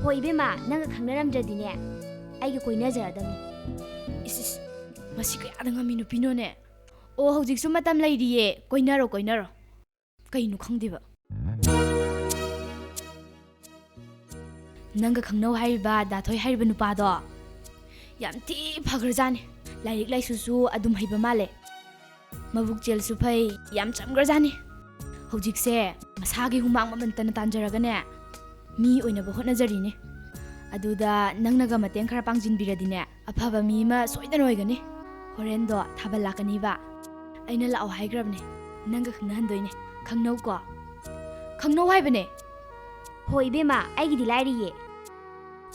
ꯍꯣꯏ ꯏꯕꯦꯝꯃ, ꯅꯪꯒ ꯈꯪꯅꯔꯝꯗ꯭ꯔꯗꯤꯅꯦ, ꯑꯩꯒ ꯀꯣꯏꯅꯖꯔꯗꯝꯅꯤ. ꯏꯁ, ꯏꯁ, ꯃꯁꯤ ꯀꯌꯥꯗ ꯉꯝꯃꯤ ꯅꯨꯄꯤꯅꯣꯅꯦ. ꯑꯣ, ꯍꯧꯖꯤꯛꯁꯨ ꯃꯇꯝ ꯂꯩꯔꯤꯌꯦ, ꯀꯣꯏꯅꯔꯣ, ꯀꯣꯏꯅꯔꯣ. ꯀꯩꯅꯣ ꯈꯪꯗꯦꯕ. ꯅꯪꯒ ꯈꯪꯅꯧ ꯍꯥꯏꯔꯤꯕ ꯗꯥꯊꯣꯏ ꯍꯥꯏꯔꯤꯕ ꯅꯨꯄꯥꯗꯣ ꯌꯥꯝ ꯊꯤ ꯐꯈ꯭ꯔꯖꯥꯠꯅꯤ. ꯂꯥꯏꯔꯤꯛ ꯂꯥꯏꯁꯨꯁꯨ ꯑꯗꯨꯝ ꯍꯩꯕ ꯃꯥꯜꯂꯦ. ꯃꯕꯨꯛ ꯆꯦꯜꯁꯨ ꯐꯩ, ꯌꯥꯝ ꯆꯝꯈ꯭ꯔꯖꯥꯠꯅꯤ. ꯍꯧꯖꯤꯛꯁꯦ ꯃꯁꯥꯒꯤ ꯍꯨꯃꯥꯡ ꯃꯃꯟꯇꯅ ꯇꯥꯟꯖꯔꯒꯅꯦ, ꯃꯤ ꯑꯣꯏꯅꯕ ꯍꯣꯠꯅꯖꯔꯤꯅꯦ. ꯑꯗꯨꯗ ꯅꯪꯅꯒ ꯃꯇꯦꯡ ꯈꯔ ꯄꯥꯡꯁꯤꯟꯕꯤꯔꯗꯤꯅꯦ, ꯑꯐꯕ ꯃꯤ ꯑꯃ ꯁꯣꯏꯗꯅ ꯑꯣꯏꯒꯅꯤ. ꯍꯣꯔꯦꯟꯗꯣ ꯊꯥꯕꯜ ꯂꯥꯛꯀꯅꯤꯕ. ꯑꯩꯅ ꯂꯥꯛꯑꯣ ꯍꯥꯏꯈ꯭ꯔꯕꯅꯦ. ꯅꯪꯒ ꯈꯪꯅꯍꯟꯗꯣꯏꯅꯦ꯫ ꯈꯪꯅꯧꯀꯣ꯫ ꯈꯪꯅꯧ ꯍꯥꯏꯕꯅꯦ꯫ ꯍꯣꯏ ꯏꯕꯦꯝꯃ, ꯑꯩꯒꯤꯗꯤ ꯂꯥꯏꯔꯤꯌꯦ꯫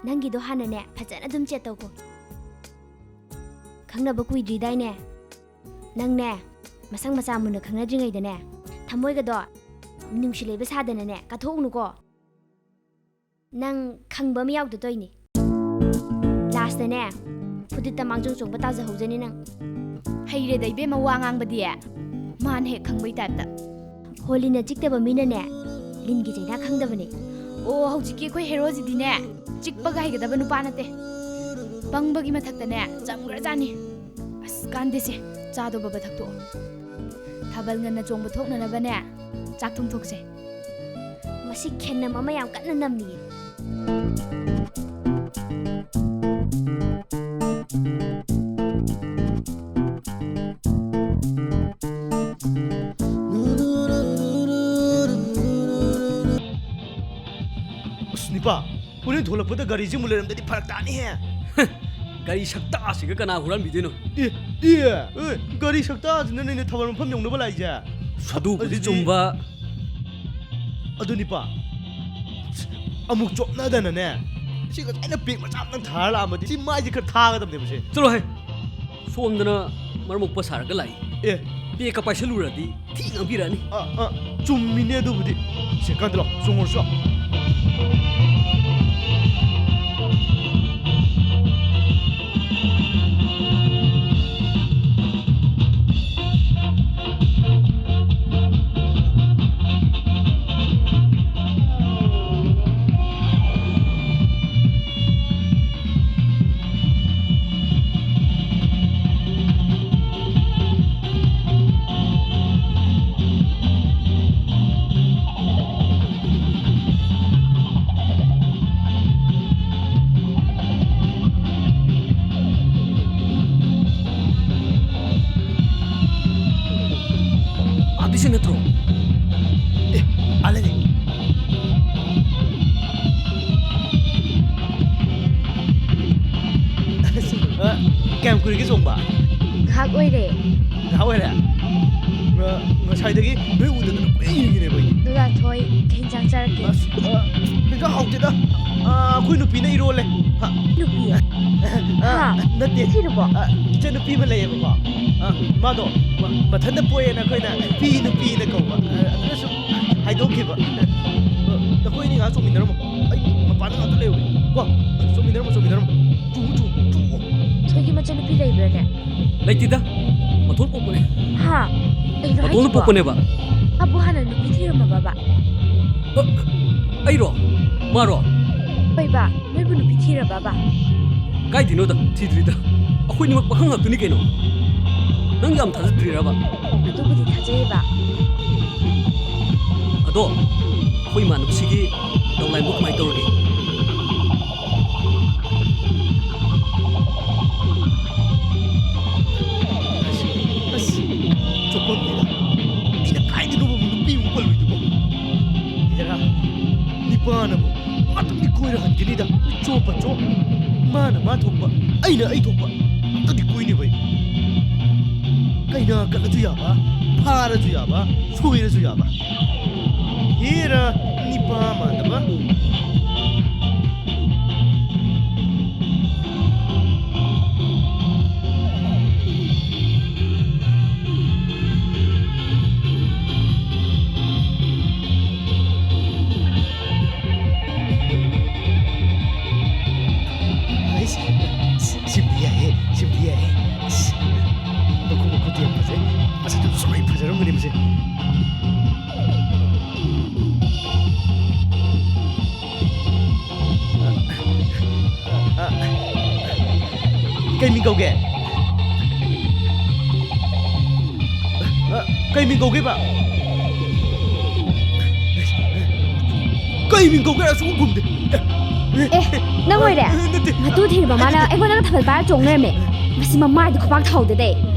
ꯅꯪꯒꯤꯗꯣ ꯍꯥꯟꯅꯅꯦ ꯐꯖꯅ ꯑꯗꯨꯝ ꯆꯦꯠ ꯇꯧꯀꯣ꯫ ꯈꯪꯅꯕ ꯀꯨꯏꯗ꯭ꯔꯤꯗꯥꯏꯅꯦ? ꯅꯪꯅꯦ ꯃꯁꯛ ꯃꯆꯥ ꯃꯨꯟꯅ ꯈꯪꯅꯗ꯭ꯔꯤꯉꯩꯗꯅꯦ ꯊꯃꯣꯏꯒꯗꯣ ꯃꯤꯅꯨꯡꯁꯤ ꯂꯩꯕ ꯁꯥꯗꯅꯅꯦ ꯀꯠꯊꯣꯛꯎꯅꯨꯀꯣ꯫ ꯅꯪ ꯈꯪꯕ ꯑꯃ ꯌꯥꯎꯗ ꯇꯧꯏꯅꯦ꯫ ꯂꯥꯁꯇꯅꯦ ꯐꯨꯗꯤꯠꯇ ꯃꯥꯡꯖꯧ ꯆꯣꯡꯕ ꯇꯥꯖꯍꯧꯖꯅꯤ ꯅꯪ꯫ ꯍꯩꯔꯦꯗ ꯏꯕꯦꯝꯃ ꯋꯥ ꯉꯥꯡꯕꯗꯤ꯫ ꯃꯥꯅ ꯍꯦꯛ ꯈꯪꯕꯩ ꯇꯥꯏꯞꯇ꯫ ꯍꯣꯂꯤꯅ ꯆꯤꯛꯇꯕ ꯃꯤꯅꯅꯦ ꯂꯤꯟꯒꯤ ꯆꯩꯅꯥ ꯈꯪꯗꯕꯅꯦ꯫ ꯑꯣ, ꯍꯧꯖꯤꯛꯀꯤ ꯑꯩꯈꯣꯏ ꯍꯦꯔꯣꯁꯤꯗꯤꯅꯦ ꯆꯤꯛꯄꯒ ꯍꯩꯒꯗꯕ ꯅꯨꯄꯥ ꯅꯠꯇꯦ꯫ ꯄꯪꯕꯒꯤ ꯃꯊꯛꯇꯅꯦ ꯆꯝꯈ꯭ꯔꯖꯥꯠꯅꯤ꯫ ꯑꯁ, ꯀꯥꯟꯗꯦꯁꯦ, ꯆꯥꯗꯣ ꯕꯕ ꯊꯛꯇꯣꯛꯑꯣ꯫ ꯊꯥꯕꯜ ꯉꯟꯅ ꯆꯣꯡꯕ ꯊꯣꯛꯅꯅꯕꯅꯦ ꯆꯥꯛ ꯊꯣꯡꯊꯣꯛꯁꯦ꯫ ꯃꯁꯤ ꯈꯦꯟꯅꯝ ꯑꯃ ꯌꯥꯝ ꯀꯟꯅ ꯅꯝꯃꯤꯌꯦ꯫ ꯑꯁ, ꯅꯤꯄꯥ, ꯍꯣꯔꯦꯟ ꯊꯣꯛꯂꯛꯄꯗ ꯒꯥꯔꯤꯁꯤ ꯑꯃꯨꯛ ꯂꯩꯔꯝꯗꯗꯤ ꯐꯔꯛ ꯇꯥꯅꯤꯍꯦ꯫ ꯒꯥꯔꯤ ꯁꯛꯇꯥꯁꯤꯒ ꯀꯅꯥ ꯍꯨꯔꯥꯟꯕꯤꯗꯣꯏꯅꯣ? ꯑꯦ, ꯑꯦ, ꯑꯦ, ꯒꯥꯔꯤ ꯁꯛꯇꯥꯁꯤꯅꯅꯦ ꯊꯥꯕꯜ ꯃꯐꯝ ꯌꯧꯅꯕ ꯂꯥꯛꯏꯁꯦ꯫ ꯑꯗꯨꯕꯨꯗꯤ ꯑꯗꯨꯗꯤ ꯆꯨꯝꯕ꯫ ꯑꯗꯨ ꯅꯤꯄꯥ, ꯑꯃꯨꯛ ꯆꯣꯞꯅꯗꯅꯅꯦ, ꯁꯤ ꯉꯁꯥꯏꯅ ꯄꯦꯛ ꯃꯆꯥ ꯑꯝꯇꯪ ꯊꯥꯔ ꯂꯥꯛꯑꯝꯃꯗꯤ ꯁꯤ ꯃꯥꯏꯁꯦ ꯈꯔ ꯊꯥꯒꯗꯕꯅꯦꯕ ꯁꯦ꯫ ꯆꯠꯂꯣꯍꯦ, ꯁꯣꯝꯗꯅ ꯃꯔꯝ ꯃꯣꯛꯄ ꯁꯥꯔꯒ ꯂꯥꯛꯏ꯫ ꯑꯦ꯫ ꯄꯦꯛꯀ ꯄꯥꯏꯁꯜꯂꯨꯔꯗꯤ ꯊꯤ ꯉꯥꯡꯕꯤꯔꯛꯑꯅꯤ꯫ ꯑ, ꯑ, ꯆꯨꯝꯃꯤꯅꯦ ꯑꯗꯨꯕꯨꯗꯤ꯫ ꯁꯦ, ꯀꯥꯟꯗ ꯂꯥꯛꯑꯣ, ꯆꯣꯡꯉꯨꯔꯁꯤ ꯂꯥꯛꯑꯣ꯫ ꯑꯗꯨꯁꯨ ꯅꯠꯇ꯭ꯔꯣ? ꯑꯦ, ꯑꯥ ꯂꯩꯔꯦ꯫ ꯑ, ꯀꯌꯥꯝ ꯀꯨꯏꯔꯒꯦ ꯆꯣꯡꯕ? ꯉꯥꯏꯍꯥꯛ ꯑꯣꯏꯔꯦ꯫ ꯉꯥꯏꯍꯥꯛ ꯑꯣꯏꯔꯦ? ꯑ, ꯉꯁꯥꯏꯗꯒꯤ ꯅꯣꯏ ꯎꯗꯗꯅ ꯀꯨꯏꯔꯦ꯫ ꯀꯩ ꯍꯤꯟꯖꯥꯡ ꯆꯥꯔꯛꯀꯦ? ꯑꯁ, ꯑ, ꯍꯤꯟꯖꯥꯡ ꯍꯥꯎꯇꯦꯗ꯫ ꯑ, ꯑꯩꯈꯣꯏ ꯅꯨꯄꯤꯅ ꯏꯔꯣꯜꯂꯦ꯫ ꯍꯥ? ꯅꯨꯄꯤ? ꯑ, ꯍꯥ? ꯅꯠꯇꯦ꯫ ꯊꯤꯔꯕꯣ? ꯑ, ꯏꯆꯟꯅꯨꯄꯤ ꯑꯃ ꯂꯩꯌꯦꯕꯀꯣ꯫ ꯑ, ꯃꯥꯗꯣ ꯃ-, ꯃꯊꯟꯇ ꯄꯣꯛꯑꯦꯅ ꯑꯩꯈꯣꯏꯅ ꯄꯤ ꯅꯨꯄꯤꯅ ꯀꯧꯕ꯫ ꯑ, ꯑꯗꯨꯅ ꯁꯨꯝ ꯍꯥꯏꯗꯣꯛꯈꯤꯕ꯫ ꯑ, ꯅꯈꯣꯏ ꯑꯅꯤ ꯉꯥꯏꯍꯥꯛ ꯆꯣꯡꯃꯤꯟꯅꯔꯝꯃꯣ꯫ ꯑꯩ ꯃꯄꯥꯟꯗ ꯉꯥꯛꯇ ꯂꯩꯔꯨꯒꯦ꯫ ꯀꯣ? ꯆꯣꯡꯃꯤꯟꯅꯔꯝꯃꯣ, ꯆꯣꯡꯃꯤꯟꯅꯔꯝꯃꯣ꯫ ꯆꯣꯡꯉꯨ, ꯆꯣꯡꯉꯨ, ꯆꯣꯡꯉꯨ꯫ ꯊꯣꯏꯒꯤ ꯃꯆꯟꯅꯨꯄꯤ ꯂꯩꯕ꯭ꯔꯥꯅꯦ? ꯂꯩꯇꯦꯗ꯫ ꯃꯊꯣꯟ ꯄꯣꯛꯄꯅꯦ꯫ ꯍꯥ? ꯀꯩꯅꯣ ꯃꯇꯣꯝꯇ ꯍꯥꯏꯁꯤꯕꯣ? ꯄꯣꯛꯄꯅꯦꯕ꯫ ꯑꯕꯨ ꯍꯥꯟꯅ ꯅꯨꯄꯤ ꯊꯤꯔꯝꯃꯕꯕ? ꯑ, ꯑꯩꯔꯣ? ꯃꯥꯔꯣ? ꯍꯣꯏꯕ, ꯅꯣꯏꯕꯨ ꯅꯨꯄꯤ ꯊꯤꯔꯕꯕ? ꯀꯥꯏꯗꯩꯅꯣꯗ, ꯊꯤꯗ꯭ꯔꯤꯗ꯫ ꯑꯩꯈꯣꯏꯅꯤꯃꯛ ꯄꯥꯈꯪ ꯉꯥꯛꯇꯅꯤ ꯀꯩꯅꯣ꯫ ꯅꯪ ꯌꯥꯝ ꯊꯥꯖꯗ꯭ꯔꯤꯔꯕ? ꯑꯗꯨꯕꯨꯗꯤ ꯊꯥꯖꯩꯌꯦꯕ꯫ ꯑꯗꯣ, ꯑꯩꯈꯣꯏ ꯏꯃꯥꯟꯅꯕꯁꯤꯒꯤ ꯗꯧ ꯂꯥꯏꯟꯕꯨ ꯀꯃꯥꯏꯅ ꯇꯧꯔꯒꯦ? ꯑꯁ, ꯑꯁ, ꯆꯣꯞꯄꯝꯅꯤꯗ꯫ ꯑꯩꯅ ꯀꯥꯏꯗꯅꯣꯕ ꯅꯨꯄꯤ ꯑꯃꯨꯛ ꯄꯜꯂꯨꯏꯗꯨꯕꯣ? ꯍꯦꯔꯥ, ꯅꯤꯄꯥꯅꯕꯨ ꯉꯥꯛꯇꯪꯗꯤ ꯀꯣꯏꯔ ꯍꯟꯒꯅꯤꯗ꯫ ꯆꯣꯞꯄ ꯆꯣꯞ꯫ ꯃꯥꯅ ꯃꯥ ꯊꯣꯛꯄ, ꯑꯩꯅ ꯑꯩ ꯊꯣꯛꯄ꯫ ꯑꯝꯇꯗꯤ ꯀꯣꯏꯅꯤꯕ ꯑꯩ꯫ ꯀꯩꯅꯥ ꯀꯠꯂꯁꯨ ꯌꯥꯕ, ꯐꯥꯔꯁꯨ ꯌꯥꯕ, ꯁꯣꯏꯔꯁꯨ ꯌꯥꯕ꯫ ꯍꯦꯔꯥ, ꯅꯤꯄꯥ ꯃꯥꯟꯗꯕ꯫ ꯑꯩꯁ, ꯁꯤꯝꯗꯤ ꯌꯥꯏꯍꯦ, ꯁꯤꯝꯗꯤ ꯌꯥꯏꯍꯦ꯫ ꯑꯁ, ꯃꯈꯨ ꯃꯈꯨꯠꯇꯤ ꯌꯥꯝ ꯐꯖꯩ꯫ ꯃꯁꯛꯇꯨꯁꯨ ꯂꯣꯏ ꯐꯖꯔꯝꯒꯅꯤ ꯃꯁꯦ꯫ ꯀꯩ ꯃꯤꯡ ꯀꯧꯒꯦ? ꯀꯩ ꯃꯤꯡ ꯀꯧꯒꯦꯕ? ꯀꯩ ꯃꯤꯡ ꯀꯧꯒꯦ? ꯑꯁꯨꯛ ꯈꯨꯝꯗꯦ꯫ ꯑꯦ, ꯅꯪ ꯑꯣꯏꯔꯦ? ꯅꯠꯇꯦ꯫ ꯃꯇꯨ ꯊꯤꯔꯕ ꯃꯥꯅ ꯑꯩꯉꯣꯟꯗꯒ ꯊꯥꯕꯜ ꯄꯥꯏꯔ ꯆꯣꯡ ꯂꯩꯔꯝꯃꯦ꯫ ꯃꯁꯤ ꯃꯃꯥꯏꯗꯤ ꯈꯨꯄꯥꯛ ꯊꯥꯍꯧꯗꯦꯗ꯫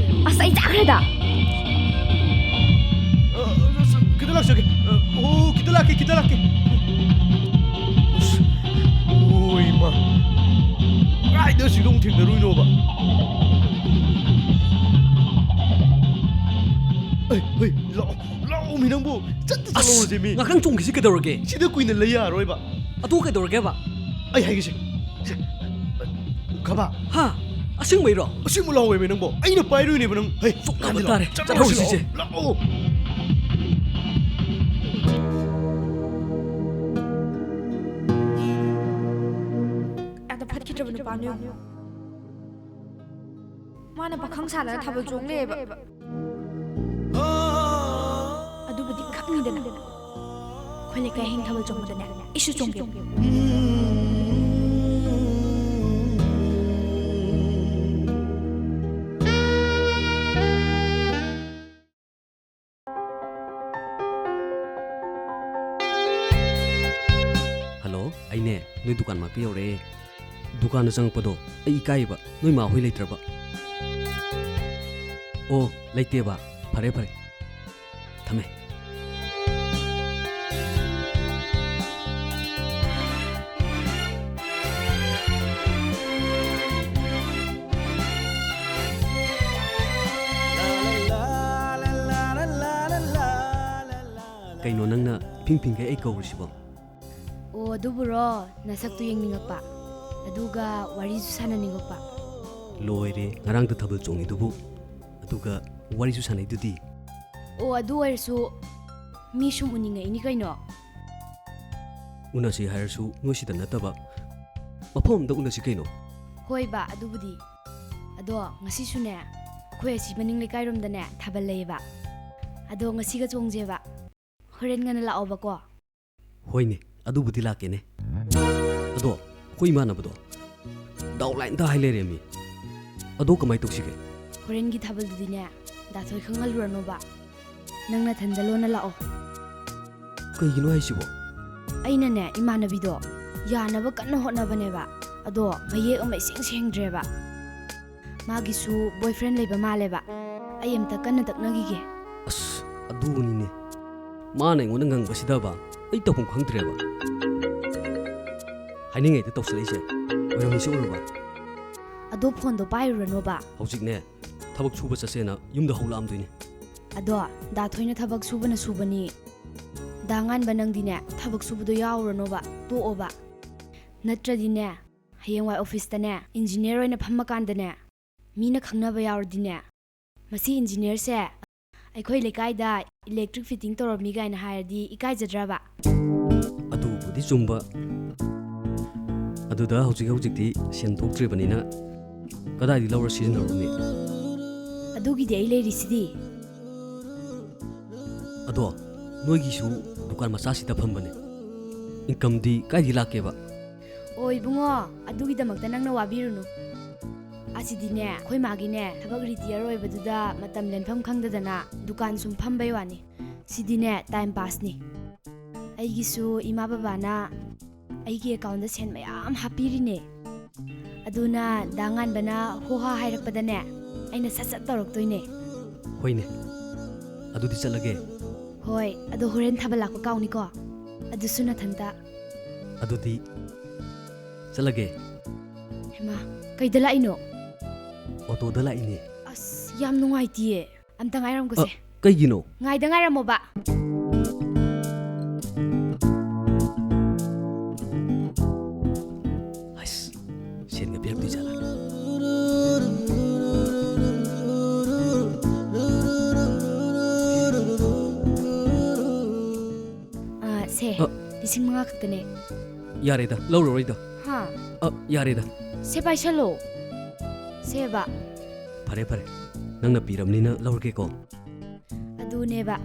ꯑꯁ, ꯑꯩ ꯆꯥꯈ꯭ꯔꯦꯗ꯫ ꯑ, ꯑ, ꯑ, ꯈꯤꯇ ꯂꯥꯛꯆꯒꯦ꯫ ꯑ, ꯑꯣ, ꯈꯤꯇ ꯂꯥꯛꯀꯦ, ꯈꯤꯇ ꯂꯥꯛꯀꯦ꯫ ꯑꯁ, ꯑꯣ, ꯏꯃꯥ꯫ ꯀꯗꯥꯏꯗ ꯁꯤꯗ ꯑꯃꯨꯛ ꯊꯦꯡꯅꯔꯨꯏꯅꯣꯕ? ꯑꯩ, ꯂꯧꯔꯁꯦ ꯃꯤ꯫ ꯉꯥꯛꯇꯪ ꯆꯣꯡꯈꯤꯁꯤ ꯀꯩꯗꯧꯔꯒꯦ? ꯁꯤꯗ ꯀꯨꯏꯅ ꯂꯩ ꯌꯥꯔꯣꯏꯕ꯫ ꯑꯗꯨ ꯀꯩꯗꯧꯔꯒꯦꯕ? ꯑꯩ ꯍꯥꯏꯒꯦꯁꯦ꯫ ꯁꯦ, ꯈꯕ꯫ ꯍꯥ? ꯑꯁꯦꯡꯕꯩꯔꯣ? ꯑꯁꯦꯡꯕ ꯂꯥꯎꯋꯦꯃꯤ ꯅꯪꯕꯣ꯫ ꯑꯩꯅ ꯄꯥꯏꯔꯨꯏꯅꯦꯕ ꯅꯪ꯫ ꯍꯩ, ꯆꯣꯛꯅꯕ ꯀꯥꯟꯗ ꯇꯥꯔꯦ꯫ ꯂꯥꯛꯑꯣ꯫ ꯆꯠꯍꯧꯔꯁꯤ ꯂꯥꯛꯑꯣ, ꯁꯤꯁꯦ꯫ ꯂꯥꯛꯑꯣ꯫ ꯑꯗ ꯐꯠꯈꯤꯗ꯭ꯔꯕ ꯅꯨꯄꯥꯅꯣ ꯌꯦꯡꯉꯣ꯫ ꯃꯥꯅ ꯄꯥꯈꯪ ꯁꯥꯗꯅ ꯊꯥꯕꯜ ꯆꯣꯡ ꯂꯩꯌꯦꯕ꯫ ꯑꯗꯨꯕꯨꯗꯤ ꯈꯪꯉꯤꯗꯅ꯫ ꯑꯩꯈꯣꯏ ꯂꯩꯀꯥꯏ ꯍꯌꯦꯡ ꯊꯥꯕꯜ ꯆꯣꯡꯕꯗꯅꯦ, ꯑꯩꯁꯨ ꯆꯣꯡꯒꯦ꯫ ꯍꯜꯂꯣ, ꯑꯩꯅꯦ ꯅꯣꯏ ꯗꯨꯀꯥꯟ ꯃꯥꯛꯇ ꯌꯧꯔꯛꯑꯦ꯫ ꯗꯨꯀꯥꯟꯗ ꯆꯪꯉꯛꯄꯗꯣ ꯑꯩ ꯏꯀꯥꯏꯌꯦꯕ, ꯅꯣꯏ ꯃꯥ ꯍꯣꯏ ꯂꯩꯇ꯭ꯔꯕ? ꯑꯣ, ꯂꯩꯇꯦꯕ꯫ ꯐꯔꯦ, ꯐꯔꯦ꯫ ꯊꯝꯃꯦ꯫ ꯀꯩꯅꯣ ꯅꯪꯅ ꯐꯤꯡ ꯐꯤꯡꯒꯩ ꯑꯩ ꯀꯧꯔꯤꯁꯤꯕꯣ? ꯑꯣ, ꯑꯗꯨꯕꯨꯔꯣ, ꯅꯁꯛꯇꯨ ꯌꯦꯡꯅꯤꯡꯉꯛꯄ, ꯑꯗꯨꯒ ꯋꯥꯔꯤꯁꯨ ꯁꯥꯟꯅꯅꯤꯡꯉꯛꯄ꯫ ꯂꯣꯏꯔꯦ, ꯉꯔꯥꯡꯗ ꯊꯥꯕꯜ ꯆꯣꯡꯉꯤꯗꯨꯕꯨ, ꯑꯗꯨꯒ ꯋꯥꯔꯤꯁꯨ ꯁꯥꯟꯅꯩꯗꯨꯗꯤ꯫ ꯑꯣ, ꯑꯗꯨ ꯑꯣꯏꯔꯁꯨ ꯃꯤ ꯁꯨꯝ ꯎꯅꯤꯡꯉꯛꯏꯅꯤ ꯀꯩꯅꯣ꯫ ꯎꯅꯁꯤ ꯍꯥꯏꯔꯁꯨ ꯅꯣꯏꯁꯤꯗ ꯅꯠꯇꯕ, ꯃꯐꯝ ꯑꯝꯗ ꯎꯅꯁꯤ ꯀꯩꯅꯣ꯫ ꯍꯣꯏꯕ, ꯑꯗꯨꯕꯨꯗꯤ꯫ ꯑꯗꯣ ꯉꯁꯤꯁꯨꯅꯦ, ꯑꯩꯈꯣꯏ ꯑꯁꯤ ꯃꯅꯤꯡ ꯂꯩꯀꯥꯏꯔꯣꯝꯗꯅꯦ ꯊꯥꯕꯜ ꯂꯩꯌꯦꯕ꯫ ꯑꯗꯣ ꯉꯁꯤꯒ ꯆꯣꯡꯁꯦꯕ꯫ ꯍꯣꯔꯦꯟ ꯉꯟꯅ ꯂꯥꯛꯑꯣꯕꯀꯣ꯫ ꯍꯣꯏꯅꯦ, ꯑꯗꯨꯕꯨꯗꯤ ꯂꯥꯛꯀꯦꯅꯦ꯫ ꯑꯗꯣ ꯑꯩꯈꯣꯏ ꯏꯃꯥꯟꯅꯕꯗꯣ ꯗꯥꯎ ꯂꯥꯏꯟꯗ ꯍꯥꯏ ꯂꯩꯔꯦꯃꯤ꯫ ꯑꯗꯣ ꯀꯃꯥꯏ ꯇꯧꯁꯤꯒꯦ? ꯍꯣꯔꯦꯟꯒꯤ ꯊꯥꯕꯜꯗꯨꯗꯤꯅꯦ, ꯗꯥꯊꯣꯏ ꯈꯪꯍꯜꯂꯨꯔꯅꯣꯕ꯫ ꯅꯪ ꯅꯊꯟꯗ ꯂꯣꯟꯅ ꯂꯥꯛꯑꯣ꯫ ꯀꯩꯒꯤꯅꯣ ꯍꯥꯏꯁꯤꯕꯣ? ꯑꯩꯅꯅꯦ, ꯏꯃꯥꯟꯅꯕꯤꯗꯣ ꯌꯥꯅꯕ ꯀꯟꯅ ꯍꯣꯠꯅꯕꯅꯦꯕ꯫ ꯑꯗꯣ ꯃꯌꯦꯛ ꯑꯃ ꯏꯁꯦꯡ ꯁꯦꯡꯗ꯭ꯔꯦꯕ꯫ ꯃꯥꯒꯤꯁꯨ boyfriend ꯂꯩꯕ ꯃꯥꯜꯂꯦꯕ꯫ ꯑꯩ ꯑꯝꯇ ꯀꯟꯅ ꯇꯛꯅꯈꯤꯒꯦ꯫ ꯑꯁ, ꯑꯗꯨꯅꯤꯅꯦ꯫ ꯃꯥꯅ ꯑꯩꯉꯣꯟꯗ ꯉꯪꯕꯁꯤꯗꯕ ꯑꯩ ꯇꯧꯐꯝ ꯈꯪꯗ꯭ꯔꯦꯕ꯫ ꯍꯥꯏꯅꯤꯡꯉꯩꯗ ꯇꯧꯁꯜꯂꯛꯏꯁꯦ ꯑꯣꯏꯔꯝꯃꯤꯁꯦ ꯎꯔꯕ? ꯑꯗꯣ ꯐꯣꯟꯗꯣ ꯄꯥꯏꯔꯨꯔꯅꯣꯕ꯫ ꯍꯧꯖꯤꯛꯅꯦ, ꯊꯕꯛ ꯁꯨꯕ ꯆꯠꯁꯦꯅ ꯌꯨꯝꯗ ꯍꯧ ꯂꯥꯛꯑꯝꯗꯣꯏꯅꯦ꯫ ꯑꯗꯣ ꯗꯥ ꯊꯣꯏꯅ ꯊꯕꯛ ꯁꯨꯕꯅ ꯁꯨꯕꯅꯤ, ꯗꯥ ꯉꯥꯟꯕ, ꯅꯪꯗꯤꯅꯦ, ꯊꯕꯛ ꯁꯨꯕꯗꯣ ꯌꯥꯎꯔꯅꯣꯕ, ꯇꯣꯛꯑꯣꯕ꯫ ꯅꯠꯇ꯭ꯔꯗꯤꯅꯦ, ꯍꯌꯦꯡꯋꯥꯏ ꯑꯣꯐꯤꯁꯇꯅꯦ, ꯏꯟꯖꯤꯅꯤꯌꯔ ꯑꯣꯏꯅ ꯐꯝꯃꯀꯥꯟꯗꯅꯦ, ꯃꯤꯅ ꯈꯪꯅꯕ ꯌꯥꯎꯔꯗꯤꯅꯦ, "ꯃꯁꯤ ꯏꯟꯖꯤꯅꯤꯌꯔꯁꯦ ꯑꯩꯈꯣꯏ ꯂꯩꯀꯥꯏꯗ ꯏꯂꯦꯛꯇ꯭ꯔꯤꯛ ꯐꯤꯠꯇꯤꯡ ꯇꯧꯔꯝꯃꯤ" ꯀꯥꯏꯅ ꯍꯥꯏꯔꯗꯤ ꯏꯀꯥꯏꯖꯗ꯭ꯔꯕ? ꯑꯗꯨꯕꯨꯗꯤ ꯆꯨꯝꯕ꯫ ꯑꯗꯨꯗ ꯍꯧꯖꯤꯛ ꯍꯧꯖꯤꯛꯇꯤ ꯁꯦꯟ ꯊꯣꯛꯇ꯭ꯔꯤꯕꯅꯤꯅ ꯀꯗꯥꯏꯗꯒꯤ ꯂꯧꯔ ꯁꯤꯖꯤꯟꯅꯔꯨꯅꯤ? ꯑꯗꯨꯒꯤꯗꯤ ꯑꯩ ꯂꯩꯔꯤꯁꯤꯗꯤ꯫ ꯑꯗꯣ ꯅꯣꯏꯒꯤꯁꯨ ꯗꯨꯀꯥꯟ ꯃꯆꯥꯁꯤꯗ ꯐꯝꯕꯅꯦ꯫ ꯏꯟꯀꯝꯗꯤ ꯀꯥꯏꯗꯒꯤ ꯂꯥꯛꯀꯦꯕ? ꯑꯣ ꯏꯕꯨꯡꯉꯣ, ꯑꯗꯨꯒꯤꯗꯃꯛꯇ ꯅꯪꯅ ꯋꯥꯕꯤꯔꯨꯅꯨ꯫ ꯑꯁꯤꯗꯤꯅꯦ, ꯑꯩꯈꯣꯏ ꯃꯥꯒꯤꯅꯦ, ꯊꯕꯛ ꯔꯤꯇꯤꯌꯔ ꯑꯣꯏꯕꯗꯨꯗ ꯃꯇꯝ ꯂꯦꯟꯐꯝ ꯈꯪꯗꯗꯅ ꯗꯨꯀꯥꯟ ꯁꯨꯝ ꯐꯝꯕꯩ ꯋꯥꯅꯤ꯫ ꯁꯤꯗꯤꯅꯦ, ꯇꯥꯏꯝ ꯄꯥꯁꯅꯤ꯫ ꯑꯩꯒꯤꯁꯨ ꯏꯃꯥ ꯕꯕꯥꯅ ꯑꯩꯒꯤ ꯑꯦꯀꯥꯎꯟꯗ ꯁꯦꯟ ꯃꯌꯥꯝ ꯍꯥꯞꯄꯤꯔꯤꯅꯦ꯫ ꯑꯗꯨꯅ ꯗꯥ ꯉꯥꯟꯕꯅ ꯍꯣ ꯍꯥ ꯍꯥꯏꯔꯛꯄꯗꯅꯦ, ꯑꯩꯅ ꯁꯠ ꯁꯠ ꯇꯧꯔꯛꯇꯣꯏꯅꯦ꯫ ꯍꯣꯏꯅꯦ, ꯑꯗꯨꯗꯤ ꯆꯠꯂꯒꯦ꯫ ꯍꯣꯏ, ꯑꯗꯣ ꯍꯣꯔꯦꯟ ꯊꯥꯕꯜ ꯂꯥꯛꯄ ꯀꯥꯎꯅꯤꯀꯣ? ꯑꯗꯨꯁꯨ ꯅꯊꯟꯇ꯫ ꯑꯗꯨꯗꯤ ꯆꯠꯂꯒꯦ꯫ ꯍꯩꯃꯥ, ꯀꯩꯗ ꯂꯥꯛꯏꯅꯣ? ꯑꯣꯇꯣꯗ ꯂꯥꯛꯏꯅꯦ꯫ ꯑꯁ, ꯌꯥꯝ ꯅꯨꯡꯉꯥꯏꯇꯤꯌꯦ꯫ ꯑꯝꯇ ꯉꯥꯏꯔꯝꯒꯣꯁꯦ꯫ ꯑ, ꯀꯩꯒꯤꯅꯣ? ꯉꯥꯏꯗ ꯉꯥꯏꯔꯝꯃꯣꯕ꯫ ꯍꯩꯁ, ꯁꯦꯟꯒ ꯄꯤꯔꯛꯇꯣꯏ ꯖꯥꯠꯂꯥ? ꯑ, ꯁꯦ, ꯑ꯫ ꯂꯤꯁꯤꯡ ꯃꯉꯥ ꯈꯛꯇꯅꯦ꯫ ꯌꯥꯔꯦꯗ, ꯂꯧꯔꯔꯣꯏꯗ꯫ ꯍꯥ? ꯑ, ꯌꯥꯔꯦꯗ꯫ ꯁꯦ, ꯄꯥꯏꯁꯜꯂꯣ꯫ ꯁꯦꯕ꯫ ꯐꯔꯦ, ꯐꯔꯦ꯫ ꯅꯪꯅ ꯄꯤꯔꯕꯅꯤꯅ ꯂꯧꯔꯒꯦꯀꯣ꯫ ꯑꯗꯨꯅꯦꯕ꯫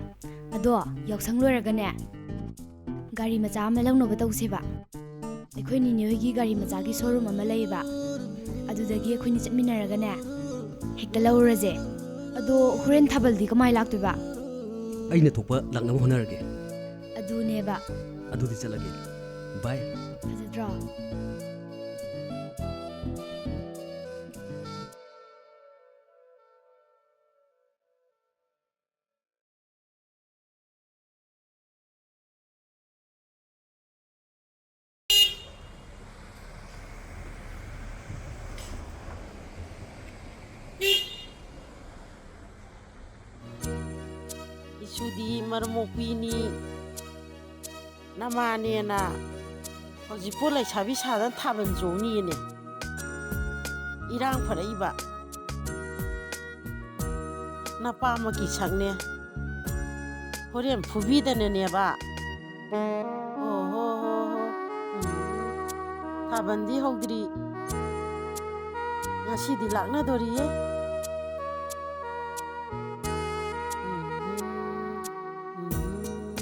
ꯑꯗꯣ, ꯌꯥꯎꯁꯪ ꯂꯣꯏꯔꯒꯅꯦ, ꯒꯥꯔꯤ ꯃꯆꯥ ꯑꯃ ꯂꯧꯅꯕ ꯇꯧꯁꯦꯕ꯫ ꯑꯩꯈꯣꯏ ꯅꯤꯅꯦ ꯍꯣꯏꯒꯤ ꯒꯥꯔꯤ ꯃꯆꯥꯒꯤ ꯁꯣꯔꯨꯝ ꯑꯃ ꯂꯩꯌꯦꯕ꯫ ꯑꯗꯨꯗꯒꯤ ꯑꯩꯈꯣꯏꯅꯤ ꯆꯠꯃꯤꯟꯅꯔꯒꯅꯦ, ꯍꯦꯛꯇ ꯂꯧꯔꯨꯔꯁꯦ꯫ ꯑꯗꯣ, ꯍꯣꯔꯦꯟ ꯊꯥꯕꯜꯗꯤ ꯀꯃꯥꯏ ꯂꯥꯛꯇꯣꯏꯕ? ꯑꯩꯅ ꯊꯣꯛꯄ ꯂꯥꯛꯅꯕ ꯍꯣꯠꯅꯔꯒꯦ꯫ ꯑꯗꯨꯅꯦꯕ꯫ ꯑꯗꯨꯗꯤ ꯆꯠꯂꯒꯦ꯫ ꯕꯥꯏ꯫ ꯐꯖꯗ꯭ꯔꯣ? ꯏꯁꯨꯗꯤ ꯃꯔꯝ ꯃꯣꯛꯄꯤꯅꯤ꯫ ꯅꯃꯥꯅꯦꯅ ꯍꯧꯖꯤꯛꯄꯨ ꯂꯩꯁꯥꯕꯤ ꯁꯥꯗꯅ ꯊꯥꯕꯜ ꯆꯣꯡꯅꯤꯅꯦ꯫ ꯏꯔꯥꯡ ꯐꯔꯛꯏꯕ꯫ ꯅꯄꯥ ꯑꯃꯒꯤ ꯁꯛꯅꯦ꯫ ꯍꯣꯔꯦꯟ ꯐꯨꯕꯤꯗꯅꯅꯦꯕ꯫ ꯑꯣ ꯍꯣ ꯍꯣ ꯍꯣ꯫ ꯎꯝ꯫ ꯊꯥꯕꯜꯗꯤ ꯍꯧꯗ꯭ꯔꯤ꯫ ꯉꯁꯤꯗꯤ ꯂꯥꯛꯅꯗꯣꯔꯤꯌꯦ꯫ ꯎꯝ꯫ ꯎꯝ꯫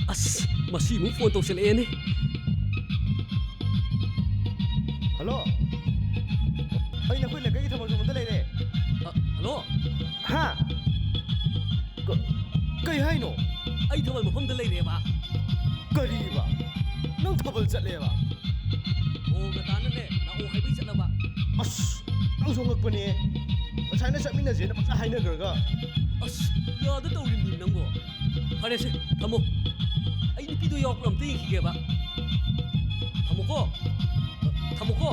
ꯑꯁ, ꯃꯁꯤ ꯑꯃꯨꯛ ꯐꯣꯟ ꯇꯧꯁꯜꯂꯛꯑꯦꯅꯦ꯫ ꯍꯜꯂꯣ, ꯑꯩ ꯅꯈꯣꯏ ꯂꯩꯀꯥꯏꯒꯤ ꯊꯥꯕꯜ ꯆꯣꯡꯕꯗ ꯂꯩꯔꯦ꯫ ꯑ, ꯍꯜꯂꯣ꯫ ꯍꯥ? ꯀ-, ꯀꯩ ꯍꯥꯏꯅꯣ? ꯑꯩ ꯊꯥꯕꯜ ꯃꯐꯝꯗ ꯂꯩꯔꯦꯕ꯫ ꯀꯔꯤꯕ? ꯅꯪ ꯊꯥꯕꯜ ꯆꯠꯂꯦꯕ? ꯑꯣ, ꯉꯟꯇꯥꯅꯅꯦ, ꯂꯥꯛꯑꯣ ꯍꯥꯏꯕꯩ ꯆꯠꯂꯕ꯫ ꯑꯁ, ꯅꯪꯁꯨ ꯑꯉꯛꯄꯅꯦ꯫ ꯉꯁꯥꯏꯅ ꯆꯠꯃꯤꯟꯅꯁꯦꯅ ꯄꯪꯍꯥꯏ ꯍꯥꯏꯅꯈ꯭ꯔꯒ꯫ ꯑꯁ, ꯌꯥꯗ ꯇꯧꯔꯤꯕꯅꯤ ꯅꯪꯕꯣ꯫ ꯐꯔꯦꯁꯦ, ꯊꯝꯃꯣ꯫ ꯑꯩ ꯅꯨꯄꯤꯗꯣ ꯌꯥꯎꯕ꯭ꯔꯥ ꯑꯝꯇ ꯌꯦꯡꯈꯤꯒꯦꯕ꯫ ꯊꯝꯃꯣꯀꯣ꯫ ꯊꯝꯃꯣꯀꯣ꯫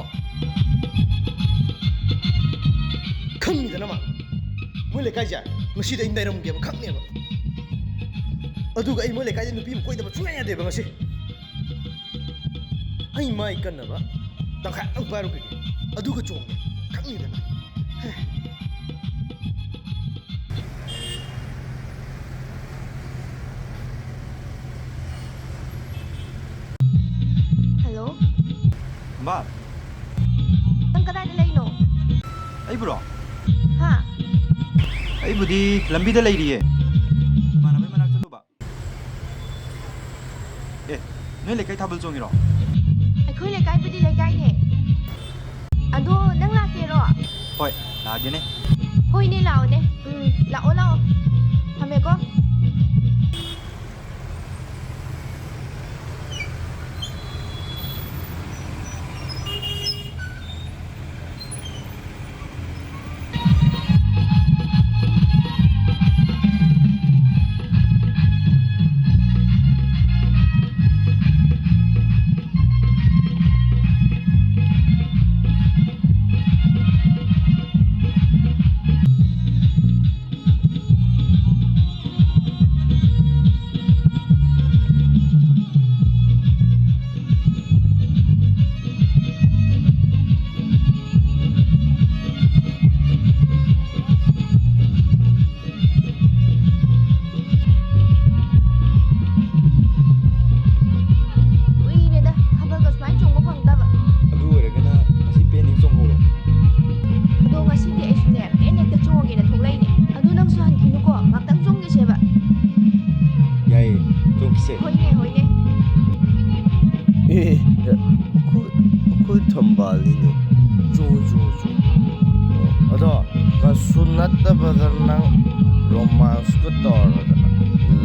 ꯈꯪꯉꯤꯗꯅ ꯃꯥ꯫ ꯃꯣꯏ ꯂꯩꯀꯥꯏꯁꯦ ꯉꯁꯤꯗꯤ ꯑꯩ ꯅꯩꯔꯝꯒꯦꯕ ꯈꯪꯉꯦꯕ꯫ ꯑꯗꯨꯒ ꯑꯩ ꯃꯣꯏ ꯂꯩꯀꯥꯏꯗ ꯅꯨꯄꯤ ꯑꯃ ꯀꯣꯏꯗꯕ ꯁꯨꯡꯌꯥ ꯌꯥꯗꯦꯕ ꯉꯁꯤ꯫ ꯑꯩ ꯃꯥꯏ ꯀꯟꯅꯕ ꯇꯪꯈꯥꯏ ꯑꯝꯇꯪ ꯄꯥꯏꯔꯨꯈꯤꯒꯦ꯫ ꯑꯗꯨꯒ ꯆꯣꯡꯒꯦ꯫ ꯈꯪꯉꯤꯗꯅ꯫ ꯍꯜꯂꯣ꯫ ꯕꯥ꯫ ꯅꯪ ꯀꯗꯥꯏꯗ ꯂꯩꯅꯣ? ꯑꯩꯕꯨꯔꯣ? ꯍꯥ? ꯑꯩꯕꯨꯗꯤ ꯂꯝꯕꯤꯗ ꯂꯩꯔꯤꯌꯦ꯫ ꯏꯃꯥꯟꯅꯕꯩ ꯃꯅꯥꯛ ꯆꯠꯂꯨꯕ꯫ ꯑꯦ, ꯅꯣꯏ ꯂꯩꯀꯥꯏ ꯊꯥꯕꯜ ꯆꯣꯡꯉꯤꯔꯣ? ꯑꯩꯈꯣꯏ ꯂꯩꯀꯥꯏꯕꯨꯗꯤ ꯂꯩꯀꯥꯏꯅꯦ꯫ ꯑꯗꯣ ꯅꯪ ꯂꯥꯛꯀꯦꯔꯣ? ꯍꯣꯏ, ꯂꯥꯛꯑꯒꯦꯅꯦ꯫ ꯍꯣꯏꯅꯦ, ꯂꯥꯛꯑꯣꯅꯦ꯫ ꯎꯝ, ꯂꯥꯛꯑꯣ, ꯂꯥꯛꯑꯣ꯫ ꯊꯝꯃꯦꯀꯣ꯫ ꯀꯨꯏꯔꯦꯗ ꯊꯥꯕꯜꯒ ꯁꯨꯃꯥꯏꯅ ꯆꯣꯡꯕ ꯐꯪꯗꯕ꯫ ꯑꯗꯨ ꯑꯣꯏꯔꯒꯅ ꯉꯁꯤ ꯄꯦꯟ ꯍꯦꯛ ꯆꯣꯡꯍꯧꯔꯣ꯫ ꯑꯗꯣ ꯉꯁꯤꯗꯤ ꯑꯩꯁꯨꯅꯦ ꯄꯦꯟ ꯍꯦꯛꯇ ꯆꯣꯡꯉꯒꯦꯅ ꯊꯣꯛꯂꯛꯏꯅꯦ꯫ ꯑꯗꯨ ꯅꯪꯁꯨ ꯍꯟꯈꯤꯅꯨꯀꯣ, ꯉꯥꯛꯇꯪ ꯆꯣꯡꯒꯤꯁꯦꯕ꯫ ꯌꯥꯏꯌꯦ, ꯆꯣꯡꯈꯤꯁꯦ꯫ ꯍꯣꯏꯅꯦ, ꯍꯣꯏꯅꯦ꯫ ꯑꯦ, ꯑꯩꯈꯣꯏ, ꯑꯩꯈꯣꯏ ꯊꯝꯕꯥꯜꯅꯤꯅꯦ꯫ ꯆꯣꯡꯉꯨ, ꯆꯣꯡꯉꯨ, ꯆꯣꯡꯉꯨ꯫ ꯑꯗꯣ ꯀꯩꯁꯨ ꯅꯠꯇꯕꯗ ꯅꯪ ꯔꯣꯃꯥꯟꯁꯀ ꯇꯧꯔꯗꯅ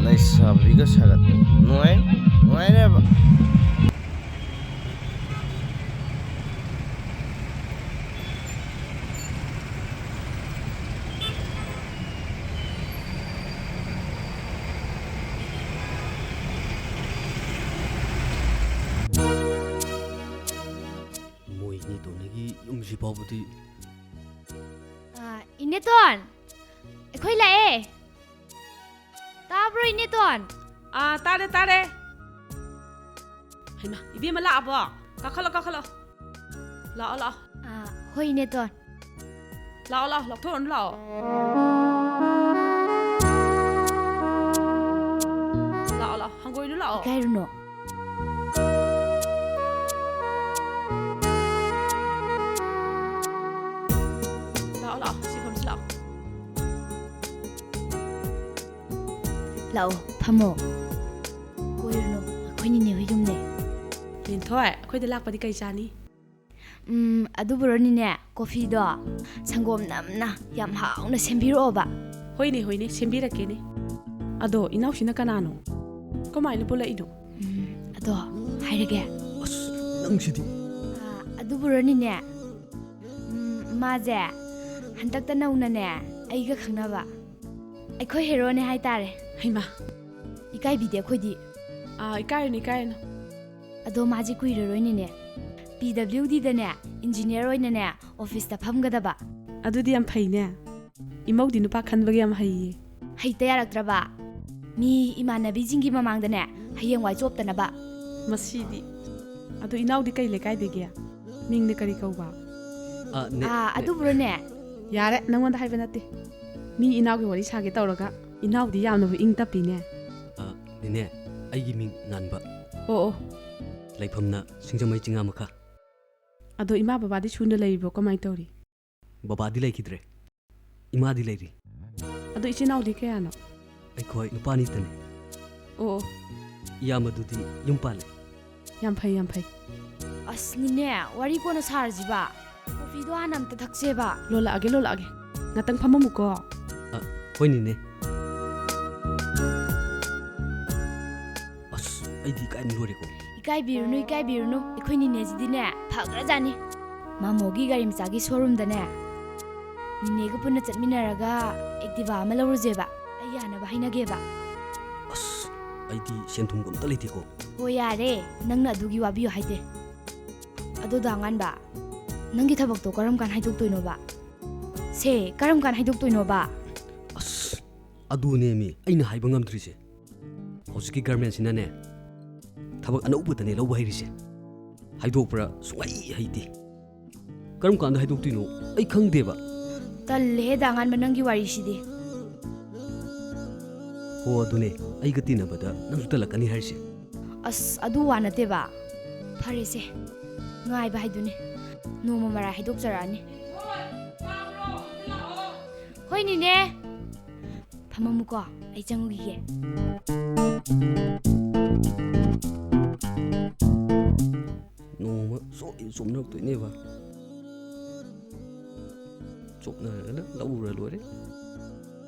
ꯂꯩꯁꯥꯕꯤꯒ ꯁꯥꯒꯠꯇꯅ ꯅꯨꯡꯉꯥꯏ-, ꯅꯨꯡꯉꯥꯏꯅꯦꯕ꯫ ꯃꯣꯏ ꯏꯅꯦꯇꯣꯟꯒꯤ ꯌꯨꯝꯁꯤ ꯐꯥꯎꯕꯗꯤ꯫ ꯑꯥ, ꯏꯅꯦꯇꯣꯟ, ꯑꯩꯈꯣꯏ ꯂꯥꯛꯑꯦ꯫ ꯇꯥꯕ꯭ꯔꯣ, ꯏꯅꯦꯇꯣꯟ? ꯑꯥ, ꯇꯥꯔꯦ, ꯇꯥꯔꯦ꯫ ꯍꯩꯃꯥ, ꯏꯕꯦꯝꯃ ꯂꯥꯛꯑꯕꯣ? ꯀꯥꯈꯠꯂꯣ, ꯀꯥꯈꯠꯂꯣ꯫ ꯂꯥꯛꯑꯣ, ꯂꯥꯛꯑꯣ꯫ ꯑꯥ, ꯍꯣꯏ, ꯏꯅꯦꯇꯣꯟ꯫ ꯂꯥꯛꯑꯣ, ꯂꯥꯛꯑꯣ, ꯂꯧꯊꯣꯛꯎꯔꯅꯨ, ꯂꯥꯛꯑꯣ꯫ ꯂꯥꯛꯑꯣ, ꯂꯥꯛꯑꯣ, ꯍꯪꯒꯣꯏꯅꯨ, ꯂꯥꯛꯑꯣ꯫ ꯏꯀꯥꯏꯔꯨꯅꯣ꯫ ꯂꯥꯛꯑꯣ, ꯂꯥꯛꯑꯣ, ꯁꯤ ꯐꯝꯁꯤ ꯂꯥꯛꯑꯣ꯫ ꯂꯥꯛꯑꯣ, ꯐꯝꯃꯣ꯫ ꯀꯣꯏꯔꯨꯅꯣ, ꯑꯩꯈꯣꯏ ꯅꯤꯅꯦ ꯍꯣꯏ ꯌꯨꯝꯅꯦ꯫ ꯂꯤꯟꯊꯣꯏ, ꯑꯩꯈꯣꯏꯗ ꯂꯥꯛꯄꯗꯤ ꯀꯩ ꯆꯥꯅꯤ? ꯎꯝ, ꯑꯗꯨꯕꯨꯔꯣ ꯅꯤꯅꯦ, ꯀꯣꯐꯤꯗꯣ ꯁꯪꯒꯣꯝ ꯅꯝꯅ ꯌꯥꯝ ꯍꯥꯎꯅ ꯁꯦꯝꯕꯤꯔꯛꯑꯣꯕ꯫ ꯍꯣꯏꯅꯦ, ꯍꯣꯏꯅꯦ, ꯁꯦꯝꯕꯤꯔꯛꯀꯦꯅꯦ꯫ ꯑꯗꯣ ꯏꯅꯥꯎꯁꯤꯅ ꯀꯅꯥꯅꯣ? ꯀꯃꯥꯏꯅ ꯄꯨꯜꯂꯛꯏꯅꯣ? ꯎꯝ, ꯑꯗꯣ ꯍꯥꯏꯔꯒꯦ꯫ ꯑꯁ, ꯅꯪꯁꯤꯗꯤ꯫ ꯑꯥ, ꯑꯗꯨꯕꯨꯔꯣ ꯅꯤꯅꯦ? ꯎꯝ, ꯃꯥꯁꯦ ꯍꯟꯗꯛꯇ ꯅꯧꯅꯅꯦ ꯑꯩꯒ ꯈꯪꯅꯕ꯫ ꯑꯩꯈꯣꯏ ꯍꯦꯔꯣꯅꯦ ꯍꯥꯏꯇꯥꯔꯦ꯫ ꯍꯩꯃꯥ꯫ ꯏꯀꯥꯏꯕꯤꯗꯦ ꯑꯩꯈꯣꯏꯗꯤ꯫ ꯑꯥ, ꯏꯀꯥꯏꯔꯨꯅꯨ, ꯏꯀꯥꯏꯔꯨꯅꯨ꯫ ꯑꯗꯣ ꯃꯥꯁꯦ ꯀꯨꯏꯔꯔꯣꯏꯅꯦꯅꯦ꯫ ꯄꯤ ꯗꯕ꯭ꯂꯤꯎ ꯗꯤꯗꯅꯦ ꯏꯟꯖꯤꯅꯤꯌꯔ ꯑꯣꯏꯅꯅꯦ ꯑꯣꯐꯤꯁꯇ ꯐꯝꯒꯗꯕ꯫ ꯑꯗꯨꯗꯤ ꯌꯥꯝ ꯐꯩꯅꯦ꯫ ꯏꯃꯧꯗꯤ ꯅꯨꯄꯥ ꯈꯟꯕꯒ ꯌꯥꯝ ꯍꯩꯌꯦ꯫ ꯍꯩꯇ ꯌꯥꯔꯛꯇ꯭ꯔꯕ? ꯃꯤ ꯏꯃꯥꯟꯅꯕꯤꯁꯤꯡꯒꯤ ꯃꯃꯥꯡꯗꯅꯦ ꯍꯌꯦꯡꯋꯥꯏ ꯆꯣꯞꯇꯅꯕ꯫ ꯃꯁꯤꯗꯤ꯫ ꯑꯗꯨ ꯏꯅꯥꯎꯗꯤ ꯀꯩ ꯂꯩꯀꯥꯏꯗꯒꯤ? ꯃꯤꯡꯅ ꯀꯔꯤ ꯀꯧꯕ? ꯑ, ꯅꯦ-, ꯑꯥ, ꯅꯦ-, ꯑꯗꯨꯕꯨꯔꯣꯅꯦ? ꯌꯥꯔꯦ, ꯅꯪꯉꯣꯟꯗ ꯍꯥꯏꯕ ꯅꯠꯇꯦ꯫ ꯃꯤ ꯏꯅꯥꯎꯒꯤ ꯋꯥꯔꯤ ꯁꯥꯒꯦ ꯇꯧꯔꯒ ꯏꯅꯥꯎꯗꯤ ꯌꯥꯝꯅꯕꯨ ꯏꯪ ꯇꯞꯄꯤꯅꯦ꯫ ꯑ, ꯅꯦꯅꯦ, ꯑꯩꯒꯤ ꯃꯤꯡ ꯉꯥꯟꯕ꯫ ꯑꯣ ꯑꯣ꯫ ꯂꯩꯐꯝꯅ ꯁꯤꯡꯖꯃꯩ ꯆꯤꯡꯉꯥ ꯃꯈꯥ꯫ ꯑꯗꯣ ꯏꯃꯥ ꯕꯕꯥꯗꯤ ꯁꯨꯅ ꯂꯩꯔꯤꯕ꯭ꯔꯣ? ꯀꯃꯥꯏꯅ ꯇꯧꯔꯤ? ꯕꯕꯥꯗꯤ ꯂꯩꯈꯤꯗ꯭ꯔꯦ꯫ ꯏꯃꯥꯗꯤ ꯂꯩꯔꯤ꯫ ꯑꯗꯣ ꯏꯆꯤꯟ ꯏꯅꯥꯎꯗꯤ ꯀꯌꯥꯅꯣ? ꯑꯩꯈꯣꯏ ꯅꯨꯄꯥꯅꯤꯇꯅꯤ꯫ ꯑꯣ ꯑꯣ꯫ ꯏꯌꯥꯝꯕꯗꯨꯗꯤ ꯌꯨꯝ ꯄꯥꯜꯂꯦ꯫ ꯌꯥꯝ ꯐꯩ, ꯌꯥꯝ ꯐꯩ꯫ ꯑꯁ ꯅꯤꯅꯦ, ꯋꯥꯔꯤ ꯀꯣꯟꯅ ꯁꯥꯔꯁꯤꯕ꯫ ꯀꯣꯐꯤꯗꯣ ꯍꯥꯟꯅ ꯑꯝꯇ ꯊꯛꯁꯦꯕ꯫ ꯂꯣꯜꯂꯛꯑꯒꯦ, ꯂꯣꯜꯂꯛꯑꯒꯦ꯫ ꯉꯥꯛꯇꯪ ꯐꯝꯃꯝꯃꯨꯀꯣ꯫ ꯍꯣꯏ ꯅꯤꯅꯦ꯫ ꯑꯁ, ꯑꯩꯗꯤ ꯏꯀꯥꯏꯕꯅ ꯂꯣꯏꯔꯦꯀꯣ꯫ ꯏꯀꯥꯏꯕꯤꯔꯨꯅꯨ, ꯏꯀꯥꯏꯕꯤꯔꯨꯅꯨ, ꯑꯩꯈꯣꯏ ꯅꯤꯅꯦꯁꯤꯗꯤꯅꯦ ꯐꯈ꯭ꯔꯖꯥꯠꯅꯤ꯫ ꯃꯥꯃꯣꯒꯤ ꯒꯥꯔꯤ ꯃꯆꯥꯒꯤ ꯁꯣꯔꯨꯝꯗꯅꯦ ꯅꯤꯅꯦꯒ ꯄꯨꯟꯅ ꯆꯠꯃꯤꯟꯅꯔꯒ ꯑꯦꯛꯇꯤꯚꯥ ꯑꯃ ꯂꯧꯔꯨꯁꯦꯕ꯫ ꯑꯩ ꯌꯥꯅꯕ ꯍꯥꯏꯅꯒꯦꯕ꯫ ꯑꯁ, ꯑꯩꯗꯤ ꯁꯦꯟ ꯊꯨꯝꯒ ꯑꯝꯇ ꯂꯩꯇꯦꯀꯣ꯫ ꯍꯣ ꯌꯥꯔꯦ, ꯅꯪꯅ ꯑꯗꯨꯒꯤ ꯋꯥꯕꯤꯌꯨ ꯍꯥꯏꯗꯦ꯫ ꯑꯗꯣ ꯗꯥ ꯉꯥꯟꯕ, ꯅꯪꯒꯤ ꯊꯕꯛꯇꯣ ꯀꯔꯝ ꯀꯥꯟ ꯍꯥꯏꯗꯣꯛꯇꯣꯏꯅꯣꯕ? ꯁꯦ, ꯀꯔꯝ ꯀꯥꯟ ꯍꯥꯏꯗꯣꯛꯇꯣꯏꯅꯣꯕ? ꯑꯁ, ꯑꯗꯨꯅꯦꯃꯤ ꯑꯩꯅ ꯍꯥꯏꯕ ꯉꯝꯗ꯭ꯔꯤꯁꯦ꯫ ꯍꯧꯖꯤꯛꯀꯤ ꯒꯔꯃꯦꯟꯁꯤꯅꯅꯦ ꯊꯕꯛ ꯑꯅꯧꯕꯗꯅꯦ ꯂꯧꯕ ꯍꯩꯔꯤꯁꯦ꯫ ꯍꯥꯏꯗꯣꯛꯄ꯭ꯔꯥ ꯁꯨꯡꯍꯩ ꯍꯩꯇꯦ꯫ ꯀꯔꯝ ꯀꯥꯟꯗ ꯍꯥꯏꯗꯣꯛꯇꯣꯏꯅꯣ ꯑꯩ ꯈꯪꯗꯦꯕ꯫ ꯇꯜꯂꯦꯍꯦ ꯗꯥ ꯉꯥꯟꯕ, ꯅꯪꯒꯤ ꯋꯥꯔꯤꯁꯤꯗꯤ꯫ ꯍꯣ, ꯑꯗꯨꯅꯦ ꯑꯩꯒ ꯇꯤꯟꯅꯕꯗ ꯅꯪꯁꯨ ꯇꯜꯂꯛꯀꯅꯤ ꯍꯥꯏꯔꯤꯁꯦ꯫ ꯑꯁ, ꯑꯗꯨ ꯋꯥ ꯅꯠꯇꯦꯕ꯫ ꯐꯔꯦꯁꯦ, ꯉꯥꯏꯕ ꯍꯥꯏꯗꯨꯅꯤ꯫ ꯅꯣꯡꯃ ꯃꯔꯥꯏ ꯍꯥꯏꯗꯣꯛꯆꯔꯛꯑꯅꯤ꯫ ꯍꯣꯏ ꯅꯤꯅꯦ꯫ ꯐꯝꯃꯝꯃꯨꯀꯣ, ꯑꯩ ꯆꯪꯉꯨꯈꯤꯒꯦ꯫ ꯅꯣꯡꯃ ꯁꯣꯏꯗꯅ ꯆꯣꯞꯅꯔꯛꯇꯣꯏꯅꯦꯕ꯫ ꯆꯣꯞꯅꯔꯒꯅ ꯂꯧꯔ ꯂꯣꯏꯔꯦ꯫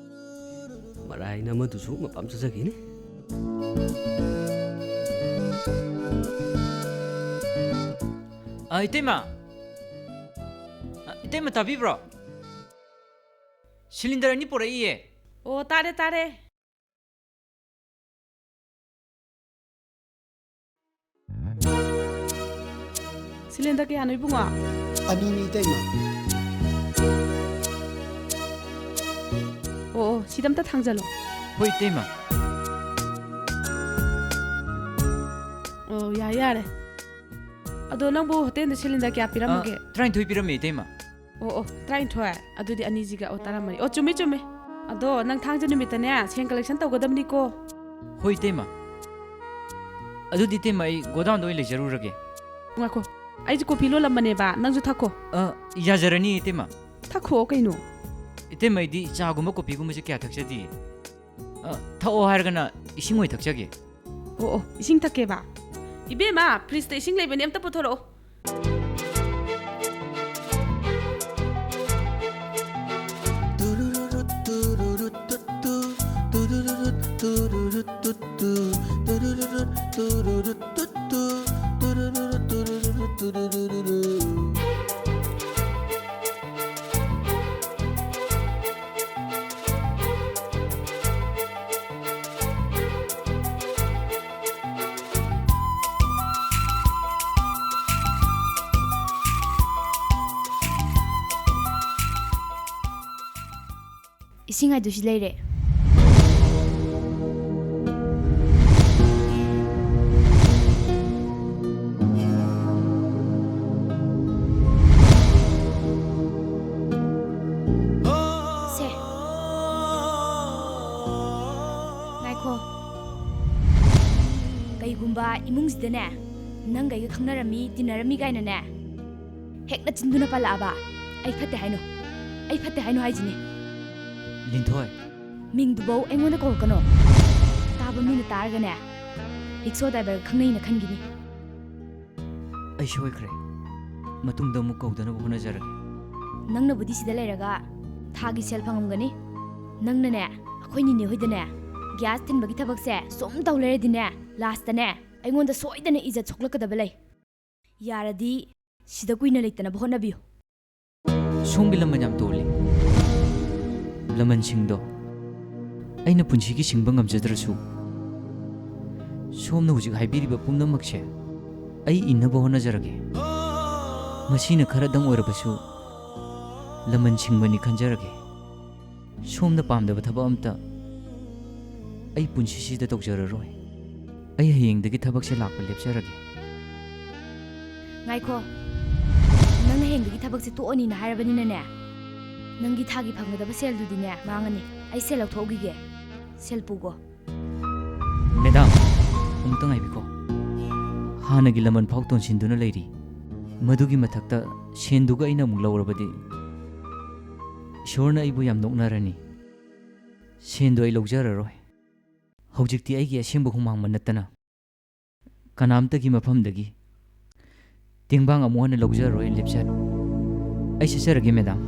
ꯃꯔꯥꯏꯅ ꯑꯃꯗꯨꯁꯨ ꯃꯄꯥꯝ ꯆꯠꯆꯈꯤꯅꯤ꯫ ꯑ, ꯏꯇꯩꯃ! ꯑ, ꯏꯇꯩꯃ, ꯇꯥꯕꯤꯕ꯭ꯔꯣ? ꯁꯤꯂꯤꯟꯗꯔ ꯑꯅꯤ ꯄꯨꯔꯛꯏꯌꯦ꯫ ꯑꯣ, ꯇꯥꯔꯦ, ꯇꯥꯔꯦ꯫ ꯁꯤꯂꯤꯟꯗꯔ ꯀꯌꯥꯅꯣ, ꯏꯕꯨꯡꯉꯣ? ꯑꯅꯤꯅꯤ, ꯏꯇꯩꯃ꯫ ꯑꯣ, ꯑꯣ, ꯁꯤꯗ ꯑꯝꯇ ꯊꯥꯡꯖꯜꯂꯣ꯫ ꯍꯣꯏ, ꯏꯇꯩꯃ꯫ ꯑꯣ, ꯌꯥꯔꯦ, ꯌꯥꯔꯦ꯫ ꯑꯗꯣ ꯅꯪꯕꯨ ꯍꯣꯇꯦꯜꯗ ꯁꯤꯂꯤꯟꯗꯔ ꯀꯌꯥ ꯄꯤꯔꯝꯃꯒꯦ? ꯑ, ꯇꯔꯥꯅꯤꯊꯣꯏ ꯄꯤꯔꯝꯃꯦ, ꯏꯇꯩꯃ꯫ ꯑꯣ, ꯑꯣ, ꯇꯔꯥꯅꯤꯊꯣꯏ꯫ ꯑꯗꯨꯗꯤ ꯑꯅꯤꯁꯤꯒ, ꯑꯣ, ꯇꯔꯥꯃꯔꯤ꯫ ꯑꯣ, ꯆꯨꯝꯃꯤ, ꯆꯨꯝꯃꯤ꯫ ꯑꯗꯣ ꯅꯪ ꯊꯥꯡꯖ ꯅꯨꯃꯤꯠꯇꯅꯦ, ꯁꯦꯟ collection ꯇꯧꯒꯗꯕꯅꯤꯀꯣ꯫ ꯍꯣꯏ, ꯏꯇꯩꯃ꯫ ꯑꯗꯨꯗꯤ, ꯏꯇꯩꯃ, ꯑꯩ ꯒꯣꯗꯥꯎꯟꯗ ꯑꯣꯏꯅ ꯂꯩꯖꯔꯨꯔꯒꯦ꯫ ꯉꯥꯏꯈꯣ, ꯑꯩꯁꯦ ꯀꯣꯐꯤ ꯂꯣꯜꯂꯝꯕꯅꯦꯕ, ꯅꯪꯁꯨ ꯊꯛꯈꯣ꯫ ꯑ, ꯌꯥꯖꯔꯅꯤ, ꯏꯇꯩꯃ꯫ ꯊꯛꯈꯣ ꯀꯩꯅꯣ? ꯏꯇꯩꯃ, ꯑꯩꯗꯤ ꯆꯥꯒꯨꯝꯕ ꯀꯣꯐꯤꯒꯨꯝꯕꯁꯦ ꯀꯌꯥ ꯊꯛꯆꯗꯤꯌꯦ꯫ ꯑ, ꯊꯛꯑꯣ ꯍꯥꯏꯔꯒꯅ ꯏꯁꯤꯡ ꯑꯣꯏꯅ ꯊꯛꯆꯒꯦ꯫ ꯑꯣ, ꯑꯣ, ꯏꯁꯤꯡ ꯊꯛꯀꯦꯕ? ꯏꯕꯦꯝꯃ, ꯐ꯭ꯔꯤꯖꯇ ꯏꯁꯤꯡ ꯂꯩꯕꯅꯦ, ꯑꯝꯇ ꯄꯨꯊꯣꯔꯛꯑꯣ꯫ ꯏꯁꯤꯡ ꯍꯥꯏꯗꯨ ꯁꯤ ꯂꯩꯔꯦ꯫ ꯁꯦ꯫ ꯉꯥꯏꯈꯣ꯫ ꯀꯩꯒꯨꯝꯕ ꯏꯃꯨꯡꯁꯤꯗꯅꯦ, ꯅꯪꯒ ꯑꯩꯒ ꯈꯪꯅꯔꯝꯃꯤ, ꯇꯤꯟꯅꯔꯝꯃꯤ ꯀꯥꯏꯅꯅꯦ, ꯍꯦꯛ ꯅꯆꯤꯟꯗꯨꯅ ꯄꯜꯂꯛꯑꯕ, ꯑꯩ ꯐꯠꯇꯦ ꯍꯥꯏꯅꯣ꯫ ꯑꯩ ꯐꯠꯇꯦ ꯍꯥꯏꯅꯣ ꯍꯥꯏꯁꯤꯅꯤ꯫ ꯂꯤꯟꯊꯣꯏ꯫ ꯃꯤꯡꯗꯨꯐꯧ ꯑꯩꯉꯣꯟꯗ ꯀꯧꯔꯛꯀꯅꯣ꯫ ꯇꯥꯕ ꯃꯤꯅ ꯇꯥꯔꯒꯅꯦ, ꯔꯤꯛꯁꯣ ꯗ꯭ꯔꯥꯏꯚꯔꯒ ꯈꯪꯅꯩꯅ ꯈꯟꯈꯤꯅꯤ꯫ ꯑꯩ ꯁꯣꯏꯈ꯭ꯔꯦ꯫ ꯃꯇꯨꯡꯗ ꯑꯃꯨꯛ ꯀꯧꯗꯅꯕ ꯍꯣꯠꯅꯖꯔꯒꯦ꯫ ꯅꯪꯅꯕꯨꯗꯤ ꯁꯤꯗ ꯂꯩꯔꯒ ꯊꯥꯒꯤ ꯁꯦꯜ ꯐꯪꯉꯝꯒꯅꯤ꯫ ꯅꯪꯅꯅꯦ, ꯑꯩꯈꯣꯏ ꯅꯤꯅꯦ ꯍꯣꯏꯗꯅꯦ, ꯒ꯭ꯌꯥꯁ ꯊꯤꯟꯕꯒꯤ ꯊꯕꯛꯁꯦ ꯁꯨꯝ ꯇꯧ ꯂꯩꯔꯗꯤꯅꯦ, ꯂꯥꯁꯇꯅꯦ, ꯑꯩꯉꯣꯟꯗ ꯁꯣꯏꯗꯅ ꯏꯖꯠ ꯁꯣꯛꯂꯛꯀꯗꯕ ꯂꯩ꯫ ꯌꯥꯔꯗꯤ ꯁꯤꯗ ꯀꯨꯏꯅ ꯂꯩꯇꯅꯕ ꯍꯣꯠꯅꯕꯤꯌꯨ꯫ ꯁꯣꯝꯒꯤ ꯂꯃꯟ ꯌꯥꯝ ꯇꯣꯜꯂꯤ꯫ ꯂꯃꯟꯁꯤꯡꯗꯣ ꯑꯩꯅ ꯄꯨꯟꯁꯤꯒꯤ ꯁꯤꯡꯕ ꯉꯝꯖꯗ꯭ꯔꯁꯨ, ꯁꯣꯝꯅ ꯍꯧꯖꯤꯛ ꯍꯥꯏꯕꯤꯔꯤꯕ ꯄꯨꯝꯅꯃꯛꯁꯦ ꯑꯩ ꯏꯟꯅꯕ ꯍꯣꯠꯅꯖꯔꯒꯦ꯫ ꯃꯁꯤꯅ ꯈꯔꯗꯪ ꯑꯣꯏꯔꯕꯁꯨ ꯂꯃꯟ ꯁꯤꯡꯕꯅꯤ ꯈꯟꯖꯔꯒꯦ꯫ ꯁꯣꯝꯅ ꯄꯥꯝꯗꯕ ꯊꯕꯛ ꯑꯝꯇ ꯑꯩ ꯄꯨꯟꯁꯤꯁꯤꯗ ꯇꯧꯖꯔꯔꯣꯏ꯫ ꯑꯩ ꯍꯌꯦꯡꯗꯒꯤ ꯊꯕꯛꯁꯦ ꯂꯥꯛꯄ ꯂꯦꯞꯆꯔꯒꯦ꯫ ꯉꯥꯏꯈꯣ꯫ ꯅꯪꯅ ꯍꯌꯦꯡꯗꯒꯤ ꯊꯕꯛꯁꯦ ꯇꯣꯛꯑꯅꯤꯅ ꯍꯥꯏꯔꯕꯅꯤꯅꯅꯦ, ꯅꯪꯒꯤ ꯊꯥꯒꯤ ꯐꯪꯒꯗꯕ ꯁꯦꯜꯗꯨꯗꯤꯅꯦ ꯃꯥꯡꯉꯅꯤ꯫ ꯑꯩ ꯁꯦꯜ ꯂꯧꯊꯣꯛꯎꯈꯤꯒꯦ꯫ ꯁꯦꯜ ꯄꯨꯒꯣ꯫ ꯃꯦꯗꯥꯝ, ꯑꯃꯨꯛꯇ ꯉꯥꯏꯕꯤꯈꯣ꯫ ꯍꯥꯟꯅꯒꯤ ꯂꯃꯟ ꯐꯥꯎ ꯇꯣꯟꯁꯤꯟꯗꯨꯅ ꯂꯩꯔꯤ꯫ ꯃꯗꯨꯒꯤ ꯃꯊꯛꯇ ꯁꯦꯟꯗꯨꯒ ꯑꯩꯅ ꯑꯃꯨꯛ ꯂꯧꯔꯕꯗꯤ ꯏꯁꯣꯔꯅ ꯑꯩꯕꯨ ꯌꯥꯝ ꯅꯣꯛꯅꯔꯅꯤ꯫ ꯁꯦꯟꯗꯣ ꯑꯩ ꯂꯧꯖꯔꯔꯣꯏ꯫ ꯍꯧꯖꯤꯛꯇꯤ ꯑꯩꯒꯤ ꯑꯁꯦꯡꯕ ꯍꯨꯃꯥꯡ ꯃꯅꯠꯇꯅ ꯀꯅꯥꯝꯇꯒꯤ ꯃꯐꯝꯗꯒꯤ ꯇꯦꯡꯕꯥꯡ ꯑꯃꯨꯛ ꯍꯟꯅ ꯂꯧꯖꯔꯔꯣꯏꯅ ꯂꯦꯞꯆꯔꯦ꯫ ꯑꯩ ꯆꯠꯆꯔꯒꯦ, ꯃꯦꯗꯥꯝ꯫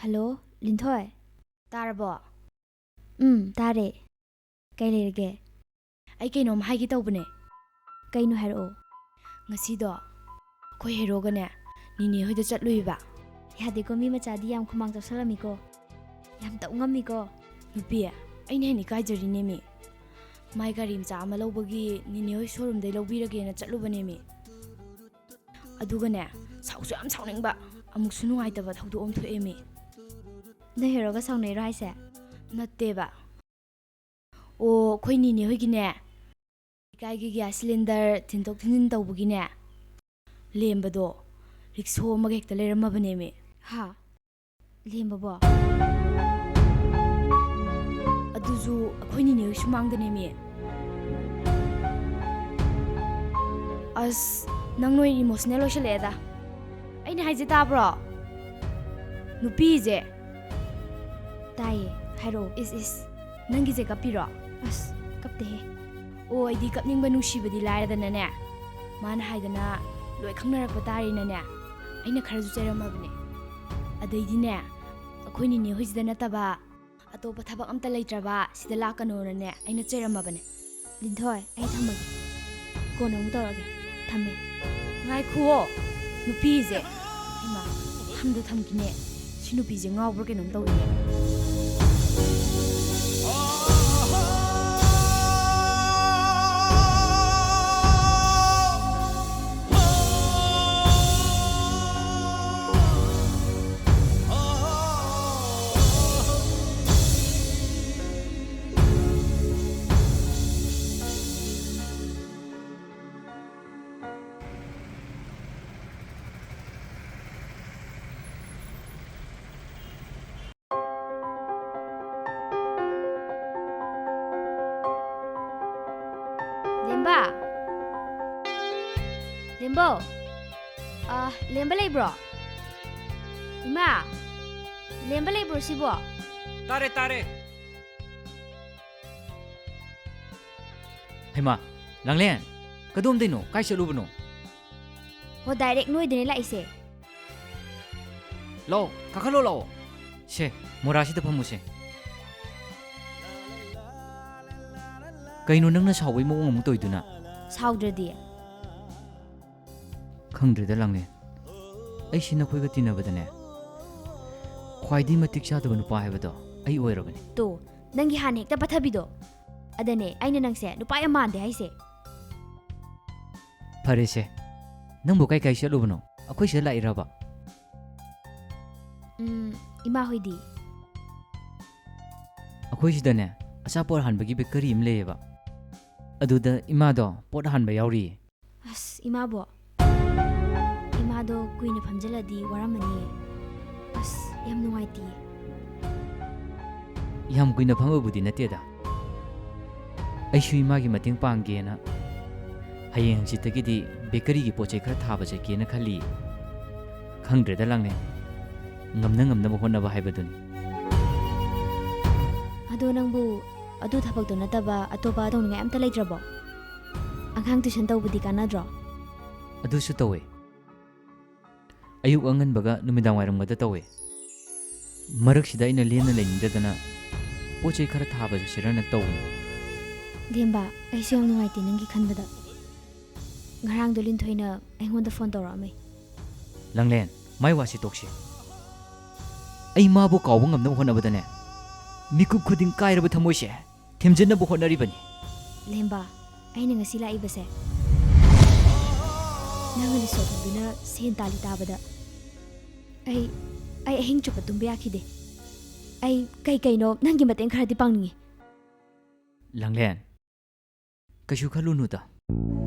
ꯍꯜꯂꯣ, ꯂꯤꯟꯊꯣꯏ꯫ ꯇꯥꯔꯕꯣ? ꯎꯝ, ꯇꯥꯔꯦ꯫ ꯀꯩ ꯂꯩꯔꯒꯦ? ꯑꯩ ꯀꯩꯅꯣꯝ ꯍꯥꯏꯒꯦ ꯇꯧꯕꯅꯦ꯫ ꯀꯩꯅꯣ ꯍꯥꯏꯔꯛꯑꯣ꯫ ꯉꯁꯤꯗꯣ ꯑꯩꯈꯣꯏ ꯍꯦꯔꯣꯒꯅꯦ, ꯅꯤꯅꯦ ꯍꯣꯏꯗ ꯆꯠꯂꯨꯏꯕ꯫ ꯌꯥꯗꯦꯀꯣ, ꯃꯤ ꯃꯆꯥꯗꯤ ꯌꯥꯝ ꯈꯨꯃꯥꯡ ꯆꯥꯎꯁꯜꯂꯝꯃꯤꯀꯣ꯫ ꯌꯥꯝ ꯇꯧ ꯉꯝꯃꯤꯀꯣ꯫ ꯅꯨꯄꯤ, ꯑꯩꯅ ꯍꯦꯟꯅ ꯏꯀꯥꯏꯖꯔꯤꯅꯦꯃꯤ꯫ ꯃꯥꯏ ꯒꯥꯔꯤ ꯃꯆꯥ ꯑꯃ ꯂꯧꯕꯒꯤ ꯅꯤꯅꯦ ꯍꯣꯏ ꯁꯣꯔꯨꯝꯗꯩ ꯂꯧꯕꯤꯔꯒꯦꯅ ꯆꯠꯂꯨꯕꯅꯦꯃꯤ꯫ ꯑꯗꯨꯒꯅꯦ, ꯁꯥꯎꯁꯨ ꯌꯥꯝ ꯁꯥꯎꯅꯤꯡꯕ, ꯑꯃꯨꯛꯁꯨ ꯅꯨꯡꯉꯥꯏꯇꯕ ꯊꯧꯗꯣꯛ ꯑꯃ ꯊꯣꯛꯑꯦꯃꯤ꯫ ꯅꯣꯏ ꯍꯦꯔꯣꯒ ꯁꯥꯎꯅꯩꯔꯣ ꯍꯥꯏꯁꯦ? ꯅꯠꯇꯦꯕ꯫ ꯑꯣ, ꯑꯩꯈꯣꯏ ꯅꯤꯅꯦ ꯍꯣꯏꯒꯤꯅꯦ, ꯂꯩꯀꯥꯏꯒꯤ ꯒ꯭ꯌꯥꯁ ꯁꯤꯂꯤꯟꯗꯔ ꯊꯤꯟꯗꯣꯛ ꯊꯤꯟꯖꯤꯟ ꯇꯧꯕꯒꯤꯅꯦ, ꯂꯦꯝꯕꯗꯣ ꯔꯤꯛꯁꯣ ꯑꯃꯒ ꯍꯦꯛꯇ ꯂꯩꯔꯝꯃꯕꯅꯦꯃꯤ꯫ ꯍꯥ? ꯂꯦꯝꯕꯕꯣ? ꯑꯗꯨꯁꯨ ꯑꯩꯈꯣꯏ ꯅꯤꯅꯦ ꯍꯣꯏ ꯁꯨꯃꯥꯡꯗꯅꯦꯃꯤ꯫ ꯑꯁ, ꯅꯪ ꯅꯣꯏ ꯏꯃꯣꯁꯅꯦꯜ ꯑꯣꯏꯁꯜꯂꯛꯑꯦꯗ꯫ ꯑꯩꯅ ꯍꯥꯏꯁꯦ ꯇꯥꯕ꯭ꯔꯣ? ꯅꯨꯄꯤꯁꯦ꯫ ꯇꯥꯏꯌꯦ, ꯍꯥꯏꯔꯛꯑꯣ꯫ ꯏꯁ, ꯏꯁ, ꯅꯪꯒꯤꯁꯦ ꯀꯞꯄꯤꯔꯣ? ꯑꯁ, ꯀꯞꯇꯦꯍꯦ꯫ ꯑꯣ, ꯑꯩꯗꯤ ꯀꯞꯅꯤꯡꯕ ꯅꯨꯡꯁꯤꯕꯗꯤ ꯂꯥꯏꯔꯗꯅꯅꯦ, ꯃꯥꯅ ꯍꯥꯏꯗꯅ ꯂꯣꯏ ꯈꯪꯅꯔꯛꯄ ꯇꯥꯔꯦꯅꯅꯦ, ꯑꯩꯅ ꯈꯔꯁꯨ ꯆꯩꯔꯝꯃꯕꯅꯦ꯫ ꯑꯗꯩꯗꯤꯅꯦ, ꯑꯩꯈꯣꯏ ꯅꯤꯅꯦ ꯍꯣꯏꯁꯤꯗ ꯅꯠꯇꯕ ꯑꯇꯣꯞꯄ ꯊꯕꯛ ꯑꯝꯇ ꯂꯩꯇ꯭ꯔꯕ ꯁꯤꯗ ꯂꯥꯛꯀꯅꯣꯅꯅꯦ ꯑꯩꯅ ꯆꯩꯔꯝꯃꯕꯅꯦ꯫ ꯂꯤꯟꯊꯣꯏ, ꯑꯩ ꯊꯝꯃꯒꯦ꯫ ꯀꯣꯟꯅ ꯑꯃꯨꯛ ꯇꯧꯔꯒꯦ꯫ ꯊꯝꯃꯦ꯫ ꯉꯥꯏꯈꯨꯑꯣ, ꯅꯨꯄꯤꯁꯦ꯫ ꯏꯃꯥ, ꯊꯝꯗ ꯊꯝꯈꯤꯅꯦ꯫ ꯁꯤ ꯅꯨꯄꯤꯁꯦ ꯉꯥꯎꯕ꯭ꯔꯥ ꯀꯩꯅꯣꯝ ꯇꯧꯔꯤꯅꯦ꯫ ꯂꯦꯝꯕ? ꯂꯦꯝꯕꯧ? ꯑ, ꯂꯦꯝꯕ ꯂꯩꯕ꯭ꯔꯣ? ꯏꯃꯥ, ꯂꯦꯝꯕ ꯂꯩꯕ꯭ꯔꯣ ꯁꯤꯕꯣ? ꯇꯥꯔꯦ, ꯇꯥꯔꯦ꯫ ꯍꯩꯃꯥ, ꯂꯥꯡꯂꯦꯟ, ꯀꯗꯣꯝꯗꯩꯅꯣ? ꯀꯥꯏ ꯆꯠꯂꯨꯕꯅꯣ? ꯍꯣ, ꯗꯥꯏꯔꯦꯛ ꯅꯣꯏꯗꯅꯦ ꯂꯥꯛꯏꯁꯦ꯫ ꯂꯥꯛꯑꯣ, ꯀꯥꯈꯠꯂꯣ ꯂꯥꯛꯑꯣ꯫ ꯁꯦ, ꯃꯣꯔꯥꯁꯤꯗ ꯐꯝꯃꯨꯁꯦ꯫ ꯀꯩꯅꯣ ꯅꯪꯅ ꯁꯥꯎꯕꯩ ꯃꯑꯣꯡ ꯑꯃꯨꯛ ꯇꯧꯔꯤꯗꯨꯅ? ꯁꯥꯎꯗ꯭ꯔꯗꯤ? ꯈꯪꯗ꯭ꯔꯦꯗ ꯂꯥꯡꯂꯦꯟ, ꯑꯩꯁꯤ ꯅꯈꯣꯏꯒ ꯇꯤꯟꯅꯕꯗꯅꯦ, ꯈ꯭ꯋꯥꯏꯗꯒꯤ ꯃꯇꯤꯛ ꯆꯥꯗꯕ ꯅꯨꯄꯥ ꯍꯥꯏꯕꯗꯣ ꯑꯩ ꯑꯣꯏꯔꯕꯅꯦ꯫ ꯇꯣ, ꯅꯪꯒꯤ ꯍꯥꯟꯅ ꯍꯦꯛꯇ ꯄꯠꯊꯕꯤꯗꯣ꯫ ꯑꯗꯅꯦ ꯑꯩꯅ ꯅꯪꯁꯦ ꯅꯨꯄꯥ ꯌꯥꯝ ꯃꯥꯟꯗꯦ ꯍꯥꯏꯁꯦ꯫ ꯐꯔꯦꯁꯦ, ꯅꯪꯕꯨ ꯀꯥꯏ ꯀꯥꯏ ꯆꯠꯂꯨꯕꯅꯣ? ꯑꯩꯈꯣꯏ ꯁꯤꯗ ꯂꯥꯛꯏꯔꯕ? ꯎꯝ, ꯏꯃꯥ ꯍꯣꯏꯗꯤ? ꯑꯩꯈꯣꯏ ꯁꯤꯗꯅꯦ, ꯑꯆꯥꯄꯣꯠ ꯍꯥꯟꯕꯒꯤ ꯕꯦꯀꯔꯤ ꯑꯃ ꯂꯩꯌꯦꯕ, ꯑꯗꯨꯗ ꯏꯃꯥꯗꯣ ꯄꯣꯠ ꯍꯥꯟꯕ ꯌꯥꯎꯔꯤꯌꯦ꯫ ꯑꯁ, ꯏꯃꯥꯕꯣ? ꯏꯃꯥꯗꯣ ꯀꯨꯏꯅ ꯐꯝꯖꯜꯂꯗꯤ ꯋꯥꯔꯝꯃꯅꯤꯌꯦ꯫ ꯑꯁ, ꯌꯥꯝ ꯅꯨꯡꯉꯥꯏꯇꯤꯌꯦ꯫ ꯌꯥꯝ ꯀꯨꯏꯅ ꯐꯝꯕꯕꯨꯗꯤ ꯅꯠꯇꯦꯗ꯫ ꯑꯩꯁꯨ ꯏꯃꯥꯒꯤ ꯃꯇꯦꯡ ꯄꯥꯡꯒꯦꯅ ꯍꯌꯦꯡ ꯍꯪꯆꯤꯠꯇꯒꯤꯗꯤ ꯕꯦꯀꯔꯤꯒꯤ ꯄꯣꯠ ꯆꯩ ꯈꯔ ꯊꯥꯕ ꯆꯠꯀꯦꯅ ꯈꯜꯂꯤ꯫ ꯈꯪꯗ꯭ꯔꯦꯗ ꯂꯥꯡꯂꯦꯟ, ꯉꯝꯅ ꯉꯝꯅꯕ ꯍꯣꯠꯅꯕ ꯍꯥꯏꯕꯗꯨꯅꯤ꯫ ꯑꯗꯣ ꯅꯪꯕꯨ ꯑꯗꯨ ꯊꯕꯛꯇꯣ ꯅꯠꯇꯕ ꯑꯇꯣꯞꯄ ꯇꯧꯅꯤꯡꯉꯥꯏ ꯑꯝꯇ ꯂꯩꯇ꯭ꯔꯕꯣ? ꯑꯉꯥꯡ tuition ꯇꯧꯕꯗꯤ ꯀꯥꯟꯅꯗ꯭ꯔꯣ? ꯑꯗꯨꯁꯨ ꯇꯧꯋꯦ꯫ ꯑꯌꯨꯛ ꯑꯉꯟꯕꯒ ꯅꯨꯃꯤꯗꯥꯡ ꯋꯥꯏꯔꯝꯒꯗ ꯇꯧꯋꯦ꯫ ꯃꯔꯛꯁꯤꯗ ꯑꯩꯅ ꯂꯦꯟꯅ ꯂꯩꯅꯤꯡꯗꯗꯅ ꯄꯣꯠ ꯆꯩ ꯈꯔ ꯊꯥꯕ ꯆꯠꯁꯤꯔꯅ ꯇꯧꯕꯅꯤ꯫ ꯂꯦꯝꯕ, ꯑꯩꯁꯨ ꯌꯥꯝ ꯅꯨꯡꯉꯥꯏꯇꯦ ꯅꯪꯒꯤ ꯈꯟꯕꯗ꯫ ꯉꯔꯥꯡꯗꯣ ꯂꯤꯟꯊꯣꯏꯅ ꯑꯩꯉꯣꯟꯗ phone ꯇꯧꯔꯛꯑꯝꯃꯦ꯫ ꯂꯥꯡꯂꯦꯟ, ꯃꯥꯏ ꯋꯥꯁꯤ ꯇꯣꯛꯁꯤ꯫ ꯑꯩ ꯃꯥꯕꯨ ꯀꯥꯎꯕ ꯉꯝꯅꯕ ꯍꯣꯠꯅꯕꯗꯅꯦ, ꯃꯤꯀꯨꯞ ꯈꯨꯗꯤꯡ ꯀꯥꯏꯔꯕ ꯊꯃꯣꯏꯁꯦ ꯊꯦꯝꯖꯤꯟꯅꯕ ꯍꯣꯠꯅꯔꯤꯕꯅꯤ꯫ ꯂꯦꯝꯕ, ꯑꯩꯅ ꯉꯁꯤ ꯂꯥꯛꯏꯕꯁꯦ ꯅꯪꯅ ꯔꯤꯁꯣꯔꯠ ꯍꯣꯡꯗꯨꯅ ꯁꯦꯟ ꯇꯥꯜꯂꯤ ꯇꯥꯕꯗ ꯑꯩ, ꯑꯩ ꯑꯍꯤꯡ ꯆꯨꯞꯄ ꯇꯨꯝꯕ ꯌꯥꯈꯤꯗꯦ꯫ ꯑꯩ ꯀꯩ ꯀꯩꯅꯣ ꯅꯪꯒꯤ ꯃꯇꯦꯡ ꯈꯔꯗꯤ ꯄꯥꯡꯅꯤꯡꯉꯤ꯫ ꯂꯥꯡꯂꯦꯟ, ꯀꯩꯁꯨ ꯈꯜꯂꯨꯅꯨꯗ꯫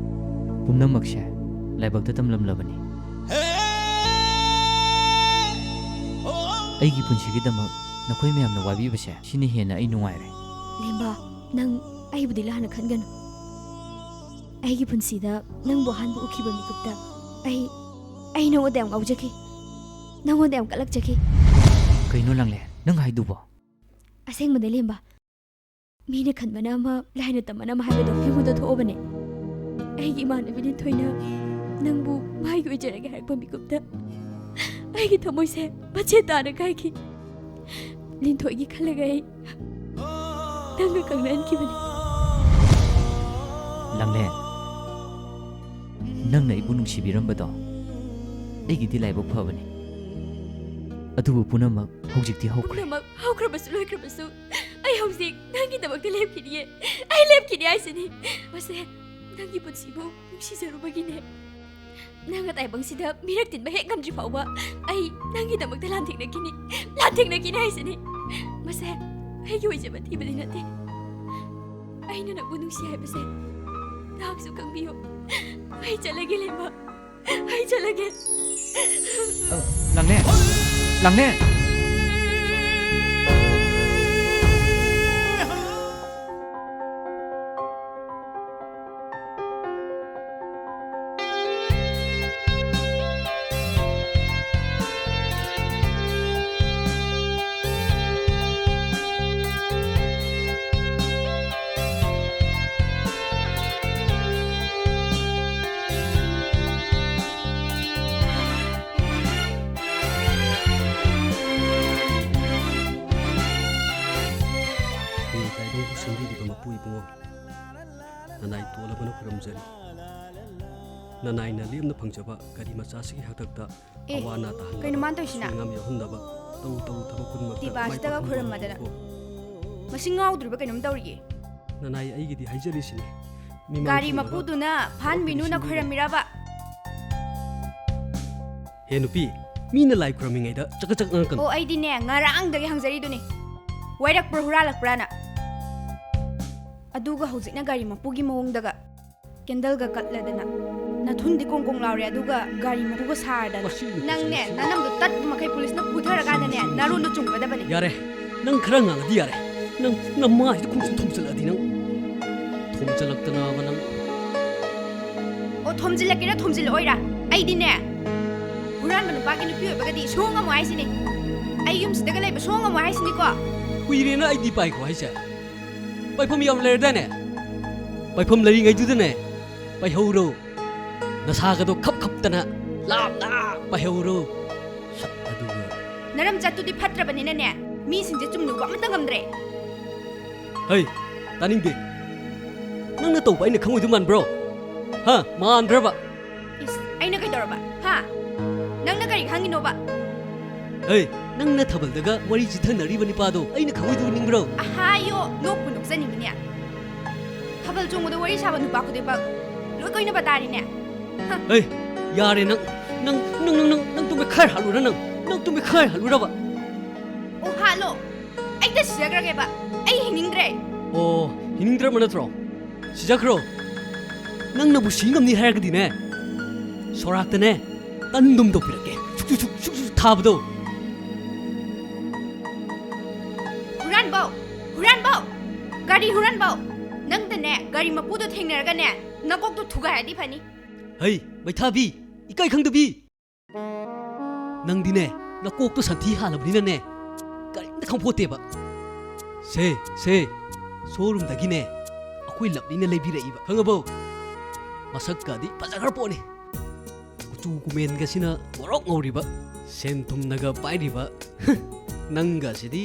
ꯄꯨꯝꯅꯃꯛꯁꯦ ꯂꯥꯏꯕꯛꯇ ꯇꯝꯂꯝꯂꯕꯅꯤ꯫ ꯑꯩꯒꯤ ꯄꯨꯟꯁꯤꯒꯤꯗꯃꯛ ꯅꯈꯣꯏ ꯃꯌꯥꯝꯅ ꯋꯥꯕꯤꯕꯁꯦ, ꯁꯤꯅ ꯍꯦꯟꯅ ꯑꯩ ꯅꯨꯡꯉꯥꯏꯔꯦ꯫ ꯂꯦꯝꯕ, ꯅꯪ ꯑꯩꯕꯨꯗꯤ ꯂꯥꯟꯅ ꯈꯟꯒꯅꯨ꯫ ꯑꯩꯒꯤ ꯄꯨꯟꯁꯤꯗ ꯅꯪꯕꯨ ꯑꯍꯥꯟꯕ ꯎꯈꯤꯕ ꯃꯤꯀꯨꯞꯇ ꯑꯩ, ꯑꯩ ꯅꯉꯣꯟꯗ ꯌꯥꯝ ꯉꯥꯎꯖꯈꯤ, ꯅꯉꯣꯟꯗ ꯌꯥꯝ ꯀꯜꯂꯛꯆꯈꯤ꯫ ꯀꯩꯅꯣ ꯂꯥꯡꯂꯦꯟ, ꯅꯪ ꯍꯥꯏꯗꯨꯕꯣ? ꯑꯁꯦꯡꯕꯅꯦ ꯂꯦꯝꯕ, ꯃꯤꯅ ꯈꯟꯕꯅ ꯑꯃ, ꯂꯥꯏꯅ ꯇꯝꯕꯅ ꯑꯃ ꯍꯥꯏꯕꯗꯣ ꯑꯩꯉꯣꯟꯗ ꯊꯣꯛꯑꯕꯅꯦ꯫ ꯑꯩꯒꯤ ꯏꯃꯥꯟꯅꯕꯤ ꯂꯤꯟꯊꯣꯏꯅ ꯅꯪꯕꯨ ꯃꯥꯒꯤ ꯑꯣꯏꯖꯔꯒꯦ ꯍꯥꯏꯔꯛꯄ ꯃꯤꯀꯨꯞꯇ ꯑꯩꯒꯤ ꯊꯃꯣꯏꯁꯦ ꯃꯆꯦꯠ ꯇꯥꯅ ꯀꯥꯏꯈꯤ꯫ ꯂꯤꯟꯊꯣꯏꯒꯤ ꯈꯜꯂꯒ ꯑꯩ ꯅꯪꯒ ꯈꯪꯅꯍꯟꯈꯤꯕꯅꯤ꯫ ꯂꯥꯡꯂꯦꯟ, ꯅꯪꯅ ꯑꯩꯕꯨ ꯅꯨꯡꯁꯤꯕꯤꯔꯝꯕꯗꯣ ꯑꯩꯒꯤꯗꯤ ꯂꯥꯏꯕꯛ ꯐꯕꯅꯤ꯫ ꯑꯗꯨꯕꯨ ꯄꯨꯝꯅꯃꯛ ꯍꯧꯖꯤꯛꯇꯤ ꯍꯧꯈ꯭ꯔꯦ꯫ ꯄꯨꯝꯅꯃꯛ ꯍꯧꯈ꯭ꯔꯕꯁꯨ ꯂꯣꯏꯈ꯭ꯔꯕꯁꯨ ꯑꯩ ꯍꯧꯖꯤꯛ ꯅꯪꯒꯤꯗꯃꯛꯇ ꯂꯦꯞꯈꯤꯅꯤꯌꯦ꯫ ꯑꯩ ꯂꯦꯞꯈꯤꯅꯤ ꯍꯥꯏꯁꯤꯅꯤ꯫ ꯃꯁꯦ, ꯅꯪꯒꯤ ꯄꯨꯟꯁꯤꯕꯨ ꯅꯨꯡꯁꯤꯖꯔꯨꯕꯒꯤꯅꯦ꯫ ꯅꯪ ꯑꯇꯥꯏꯕꯪꯁꯤꯗ ꯃꯤꯔꯛ ꯇꯤꯟꯕ ꯍꯦꯛ ꯉꯝꯗ꯭ꯔꯤ ꯐꯥꯎꯕ ꯑꯩ ꯅꯪꯒꯤꯗꯃꯛꯇ ꯂꯥꯟꯊꯦꯡꯅꯈꯤꯅꯤ, ꯂꯥꯟꯊꯦꯡꯅꯈꯤꯅꯤ ꯍꯥꯏꯁꯤꯅꯤ꯫ ꯃꯁꯦ, ꯑꯩꯒꯤ ꯑꯣꯏꯖꯕ ꯊꯤꯕꯗꯤ ꯅꯠꯇꯦ꯫ ꯑꯩꯅ ꯅꯪꯕꯨ ꯅꯨꯡꯁꯤ ꯍꯥꯏꯕꯁꯦ ꯅꯍꯥꯛꯁꯨ ꯈꯪꯕꯤꯌꯨ꯫ ꯑꯩ ꯆꯠꯂꯒꯦ, ꯂꯦꯝꯕ꯫ ꯑꯩ ꯆꯠꯂꯒꯦ꯫ ꯑ, ꯂꯥꯡꯂꯦꯟ꯫ ꯂꯥꯡꯅꯦ꯫ ꯍꯦ ꯇꯥꯏꯕꯪꯕꯨ ꯁꯦꯝꯕꯤꯔꯤꯕ ꯃꯄꯨ ꯏꯕꯨꯡꯉꯣ, ꯅꯅꯥꯏ ꯇꯣꯜꯂꯕꯅ ꯈꯨꯔꯨꯝꯖꯔꯤ꯫ ꯅꯅꯥꯏꯅ ꯂꯦꯝꯅ ꯐꯪꯖꯕ ꯒꯥꯔꯤ ꯃꯆꯥꯁꯤꯒꯤ ꯍꯥꯛꯇꯛꯇ ꯑꯦ, ꯑꯋꯥ ꯑꯅꯥ ꯇꯥꯍꯟꯗꯕ, ꯀꯩꯅꯣ ꯃꯥꯅ ꯇꯧꯔꯤꯁꯤꯅ? ꯑꯁꯣꯏ ꯑꯉꯥꯝ ꯌꯥꯎꯍꯟꯗꯕ, ꯇꯧꯔꯨ ꯇꯧꯔꯨ ꯊꯕꯛ ꯈꯨꯗꯤꯡꯃꯛꯇ ꯃꯥꯏ ꯇꯤꯕꯥꯁꯤꯗꯒ ꯄꯥꯛꯍꯟꯕ ꯈꯨꯔꯨꯝꯃꯗꯅ꯫ ꯉꯝꯕꯤꯌꯨꯀꯣ꯫ ꯃꯁꯤ ꯉꯥꯎꯗ꯭ꯔꯤꯕ ꯀꯩꯅꯣꯝ ꯇꯧꯔꯤꯌꯦ꯫ ꯅꯅꯥꯏ ꯑꯩꯒꯤꯗꯤ ꯍꯥꯏꯖꯔꯤꯁꯤꯅꯤ꯫ ꯃꯤꯃꯥꯡ ꯒꯥꯔꯤ ꯊꯣꯡꯂꯒ ꯃꯄꯨꯗꯨꯅ ꯐꯥꯍꯟꯕꯤꯅꯨꯅ ꯊꯕꯛ ꯈꯨꯗꯤꯡꯁꯤꯡꯗꯨ ꯈꯨꯔꯝꯃꯤꯔꯕ? ꯍꯦ ꯅꯨꯄꯤ, ꯃꯤꯅ ꯂꯥꯏ ꯈꯨꯔꯝꯃꯤꯉꯩꯗ ꯆꯀ ꯆꯀ ꯉꯥꯡꯉꯛꯀꯅꯨ꯫ ꯑꯣ, ꯑꯩꯗꯤꯅꯦ, ꯉꯔꯥꯡꯗꯒꯤ ꯍꯪꯖꯔꯤꯗꯨꯅꯤ꯫ ꯋꯥꯏꯔꯛꯄ꯭ꯔꯥ, ꯍꯨꯔꯥꯜꯂꯛꯄ꯭ꯔꯥꯅ? ꯑꯗꯨꯒ ꯍꯧꯖꯤꯛꯅ ꯒꯥꯔꯤ ꯃꯄꯨꯒꯤ ꯃꯑꯣꯡꯗꯒ ꯀꯦꯟꯗꯜꯒ ꯀꯠꯂꯗꯅ꯫ ꯅꯊꯨꯟꯗꯤ ꯀꯣꯡ ꯀꯣꯡ ꯂꯥꯎꯔꯦ, ꯑꯗꯨꯒ ꯒꯥꯔꯤ ꯃꯄꯨꯒ ꯁꯥꯔꯗꯅ꯫ ꯃꯁꯤ ꯅꯨꯄꯤꯁꯦ ꯅꯪꯅꯦ, ꯃꯁꯤ ꯅꯅꯝꯗꯣ ꯇꯠꯄ ꯃꯈꯩ ꯄꯨꯂꯤꯁꯅ ꯄꯨꯊꯔꯀꯥꯟꯗꯅꯦ, ꯃꯁꯤ ꯅꯔꯣꯟꯗꯣ ꯆꯨꯝꯒꯗꯕꯅꯤ꯫ ꯌꯥꯔꯦ, ꯅꯪ ꯈꯔ ꯉꯥꯡꯉꯗꯤ ꯌꯥꯔꯦ꯫ ꯅꯪ ꯅꯃꯥꯏꯗ ꯈꯣꯡꯆꯨꯝ ꯊꯣꯝꯖꯤꯜꯂꯛꯑꯗꯤ ꯅꯪ꯫ ꯊꯣꯝꯖꯤꯜꯂꯛꯇꯅꯕ ꯅꯪ꯫ ꯑꯣ, ꯊꯣꯝꯖꯤꯜꯂꯛꯀꯦꯔꯥ ꯊꯣꯝꯖꯤꯜꯂꯛꯑꯣꯏꯔꯥ? ꯑꯩꯗꯤꯅꯦ, ꯍꯨꯔꯥꯟꯕ ꯅꯨꯄꯥꯒꯤ ꯅꯨꯄꯤ ꯑꯣꯏꯕꯒꯗꯤ ꯁꯨꯡꯉꯝ ꯉꯝꯃꯣꯏ ꯍꯥꯏꯁꯤꯅꯤ꯫ ꯑꯩ ꯌꯨꯝꯁꯤꯗꯒ ꯂꯩꯕ ꯁꯨꯡꯉꯝ ꯉꯝꯃꯣꯏ ꯍꯥꯏꯁꯤꯅꯤꯀꯣ꯫ ꯀꯨꯏꯔꯦꯅ ꯑꯩꯗꯤ ꯄꯥꯏꯈꯣ ꯍꯥꯏꯁꯦ꯫ ꯄꯥꯏꯐꯝ ꯌꯥꯝ ꯂꯩꯔꯗꯥꯏꯅꯦ? ꯄꯥꯏꯐꯝ ꯂꯩꯔꯤꯉꯩꯗꯨꯗꯅꯦ ꯄꯥꯏꯍꯧꯔꯣ꯫ ꯅꯁꯥꯒꯗꯣ ꯈꯞ ꯈꯞꯇꯅ ꯂꯥꯞꯅ ꯄꯥꯏꯍꯧꯔꯣ꯫ ꯁꯛ ꯑꯗꯨꯒ꯫ ꯅꯔꯝꯆꯠꯇꯨꯗꯤ ꯐꯠꯇ꯭ꯔꯕꯅꯤꯅꯅꯦ, ꯃꯤꯁꯤꯡꯁꯦ ꯆꯨꯝꯅ ꯎꯕ ꯑꯃꯠꯇ ꯉꯝꯗ꯭ꯔꯦ꯫ ꯍꯩ, ꯇꯥꯅꯤꯡꯗꯦ꯫ ꯅꯪꯅ ꯇꯧꯕ ꯑꯩꯅ ꯈꯪꯉꯣꯏꯗꯧ ꯃꯥꯟꯕ꯭ꯔꯣ? ꯍꯥ? ꯃꯥꯟꯕ꯭ꯔꯕ? ꯏꯁ, ꯑꯩꯅ ꯀꯩꯗꯧꯔꯕ? ꯍꯥ? ꯅꯪꯅ ꯀꯔꯤ ꯈꯪꯉꯤꯅꯣꯕ? ꯍꯩ, ꯅꯪꯅ ꯊꯥꯕꯜꯗꯒ ꯋꯥꯔꯤ ꯆꯤꯊꯅꯔꯤꯕ ꯅꯤꯄꯥꯗꯣ ꯑꯩꯅ ꯈꯪꯉꯣꯏꯗꯧ ꯅꯤꯡꯕ꯭ꯔꯣ? ꯑꯍꯥꯌꯣ, ꯅꯣꯛꯄꯨ ꯅꯣꯛꯆꯅꯤꯡꯉꯤꯅꯦ꯫ ꯊꯥꯕꯜ ꯆꯣꯡꯕꯗ ꯋꯥꯔꯤ ꯁꯥꯕ ꯅꯨꯄꯥ ꯈꯨꯗꯤꯡꯃꯛ ꯂꯣꯏ ꯀꯣꯏꯅꯕ ꯇꯥꯔꯤꯅꯦ꯫ ꯍꯥ꯫ ꯍꯩ, ꯌꯥꯔꯦ ꯅꯪ, ꯅꯪ, ꯅꯪ, ꯅꯪ, ꯅꯪ, ꯅꯪ ꯇꯨꯝꯕ ꯈꯔ ꯍꯥꯠꯂꯨꯔ ꯅꯪ? ꯅꯪ ꯇꯨꯝꯕ ꯈꯔ ꯍꯥꯠꯂꯨꯔꯕ? ꯑꯣ, ꯍꯥꯠꯂꯣ꯫ ꯑꯩ ꯁꯤꯖꯈ꯭ꯔꯒꯦꯕ꯫ ꯑꯩ ꯍꯤꯡꯅꯤꯡꯗ꯭ꯔꯦ꯫ ꯑꯣ, ꯍꯤꯡꯅꯤꯡꯗ꯭ꯔꯕ ꯅꯠꯇ꯭ꯔꯣ? ꯁꯤꯖꯈ꯭ꯔꯣ꯫ ꯅꯪꯅꯕꯨ ꯁꯤ ꯉꯝꯅꯤ ꯍꯥꯏꯔꯒꯗꯤꯅꯦ, ꯁꯣꯔꯥꯛꯇꯅꯦ, ꯇꯟꯗꯨꯝ ꯇꯧꯕꯤꯔꯛꯀꯦ꯫ ꯁꯨꯛ, ꯁꯨꯛ, ꯁꯨꯛ, ꯁꯨꯛ, ꯁꯨꯛ ꯊꯥꯕꯗꯣ꯫ ꯍꯨꯔꯥꯟꯕꯧ! ꯍꯨꯔꯥꯟꯕꯧ! ꯒꯥꯔꯤ ꯍꯨꯔꯥꯟꯕꯧ! ꯅꯪꯗꯅꯦ, ꯒꯥꯔꯤ ꯃꯄꯨꯗꯣ ꯊꯦꯡꯅꯔꯒꯅꯦ, ꯅꯀꯣꯛꯇꯣ ꯊꯨꯒꯥꯏꯔꯗꯤ ꯐꯅꯤ꯫ ꯍꯩ, ꯃꯩꯊꯥꯕꯤ! ꯏꯀꯥꯏ ꯈꯪꯗꯕꯤ! ꯅꯪꯗꯤꯅꯦ, ꯅꯀꯣꯛꯇꯣ ꯁꯟꯊꯤ ꯍꯥꯜꯂꯕꯅꯤꯅꯅꯦ, ꯀꯔꯤꯝꯇ ꯈꯪꯄꯣꯠꯇꯦꯕ꯫ ꯁꯦ, ꯁꯦ, showroomꯗꯒꯤꯅꯦ, ꯑꯩꯈꯣꯏ ꯂꯞꯂꯤꯅ ꯂꯩꯕꯤꯔꯛꯏꯕ, ꯈꯪꯉꯕꯣ? ꯃꯁꯛꯀꯗꯤ ꯐꯖꯈ꯭ꯔ ꯄꯣꯠꯅꯤ꯫ ꯀꯨꯆꯨ ꯀꯨꯃꯦꯟꯒꯁꯤꯅ ꯉꯧꯔꯣꯛ ꯉꯧꯔꯤꯕ, ꯁꯦꯟ ꯊꯨꯝꯅꯒ ꯄꯥꯏꯔꯤꯕ, ꯅꯪꯒꯁꯤꯗꯤ꯫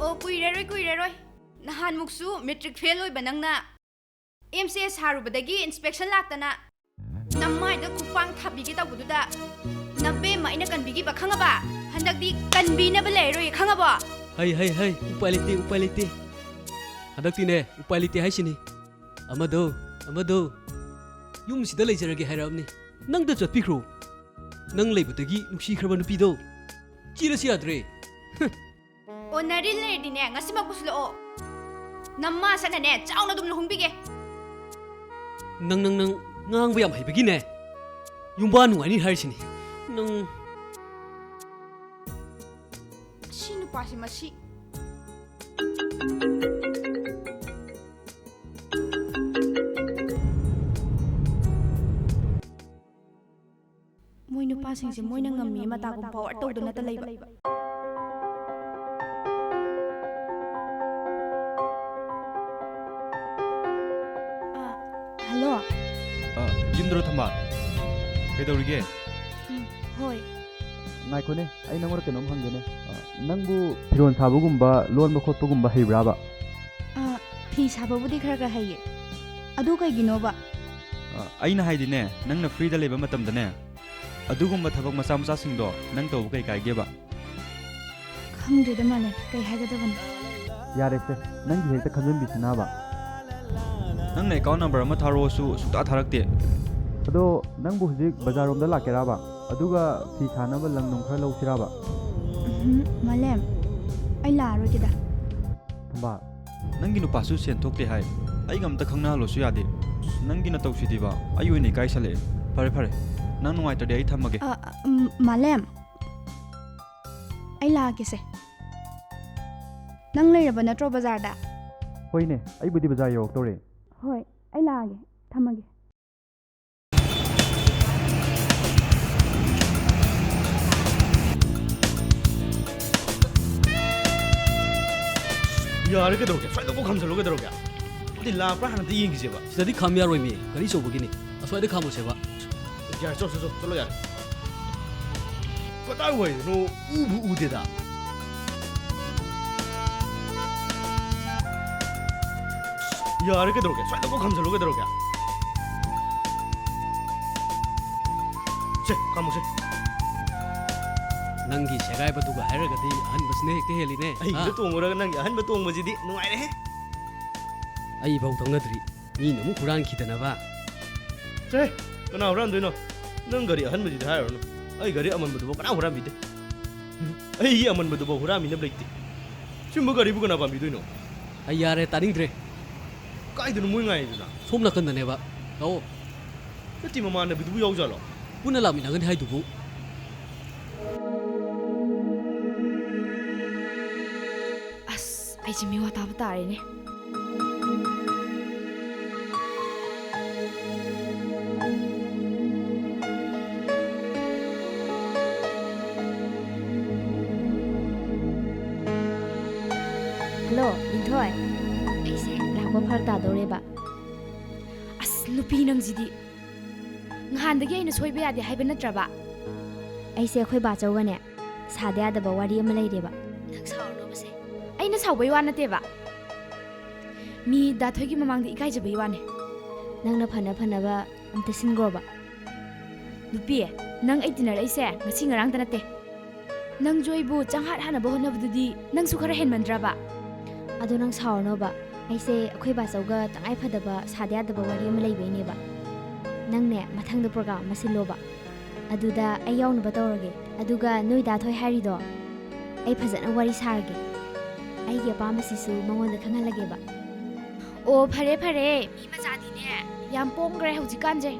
ꯑꯣ, ꯀꯨꯏꯔꯔꯣꯏ, ꯀꯨꯏꯔꯔꯣꯏ꯫ ꯅꯍꯥꯟꯃꯨꯛꯁꯨ matric fail ꯑꯣꯏꯕ ꯅꯪꯅ M C S ꯁꯥꯔꯨꯕꯗꯒꯤ inspection ꯂꯥꯛꯇꯅ ꯅꯃꯥꯏꯗ ꯈꯨꯄꯥꯡ ꯊꯥꯕꯤꯒꯦ ꯇꯧꯕꯗꯨꯗ ꯅꯕꯦꯝꯃ ꯑꯩꯅ ꯀꯟꯕꯤꯈꯤꯕ, ꯈꯪꯉꯕ? ꯍꯟꯗꯛꯇꯤ ꯀꯟꯕꯤꯅꯕ ꯂꯩꯔꯔꯣꯏ, ꯈꯪꯉꯕꯣ? ꯍꯩ, ꯍꯩ, ꯍꯩ, ꯎꯄꯥꯏ ꯂꯩꯇꯦ, ꯎꯄꯥꯏ ꯂꯩꯇꯦ꯫ ꯍꯟꯗꯛꯇꯤꯅꯦ, ꯎꯄꯥꯏ ꯂꯩꯇꯦ ꯍꯥꯏꯁꯤꯅꯤ꯫ ꯑꯃꯗꯣ, ꯑꯃꯗꯣ, ꯌꯨꯝꯁꯤꯗ ꯂꯩꯖꯔꯒꯦ ꯍꯥꯏꯔꯛꯑꯕꯅꯤ꯫ ꯅꯪꯗ ꯆꯠꯄꯤꯈ꯭ꯔꯣ꯫ ꯅꯪ ꯂꯩꯕꯗꯒꯤ ꯅꯨꯡꯁꯤꯈ꯭ꯔꯕ ꯅꯨꯄꯤꯗꯣ ꯆꯦꯜꯂꯁꯤ ꯌꯥꯗ꯭ꯔꯦ꯫ ꯑꯣ, ꯅꯔꯤꯜ ꯂꯩꯔꯗꯤꯅꯦ, ꯉꯁꯤꯃꯛ ꯄꯨꯁꯤꯜꯂꯛꯑꯣ꯫ ꯅꯃꯥꯁꯛꯅꯅꯦ, ꯆꯥꯎꯅ ꯑꯗꯨꯝ ꯂꯨꯍꯣꯡꯕꯤꯒꯦ꯫ ꯅꯪ, ꯅꯪ, ꯅꯪ ꯉꯥꯡꯕ ꯌꯥꯝ ꯍꯩꯕꯒꯤꯅꯦ, ꯌꯨꯝꯕꯥ ꯅꯨꯡꯉꯥꯏꯅꯤ ꯍꯥꯏꯔꯤꯁꯤꯅꯤ꯫ ꯅꯪ꯫ ꯁꯤ ꯅꯨꯄꯥꯁꯤ ꯃꯁꯤ꯫ ꯃꯣꯏ ꯅꯨꯄꯥꯁꯤꯡꯁꯦ ꯃꯣꯏꯅ ꯉꯝꯃꯤ ꯃꯇꯥꯒꯨꯝ power ꯇꯧꯗꯅꯇ ꯂꯩꯕ꯫ ꯑ, hello꯫ ꯑ, ꯌꯨꯝꯗꯔꯣ ꯊꯝꯕꯥꯜ? ꯀꯩꯗꯧꯔꯤꯒꯦ? ꯎꯝ, ꯍꯣꯏ꯫ ꯉꯥꯏꯈꯣꯅꯦ, ꯑꯩ ꯅꯪꯉꯣꯟꯗ ꯀꯩꯅꯣꯝ ꯍꯪꯒꯦꯅꯦ꯫ ꯑ, ꯅꯪꯕꯨ ꯐꯤꯔꯣꯜ ꯁꯥꯕꯒꯨꯝꯕ, ꯂꯣꯟꯕ ꯈꯣꯠꯄꯒꯨꯝꯕ ꯍꯩꯕ꯭ꯔꯥꯕ? ꯑ, ꯐꯤ ꯁꯥꯕꯕꯨꯗꯤ ꯈꯔ ꯈꯔ ꯍꯩꯌꯦ꯫ ꯑꯗꯨ ꯀꯩꯒꯤꯅꯣꯕ? ꯑ, ꯑꯩꯅ ꯍꯥꯏꯗꯤꯅꯦ, ꯅꯪꯅ freeꯗ ꯂꯩꯕ ꯃꯇꯝꯗꯅꯦ, ꯑꯗꯨꯒꯨꯝꯕ ꯊꯕꯛ ꯃꯆꯥ ꯃꯆꯥꯁꯤꯡꯗꯣ ꯅꯪ ꯇꯧꯕ ꯀꯩ ꯀꯥꯏꯒꯦꯕ? ꯈꯪꯗ꯭ꯔꯦꯗ ꯃꯥꯂꯦꯝ, ꯀꯩ ꯍꯥꯏꯒꯗꯕꯅꯣ? ꯌꯥꯔꯦꯁꯦ, ꯅꯪꯒꯤ ꯍꯦꯛꯇ ꯈꯟꯖꯟꯕꯤꯁꯤꯅꯥꯕ꯫ ꯅꯪꯅ account number ꯑꯃ ꯊꯥꯔꯛꯑꯣꯁꯨ ꯁꯨꯡꯊꯥ ꯊꯥꯔꯛꯇꯦ꯫ ꯑꯗꯣ ꯅꯪꯕꯨ ꯍꯧꯖꯤꯛ ꯕꯖꯥꯔꯔꯣꯝꯗ ꯂꯥꯛꯀꯦꯔꯥꯕ? ꯑꯗꯨꯒ ꯐꯤ ꯁꯥꯅꯕ ꯂꯪ ꯅꯨꯡ ꯈꯔ ꯂꯧꯁꯤꯔꯥꯕ? ꯎꯝꯍꯨꯝ, ꯃꯥꯂꯦꯝ, ꯑꯩ ꯂꯥꯛꯑꯔꯣꯏꯒꯦꯗ꯫ ꯊꯝꯕꯥꯜ, ꯅꯪꯒꯤ ꯅꯨꯄꯥꯁꯨ ꯁꯦꯟ ꯊꯣꯛꯇꯦ ꯍꯥꯏ, ꯑꯩꯒ ꯑꯝꯇ ꯈꯪꯅꯍꯜꯂꯣꯁꯨ ꯌꯥꯗꯦ꯫ ꯅꯪꯒꯤ ꯅꯇꯧꯁꯤꯗꯤꯕ, ꯑꯩ ꯑꯣꯏꯅ ꯏꯀꯥꯏꯁꯜꯂꯛꯑꯦ꯫ ꯐꯔꯦ, ꯐꯔꯦ, ꯅꯪ ꯅꯨꯡꯉꯥꯏꯇ꯭ꯔꯗꯤ ꯑꯩ ꯊꯝꯃꯒꯦ꯫ ꯑ, ꯑ, ꯎꯝ, ꯃꯥꯂꯦꯝ꯫ ꯑꯩ ꯂꯥꯛꯑꯒꯦꯁꯦ꯫ ꯅꯪ ꯂꯩꯔꯕ ꯅꯠꯇ꯭ꯔꯣ ꯕꯖꯥꯔꯗ? ꯍꯣꯏꯅꯦ, ꯑꯩꯕꯨꯗꯤ ꯕꯖꯥꯔ ꯌꯧꯔꯛꯇꯧꯔꯦ꯫ ꯍꯣꯏ, ꯑꯩ ꯂꯥꯛꯑꯒꯦ꯫ ꯊꯝꯃꯒꯦ꯫ ꯌꯥꯔꯦ, ꯀꯩꯗꯧꯔꯒꯦ? ꯁ꯭ꯋꯥꯏꯗ ꯀꯣꯛ ꯈꯥꯝꯖꯜꯂꯣ, ꯀꯩꯗꯧꯔꯒꯦ? ꯑꯗꯨꯗꯤ ꯂꯥꯛꯄ꯭ꯔꯥ ꯍꯥꯟꯅ ꯑꯝꯇ ꯌꯦꯡꯈꯤꯁꯦꯕ꯫ ꯁꯤꯗꯗꯤ ꯈꯥꯝ ꯌꯥꯔꯣꯏꯃꯤ, ꯒꯥꯔꯤ ꯑꯆꯧꯕꯒꯤꯅꯤ꯫ ꯑꯁ꯭ꯋꯥꯏꯗ ꯈꯥꯝꯃꯨꯁꯦꯕ꯫ ꯌꯥꯔꯦ, ꯆꯠꯂꯣ, ꯆꯠꯂꯣ, ꯆꯠꯂꯣ, ꯌꯥꯔꯦ꯫ ꯀꯗꯥꯏꯋꯥꯏꯗꯅꯣ? ꯎꯕꯨ ꯎꯗꯦꯗ꯫ ꯌꯥꯔꯦ, ꯀꯩꯗꯧꯔꯒꯦ? ꯁ꯭ꯋꯥꯏꯗ ꯀꯣꯛ ꯈꯥꯝꯖꯜꯂꯣ, ꯀꯩꯗꯧꯔꯒꯦ? ꯁꯦ, ꯈꯥꯝꯃꯨꯁꯦ꯫ ꯅꯪꯒꯤ ꯁꯦꯒꯥꯏꯕꯗꯨꯒ ꯍꯥꯏꯔꯒꯗꯤ ꯑꯍꯟꯕꯁꯤꯅ ꯍꯦꯛꯇ ꯍꯦꯜꯂꯤꯅꯦ꯫ ꯑꯩꯒꯤꯗ ꯍꯥ? ꯇꯣꯡꯉꯨꯔꯒ ꯅꯪꯒꯤ ꯑꯍꯟꯕ ꯇꯣꯡꯕꯁꯤꯗꯤ ꯅꯨꯡꯉꯥꯏꯔꯦꯍꯦ꯫ ꯑꯩꯐꯥꯎ ꯊꯧꯅꯗ꯭ꯔꯤ, ꯃꯤꯅ ꯑꯃꯨꯛ ꯍꯨꯔꯥꯟꯈꯤꯗꯅꯕ꯫ ꯆꯦ, ꯀꯅꯥ ꯍꯨꯔꯥꯟꯗꯣꯏꯅꯣ? ꯅꯪ ꯒꯥꯔꯤ ꯑꯍꯟꯕꯁꯤꯗꯤ ꯍꯥꯏꯔꯨꯔꯅꯨ꯫ ꯑꯩ ꯒꯥꯔꯤ ꯑꯃꯟꯕꯗꯨꯐꯥꯎ ꯀꯅꯥ ꯍꯨꯔꯥꯟꯕꯤꯗꯦ꯫ ꯑꯩꯒꯤ ꯑꯃꯟꯕꯗꯨꯐꯥꯎ ꯍꯨꯔꯥꯟꯕꯤꯅꯕ ꯂꯩꯇꯦ꯫ ꯁꯤꯒꯨꯝꯕ ꯒꯥꯔꯤꯕꯨ ꯀꯅꯥ ꯄꯥꯝꯕꯤꯗꯣꯏꯅꯣ? ꯑꯩ ꯌꯥꯔꯦ, ꯇꯥꯅꯤꯡꯗ꯭ꯔꯦ꯫ ꯀꯥꯏꯗꯅꯣ ꯃꯣꯏ ꯉꯥꯏꯔꯤꯗꯨꯅ? ꯁꯣꯝ ꯅꯥꯀꯟꯗꯅꯦꯕ꯫ ꯂꯥꯛꯑꯣ꯫ ꯅꯠꯇꯦ, ꯃꯃꯥꯟꯅꯕꯤꯗꯨꯕꯨ ꯌꯥꯎꯖꯥꯠꯂꯣ? ꯄꯨꯟꯅ ꯂꯥꯛꯃꯤꯟꯅꯒꯅꯤ ꯍꯥꯏꯗꯨꯕꯨ꯫ ꯑꯁ, ꯑꯩꯁꯦ ꯃꯤꯋꯥ ꯇꯥꯕ ꯇꯥꯔꯦꯅꯦ꯫ ꯍꯜꯂꯣ, ꯂꯤꯟꯊꯣꯏ꯫ ꯑꯩꯁꯦ ꯂꯥꯛꯄ ꯐꯔꯛ ꯇꯥꯗꯧꯔꯦꯕ꯫ ꯑꯁ, ꯅꯨꯄꯤ ꯅꯪꯁꯤꯗꯤ꯫ ꯅꯍꯥꯟꯗꯒꯤ ꯑꯩꯅ ꯁꯣꯏꯕ ꯌꯥꯗꯦ ꯍꯥꯏꯕ ꯅꯠꯇ꯭ꯔꯕ? ꯑꯩꯁꯦ ꯑꯩꯈꯣꯏ ꯕꯥꯆꯧꯒꯅꯦ, ꯁꯥꯗ ꯌꯥꯗꯕ ꯋꯥꯔꯤ ꯑꯃ ꯂꯩꯔꯦꯕ꯫ ꯅꯪ ꯁꯥꯎꯔꯅꯣꯕꯁꯦ꯫ ꯑꯩꯅ ꯁꯥꯎꯕꯩ ꯋꯥ ꯅꯠꯇꯦꯕ꯫ ꯃꯤ ꯗꯥ ꯊꯣꯏꯒꯤ ꯃꯃꯥꯡꯗ ꯏꯀꯥꯏꯖꯕꯩ ꯋꯥꯅꯦ꯫ ꯅꯪꯅ ꯐꯅ ꯐꯅꯕ ꯑꯝꯇ ꯁꯤꯟꯈ꯭ꯔꯣꯕ꯫ ꯅꯨꯄꯤ, ꯅꯪ ꯑꯩ ꯇꯤꯟꯅꯔꯛꯏꯁꯦ ꯉꯁꯤ ꯉꯔꯥꯡꯗ ꯅꯠꯇꯦ꯫ ꯅꯪꯁꯨ ꯑꯩꯕꯨ ꯆꯪꯍꯥꯠ ꯍꯥꯠꯅꯕ ꯍꯣꯠꯅꯕꯗꯨꯗꯤ ꯅꯪꯁꯨ ꯈꯔ ꯍꯦꯟꯃꯟꯗ꯭ꯔꯕ? ꯑꯗꯣ ꯅꯪ ꯁꯥꯎꯔꯅꯣꯕ꯫ ꯑꯩꯁꯦ ꯑꯩꯈꯣꯏ ꯕꯥꯆꯧꯒ ꯇꯉꯥꯏ ꯐꯗꯕ ꯁꯥꯗ ꯌꯥꯗꯕ ꯋꯥꯔꯤ ꯑꯃ ꯂꯩꯕꯩꯅꯦꯕ꯫ ꯅꯪꯅꯦ, ꯃꯊꯪꯗ ꯄ꯭ꯔꯣꯒ꯭ꯔꯥꯝ ꯑꯃ ꯁꯤꯜꯂꯣꯕ꯫ ꯑꯗꯨꯗ ꯑꯩ ꯌꯥꯎꯅꯕ ꯇꯧꯔꯒꯦ꯫ ꯑꯗꯨꯒ ꯅꯣꯏ ꯗꯥ ꯊꯣꯏ ꯍꯥꯏꯔꯤꯗꯣ, ꯑꯩ ꯐꯖꯅ ꯋꯥꯔꯤ ꯁꯥꯔꯒꯦ꯫ ꯑꯩꯒꯤ ꯑꯄꯥꯝꯕꯁꯤꯁꯨ ꯃꯉꯣꯟꯗ ꯈꯪꯍꯜꯂꯒꯦꯕ꯫ ꯑꯣ, ꯐꯔꯦ, ꯐꯔꯦ꯫ ꯃꯤ ꯃꯆꯥꯗꯤꯅꯦ, ꯌꯥꯝ ꯄꯣꯡꯈ꯭ꯔꯦ ꯍꯧꯖꯤꯛꯀꯥꯟꯁꯦ꯫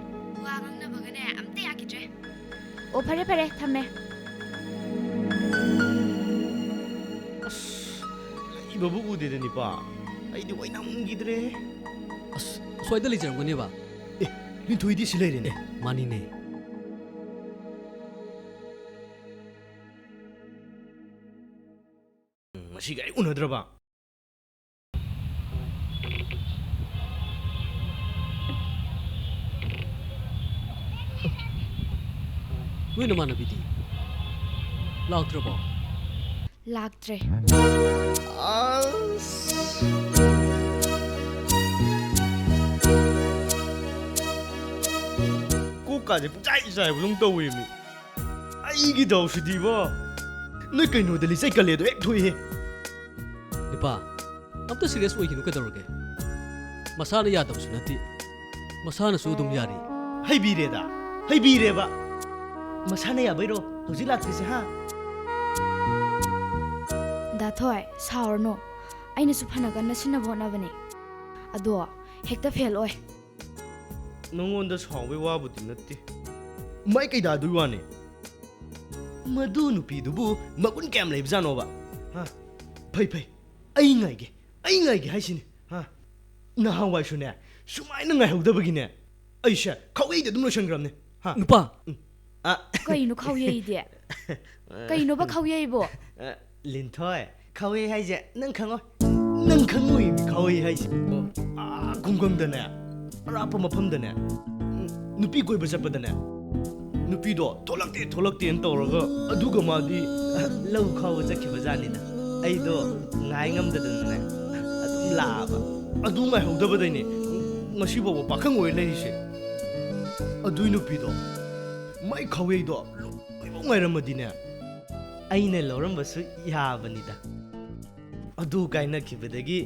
ꯋꯥ ꯉꯥꯡꯅꯕꯒꯅꯦ, ꯑꯝꯇ ꯌꯥꯈꯤꯗ꯭ꯔꯦ꯫ ꯑꯣ, ꯐꯔꯦ, ꯐꯔꯦ, ꯊꯝꯃꯦ꯫ ꯕꯕꯨ ꯎꯗꯦꯗ, ꯅꯤꯄꯥ꯫ ꯑꯩꯗꯤ ꯑꯣꯏꯅꯝꯈꯤꯗ꯭ꯔꯦ꯫ ꯑꯁ, ꯑꯁ꯭ꯋꯥꯏꯗ ꯂꯩꯖꯔꯝꯒꯅꯦꯕ꯫ ꯑꯦ, ꯂꯤꯟꯊꯣꯏꯗꯤ ꯁꯤ ꯂꯩꯔꯦꯅꯦ꯫ ꯃꯥꯅꯤꯅꯦ꯫ ꯎꯝ, ꯃꯁꯤꯒ ꯑꯩ ꯎꯅꯗ꯭ꯔꯕ? ꯅꯣꯏ ꯅꯃꯥꯟꯅꯕꯤꯗꯤ ꯂꯥꯛꯇ꯭ꯔꯕꯣ? ꯂꯥꯛꯇ꯭ꯔꯦ꯫ ꯑꯁ꯫ ꯀꯣꯛꯀꯥꯁꯦ ꯄꯨꯡꯆꯥꯏ ꯆꯥꯏꯕꯗꯧ ꯇꯧꯋꯦꯃꯤ꯫ ꯑꯩꯒꯤ ꯗꯥꯎꯁꯤꯗꯤꯕꯣ꯫ ꯅꯣꯏ ꯀꯩꯅꯣꯗ ꯂꯤꯆꯩ ꯀꯜꯂꯦꯗꯣ ꯍꯦꯛ ꯊꯣꯛꯏꯍꯦ꯫ ꯅꯤꯄꯥ, ꯑꯝꯇ serious ꯑꯣꯏꯈꯤꯅꯨ ꯀꯩꯗꯧꯔꯒꯦ? ꯃꯁꯥꯅ ꯌꯥꯗꯕꯁꯨ ꯅꯠꯇꯦ꯫ ꯃꯁꯥꯅꯁꯨ ꯑꯗꯨꯝ ꯌꯥꯔꯤ꯫ ꯍꯩꯕꯤꯔꯦꯗ, ꯍꯩꯕꯤꯔꯦꯕ꯫ ꯃꯁꯥꯅ ꯌꯥꯕꯩꯔꯣ ꯍꯧꯖꯤꯛ ꯂꯥꯛꯇ꯭ꯔꯤꯁꯦ, ꯍꯥ? ꯗꯥ ꯊꯣꯏ, ꯁꯥꯎꯔꯅꯨ꯫ ꯑꯩꯅꯁꯨ ꯐꯅ ꯀꯟꯅ ꯁꯤꯟꯅꯕ ꯍꯣꯠꯅꯕꯅꯦ꯫ ꯑꯗꯣ, ꯍꯦꯛꯇ fail ꯑꯣꯏ꯫ ꯅꯉꯣꯟꯗ ꯁꯥꯎꯕꯩ ꯋꯥꯕꯨꯗꯤ ꯅꯠꯇꯦ꯫ ꯃꯥꯏ ꯀꯩꯗꯥꯗꯨꯏ ꯋꯥꯅꯦ꯫ ꯃꯗꯨ ꯅꯨꯄꯤꯗꯨꯕꯨ ꯃꯒꯨꯟ ꯀꯌꯥꯝ ꯂꯩꯕꯖꯥꯠꯅꯣꯕ? ꯍꯥ? ꯐꯩ, ꯐꯩ꯫ ꯑꯩ ꯉꯥꯏꯒꯦ꯫ ꯑꯩ ꯉꯥꯏꯒꯦ ꯍꯥꯏꯁꯤꯅꯤ꯫ ꯍꯥ? ꯅꯍꯥꯟꯋꯥꯏꯁꯨꯅꯦ, ꯁꯨꯃꯥꯏꯅ ꯉꯥꯏꯍꯧꯗꯕꯒꯤꯅꯦ, ꯑꯩꯁꯦ ꯈꯥꯎꯌꯩꯗ ꯑꯗꯨꯝ ꯂꯣꯏꯁꯟꯈ꯭ꯔꯕꯅꯦ꯫ ꯍꯥ? ꯅꯨꯄꯥ! ꯎꯝ꯫ ꯑ꯫ ꯀꯩꯅꯣ ꯈꯥꯎꯌꯩꯗꯤ? ꯀꯩꯅꯣꯕ ꯈꯥꯎꯌꯩꯕꯣ? ꯑ, ꯂꯤꯟꯊꯣꯏ, ꯈꯥꯎꯌꯩ ꯍꯥꯏꯁꯦ ꯅꯪ ꯈꯪꯉꯣꯏ꯫ ꯅꯪ ꯈꯪꯉꯣꯏ ꯃꯤ ꯈꯥꯎꯌꯩ ꯍꯥꯏꯁꯦ꯫ ꯑꯥ, ꯈꯨꯡꯒꯪꯗꯅꯦ, ꯑꯔꯥꯞꯄ ꯃꯐꯝꯗꯅꯦ, ꯎꯝ, ꯅꯨꯄꯤ ꯀꯣꯏꯕ ꯆꯠꯄꯗꯅꯦ, ꯅꯨꯄꯤꯗꯣ ꯊꯣꯛꯂꯛꯇꯦ, ꯊꯣꯛꯂꯛꯇꯦꯅ ꯇꯧꯔꯒ, ꯑꯗꯨꯒ ꯃꯥꯗꯤ ꯂꯧ ꯈꯥꯎꯕ ꯆꯠꯈꯤꯕ ꯖꯥꯠꯅꯤꯗ꯫ ꯑꯩꯗꯣ ꯉꯥꯏ ꯉꯝꯗꯗꯅꯅꯦ, ꯑꯗꯨꯝ ꯂꯥꯛꯑꯕ꯫ ꯑꯗꯨ ꯉꯥꯏꯍꯧꯗꯕꯗꯩꯅꯦ ꯉꯁꯤ ꯐꯥꯎꯕ ꯄꯥꯈꯪ ꯑꯣꯏꯔ ꯂꯩꯔꯤꯁꯦ꯫ ꯑꯗꯨꯏ ꯅꯨꯄꯤꯗꯣ, ꯃꯥꯏ ꯈꯥꯎꯌꯩꯗꯣ ꯂꯣꯏꯐꯥꯎ ꯉꯥꯏꯔꯝꯃꯗꯤꯅꯦ, ꯑꯩꯅ ꯂꯧꯔꯝꯕꯁꯨ ꯌꯥꯕꯅꯤꯗ꯫ ꯑꯗꯨ ꯀꯥꯏꯅꯈꯤꯕꯗꯒꯤ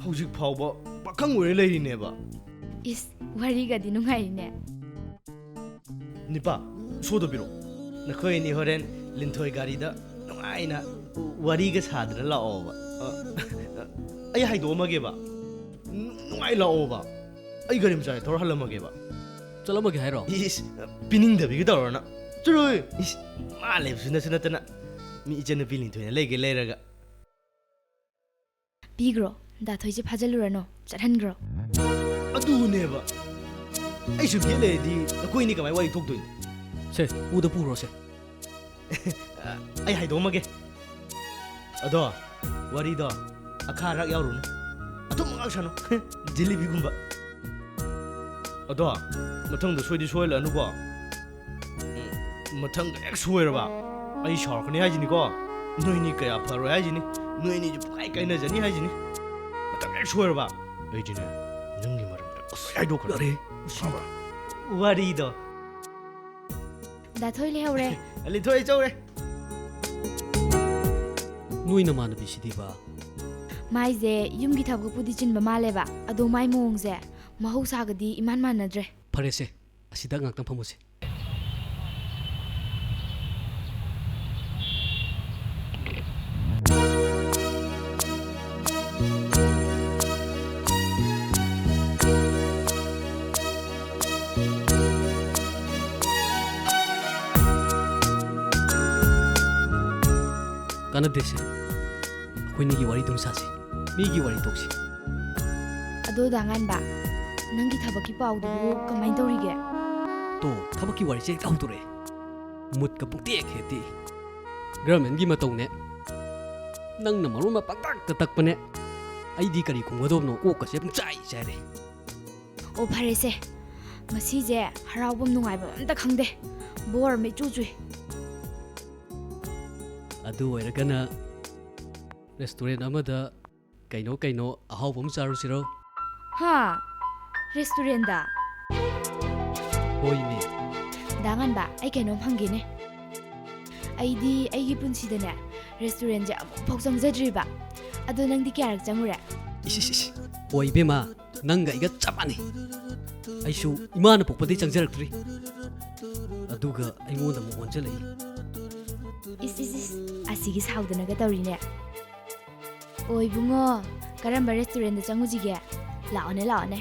ꯍꯧꯖꯤꯛ ꯐꯥꯎꯕ ꯄꯥꯈꯪ ꯑꯣꯏꯔ ꯂꯩꯔꯤꯅꯦꯕ꯫ ꯏꯁ, ꯋꯥꯔꯤꯒꯗꯤ ꯅꯨꯡꯉꯥꯏꯔꯤꯅꯦ꯫ ꯅꯤꯄꯥ, ꯁꯣꯗꯣ ꯄꯤꯔꯛꯑꯣ꯫ ꯅꯈꯣꯏ ꯑꯅꯤ ꯍꯣꯔꯦꯟ ꯂꯤꯟꯊꯣꯏ ꯒꯥꯔꯤꯗ ꯅꯨꯡꯉꯥꯏꯅ ꯋꯥꯔꯤꯒ ꯁꯥꯗꯅ ꯂꯥꯛꯑꯣꯕ꯫ ꯑ, ꯑꯩ ꯍꯥꯏꯗꯣꯛꯑꯝꯃꯒꯦꯕ꯫ ꯅꯨꯡꯉꯥꯏ ꯂꯥꯛꯑꯣꯕ꯫ ꯑꯩ ꯒꯥꯔꯤ ꯃꯆꯥꯗ ꯊꯧꯔ ꯍꯜꯂꯝꯃꯒꯦꯕ꯫ ꯆꯠꯂꯝꯃꯒꯦ ꯍꯥꯏꯔꯣ? ꯏꯁ, ꯄꯤꯅꯤꯡꯗꯕꯤꯒ ꯇꯧꯔꯅ꯫ ꯆꯠꯂꯣꯍꯦ꯫ ꯏꯁ, ꯃꯥ ꯂꯩꯕꯁꯨ ꯅꯠꯁꯨ ꯅꯠꯇꯅ꯫ ꯃꯤ ꯏꯆꯟꯅꯨꯄꯤ ꯂꯤꯟꯊꯣꯏꯅ ꯂꯩꯒꯦ ꯂꯩꯔꯒ꯫ ꯄꯤꯈ꯭ꯔꯣ꯫ ꯗꯥ ꯊꯣꯏꯁꯦ ꯐꯥꯖꯤꯜꯂꯨꯔꯅꯨ, ꯆꯠꯍꯟꯈ꯭ꯔꯣ꯫ ꯑꯗꯨꯅꯦꯕ꯫ ꯑꯩ ꯁꯨꯝ ꯌꯦꯠ ꯂꯩꯔꯗꯤ ꯅꯈꯣꯏꯅꯤ ꯀꯃꯥꯏ ꯋꯥꯔꯤ ꯊꯣꯛꯇꯣꯏꯅꯣ? ꯁꯦ, ꯄꯨꯗ ꯄꯨꯈ꯭ꯔꯣꯁꯦ꯫ ꯑꯩ ꯍꯥꯏꯗꯣꯛꯑꯝꯃꯒꯦ꯫ ꯑꯗꯣ, ꯋꯥꯔꯤꯗꯣ ꯑꯈꯥ ꯑꯔꯥꯛ ꯌꯥꯎꯔꯨꯅꯨ꯫ ꯑꯊꯨꯝꯕ ꯉꯥꯛ ꯁꯥꯅꯧ꯫ ꯖꯤꯂꯤꯕꯤꯒꯨꯝꯕ꯫ ꯑꯗꯣ, ꯃꯊꯪꯗ ꯁꯣꯏꯗꯤ ꯁꯣꯏꯍꯜꯂꯛꯑꯅꯨꯀꯣ꯫ ꯎꯝ, ꯃꯊꯪꯗ ꯍꯦꯛ ꯁꯣꯏꯔꯕ, ꯑꯩ ꯁꯥꯎꯔꯛꯀꯅꯤ ꯍꯥꯏꯁꯤꯅꯤꯀꯣ꯫ ꯅꯣꯏꯅꯤ ꯀꯌꯥ ꯐꯔꯣꯏ ꯍꯥꯏꯁꯤꯅꯤ꯫ ꯅꯣꯏꯅꯤꯁꯦ ꯄꯨꯡꯀꯥꯏ ꯀꯥꯏꯅꯖꯅꯤ ꯍꯥꯏꯁꯤꯅꯤ꯫ ꯃꯊꯪ ꯍꯦꯛ ꯁꯣꯏꯔꯕ, ꯑꯩꯗꯤꯅꯦ, ꯅꯪꯒꯤ ꯃꯔꯝꯗ ꯂꯣꯏ ꯍꯥꯏꯗꯣꯛꯈ꯭ꯔꯅꯤ꯫ ꯌꯥꯔꯦ, ꯎꯁꯤꯠꯇꯕ꯫ ꯐꯕ꯭ꯔꯥ? ꯋꯥꯔꯤꯗꯣ꯫ ꯗꯥ ꯊꯣꯏ ꯂꯩꯍꯧꯔꯦ꯫ ꯂꯤꯟꯊꯣꯏ ꯆꯧꯔꯦ꯫ ꯅꯣꯏ ꯅꯃꯥꯟꯅꯕꯤꯁꯤꯗꯤꯕ? ꯃꯥꯏꯁꯦ ꯌꯨꯝꯒꯤ ꯊꯕꯛꯄꯨꯗꯤ ꯆꯤꯟꯕ ꯃꯥꯜꯂꯦꯕ, ꯑꯗꯣ ꯃꯥꯏ ꯃꯑꯣꯡꯁꯦ ꯃꯍꯧꯁꯥꯒꯗꯤ ꯏꯃꯥꯟ ꯃꯥꯟꯅꯗ꯭ꯔꯦ꯫ ꯐꯔꯦꯁꯦ, ꯑꯁꯤꯗ ꯉꯥꯛꯇꯪ ꯐꯝꯃꯨꯁꯦ꯫ ꯀꯥꯟꯅꯗꯦꯁꯦ꯫ ꯑꯩꯈꯣꯏꯅꯤꯒꯤ ꯋꯥꯔꯤ ꯑꯗꯨꯝ ꯁꯥꯁꯤ꯫ ꯃꯤꯒꯤ ꯋꯥꯔꯤ ꯇꯣꯛꯁꯤ꯫ ꯑꯗꯣ ꯗꯥ ꯉꯥꯟꯕ, ꯅꯪꯒꯤ ꯊꯕꯛꯀꯤ ꯄꯥꯎꯗꯨꯕꯨ ꯀꯃꯥꯏꯅ ꯇꯧꯔꯤꯒꯦ? ꯇꯣ, ꯊꯕꯛꯀꯤ ꯋꯥꯔꯤꯁꯦ ꯍꯦꯛꯇ ꯍꯧꯗꯣꯔꯛꯑꯦ꯫ ꯃꯨꯠꯀ ꯄꯨꯡꯇꯦꯛ ꯍꯦꯛ ꯇꯦꯛꯏ꯫ ꯒꯔꯃꯦꯟꯒꯤ ꯃꯇꯧꯅꯦ꯫ ꯅꯪꯅ ꯃꯔꯣꯟ ꯑꯃ ꯄꯪꯇꯥꯛꯇ ꯇꯛꯄꯅꯦ꯫ ꯑꯩꯗꯤ ꯀꯔꯤ ꯈꯨꯝꯒꯗꯧꯕꯅꯣ ꯀꯣꯛꯀꯁꯦ ꯄꯨꯡꯆꯥꯏ ꯆꯥꯏꯔꯦ꯫ ꯑꯣ, ꯐꯔꯦꯁꯦ꯫ ꯉꯁꯤꯁꯦ ꯍꯔꯥꯎꯐꯝ ꯅꯨꯡꯉꯥꯏꯐꯝ ꯑꯝꯇ ꯈꯪꯗꯦ꯫ ꯕꯣꯔ ꯑꯃ ꯏꯆꯨ ꯆꯨꯏ꯫ ꯑꯗꯨ ꯑꯣꯏꯔꯒꯅ ꯔꯦꯁꯇꯨꯔꯦꯟ ꯑꯃꯗ ꯀꯩꯅꯣ ꯀꯩꯅꯣ ꯑꯍꯥꯎꯕ ꯑꯃ ꯆꯥꯔꯨꯁꯤꯔꯣ? ꯍꯥ? ꯔꯦꯁꯇꯨꯔꯦꯟꯗ? ꯍꯣꯏꯅꯦ꯫ ꯗꯥ ꯉꯥꯟꯕ, ꯑꯩ ꯀꯩꯅꯣꯝ ꯍꯪꯒꯦꯅꯦ꯫ ꯑꯩꯗꯤ ꯑꯩꯒꯤ ꯄꯨꯟꯁꯤꯗꯅꯦ ꯔꯦꯁꯇꯨꯔꯦꯟꯁꯦ ꯑꯃꯨꯛꯐꯥꯎ ꯆꯪꯖꯗ꯭ꯔꯤꯕ꯫ ꯑꯗꯣ ꯅꯪꯗꯤ ꯀꯌꯥꯔꯛ ꯆꯪꯉꯨꯔꯦ? ꯏꯁ, ꯏꯁ, ꯏꯁ꯫ ꯍꯣꯏ ꯏꯕꯦꯝꯃ, ꯅꯪꯒ ꯑꯩꯒ ꯆꯞ ꯃꯥꯟꯅꯩ꯫ ꯑꯩꯁꯨ ꯏꯃꯥꯅ ꯄꯣꯛꯄꯗꯩ ꯆꯪꯖꯔꯛꯇ꯭ꯔꯤ꯫ ꯑꯗꯨꯒ ꯑꯩꯉꯣꯟꯗ ꯑꯃꯨꯛ ꯑꯣꯟꯁꯤꯜꯂꯛꯏ꯫ ꯏꯁ, ꯏꯁ, ꯏꯁ, ꯑꯁꯤꯒꯤ ꯁꯥꯎꯗꯅꯒ ꯇꯧꯔꯤꯅꯦ꯫ ꯑꯣ ꯏꯕꯨꯡꯉꯣ, ꯀꯔꯝꯕ ꯔꯦꯁꯇꯨꯔꯦꯟꯗ ꯆꯪꯉꯨꯁꯤꯒꯦ? ꯂꯥꯛꯑꯣꯅꯦ, ꯂꯥꯛꯑꯣꯅꯦ꯫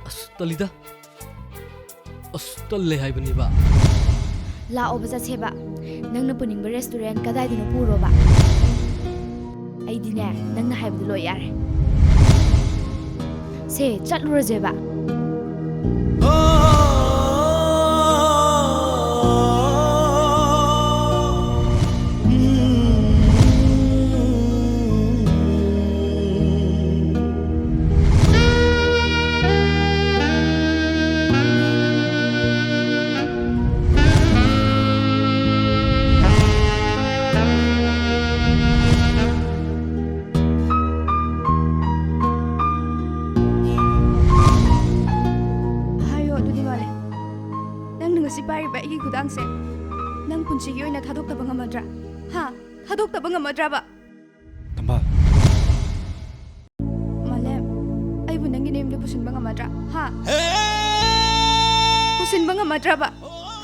ꯑꯁ, ꯇꯜꯂꯤꯗ꯫ ꯑꯁ, ꯇꯜꯂꯦ ꯍꯥꯏꯕꯅꯤꯕ꯫ ꯂꯥꯛꯑꯣꯕ ꯆꯠꯁꯦꯕ꯫ ꯅꯪꯅ ꯄꯨꯅꯤꯡꯕ ꯔꯦꯁꯇꯨꯔꯦꯟ ꯀꯗꯥꯏꯗꯅꯣ ꯄꯨꯔꯣꯕ꯫ ꯑꯩꯗꯤꯅꯦ, ꯅꯪꯅ ꯍꯥꯏꯕꯗꯨ ꯂꯣꯏ ꯌꯥꯔꯦ꯫ ꯁꯦ, ꯆꯠꯂꯨꯔꯁꯦꯕ꯫ ꯍꯥꯏꯌꯣ ꯑꯗꯨꯗꯤ, ꯃꯥꯂꯦꯝ꯫ ꯅꯪꯅ ꯉꯁꯤ ꯄꯥꯏꯔꯤꯕ ꯑꯩꯒꯤ ꯈꯨꯗꯥꯡꯁꯦ ꯅꯪ ꯄꯨꯟꯁꯤꯒꯤ ꯑꯣꯏꯅ ꯊꯥꯗꯣꯛꯇꯕ ꯉꯝꯃꯗ꯭ꯔꯥ? ꯍꯥ? ꯊꯥꯗꯣꯛꯇꯕ ꯉꯝꯃꯗ꯭ꯔꯕ? ꯊꯝꯕꯥꯜ꯫ ꯃꯥꯂꯦꯝ, ꯑꯩꯕꯨ ꯅꯪꯒꯤ ꯅꯌꯨꯝꯗ ꯄꯨꯁꯤꯟꯕ ꯉꯝꯃꯗ꯭ꯔꯥ? ꯍꯥ? ꯄꯨꯁꯤꯟꯕ ꯉꯝꯃꯗ꯭ꯔꯕ?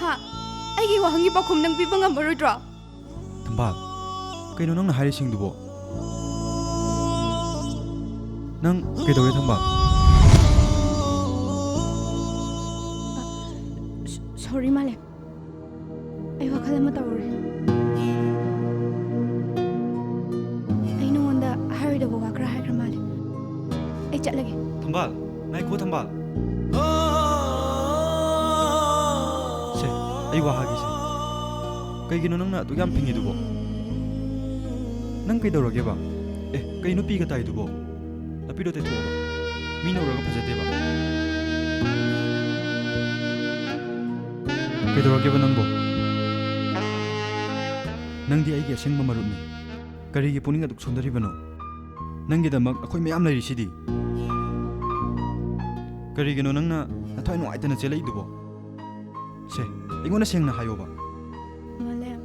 ꯍꯥ? ꯑꯩꯒꯤ ꯋꯥꯍꯪꯒꯤ ꯄꯥꯎꯈꯨꯝ ꯅꯪ ꯄꯤꯕ ꯉꯝꯃꯔꯣꯏꯗ꯭ꯔꯣ? ꯊꯝꯕꯥꯜ, ꯀꯩꯅꯣ ꯅꯪꯅ ꯍꯥꯏꯔꯤꯁꯤꯡꯗꯨꯕꯣ? ꯅꯪ ꯀꯩꯗꯧꯔꯦ, ꯊꯝꯕꯥꯜ? ꯁꯣꯔꯤ, ꯃꯥꯂꯦꯝ꯫ ꯑꯩ ꯋꯥꯈꯜ ꯑꯃ ꯇꯧꯔꯨꯔꯦ꯫ ꯑꯩ ꯅꯉꯣꯟꯗ ꯍꯥꯏꯔꯣꯏꯗꯕ ꯋꯥ ꯈꯔ ꯍꯥꯏꯈ꯭ꯔ ꯃꯥꯜꯂꯦ꯫ ꯑꯩ ꯆꯠꯂꯒꯦ꯫ ꯊꯝꯕꯥꯜ, ꯉꯥꯏꯈꯣ, ꯊꯝꯕꯥꯜ꯫ ꯁꯦ, ꯑꯩ ꯋꯥ ꯍꯥꯏꯒꯦꯁꯦ꯫ ꯀꯩꯒꯤꯅꯣ ꯅꯪꯅ ꯑꯗꯨꯛ ꯌꯥꯝ ꯐꯤꯡꯉꯤꯗꯨꯕꯣ? ꯅꯪ ꯀꯩꯗꯧꯔꯒꯦꯕ? ꯑꯦ, ꯀꯩꯅꯣ ꯄꯤꯒ ꯇꯥꯏꯗꯨꯕꯣ? ꯅꯄꯤꯗꯣ ꯇꯩꯊꯣꯛꯑꯣ꯫ ꯃꯤꯅ ꯎꯔꯒ ꯐꯖꯗꯦꯕ꯫ ꯀꯩꯗꯧꯔꯒꯦꯕ ꯅꯪꯕꯣ? ꯅꯪꯗꯤ ꯑꯩꯒꯤ ꯑꯁꯦꯡꯕ ꯃꯔꯨꯞꯅꯤ꯫ ꯀꯔꯤꯒꯤ ꯄꯨꯛꯅꯤꯡ ꯑꯗꯨꯛ ꯁꯣꯟꯊꯔꯤꯕꯅꯣ? ꯅꯪꯒꯤꯗꯃꯛ ꯑꯩꯈꯣꯏ ꯃꯌꯥꯝ ꯂꯩꯔꯤꯁꯤꯗꯤ꯫ ꯀꯔꯤꯒꯤꯅꯣ ꯅꯪꯅ ꯅꯊꯋꯥꯏ ꯅꯨꯡꯉꯥꯏꯇꯅ ꯆꯦꯜꯂꯛꯏꯗꯨꯕꯣ? ꯁꯦ, ꯑꯩꯉꯣꯟꯗ ꯁꯦꯡꯅ ꯍꯥꯏꯌꯣꯕ꯫ ꯃꯥꯂꯦꯝ꯫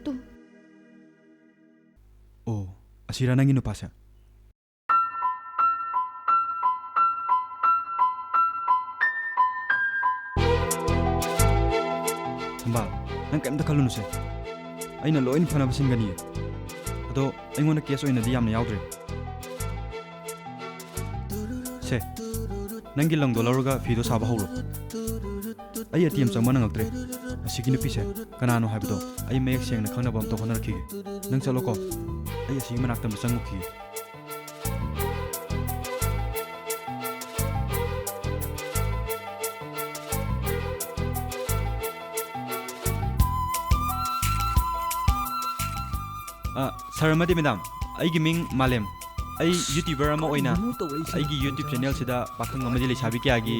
ꯇꯨ꯫ ꯑꯣ, ꯑꯁꯤꯔꯥ ꯅꯪꯒꯤ ꯅꯨꯄꯥꯁꯦ? ꯊꯝꯕꯥꯜ, ꯅꯪ ꯀꯩꯝꯇ ꯈꯜꯂꯨꯅꯨꯁꯦ꯫ ꯑꯩꯅ ꯂꯣꯏꯅ ꯐꯅꯕ ꯁꯤꯟꯒꯅꯤꯌꯦ꯫ ꯑꯗꯣ ꯑꯩꯉꯣꯟꯗ cash ꯑꯣꯏꯅꯗꯤ ꯌꯥꯝꯅ ꯌꯥꯎꯗ꯭ꯔꯦ꯫ ꯁꯦ, ꯅꯪꯒꯤ ꯂꯪꯗꯣ ꯂꯧꯔꯒ ꯐꯤꯗꯣ ꯁꯥꯕ ꯍꯧꯔꯣ꯫ ꯑꯩ ATM ꯆꯪꯕ ꯅꯪꯉꯛꯇ꯭ꯔꯦ꯫ ꯑꯁꯤꯒꯤ ꯅꯨꯄꯤꯁꯦ ꯀꯅꯥꯅꯣ ꯍꯥꯏꯕꯗꯣ ꯑꯩ ꯃꯌꯦꯛ ꯁꯦꯡꯅ ꯈꯪꯅꯕ ꯑꯝꯇ ꯍꯣꯠꯅꯔꯛꯈꯤꯒꯦ꯫ ꯅꯪ ꯆꯠꯂꯣꯀꯣ, ꯑꯩ ꯑꯁꯤꯒꯤ ꯃꯅꯥꯛꯇ ꯑꯝꯇ ꯆꯪꯉꯨꯈꯤꯒꯦ꯫ ꯑ, ꯁꯥꯔ ꯑꯃꯗꯤ ꯃꯦꯗꯥꯝ, ꯑꯩꯒꯤ ꯃꯤꯡ ꯃꯥꯂꯦꯝ꯫ ꯑꯩ YouTuber ꯑꯃ ꯑꯣꯏꯅ ꯀꯔꯤꯅꯣ ꯇꯧꯔꯛꯏꯁꯤꯅ? ꯑꯩꯒꯤ YouTube channel ꯁꯤꯗ ꯄꯥꯈꯪ ꯑꯃꯗꯤ ꯂꯩꯁꯥꯕꯤ ꯀꯌꯥꯒꯤ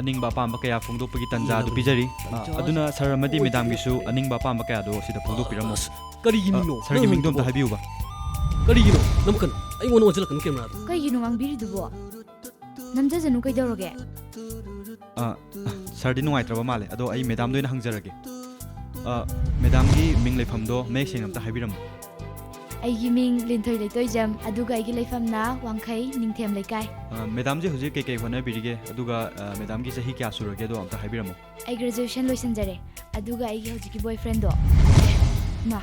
ꯑꯅꯤꯡꯕ ꯑꯄꯥꯝꯕ ꯀꯌꯥ ꯐꯣꯡꯗꯣꯛꯄꯒꯤ ꯇꯥꯟꯖꯥ ꯑꯗꯨ ꯄꯤꯖꯔꯤ꯫ ꯑ, ꯑꯗꯨꯅ ꯁꯥꯔ ꯑꯃꯗꯤ ꯃꯦꯗꯥꯝꯒꯤꯁꯨ ꯑꯅꯤꯡꯕ ꯑꯄꯥꯝꯕ ꯀꯌꯥꯗꯣ ꯁꯤꯗ ꯐꯣꯡꯗꯣꯛꯄꯤꯔꯝꯃꯣ꯫ ꯑꯁ, ꯀꯔꯤꯒꯤ ꯑ, ꯃꯤꯡꯅꯣ? ꯁꯥꯔꯒꯤ ꯅꯪ ꯃꯤꯡꯗꯣ ꯑꯝꯇ ꯍꯪꯉꯤꯗꯨꯕꯣ? ꯍꯥꯏꯕꯤꯌꯨꯕ꯫ ꯀꯔꯤꯒꯤꯅꯣ? ꯅꯝꯀꯅꯨ꯫ ꯑꯩꯉꯣꯟꯗ ꯑꯣꯟꯁꯤꯜꯂꯛꯀꯅꯨ camera ꯗꯣ꯫ ꯀꯩꯒꯤꯅꯣ ꯉꯥꯡꯕꯤꯔꯤꯗꯨꯕꯣ? ꯅꯝꯖꯖꯅꯨ ꯀꯩꯗꯧꯔꯒꯦ? ꯑ, ꯁꯥꯔꯗꯤ ꯅꯨꯡꯉꯥꯏꯇ꯭ꯔꯕ ꯃꯥꯜꯂꯦ꯫ ꯑꯗꯣ ꯑꯩ ꯃꯦꯗꯥꯝꯗ ꯑꯣꯏꯅ ꯍꯪꯖꯔꯒꯦ꯫ ꯑ, ꯃꯦꯗꯥꯝꯒꯤ ꯃꯤꯡ ꯂꯩꯐꯝꯗꯣ ꯃꯌꯦꯛ ꯁꯦꯡꯅ ꯑꯝꯇ ꯍꯥꯏꯕꯤꯔꯝꯃꯨ꯫ ꯑꯩꯒꯤ ꯃꯤꯡ ꯂꯤꯟꯊꯣꯏ ꯂꯩꯇꯣꯏꯖꯝ, ꯑꯗꯨꯒ ꯑꯩꯒꯤ ꯂꯩꯐꯝꯅ ꯋꯥꯡꯈꯩ ꯅꯤꯡꯊꯦꯝ ꯂꯩꯀꯥꯏ꯫ ꯑ, ꯃꯦꯗꯥꯝꯁꯦ ꯍꯧꯖꯤꯛ ꯀꯩꯀꯩ ꯍꯣꯠꯅꯕꯤꯔꯤꯒꯦ? ꯑꯗꯨꯒ, ꯑ, ꯃꯦꯗꯥꯝꯒꯤ ꯆꯍꯤ ꯀꯌꯥ ꯁꯨꯔꯒꯦꯗꯣ ꯑꯝꯇ ꯍꯥꯏꯕꯤꯔꯝꯃꯨ꯫ ꯑꯩ graduation ꯂꯣꯏꯁꯤꯟꯖꯔꯦ, ꯑꯗꯨꯒ ꯑꯩꯒꯤ ꯍꯧꯖꯤꯛꯀꯤ boyfriend ꯗꯣ, ꯃꯥ,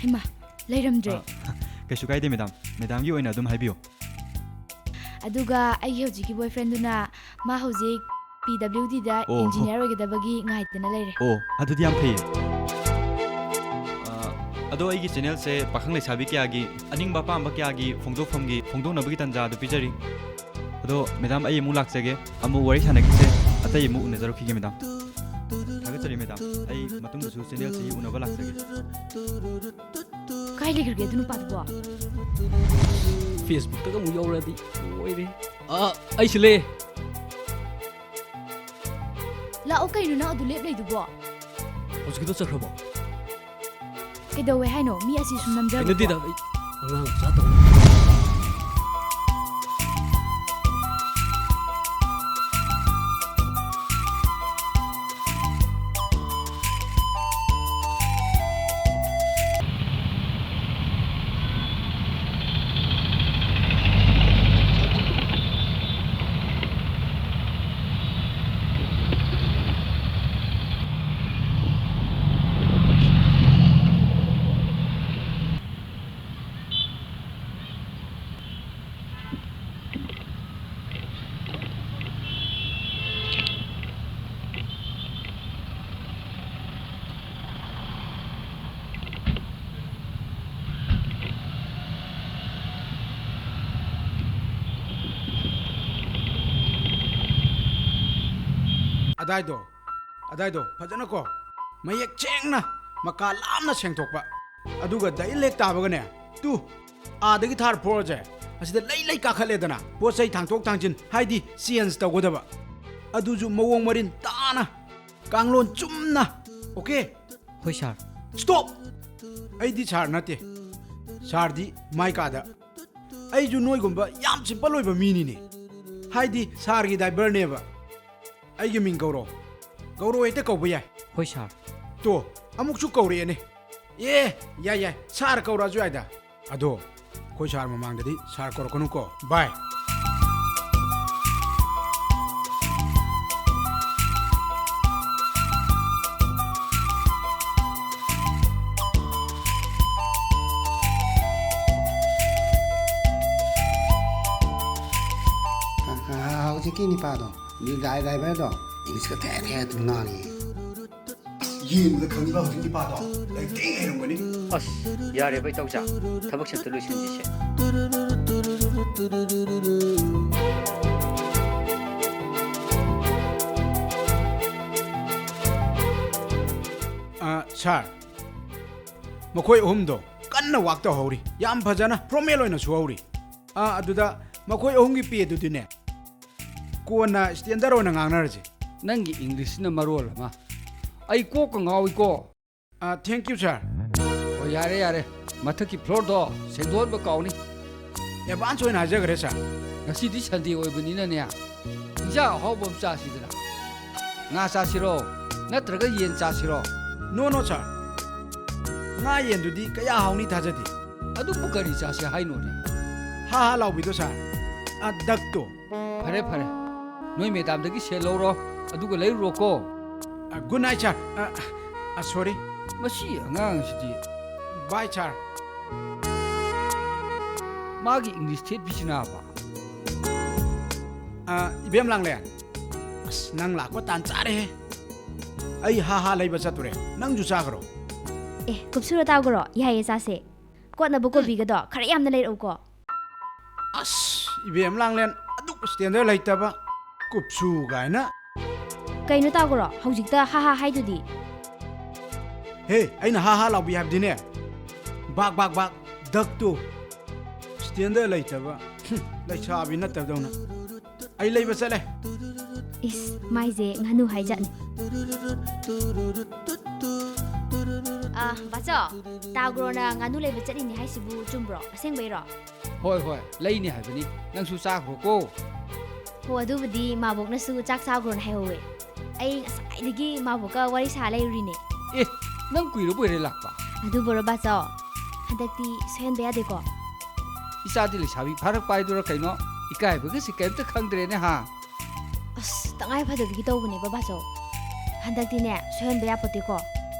ꯍꯩꯃꯥ, ꯂꯩꯔꯝꯗ꯭ꯔꯦ꯫ ꯑ, ꯀꯩꯁꯨ ꯀꯥꯏꯗꯦ ꯃꯦꯗꯥꯝ, ꯃꯦꯗꯥꯝꯒꯤ ꯑꯣꯏꯅ ꯑꯗꯨꯝ ꯍꯥꯏꯕꯤꯌꯨ꯫ ꯑꯗꯨꯒ ꯑꯩꯒꯤ ꯍꯧꯖꯤꯛꯀꯤ boyfriend ꯗꯨꯅ ꯃꯥ ꯍꯧꯖꯤꯛ PWD ꯗ ꯑꯣ꯫ Engineer ꯑꯣꯏꯒꯗꯕꯒꯤ ꯉꯥꯏꯗꯅ ꯂꯩꯔꯦ꯫ ꯑꯣ, ꯑꯗꯨꯗꯤ ꯌꯥꯝ ꯐꯩꯌꯦ꯫ ꯑ, ꯑꯗꯣ ꯑꯩꯒꯤ channel ꯁꯦ ꯄꯥꯈꯪ ꯂꯩꯁꯥꯕꯤ ꯀꯌꯥꯒꯤ ꯑꯅꯤꯡꯕ ꯑꯄꯥꯝꯕ ꯀꯌꯥꯒꯤ ꯐꯣꯡꯗꯣꯛꯐꯝꯒꯤ, ꯐꯣꯡꯗꯣꯛꯅꯕꯒꯤ ꯇꯥꯟꯖꯥ ꯑꯗꯨ ꯄꯤꯖꯔꯤ꯫ ꯑꯗꯣ ꯃꯦꯗꯥꯝ, ꯑꯩ ꯑꯃꯨꯛ ꯂꯥꯛꯆꯒꯦ, ꯑꯃꯨꯛ ꯋꯥꯔꯤ ꯁꯥꯟꯅꯈꯤꯁꯦ, ꯑꯇꯩ ꯑꯃꯨꯛ ꯎꯅꯖꯔꯨꯈꯤꯒꯦ ꯃꯦꯗꯥꯝ꯫ ꯊꯥꯒꯠꯆꯔꯤ ꯃꯦꯗꯥꯝ, ꯑꯩ ꯃꯇꯨꯡꯗꯁꯨ channel ꯁꯤ ꯎꯅꯕ ꯂꯥꯛꯆꯒꯦ꯫ ꯀꯥꯏ ꯂꯩꯈ꯭ꯔꯒꯦ ꯑꯗꯨ ꯅꯨꯄꯥꯗꯨꯕꯣ? Facebook ꯇꯒ ꯑꯃꯨꯛ ꯌꯧꯔꯗꯤ ꯂꯣꯏꯔꯦ꯫ ꯑ, ꯑꯩ ꯁꯤ ꯂꯩ꯫ ꯂꯥꯛꯑꯣ ꯀꯩꯅꯣ ꯅꯪ ꯑꯗꯨ ꯂꯦꯞ ꯂꯩꯗꯨꯕꯣ? ꯍꯧꯖꯤꯛꯀꯤꯗꯣ ꯆꯠꯈ꯭ꯔꯕꯣ? ꯀꯩꯗꯧꯋꯦ ꯍꯥꯏꯅꯣ? ꯃꯤ ꯑꯁꯤ ꯁꯨꯝ ꯅꯝꯖꯕ ꯍꯩꯅꯗꯦꯗ, ꯑꯩ ꯑꯉꯥꯡ ꯃꯆꯥ ꯇꯧꯅ꯫ ꯑꯗꯥꯏꯗꯣ, ꯑꯗꯥꯏꯗꯣ ꯐꯖꯅꯀꯣ, ꯃꯌꯦꯛ ꯁꯦꯡꯅ, ꯃꯀꯥ ꯂꯥꯝꯅ ꯁꯦꯡꯗꯣꯛꯄ꯫ ꯑꯗꯨꯒ ꯗꯥꯏꯔꯦꯛ ꯇꯥꯕꯒꯅꯦ, ꯇꯨ, ꯑꯥꯗꯒꯤ ꯊꯥꯔ ꯐ꯭ꯂꯣꯔꯁꯦ ꯑꯁꯤꯗ ꯂꯩ ꯂꯩ ꯀꯥꯈꯠꯂꯦꯗꯅ, ꯄꯣꯠ ꯆꯩ ꯊꯥꯡꯇꯣꯛ ꯊꯥꯡꯖꯤꯟ, ꯍꯥꯏꯗꯤ ꯆꯦꯟꯖ ꯇꯧꯒꯗꯕ, ꯑꯗꯨꯁꯨ ꯃꯑꯣꯡ ꯃꯔꯤꯟ ꯇꯥꯅ, ꯀꯥꯡꯂꯣꯟ ꯆꯨꯝꯅ꯫ ꯑꯣꯀꯦ? ꯍꯣꯏ ꯁꯥꯔ꯫ ꯁ꯭ꯇꯣꯞ! ꯑꯩꯗꯤ ꯁꯥꯔ ꯅꯠꯇꯦ꯫ ꯁꯥꯔꯗꯤ ꯃꯥꯏ ꯀꯥꯗ꯫ ꯑꯩꯁꯨ ꯅꯣꯏꯒꯨꯝꯕ ꯌꯥꯝ ꯁꯤꯝꯄꯜ ꯑꯣꯏꯕ ꯃꯤꯅꯤꯅꯦ꯫ ꯍꯥꯏꯗꯤ ꯁꯥꯔꯒꯤ ꯗ꯭ꯔꯥꯏꯚꯔꯅꯦꯕ꯫ ꯑꯩꯒꯤ ꯃꯤꯡ ꯒꯧꯔꯣ꯫ ꯒꯧꯔꯣ ꯍꯦꯛꯇ ꯀꯧꯕ ꯌꯥꯏ꯫ ꯍꯣꯏ ꯁꯥꯔ꯫ ꯇꯣ, ꯑꯃꯨꯛꯁꯨ ꯀꯧꯔꯛꯑꯦꯅꯦ꯫ ꯑꯦ, ꯌꯥꯏ ꯌꯥꯏ, ꯁꯥꯔ ꯀꯧꯔꯛꯑꯁꯨ ꯌꯥꯏꯗ꯫ ꯑꯗꯣ ꯑꯩꯈꯣꯏ ꯁꯥꯔ ꯃꯃꯥꯡꯗꯗꯤ ꯁꯥꯔ ꯀꯧꯔꯛꯀꯅꯨꯀꯣ꯫ ꯕꯥꯏ꯫ ꯑ, ꯑ, ꯍꯧꯖꯤꯛꯀꯤ ꯅꯤꯄꯥꯗꯣ, ꯒꯥꯔꯤ ꯗ꯭ꯔꯥꯏꯚꯔꯗꯣ, ꯏꯪꯂꯤꯁꯀ ꯊꯦꯠ ꯊꯦꯠ ꯑꯗꯨꯝ ꯉꯥꯡꯉꯤ꯫ ꯑꯁ, ꯌꯦꯡꯕꯗ ꯈꯪꯉꯤꯕ ꯍꯧꯖꯤꯛ ꯅꯤꯄꯥꯗꯣ ꯂꯥꯏꯔꯤꯛ ꯊꯤ ꯍꯩꯔꯝꯒꯅꯤ꯫ ꯑꯁ, ꯌꯥꯔꯦꯕ ꯏꯇꯥꯎꯆꯥ, ꯊꯕꯛꯁꯦ ꯑꯝꯇ ꯂꯣꯏꯁꯤꯟꯁꯤꯁꯦ꯫ ꯑ, ꯁꯥꯔ, ꯃꯈꯣꯏ ꯑꯍꯨꯝꯗꯣ ꯀꯟꯅ ꯋꯥꯛ ꯇꯧꯍꯧꯔꯤ꯫ ꯌꯥꯝ ꯐꯖꯅ ꯐꯣꯔꯃꯦꯜ ꯑꯣꯏꯅ ꯁꯨꯍꯧꯔꯤ꯫ ꯑ, ꯑꯗꯨꯗ ꯃꯈꯣꯏ ꯑꯍꯨꯝꯒꯤ ꯄꯦꯗꯨꯗꯤꯅꯦ, ꯀꯣꯟꯅ ꯁ꯭ꯇꯦꯟꯗꯔ ꯑꯣꯏꯅ ꯉꯥꯡꯅꯔꯁꯦ꯫ ꯅꯪꯒꯤ ꯏꯪꯂꯤꯁꯁꯤꯅ ꯃꯔꯣꯜ ꯑꯃ꯫ ꯑꯩ ꯀꯣꯛꯀ ꯉꯥꯎꯏꯀꯣ꯫ ꯑ, thank you, sir꯫ ꯑꯣ, ꯌꯥꯔꯦ, ꯌꯥꯔꯦ꯫ ꯃꯊꯛꯀꯤ ꯐ꯭ꯂꯣꯔꯗꯣ ꯁꯦꯡꯗꯣꯛꯍꯟꯕ ꯀꯥꯎꯅꯤ꯫ ꯑꯦꯗꯚꯥꯟꯁ ꯑꯣꯏꯅ ꯍꯥꯏꯖꯈ꯭ꯔꯦ, ꯁꯥꯔ꯫ ꯉꯁꯤꯗꯤ ꯁꯟꯗꯦ ꯑꯣꯏꯕꯅꯤꯅꯅꯦ, ꯏꯟꯖꯥꯡ ꯑꯍꯥꯎꯕ ꯑꯃ ꯆꯥꯁꯤꯗꯅ꯫ ꯉꯥ ꯆꯥꯁꯤꯔꯣ? ꯅꯠꯇ꯭ꯔꯒ ꯌꯦꯟ ꯆꯥꯁꯤꯔꯣ? No, no, sir꯫ ꯉꯥ ꯌꯦꯟꯗꯨꯗꯤ ꯀꯌꯥ ꯍꯥꯎꯅꯤ ꯊꯥꯖꯗꯦ꯫ ꯑꯗꯨꯕꯨ ꯀꯔꯤ ꯆꯥꯁꯦ ꯍꯥꯏꯅꯣꯅꯦ? ꯍꯥ ꯍꯥ ꯂꯥꯎꯕꯤꯗꯣ, ꯁꯥꯔ꯫ ꯑ, ꯗꯛꯇꯣ꯫ ꯐꯔꯦ, ꯐꯔꯦ꯫ ꯅꯣꯏ ꯃꯦꯗꯥꯝꯗꯒꯤ ꯁꯦꯜ ꯂꯧꯔꯣ, ꯑꯗꯨꯒ ꯂꯩꯔꯨꯔꯣꯀꯣ꯫ ꯑ, good night, sir꯫ ꯑ, ꯑ, sorry꯫ ꯃꯁꯤ ꯑꯉꯥꯡꯁꯤꯗꯤ꯫ Bye, sir꯫ ꯃꯥꯒꯤ ꯏꯪꯂꯤꯁ ꯊꯦꯠꯄꯤꯁꯤꯅꯕ꯫ ꯑ, ꯏꯕꯦꯝ ꯂꯥꯡꯂꯦ꯫ ꯑꯁ, ꯅꯪ ꯂꯥꯛꯄ ꯇꯥꯟ ꯆꯥꯔꯦꯍꯦ꯫ ꯑꯩ ꯍꯥ ꯍꯥ ꯂꯩꯕ ꯆꯠꯇꯣꯔꯦ꯫ ꯅꯪꯁꯨ ꯆꯥꯈ꯭ꯔꯣ꯫ ꯑꯦ, ꯀꯨꯞꯁꯨꯔꯣ ꯇꯥꯎꯒꯔꯣ? ꯌꯥꯏꯌꯦ, ꯆꯥꯁꯦ꯫ ꯀꯣꯠꯅꯕ ꯀꯣꯕꯤꯒꯗꯣ ꯈꯔ ꯌꯥꯝꯅ ꯂꯩꯔꯛꯎꯀꯣ꯫ ꯑꯁ, ꯏꯕꯦꯝ ꯂꯥꯡꯂꯦꯟ, ꯑꯗꯨꯛ ꯁ꯭ꯇꯦꯟꯗꯔ ꯂꯩꯇꯕ꯫ ꯀꯨꯞꯁꯨ ꯀꯥꯏꯅ꯫ ꯀꯩꯅꯣ ꯇꯥꯒꯨꯔꯣ, ꯍꯧꯖꯤꯛꯇ ꯍꯥ ꯍꯥ ꯍꯥꯏꯗꯨꯗꯤ? ꯍꯦ, ꯑꯩꯅ ꯍꯥ ꯍꯥ ꯂꯥꯎꯕꯤ ꯍꯥꯏꯕꯗꯤꯅꯦ, ꯕꯥꯛ ꯕꯥꯛ ꯕꯥꯛ, ꯗꯛꯇꯨ꯫ ꯁ꯭ꯇꯦꯟꯗꯔ ꯂꯩꯇꯕ꯫ ꯍꯨꯝ, ꯂꯩꯁꯥꯕꯤ ꯅꯠꯇꯕꯗꯧꯅ꯫ ꯑꯩ ꯂꯩꯕ ꯆꯠꯂꯦ꯫ ꯏꯁ, ꯃꯥꯏꯁꯦ ꯉꯥꯅꯨ ꯍꯥꯏꯖꯥꯠꯅꯤ꯫ ꯑ, ꯕꯥꯆꯧ, ꯇꯥꯒ꯭ꯔꯣꯅ ꯉꯥꯅꯨ ꯂꯩꯕ ꯆꯠꯂꯤꯅꯤ ꯍꯥꯏꯁꯤꯕꯨ ꯆꯨꯝꯕ꯭ꯔꯣ? ꯑꯁꯦꯡꯕꯩꯔꯣ? ꯍꯣꯏ ꯍꯣꯏ, ꯂꯩꯅꯤ ꯍꯥꯏꯕꯅꯤ꯫ ꯅꯪꯁꯨ ꯆꯥꯈ꯭ꯔꯣꯀꯣ꯫ ꯍꯣ, ꯑꯗꯨꯕꯨꯗꯤ ꯃꯥꯕꯣꯛꯅꯁꯨ ꯆꯥꯛ ꯆꯥꯈ꯭ꯔꯣꯅ ꯍꯥꯏꯍꯧꯋꯦ꯫ ꯑꯩ ꯉꯁꯥꯏꯗꯒꯤ ꯃꯥꯕꯣꯛꯀ ꯋꯥꯔꯤ ꯁꯥ ꯂꯩꯔꯨꯔꯤꯅꯦ꯫ ꯑꯦ, ꯅꯪ ꯀꯨꯏꯔꯕ ꯑꯣꯏꯔꯦ ꯂꯥꯛꯄ? ꯑꯗꯨꯕꯨꯔꯣ ꯕꯥꯆꯧ? ꯍꯟꯗꯛꯇꯤ ꯁꯣꯏꯍꯟꯕ ꯌꯥꯗꯦꯀꯣ? ꯏꯆꯥꯗꯤ ꯂꯩꯁꯥꯕꯤ ꯐꯥꯔꯛꯄ ꯍꯥꯏꯗꯨꯔꯥ ꯀꯩꯅꯣ? ꯏꯀꯥꯏꯕꯒꯁꯦ ꯀꯩꯝꯇ ꯈꯪꯗ꯭ꯔꯦꯅꯦ ꯍꯥ? ꯑꯁ, ꯇꯉꯥꯏ ꯐꯗꯕꯒꯤ ꯇꯧꯕꯅꯦꯕ ꯕꯥꯆꯧ꯫ ꯍꯟꯗꯛꯇꯤꯅꯦ, ꯁꯣꯏꯍꯟꯕ ꯌꯥꯄꯣꯠꯇꯦꯀꯣ꯫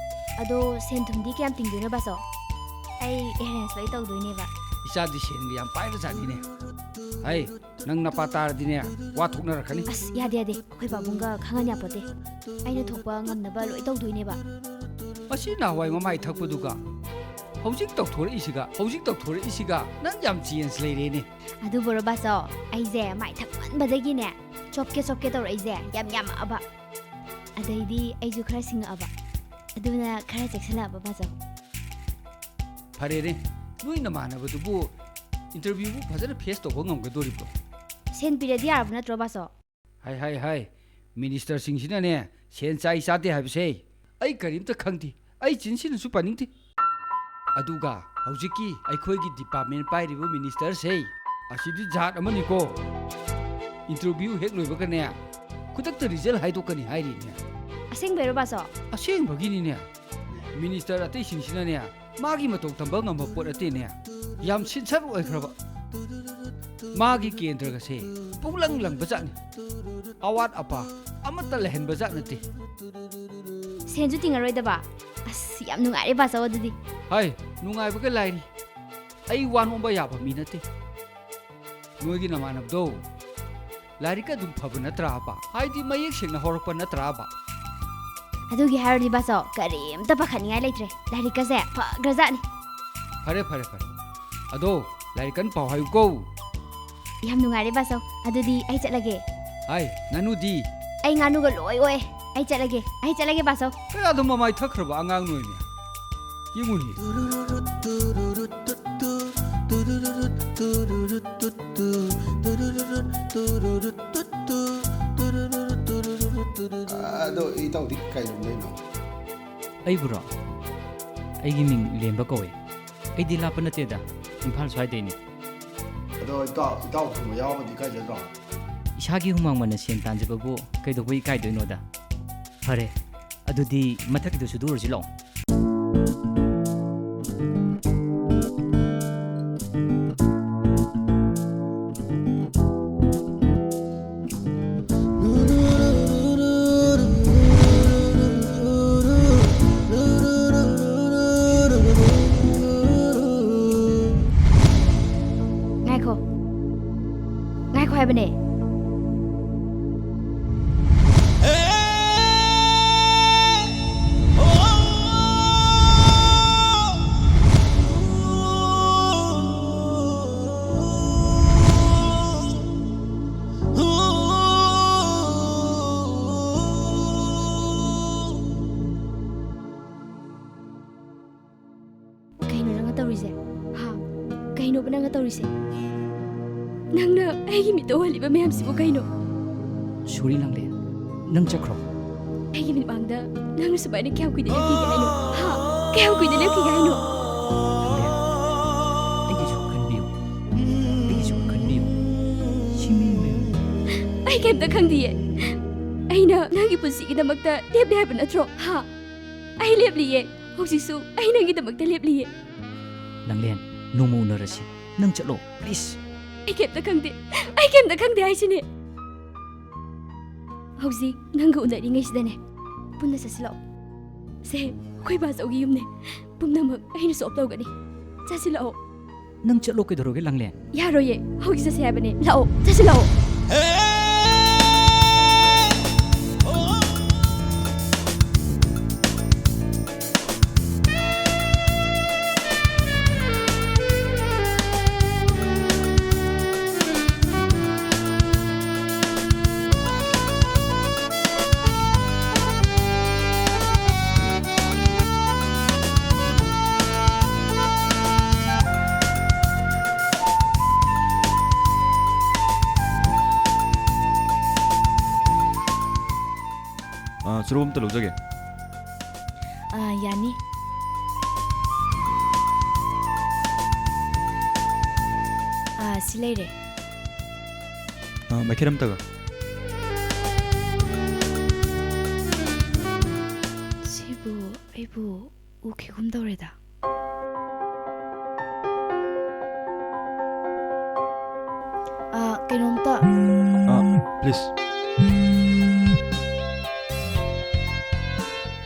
ꯑꯗꯣ ꯁꯦꯟ ꯊꯨꯝꯗꯤ ꯀꯌꯥꯝ ꯇꯤꯡꯗꯣꯏꯅꯣ ꯕꯥꯆꯧ? ꯑꯩ ꯑꯦꯔꯦꯟꯖ ꯂꯣꯏ ꯇꯧꯗꯣꯏꯅꯦꯕ꯫ ꯏꯆꯥꯗꯤ ꯁꯦꯟꯒ ꯌꯥꯝ ꯄꯥꯏꯕ ꯖꯥꯠꯅꯤꯅꯦ꯫ ꯍꯩ, ꯅꯪ ꯅꯄꯥ ꯇꯥꯔꯗꯤꯅꯦ, ꯋꯥ ꯊꯣꯛꯅꯔꯛꯀꯅꯤ꯫ ꯑꯁ, ꯌꯥꯗꯦ ꯌꯥꯗꯦ, ꯑꯩꯈꯣꯏ ꯄꯥꯕꯨꯡꯒ ꯈꯪꯍꯟ ꯌꯥꯄꯣꯠꯇꯦ꯫ ꯑꯩꯅ ꯊꯣꯛꯄ ꯉꯝꯅꯕ ꯂꯣꯏ ꯇꯧꯗꯣꯏꯅꯦꯕ꯫ ꯃꯁꯤ ꯅꯍꯥꯟꯋꯥꯏ ꯃꯃꯥꯏ ꯊꯛꯄꯗꯨꯒ ꯍꯧꯖꯤꯛ ꯇꯧꯊꯣꯔꯛꯏꯁꯤꯒ, ꯍꯧꯖꯤꯛ ꯇꯧꯊꯣꯔꯛꯏꯁꯤꯒ ꯅꯪ ꯌꯥꯝ ꯆꯦꯟꯖ ꯂꯩꯔꯦꯅꯦ꯫ ꯑꯗꯨꯕꯨꯔꯣ ꯕꯥꯆꯧ, ꯑꯩꯁꯦ ꯃꯥꯏ ꯊꯛꯃꯟꯕꯗꯒꯤꯅꯦ, ꯆꯣꯞꯀꯦ ꯆꯣꯞꯀꯦ ꯇꯧꯔꯛꯏꯁꯦ ꯌꯥꯝ ꯌꯥꯝꯃꯛꯑꯕ꯫ ꯑꯗꯩꯗꯤ ꯑꯩꯁꯨ ꯈꯔ ꯁꯤꯡꯉꯛꯑꯕ꯫ ꯑꯗꯨꯅ ꯈꯔ ꯆꯦꯛꯁꯤꯜꯂꯛꯑꯕ ꯕꯥꯆꯧ꯫ ꯐꯔꯦꯅꯦ, ꯅꯣꯏ ꯅꯃꯥꯟꯅꯕꯗꯨꯕꯨ ꯏꯟꯇꯔꯚ꯭ꯌꯨꯕꯨ ꯐꯖꯅ ꯐꯦꯁ ꯇꯧꯕ ꯉꯝꯒꯗꯣꯔꯤꯕ꯭ꯔꯣ? ꯁꯦꯟ ꯄꯤꯔꯗꯤ ꯌꯥꯔꯕ ꯅꯠꯇ꯭ꯔꯣ ꯕꯥꯆꯧ? ꯍꯥꯏ ꯍꯥꯏ ꯍꯥꯏ, ꯃꯤꯅꯤꯁꯇꯔꯁꯤꯡꯁꯤꯅꯅꯦ ꯁꯦꯟ ꯆꯥꯏ ꯆꯥꯗꯦ ꯍꯥꯏꯕꯁꯦ ꯑꯩ ꯀꯔꯤꯝꯇ ꯈꯪꯗꯦ, ꯑꯩ ꯆꯤꯟꯁꯤꯅꯁꯨ ꯄꯟꯅꯤꯡꯗꯦ꯫ ꯑꯗꯨꯒ ꯍꯧꯖꯤꯛꯀꯤ ꯑꯩꯈꯣꯏꯒꯤ ꯗꯤꯄꯥꯔꯠꯃꯦꯟ ꯄꯥꯏꯔꯤꯕ ꯃꯤꯅꯤꯁꯇꯔꯁꯦ ꯑꯁꯤꯗꯤ ꯖꯥꯠ ꯑꯃꯅꯤꯀꯣ꯫ ꯏꯟꯇꯔꯚ꯭ꯌꯨ ꯍꯦꯛ ꯂꯣꯏꯕꯒꯅꯦ ꯈꯨꯗꯛꯇ ꯔꯤꯖꯜ ꯍꯥꯏꯗꯣꯛꯀꯅꯤ ꯍꯥꯏꯔꯤꯅꯦ꯫ ꯑꯁꯦꯡꯕꯩꯔꯣ ꯕꯥꯆꯧ? ꯑꯁꯦꯡꯕꯒꯤꯅꯤꯅꯦ꯫ ꯃꯤꯅꯤꯁꯇꯔ ꯑꯇꯩꯁꯤꯡꯁꯤꯅꯅꯦ ꯃꯥꯒꯤ ꯃꯇꯧ ꯇꯝꯕ ꯉꯝꯕ ꯄꯣꯠ ꯅꯠꯇꯦꯅꯦ꯫ ꯌꯥꯝ ꯁꯤꯟꯁꯔ ꯑꯣꯏꯈ꯭ꯔꯕ꯫ ꯃꯥꯒꯤ ꯀꯦꯟꯗ꯭ꯔꯒꯁꯦ ꯄꯨꯡꯂꯪ ꯂꯪꯕ ꯖꯥꯠꯅꯤ꯫ ꯑꯋꯥꯠ ꯑꯄꯥ ꯑꯃꯠꯇ ꯂꯩꯍꯟꯕ ꯖꯥꯠ ꯅꯠꯇꯦ꯫ ꯁꯦꯟꯁꯨ ꯇꯤꯡꯉꯔꯣꯏꯗꯕ? ꯑꯁ, ꯌꯥꯝ ꯅꯨꯡꯉꯥꯏꯔꯦ ꯕꯥꯆꯧ ꯑꯗꯨꯗꯤ꯫ ꯍꯥꯏ, ꯅꯨꯡꯉꯥꯏꯕꯒ ꯂꯥꯏꯔꯤ꯫ ꯑꯩ ꯋꯥ ꯅꯣꯝꯕ ꯌꯥꯕ ꯃꯤ ꯅꯠꯇꯦ꯫ ꯅꯣꯏꯒꯤ ꯅꯃꯥꯟꯅꯕꯗꯣ ꯂꯥꯏꯔꯤꯛ ꯑꯗꯨꯝ ꯐꯕ ꯅꯠꯇ꯭ꯔꯥꯕ? ꯍꯥꯏꯗꯤ ꯃꯌꯦꯛ ꯁꯦꯡꯅ ꯍꯧꯔꯛꯄ ꯅꯠꯇ꯭ꯔꯥꯕ? ꯑꯗꯨꯒꯤ ꯍꯥꯏꯔꯨꯔꯗꯤ ꯕꯥꯆꯧ, ꯀꯔꯤꯝꯇ ꯄꯥꯈꯠꯅꯤꯡꯉꯥꯏ ꯂꯩꯇ꯭ꯔꯦ꯫ ꯂꯥꯏꯔꯤꯛꯀꯁꯦ ꯐꯈ꯭ꯔꯖꯥꯠꯅꯤ꯫ ꯐꯔꯦ, ꯐꯔꯦ, ꯐꯔꯦ꯫ ꯑꯗꯣ ꯂꯥꯏꯔꯤꯛ ꯀꯟꯅ ꯄꯥꯎ ꯍꯥꯏꯌꯨꯀꯣ꯫ ꯌꯥꯝ ꯅꯨꯡꯉꯥꯏꯔꯦ ꯕꯥꯆꯧ꯫ ꯑꯗꯨꯗꯤ ꯑꯩ ꯆꯠꯂꯒꯦ꯫ ꯍꯥꯏ, ꯉꯥꯅꯨꯗꯤ? ꯑꯩ ꯉꯥꯅꯨꯒ ꯂꯣꯏ ꯑꯣꯛꯑꯦ꯫ ꯑꯩ ꯆꯠꯂꯒꯦ, ꯑꯩ ꯆꯠꯂꯒꯦ, ꯕꯥꯆꯧ꯫ ꯀꯌꯥꯗ ꯃꯃꯥꯏ ꯊꯛꯈ꯭ꯔꯕ ꯑꯉꯥꯡ ꯅꯣꯏꯅꯦ꯫ ꯌꯦꯡꯉꯨꯅꯦ꯫ ꯑꯗꯣ ꯏꯇꯥꯎꯗꯤ ꯀꯩ ꯂꯝꯗꯩꯅꯣ? ꯑꯩꯕꯨꯔꯣ? ꯑꯩꯒꯤ ꯃꯤꯡ ꯂꯦꯝꯕ ꯀꯧꯏ꯫ ꯑꯩꯗꯤ ꯂꯥꯞꯄ ꯅꯠꯇꯦꯗ, ꯏꯝꯐꯥꯜ ꯁ꯭ꯋꯥꯏꯗꯩꯅꯤ꯫ ꯑꯗꯣ ꯏꯇꯥꯎ, ꯏꯇꯥꯎ ꯈꯨꯝꯕ ꯌꯥꯎꯔꯒꯗꯤ ꯀꯥꯏ ꯆꯠꯇ꯭ꯔꯣ? ꯏꯁꯥꯒꯤ ꯍꯨꯃꯥꯡ ꯃꯟꯅ ꯁꯦꯟ ꯇꯥꯟꯖꯕꯕꯨ ꯀꯩꯗꯧꯕ ꯏꯀꯥꯏꯗꯣꯏꯅꯣꯗ? ꯐꯔꯦ, ꯑꯗꯨꯗꯤ ꯃꯊꯛꯀꯤꯗꯨ ꯁꯨꯗꯣꯛꯎꯔꯁꯤ ꯂꯥꯛꯑꯣ꯫ ꯉꯥꯏꯈꯣ꯫ ꯉꯥꯏꯈꯣ ꯍꯥꯏꯕꯅꯦ꯫ ꯀꯩꯅꯣ ꯅꯪꯅ ꯇꯧꯔꯤꯁꯦ? ꯍꯥ? ꯀꯩꯅꯣꯕ ꯅꯪꯅ ꯇꯧꯔꯤꯁꯦ? ꯅꯪꯅ ꯑꯩꯒꯤ ꯃꯤꯠꯇ ꯎꯍꯜꯂꯤꯕ ꯃꯌꯥꯝꯁꯤꯕꯨ ꯀꯩꯅꯣ? ꯁꯣꯔꯤ ꯂꯥꯡꯂꯦꯟ, ꯅꯪ ꯆꯠꯈ꯭ꯔꯣ꯫ ꯑꯩꯒꯤ ꯃꯤꯠꯃꯥꯡꯗ ꯅꯪꯅ ꯁꯨꯃꯥꯏꯅ ꯀꯌꯥꯝ ꯀꯨꯏꯅ ꯂꯦꯞꯈꯤꯒꯦ ꯍꯥꯏꯅꯣ? ꯍꯥ? ꯀꯌꯥꯝ ꯀꯨꯏꯅ ꯂꯦꯞꯈꯤꯒꯦ ꯍꯥꯏꯅꯣ? ꯂꯥꯡꯂꯦꯟ, ꯑꯩꯒꯤꯁꯨ ꯈꯟꯕꯤꯌꯨ꯫ ꯑꯩꯒꯤꯁꯨ ꯈꯟꯕꯤꯌꯨ꯫ ꯁꯤ ꯃꯤ ꯃꯌꯥꯝ ꯑꯩ ꯀꯩꯝꯇ ꯈꯪꯗꯤꯌꯦ꯫ ꯑꯩꯅ ꯅꯪꯒꯤ ꯄꯨꯟꯁꯤꯒꯤꯗꯃꯛꯇ ꯂꯦꯞꯂꯦ ꯍꯥꯏꯕ ꯅꯠꯇ꯭ꯔꯣ? ꯍꯥ? ꯑꯩ ꯂꯦꯞꯂꯤꯌꯦ꯫ ꯍꯧꯖꯤꯛꯁꯨ ꯑꯩ ꯅꯪꯒꯤꯗꯃꯛꯇ ꯂꯦꯞꯂꯤꯌꯦ꯫ ꯂꯥꯡꯂꯦꯟ, ꯅꯣꯡꯃ ꯎꯅꯔꯁꯤ꯫ ꯅꯪ ꯆꯠꯂꯣ, please꯫ ꯑꯩ ꯀꯩꯝꯇ ꯈꯪꯗꯦ꯫ ꯑꯩ ꯀꯩꯝꯇ ꯈꯪꯗꯦ ꯍꯥꯏꯁꯤꯅꯦ꯫ ꯍꯧꯖꯤꯛ ꯅꯪꯒ ꯎꯅꯔꯤꯉꯩꯁꯤꯗꯅꯦ, ꯄꯨꯟꯅ ꯆꯠꯁꯤꯜꯂꯛꯑꯣ꯫ ꯁꯦ, ꯑꯩꯈꯣꯏ ꯕꯥꯆꯧꯒꯤ ꯌꯨꯝꯅꯦ꯫ ꯄꯨꯝꯅꯃꯛ ꯑꯩꯅ solve ꯇꯧꯒꯅꯤ꯫ ꯆꯠꯁꯤꯜꯂꯛꯑꯣ꯫ ꯅꯪ ꯆꯠꯂꯣ ꯀꯩꯗꯧꯔꯒꯦ ꯂꯥꯡꯂꯦꯟ? ꯌꯥꯔꯣꯏꯌꯦ꯫ ꯍꯧꯖꯤꯛ ꯆꯠꯁꯦ ꯍꯥꯏꯕꯅꯦ꯫ ꯂꯥꯛꯑꯣ꯫ ꯆꯠꯁꯤꯜꯂꯛꯑꯣ꯫ ꯑꯥ, ꯆꯨꯔꯨꯞ ꯑꯝꯇ ꯂꯧꯖꯒꯦ꯫ ꯑꯥ, ꯌꯥꯅꯤ꯫ ꯑꯥ, ꯁꯤ ꯂꯩꯔꯦ꯫ ꯑꯥ, ꯃꯩꯈꯦꯠ ꯑꯝꯇꯒ꯫ ꯁꯤꯕꯨ ꯑꯩꯕꯨ ꯎꯈꯤꯒꯨꯝ ꯇꯧꯔꯦꯗ꯫ ꯑꯥ, ꯀꯩꯅꯣꯝꯇ꯫ ꯑꯥ, please꯫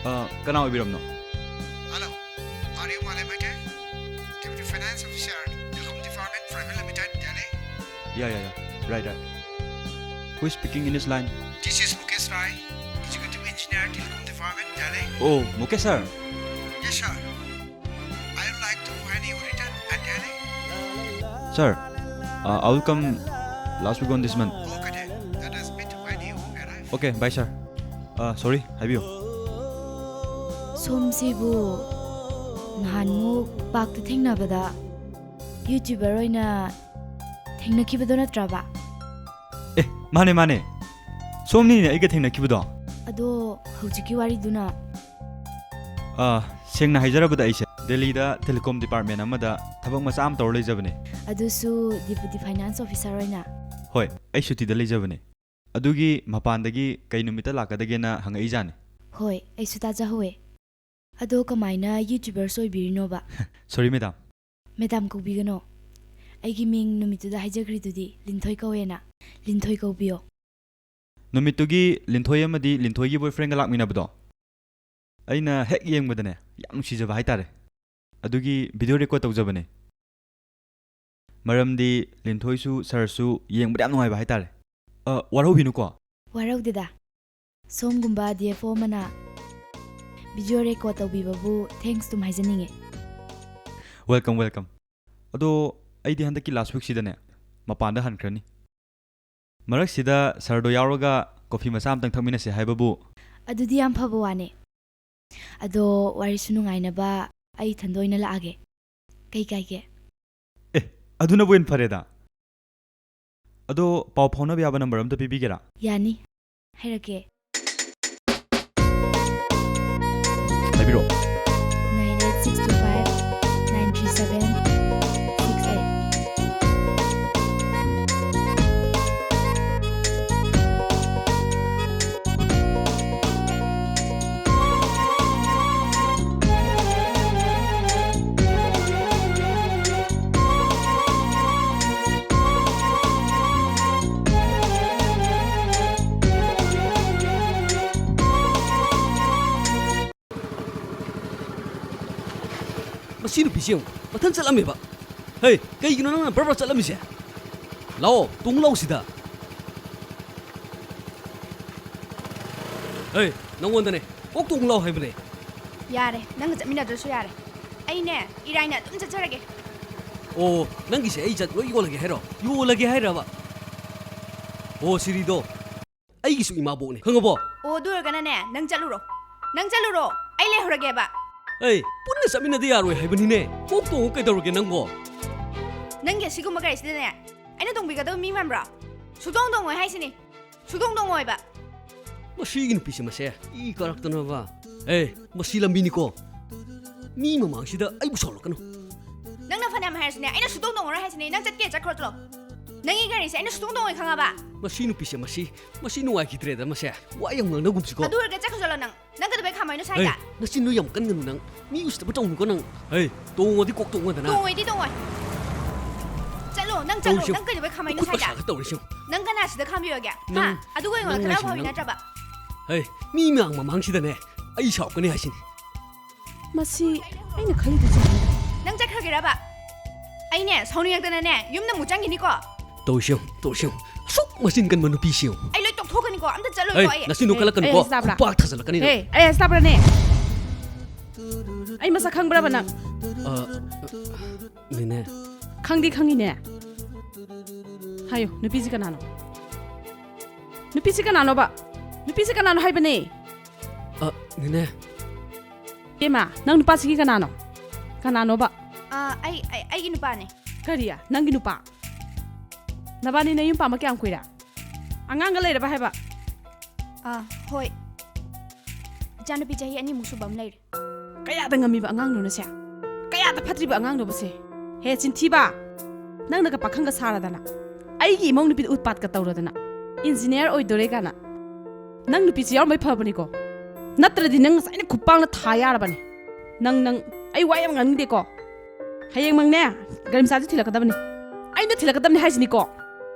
ꯑꯥ, ꯀꯅꯥ ꯑꯣꯏꯕꯤꯔꯕꯅꯣ? Hello, are you Malay Maitai? Deputy Finance Officer, Telecom Department, Private Limited, Delhi? Yeah, yeah, yeah. Right, right. Who is speaking in this line? This is Mukesh Rai, Executive Engineer, Telecom Department, Delhi. Oh, Mukesh sir. Yes, sir. I would like to find you written at Delhi. Sir, uh, I will come last week on this month. Okay, then. Let us meet when you arrive. Okay, bye, sir. Uh, sorry, ꯍꯥꯏꯕꯤꯌꯨ꯫ ꯁꯣꯝꯁꯤꯕꯨ ꯅꯍꯥꯟꯃꯨꯛ ꯄꯥꯔꯛꯇ ꯊꯦꯡꯅꯕꯗ YouTuber ꯑꯣꯏꯅ ꯊꯦꯡꯅꯈꯤꯕꯗꯣ ꯅꯠꯇ꯭ꯔꯕ? ꯑꯦ, ꯃꯥꯅꯦ, ꯃꯥꯅꯦ꯫ ꯁꯣꯝꯅꯤꯅꯦ ꯑꯩꯒ ꯊꯦꯡꯅꯈꯤꯕꯗꯣ꯫ ꯑꯗꯣ ꯍꯧꯖꯤꯛꯀꯤ ꯋꯥꯔꯤꯗꯨꯅ? ꯑꯥ, ꯁꯦꯡꯅ ꯍꯥꯏꯖꯔꯕꯗ ꯑꯩꯁꯦ ꯗꯦꯜꯂꯤꯗ telecom department ꯑꯃꯗ ꯊꯕꯛ ꯃꯆꯥ ꯑꯃ ꯇꯧꯔ ꯂꯩꯖꯕꯅꯦ꯫ ꯑꯗꯨꯁꯨ Deputy Finance Officer ꯑꯣꯏꯅ? ꯍꯣꯏ, ꯑꯩ ꯁꯨꯇꯤꯗ ꯂꯩꯖꯕꯅꯦ꯫ ꯑꯗꯨꯒꯤ ꯃꯄꯥꯟꯗꯒꯤ ꯀꯩ ꯅꯨꯃꯤꯠꯇ ꯂꯥꯛꯀꯗꯒꯦꯅ ꯍꯪꯉꯛꯏꯖꯥꯠꯅꯤ꯫ ꯍꯣꯏ, ꯑꯩꯁꯨ ꯇꯥꯖꯍꯧꯋꯦ꯫ ꯑꯗꯣ ꯀꯃꯥꯏꯅ YouTubers ꯑꯣꯏꯕꯤꯔꯤꯅꯣꯕ? Sorry, madam꯫ Madam ꯀꯧꯕꯤꯒꯅꯣ꯫ ꯑꯩꯒꯤ ꯃꯤꯡ ꯅꯨꯃꯤꯠꯇꯨꯗ ꯍꯥꯏꯖꯈ꯭ꯔꯤꯗꯨꯗꯤ, ꯂꯤꯟꯊꯣꯏ ꯀꯧꯋꯦꯅ꯫ ꯂꯤꯟꯊꯣꯏ ꯀꯧꯕꯤꯌꯣ꯫ ꯅꯨꯃꯤꯠꯇꯨꯒꯤ ꯂꯤꯟꯊꯣꯏ ꯑꯃꯗꯤ ꯂꯤꯟꯊꯣꯏꯒꯤ boyfriendꯒ ꯂꯥꯛꯃꯤꯟꯅꯕꯗꯣ, ꯑꯩꯅ ꯍꯦꯛ ꯌꯦꯡꯕꯗꯅꯦ ꯌꯥꯝ ꯅꯨꯡꯁꯤꯖꯕ ꯍꯥꯏꯇꯥꯔꯦ꯫ ꯑꯗꯨꯒꯤ video record ꯇꯧꯖꯕꯅꯦ꯫ ꯃꯔꯝꯗꯤ ꯂꯤꯟꯊꯣꯏꯁꯨ sirꯁꯨ ꯌꯦꯡꯕꯗ ꯌꯥꯝ ꯅꯨꯡꯉꯥꯏꯕ ꯍꯥꯏꯇꯥꯔꯦ꯫ ꯑ, ꯋꯥꯔꯧꯕꯤꯅꯨꯀꯣ꯫ ꯋꯥꯔꯧꯗꯦꯗ꯫ ꯁꯣꯝꯒꯨꯝꯕ DFO ꯑꯃꯅ video record ꯇꯧꯕꯤꯕꯕꯨ thanks ꯑꯗꯨꯝ ꯍꯥꯏꯖꯅꯤꯡꯉꯦ꯫ Welcome, welcome꯫ ꯑꯗꯣ ꯑꯩꯗꯤ ꯍꯟꯗꯛꯀꯤ last weekꯁꯤꯗꯅꯦ ꯃꯄꯥꯟꯗ ꯍꯟꯈ꯭ꯔꯅꯤ꯫ ꯃꯔꯛꯁꯤꯗ sirꯗꯣ ꯌꯥꯎꯔꯒ coffee ꯃꯆꯥ ꯑꯝꯇꯪ ꯊꯛꯃꯤꯟꯅꯁꯦ ꯍꯥꯏꯕꯕꯨ꯫ ꯑꯗꯨꯗꯤ ꯌꯥꯝ ꯐꯕ ꯋꯥꯅꯦ꯫ ꯑꯗꯣ ꯋꯥꯔꯤꯁꯨ ꯅꯨꯡꯉꯥꯏꯅꯕ ꯑꯩ ꯏꯊꯟꯗ ꯑꯣꯏꯅ ꯂꯥꯛꯑꯒꯦ꯫ ꯀꯩ ꯀꯥꯏꯒꯦ? ꯑꯦ, ꯑꯗꯨꯅꯕꯨ ꯍꯦꯟꯅ ꯐꯔꯦꯗ꯫ ꯑꯗꯣ ꯄꯥꯎ ꯐꯥꯎꯅꯕ ꯌꯥꯕ number ꯑꯝꯇ ꯄꯤꯕꯤꯒꯦꯔꯥ? ꯌꯥꯅꯤ, ꯍꯥꯏꯔꯛꯀꯦ꯫ ꯄꯤꯔꯛꯑꯣ꯫ Nine eight six two five nine three seven six eight꯫ ꯃꯁꯤ ꯅꯨꯄꯤꯁꯤ ꯌꯦꯡꯉꯨ, ꯃꯊꯟ ꯆꯠꯂꯝꯃꯦꯕ꯫ ꯍꯩ, ꯀꯩꯒꯤꯅꯣ ꯅꯪꯅ ꯕꯔ ꯕꯔ ꯆꯠꯂꯝꯃꯤꯁꯦ? ꯂꯥꯛꯑꯣ, ꯇꯣꯡꯉꯨ ꯂꯥꯛꯑꯣ ꯁꯤꯗ꯫ ꯍꯩ, ꯅꯪꯉꯣꯟꯗꯅꯦ, ꯀꯣꯛ ꯇꯣꯡꯉꯨ ꯂꯥꯛꯑꯣ ꯍꯥꯏꯕꯅꯦ꯫ ꯌꯥꯔꯦ, ꯅꯪꯒ ꯆꯠꯃꯤꯟꯅꯗ꯭ꯔꯁꯨ ꯌꯥꯔꯦ꯫ ꯑꯩꯅꯦ, ꯏꯔꯥꯏꯅ ꯑꯗꯨꯝ ꯆꯠꯆꯔꯒꯦ꯫ ꯑꯣ, ꯅꯪꯒꯤꯁꯦ ꯑꯩ ꯆꯠ ꯂꯣꯏ ꯌꯣꯜꯂꯒꯦ ꯍꯥꯏꯔꯣ? ꯌꯣꯜꯂꯒꯦ ꯍꯥꯏꯔꯕ? ꯑꯣ, ꯁꯤꯔꯤꯗꯣ꯫ ꯑꯩꯒꯤꯁꯨ ꯏꯃꯥꯕꯣꯛꯅꯦ, ꯈꯪꯉꯕꯣ? ꯑꯣ, ꯑꯗꯨ ꯑꯣꯏꯔꯒꯅꯅꯦ, ꯅꯪ ꯆꯠꯂꯨꯔꯣ꯫ ꯅꯪ ꯆꯠꯂꯨꯔꯣ꯫ ꯑꯩ ꯂꯩꯍꯧꯔꯒꯦꯕ꯫ ꯑꯩ ꯄꯨꯟꯅ ꯆꯠꯃꯤꯟꯅꯗ ꯌꯥꯔꯣꯏ ꯍꯥꯏꯕꯅꯤꯅꯦ꯫ ꯀꯣꯛ ꯇꯣꯡꯉꯨ ꯀꯩꯗꯧꯔꯒꯦ ꯅꯪꯕꯣ? ꯅꯪꯒꯤ ꯑꯁꯤꯒꯨꯝꯕ ꯒꯥꯔꯤꯁꯤꯗꯅꯦ, ꯑꯩꯅ ꯇꯣꯡꯕꯤꯒꯗꯕ ꯃꯤ ꯃꯥꯟꯕ꯭ꯔꯣ? ꯁꯨꯇꯣꯡ ꯇꯣꯡꯉꯣꯏ ꯍꯥꯏꯁꯤꯅꯤ꯫ ꯁꯨꯇꯣꯡ ꯇꯣꯡꯉꯣꯏꯕ꯫ ꯃꯁꯤꯒꯤ ꯅꯨꯄꯤꯁꯦ ꯃꯁꯦ, ꯏ ꯀꯥꯔꯛꯇꯅꯕ꯫ ꯑꯦ, ꯃꯁꯤ ꯂꯝꯕꯤꯅꯤꯀꯣ꯫ ꯃꯤ ꯃꯃꯥꯡꯁꯤꯗ ꯑꯩꯕꯨ ꯁꯥꯎꯔꯛꯀꯅꯨ꯫ ꯅꯪꯅ ꯐꯅꯌꯥꯝ ꯍꯥꯏꯔꯁꯨꯅꯦ, ꯑꯩꯅ ꯁꯨꯇꯣꯡ ꯇꯣꯡꯉꯔꯣꯏ ꯍꯥꯏꯁꯤꯅꯦ꯫ ꯅꯪ ꯆꯠꯀꯦ ꯆꯠꯈ꯭ꯔꯣ ꯆꯠꯂꯣ꯫ ꯅꯪꯒꯤ ꯒꯥꯔꯤꯁꯦ ꯑꯩꯅ ꯁꯨꯇꯣꯡ ꯇꯣꯡꯉꯣꯏ ꯈꯪꯉꯕ? ꯃꯁꯤ ꯅꯨꯄꯤꯁꯦ ꯃꯁꯤ, ꯃꯁꯤ ꯅꯨꯡꯉꯥꯏꯈꯤꯗ꯭ꯔꯦꯗ ꯃꯁꯦ꯫ ꯋꯥ ꯌꯥꯝ ꯉꯥꯡꯅꯒꯨꯝꯁꯤꯀꯣ꯫ ꯑꯗꯨ ꯑꯣꯏꯔꯒ ꯆꯠꯈ꯭ꯔꯣ ꯆꯠꯂꯣ ꯅꯪ꯫ ꯅꯪ ꯀꯩꯗꯧꯕꯩ ꯈꯥꯝꯃꯛꯏꯅꯣ ꯁ꯭ꯋꯥꯏꯗ? ꯑꯦ, ꯅꯆꯤꯟꯗꯣ ꯌꯥꯝ ꯀꯟꯒꯅꯨ ꯅꯪ꯫ ꯃꯤ ꯎꯁꯤꯠꯇꯕ ꯇꯧꯅꯨꯀꯣ ꯅꯪ꯫ ꯍꯦ, ꯇꯣꯡꯉꯗꯤ ꯀꯣꯛ ꯇꯣꯡꯉꯗꯅ꯫ ꯇꯣꯡꯉꯣꯏꯗꯤ ꯇꯣꯡꯉꯣꯏ꯫ ꯆꯠꯂꯣ, ꯅꯪ ꯆꯠꯂꯣ꯫ ꯇꯧꯔꯤꯁꯤ ꯅꯪ ꯀꯩꯗꯧꯕꯩ ꯈꯥꯝꯃꯛꯏꯅꯣ ꯈꯨꯠ ꯁ꯭ꯋꯥꯏꯗ? ꯃꯁꯥꯒ ꯇꯧꯔꯤꯁꯤ ꯌꯦꯡꯉꯨ꯫ ꯅꯪ ꯀꯅꯥ ꯁꯤꯗ ꯈꯥꯝꯕꯤꯌꯣꯒꯦ? ꯍꯥ? ꯅꯪ, ꯑꯗꯨꯒ ꯑꯩꯉꯣꯟꯗ ꯅꯪ ꯈꯠꯅꯕ ꯍꯥꯏꯁꯤ ꯐꯥꯎꯕꯤ ꯅꯪ ꯅꯠꯇ꯭ꯔꯕ? ꯍꯦ, ꯃꯤ ꯃꯌꯥꯝ ꯃꯃꯥꯡꯁꯤꯗꯅꯦ ꯑꯩ ꯁꯥꯎꯔꯛꯀꯅꯤ ꯍꯥꯏꯁꯤꯅꯤ꯫ ꯃꯁꯤ ꯑꯩꯅ ꯈꯜꯂꯤꯗꯨ ꯆꯨꯝꯃꯤ꯫ ꯅꯪ ꯆꯠꯈ꯭ꯔꯒꯦꯔꯕ? ꯑꯩꯅꯦ ꯁꯥꯎꯅꯤꯡꯉꯛꯇꯅꯅꯦ ꯌꯨꯝꯗ ꯑꯃꯨꯛ ꯆꯪꯈꯤꯅꯤꯀꯣ꯫ ꯇꯧꯔꯤꯁꯤ ꯌꯦꯡꯉꯨ, ꯇꯧꯔꯤꯁꯤ ꯌꯦꯡꯉꯨ꯫ ꯑꯁꯨꯛ ꯃꯆꯤꯟ ꯀꯟꯕ ꯅꯨꯄꯤꯁꯤ ꯌꯦꯡꯉꯨ꯫ ꯑꯩ ꯂꯣꯏ ꯇꯣꯛꯊꯣꯛꯀꯅꯤꯀꯣ꯫ ꯑꯝꯇ ꯆꯠꯂꯣꯏꯀꯣ ꯍꯦ, ꯑꯩ꯫ ꯅꯆꯤꯟꯗꯣ ꯍꯦ, ꯀꯜꯂꯛꯀꯅꯨꯀꯣ꯫ ꯑꯩ ꯑꯁꯤ ꯇꯥꯕ꯭ꯔꯥ? ꯈꯨꯄꯥꯛ ꯊꯥꯖꯤꯜꯂꯛꯀꯅꯤ ꯅꯪ꯫ ꯍꯦ, ꯑꯩ ꯑꯁꯤ ꯇꯥꯕ꯭ꯔꯥꯅꯦ? ꯑꯩ ꯃꯁꯛ ꯈꯪꯕ꯭ꯔꯕ ꯅꯪ? ꯑ, ꯅꯦꯅꯦ꯫ ꯈꯪꯗꯤ ꯈꯪꯉꯤꯅꯦ꯫ ꯍꯥꯏꯌꯨ, ꯅꯨꯄꯤꯁꯤ ꯀꯅꯥꯅꯣ? ꯅꯨꯄꯤꯁꯤ ꯀꯅꯥꯅꯣꯕ? ꯅꯨꯄꯤꯁꯤ ꯀꯅꯥꯅꯣ ꯍꯥꯏꯕꯅꯦ? ꯑ, ꯅꯦꯅꯦ꯫ ꯏꯃꯥ, ꯅꯪ ꯅꯨꯄꯥꯁꯤꯒꯤ ꯀꯅꯥꯅꯣ? ꯀꯅꯥꯅꯣꯕ? ꯑ, ꯑꯩ, ꯑꯩ, ꯑꯩꯒꯤ ꯅꯨꯄꯥꯅꯦ꯫ ꯀꯔꯤ? ꯅꯪꯒꯤ ꯅꯨꯄꯥ? ꯅꯕꯥꯅꯤ ꯅꯌꯨꯝ ꯄꯥꯟꯕ ꯀꯌꯥꯝ ꯀꯨꯏꯔꯦ? ꯑꯉꯥꯡꯒ ꯂꯩꯔꯕ ꯍꯥꯏꯕ? ꯑ, ꯍꯣꯏ꯫ ꯏꯆꯥꯅꯨꯄꯤ ꯆꯍꯤ ꯑꯅꯤꯃꯨꯛ ꯁꯨꯕ ꯑꯃ ꯂꯩꯔꯦ꯫ ꯀꯌꯥꯗ ꯉꯝꯃꯤꯕ ꯑꯉꯥꯡꯅꯣꯅ ꯁꯦ? ꯀꯌꯥꯗ ꯐꯠꯇ꯭ꯔꯤꯕ ꯑꯉꯥꯡꯅꯣꯕ ꯁꯦ? ꯍꯦ, ꯆꯤꯟꯊꯤꯕ! ꯅꯪꯅꯒ ꯄꯥꯈꯪꯒ ꯁꯥꯔꯗꯅ, ꯑꯩꯒꯤ ꯏꯃꯧ ꯅꯨꯄꯤꯗ ꯎꯠꯄꯥꯠꯀ ꯇꯧꯔꯗꯅ, ꯏꯟꯖꯤꯅꯤꯌꯥꯔ ꯑꯣꯏꯗꯣꯔꯦ ꯀꯥꯏꯅ꯫ ꯅꯪ ꯅꯨꯄꯤꯁꯤ ꯌꯥꯎꯔꯝꯕꯩ ꯐꯕꯅꯤꯀꯣ, ꯅꯠꯇ꯭ꯔꯗꯤ ꯅꯪ ꯉꯁꯥꯏꯅ ꯈꯨꯄꯥꯛꯅ ꯊꯥ ꯌꯥꯔꯕꯅꯦ꯫ ꯅꯪ, ꯅꯪ, ꯑꯩ ꯋꯥ ꯌꯥꯝ ꯉꯥꯡꯅꯤꯡꯗꯦꯀꯣ꯫ ꯍꯌꯦꯡꯃꯛꯅꯦ, ꯒꯥꯔꯤ ꯃꯆꯥꯁꯦ ꯊꯤꯜꯂꯛꯀꯗꯕꯅꯤ꯫ ꯑꯩꯅ ꯊꯤꯜꯂꯛꯀꯗꯕꯅꯤ ꯍꯥꯏꯁꯤꯅꯤꯀꯣ꯫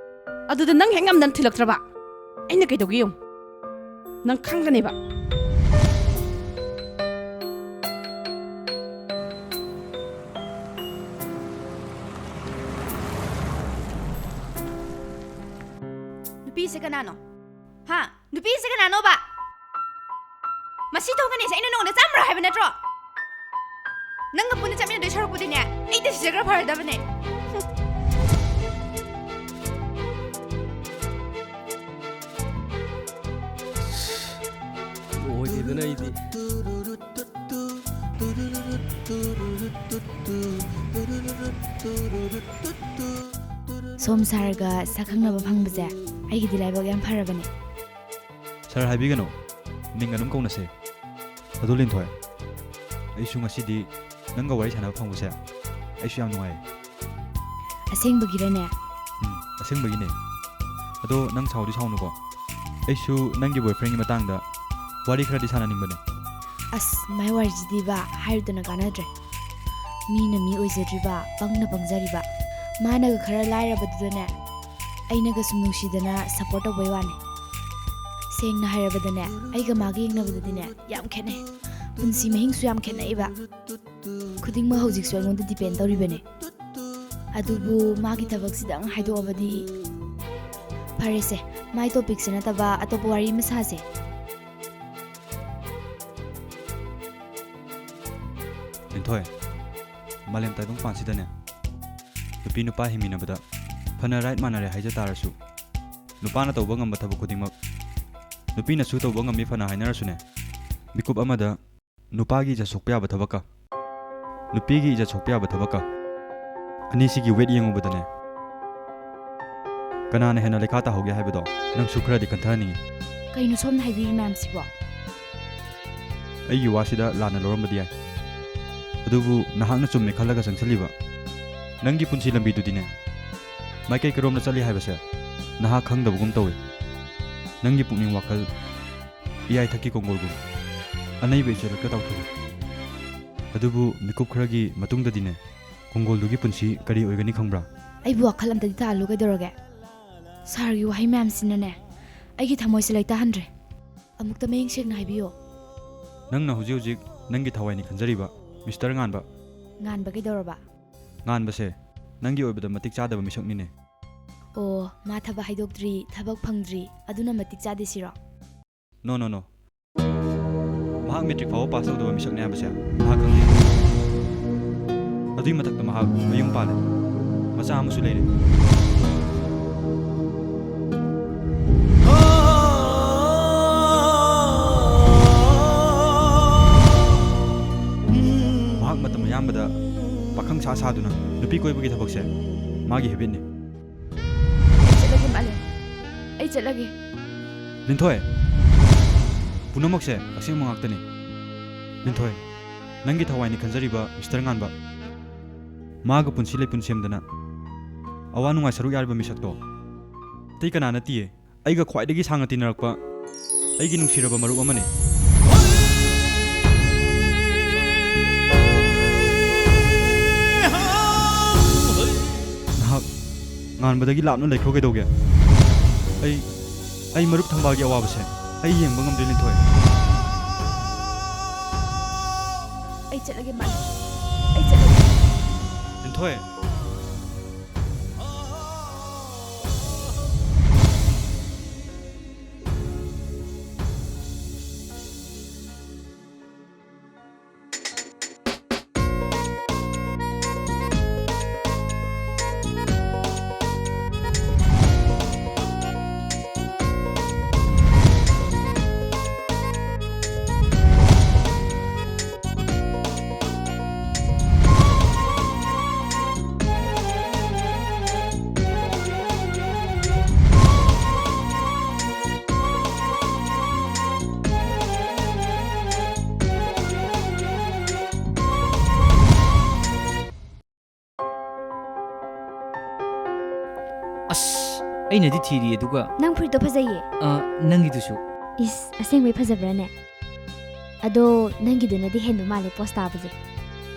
ꯑꯗꯨꯗ ꯅꯪ ꯍꯦꯛ ꯉꯝꯗꯅ ꯊꯤꯜꯂꯛꯇ꯭ꯔꯕ, ꯑꯩꯅ ꯀꯩꯗꯧꯒꯦ ꯌꯦꯡꯉꯨ꯫ ꯅꯪ ꯈꯪꯒꯅꯦꯕ꯫ ꯅꯨꯄꯤꯁꯦ ꯀꯅꯥꯅꯣ? ꯍꯥ? ꯅꯨꯄꯤꯁꯦ ꯀꯅꯥꯅꯣꯕ? ꯃꯁꯤ ꯊꯣꯛꯀꯅꯤꯁꯦ ꯑꯩꯅ ꯅꯉꯣꯟꯗ ꯆꯥꯝꯃꯔꯛ ꯍꯥꯏꯕ ꯅꯠꯇ꯭ꯔꯣ? ꯅꯪꯒ ꯄꯨꯟꯅ ꯆꯠꯃꯤꯟꯅꯗꯣꯏ ꯁꯔꯨꯛꯄꯨꯗꯤꯅꯦ, ꯑꯩ ꯇꯁꯤꯁꯦ ꯈꯔ ꯐꯔꯗꯕꯅꯦ꯫ ꯂꯣꯏꯔꯦꯗꯅ ꯑꯩꯗꯤ꯫ ꯁꯣꯝ ꯁꯥꯔꯒ ꯁꯛ ꯈꯪꯅꯕ ꯐꯪꯕꯁꯦ ꯑꯩꯒꯤꯗꯤ ꯂꯥꯏꯕꯛ ꯌꯥꯝ ꯐꯔꯕꯅꯦ꯫ ꯁꯥꯔ ꯍꯥꯏꯕꯤꯒꯅꯨ, ꯃꯤꯡ ꯑꯗꯨꯝ ꯀꯧꯅꯁꯦ꯫ ꯑꯗꯨ ꯂꯤꯟꯊꯣꯏ, ꯑꯩꯁꯨ ꯉꯁꯤꯗꯤ ꯅꯪꯒ ꯋꯥꯔꯤ ꯁꯥꯟꯅꯕ ꯐꯪꯕꯁꯦ ꯑꯩꯁꯨ ꯌꯥꯝ ꯅꯨꯡꯉꯥꯏꯌꯦ꯫ ꯑꯁꯦꯡꯕꯒꯤꯔꯅꯦ? ꯎꯝ, ꯑꯁꯦꯡꯕꯒꯤꯅꯦ꯫ ꯑꯗꯣ ꯅꯪ ꯁꯥꯎꯗꯤ ꯁꯥꯎꯅꯨꯀꯣ꯫ ꯑꯩꯁꯨ ꯅꯪꯒꯤ ꯕꯣꯏꯐ꯭ꯔꯦꯟꯒꯤ ꯃꯇꯥꯡꯗ ꯋꯥꯔꯤ ꯈꯔꯗꯤ ꯁꯥꯟꯅꯅꯤꯡꯕꯅꯦ꯫ ꯑꯁ, ꯃꯥꯏ ꯋꯥꯔꯤꯁꯤꯗꯤꯕ ꯍꯥꯏꯔꯨꯗꯅ ꯀꯥꯟꯅꯗ꯭ꯔꯦ꯫ ꯃꯤꯅ ꯃꯤ ꯑꯣꯏꯖꯗ꯭ꯔꯤꯕ, ꯄꯪꯅ ꯄꯪꯖꯔꯤꯕ꯫ ꯃꯥꯅꯒ ꯈꯔ ꯂꯥꯏꯔꯕꯗꯨꯗꯅꯦ, ꯑꯩꯅꯒ ꯁꯨꯝ ꯅꯨꯡꯁꯤꯗꯅ ꯁꯞꯄꯣꯔꯠ ꯇꯧꯕꯩ ꯋꯥꯅꯦ꯫ ꯁꯦꯡꯅ ꯍꯥꯏꯔꯕꯗꯅꯦ, ꯑꯩꯒ ꯃꯥꯒ ꯌꯦꯡꯅꯕꯗꯗꯤꯅꯦ, ꯌꯥꯝ ꯈꯦꯠꯅꯩ꯫ ꯄꯨꯟꯁꯤ ꯃꯍꯤꯡꯁꯨ ꯌꯥꯝ ꯈꯦꯠꯅꯩꯕ꯫ ꯈꯨꯗꯤꯡꯃꯛ ꯍꯧꯖꯤꯛꯁꯨ ꯑꯩꯉꯣꯟꯗ ꯗꯤꯄꯦꯟ ꯇꯧꯔꯤꯕꯅꯦ꯫ ꯑꯗꯨꯕꯨ ꯃꯥꯒꯤ ꯊꯕꯛꯁꯤꯗꯪ ꯍꯥꯏꯗꯣꯛꯑꯕꯗꯤ ꯐꯔꯦꯁꯦ, ꯃꯥꯏ ꯇꯣꯄꯤꯛꯁꯦ ꯅꯠꯇꯕ ꯑꯇꯣꯞꯄ ꯋꯥꯔꯤ ꯑꯃ ꯁꯥꯁꯦ꯫ ꯂꯤꯟꯊꯣꯏ, ꯃꯥꯂꯦꯝ ꯇꯥꯏꯕꯪꯄꯥꯟꯁꯤꯗꯅꯦ, ꯅꯨꯄꯤ ꯅꯨꯄꯥ ꯍꯤꯡꯃꯤꯟꯅꯕꯗ ꯐꯅ ꯔꯥꯏꯠ ꯃꯥꯟꯅꯔꯦ ꯍꯥꯏꯖ ꯇꯥꯔꯁꯨ, ꯅꯨꯄꯥꯅ ꯇꯧꯕ ꯉꯝꯕ ꯊꯕꯛ ꯈꯨꯗꯤꯡꯃꯛ ꯅꯨꯄꯤꯅꯁꯨ ꯇꯧꯕ ꯉꯝꯃꯤ ꯐꯅ ꯍꯥꯏꯅꯔꯁꯨꯅꯦ, ꯃꯤꯀꯨꯞ ꯑꯃꯗ ꯅꯨꯄꯥꯒꯤ ꯏꯖꯠ ꯁꯣꯛꯄ ꯌꯥꯕ ꯊꯕꯛꯀ ꯅꯨꯄꯤꯒꯤ ꯏꯖꯠ ꯁꯣꯛꯄ ꯌꯥꯕ ꯊꯕꯛꯀ ꯑꯅꯤꯁꯤꯒꯤ ꯋꯦꯠ ꯌꯦꯡꯉꯨꯕꯗꯅꯦ, ꯀꯅꯥꯅ ꯍꯦꯟꯅ ꯂꯩꯈꯥ ꯇꯥꯍꯧꯒꯦ ꯍꯥꯏꯕꯗꯣ ꯅꯪꯁꯨ ꯈꯔꯗꯤ ꯈꯟꯊꯍꯟꯅꯤꯡꯉꯤ꯫ ꯀꯩꯅꯣ ꯁꯣꯝꯅ ꯍꯥꯏꯕꯤꯔꯤ ꯃꯌꯥꯝꯁꯤꯕꯣ? ꯑꯩꯒꯤ ꯋꯥꯁꯤꯗ ꯂꯥꯟꯅ ꯂꯧꯔꯝꯕꯗꯤ ꯌꯥꯏ, ꯑꯗꯨꯕꯨ ꯅꯍꯥꯛꯅ ꯆꯨꯝꯃꯦ ꯈꯜꯂꯒ ꯆꯪꯁꯤꯜꯂꯤꯕ ꯅꯪꯒꯤ ꯄꯨꯟꯁꯤ ꯂꯝꯕꯤꯗꯨꯗꯤꯅꯦ, ꯃꯥꯏꯀꯩ ꯀꯔꯣꯝꯗ ꯆꯠꯂꯤ ꯍꯥꯏꯕꯁꯦ ꯅꯍꯥꯛ ꯈꯪꯗꯕꯒꯨꯝ ꯇꯧꯏ꯫ ꯅꯪꯒꯤ ꯄꯨꯛꯅꯤꯡ ꯋꯥꯈꯜ ꯏꯌꯥꯏꯊꯛꯀꯤ ꯀꯣꯡꯒꯣꯜꯒꯨꯝ ꯑꯅꯩꯕ ꯏꯆꯦꯜꯂꯛꯇ ꯇꯥꯎꯊꯣꯛꯏ꯫ ꯑꯗꯨꯕꯨ ꯃꯤꯀꯨꯞ ꯈꯔꯒꯤ ꯃꯇꯨꯡꯗꯗꯤꯅꯦ, ꯀꯣꯡꯒꯣꯜꯗꯨꯒꯤ ꯄꯨꯟꯁꯤ ꯀꯔꯤ ꯑꯣꯏꯒꯅꯤ ꯈꯪꯕ꯭ꯔꯥ? ꯑꯩꯕꯨ ꯋꯥꯈꯜ ꯑꯝꯇꯗꯤ ꯇꯥꯍꯜꯂꯨ ꯀꯩꯗꯧꯔꯒꯦ? ꯁꯥꯔꯒꯤ ꯋꯥꯍꯩ ꯃꯌꯥꯝꯁꯤꯅꯅꯦ, ꯑꯩꯒꯤ ꯊꯃꯣꯏꯁꯦ ꯂꯩꯇꯥꯍꯟꯗ꯭ꯔꯦ꯫ ꯑꯃꯨꯛꯇ ꯃꯌꯦꯛ ꯁꯦꯡꯅ ꯍꯥꯏꯕꯤꯌꯣ꯫ ꯅꯪꯅ ꯍꯧꯖꯤꯛ ꯍꯧꯖꯤꯛ ꯅꯪꯒꯤ ꯊꯋꯥꯏꯅꯤ ꯈꯟꯖꯔꯤꯕ ꯃꯤꯁꯇꯔ ꯉꯥꯟꯕ꯫ ꯉꯥꯟꯕ ꯀꯩꯗꯧꯔꯕ? ꯉꯥꯟꯕꯁꯦ ꯅꯪꯒꯤ ꯑꯣꯏꯕꯗ ꯃꯇꯤꯛ ꯆꯥꯗꯕ ꯃꯤꯁꯛꯅꯤꯅꯦ꯫ ꯑꯣ, ꯃꯥ ꯊꯕꯛ ꯍꯥꯏꯗꯣꯛꯇ꯭ꯔꯤ, ꯊꯕꯛ ꯐꯪꯗ꯭ꯔꯤ, ꯑꯗꯨꯅ ꯃꯇꯤꯛ ꯆꯥꯗꯦ ꯁꯤꯔꯣ? No, no, no. ꯃꯍꯥꯛ ꯃꯦꯇ꯭ꯔꯤꯛ ꯐꯥꯎꯕ ꯄꯥꯁ ꯇꯧꯗꯕ ꯃꯤꯁꯛꯅꯤ ꯍꯥꯏꯕꯁꯦ ꯃꯍꯥꯛ ꯈꯪꯗꯦ꯫ ꯑꯗꯨꯒꯤ ꯃꯊꯛꯇ ꯃꯍꯥꯛ ꯃꯌꯨꯝ ꯄꯥꯜꯂꯦ꯫ ꯃꯆꯥ ꯑꯃꯁꯨ ꯂꯩꯔꯦ꯫ ꯃꯍꯥꯛ ꯃꯇꯝ ꯑꯌꯥꯝꯕꯗ ꯄꯥꯈꯪ ꯁꯥ ꯁꯥꯗꯨꯅ ꯅꯨꯄꯤ ꯀꯣꯏꯕꯒꯤ ꯊꯕꯛꯁꯦ ꯃꯥꯒꯤ ꯍꯦꯕꯤꯠꯅꯤ꯫ ꯑꯩ ꯆꯠꯂꯒꯦ, ꯃꯥꯂꯦꯝ꯫ ꯑꯩ ꯆꯠꯂꯒꯦ꯫ ꯂꯤꯟꯊꯣꯏ, ꯄꯨꯝꯅꯃꯛꯁꯦ ꯑꯁꯦꯡꯕ ꯉꯥꯛꯇꯅꯤ꯫ ꯂꯤꯟꯊꯣꯏ, ꯅꯪꯒꯤ ꯊꯋꯥꯏꯅꯤ ꯈꯟꯖꯔꯤꯕ ꯃꯤꯁꯇꯔ ꯉꯥꯟꯕ, ꯃꯥꯒ ꯄꯨꯟꯁꯤ ꯂꯩꯄꯨꯟ ꯁꯦꯝꯗꯅ ꯑꯋꯥ ꯅꯨꯡꯉꯥꯏ ꯁꯔꯨꯛ ꯌꯥꯔꯤꯕ ꯃꯤꯁꯛꯇꯣ ꯑꯇꯩ ꯀꯅꯥ ꯅꯠꯇꯤꯌꯦ, ꯑꯩꯒ ꯈ꯭ꯋꯥꯏꯗꯒꯤ ꯁꯥꯡꯅ ꯇꯤꯟꯅꯔꯛꯄ ꯑꯩꯒꯤ ꯅꯨꯡꯁꯤꯔꯕ ꯃꯔꯨꯞ ꯑꯃꯅꯤ꯫ ꯅꯍꯥꯛ ꯉꯥꯟꯕꯗꯒꯤ ꯂꯥꯞꯅ ꯂꯩꯈ꯭ꯔꯣ ꯀꯩꯗꯧꯒꯦ? ꯑꯩ, ꯑꯩ ꯃꯔꯨꯞ ꯊꯝꯕꯥꯜꯒꯤ ꯑꯋꯥꯕꯁꯦ ꯑꯩ ꯌꯦꯡꯕ ꯉꯝꯗ꯭ꯔꯦ, ꯂꯤꯟꯊꯣꯏ꯫ ꯑꯩ ꯆꯠꯂꯒꯦ, ꯃꯥꯂꯦꯝ꯫ ꯑꯩ ꯆꯠꯂꯒꯦ꯫ ꯂꯤꯟꯊꯣꯏ꯫ ꯑꯩꯅꯗꯤ ꯊꯤꯔꯤ, ꯑꯗꯨꯒ ꯅꯪ ꯐꯨꯔꯤꯠꯇꯣ ꯐꯖꯩꯌꯦ꯫ ꯑ, ꯅꯪꯒꯤꯗꯨꯁꯨ꯫ ꯏꯁ, ꯑꯁꯦꯡꯕꯩ ꯐꯖꯕ꯭ꯔꯥꯅꯦ? ꯑꯗꯣ ꯅꯪꯒꯤꯗꯨꯅꯗꯤ ꯍꯦꯟꯕ ꯃꯥꯜꯂꯦ ꯄꯣꯁ ꯇꯥꯕꯁꯦ꯫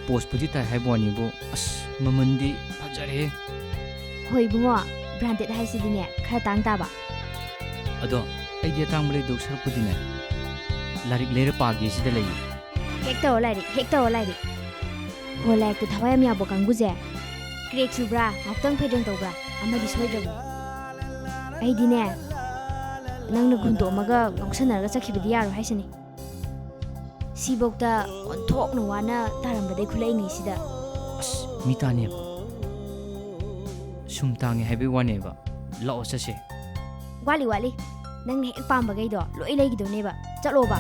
ꯄꯣꯁꯄꯨꯗꯤ ꯇꯥꯏ ꯍꯥꯏꯕ ꯋꯥꯅꯤꯕꯨ, ꯑꯁ, ꯃꯃꯜꯗꯤ ꯐꯖꯔꯦꯍꯦ꯫ ꯍꯣꯏ ꯏꯕꯨꯡꯉꯣ, ꯕ꯭ꯔꯥꯟꯗꯦꯗ ꯍꯥꯏꯁꯤꯗꯤꯅꯦ ꯈꯔ ꯇꯥꯡ ꯇꯥꯕ꯫ ꯑꯗꯣ ꯑꯩꯗꯤ ꯑꯇꯥꯡꯕ ꯂꯩꯗꯧ ꯁꯔꯨꯛꯄꯨꯗꯤꯅꯦ, ꯂꯥꯏꯔꯤꯛ ꯂꯩꯔ ꯄꯥꯒꯦ ꯁꯤꯗ ꯂꯩꯌꯦ꯫ ꯍꯦꯛ ꯇꯧꯔꯣ ꯂꯥꯏꯔꯤꯛ, ꯍꯦꯛ ꯇꯧꯔꯣ ꯂꯥꯏꯔꯤꯛ꯫ ꯍꯣ, ꯂꯥꯏꯔꯤꯛꯇ ꯊꯋꯥꯏ ꯌꯥꯝ ꯌꯥꯎꯕ ꯀꯥꯡꯕꯨꯁꯦ, ꯀ꯭ꯔꯦꯛ ꯆꯨꯕ꯭ꯔꯥ, ꯉꯥꯎꯇꯪ ꯐꯩꯗꯪ ꯇꯧꯕ꯭ꯔꯥ, ꯑꯃꯗꯤ ꯁꯣꯏꯗ꯭ꯔꯕꯅꯤ꯫ ꯑꯩꯗꯤꯅꯦ, ꯅꯪꯅ ꯍꯨꯟꯗꯣꯛꯑꯝꯃꯒ ꯉꯥꯎꯁꯟꯅꯔꯒ ꯆꯠꯈꯤꯕꯗꯤ ꯌꯥꯔꯣꯏ ꯍꯥꯏꯁꯤꯅꯤ꯫ ꯁꯤꯐꯧꯗ ꯑꯣꯟꯊꯣꯛꯅ ꯋꯥꯅ ꯇꯥꯔꯝꯕꯗꯩ ꯈꯨꯠꯂꯛꯏꯉꯩꯁꯤꯗ꯫ ꯑꯁ, ꯃꯤ ꯇꯥꯅꯦꯕ꯫ ꯁꯨꯝ ꯇꯥꯡꯉꯦ ꯍꯥꯏꯕꯩ ꯋꯥꯅꯦꯕ꯫ ꯂꯥꯛꯑꯣ, ꯆꯠꯁꯦ꯫ ꯋꯥꯠꯂꯤ, ꯋꯥꯠꯂꯤ꯫ ꯅꯪꯅ ꯍꯦꯛ ꯄꯥꯝꯕꯈꯩꯗꯣ ꯂꯣꯏ ꯂꯩꯈꯤꯗꯧꯅꯦꯕ꯫ ꯆꯠꯂꯣꯕ꯫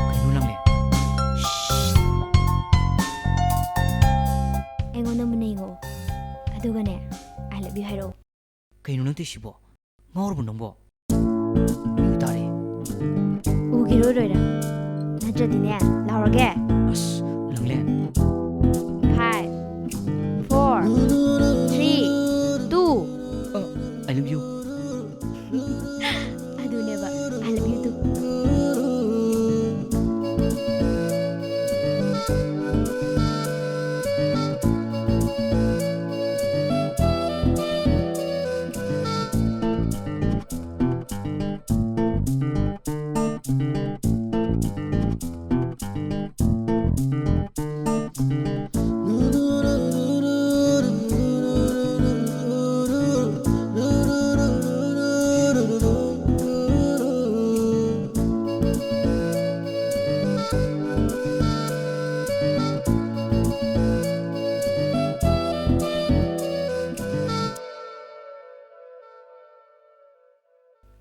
ꯀꯩꯅꯣ ꯅꯪꯂꯦ? ꯑꯩꯉꯣꯟꯗ ꯃꯨꯟꯅ ꯌꯦꯡꯉꯛꯑꯣ꯫ ꯑꯗꯨꯒꯅꯦ, "I love you" ꯍꯥꯏꯔꯛꯑꯣ꯫ ꯀꯩꯅꯣ ꯅꯪ ꯇꯧꯏꯁꯤꯕꯣ? ꯉꯥꯎꯔꯕꯣ ꯅꯪꯕꯣ? ꯃꯤꯕꯨ ꯇꯥꯔꯦ꯫ ꯎꯈꯤꯔꯣꯏ ꯂꯣꯏꯔ꯫ ꯅꯠꯇ꯭ꯔꯗꯤꯅꯦ, ꯂꯥꯎꯔꯒꯦ꯫ ꯑꯁ, ꯂꯪꯂꯦꯟ꯫ Five, four, three, two. ꯑ, I love you꯫ ꯑꯗꯨꯅꯦꯕ, "I love you too"꯫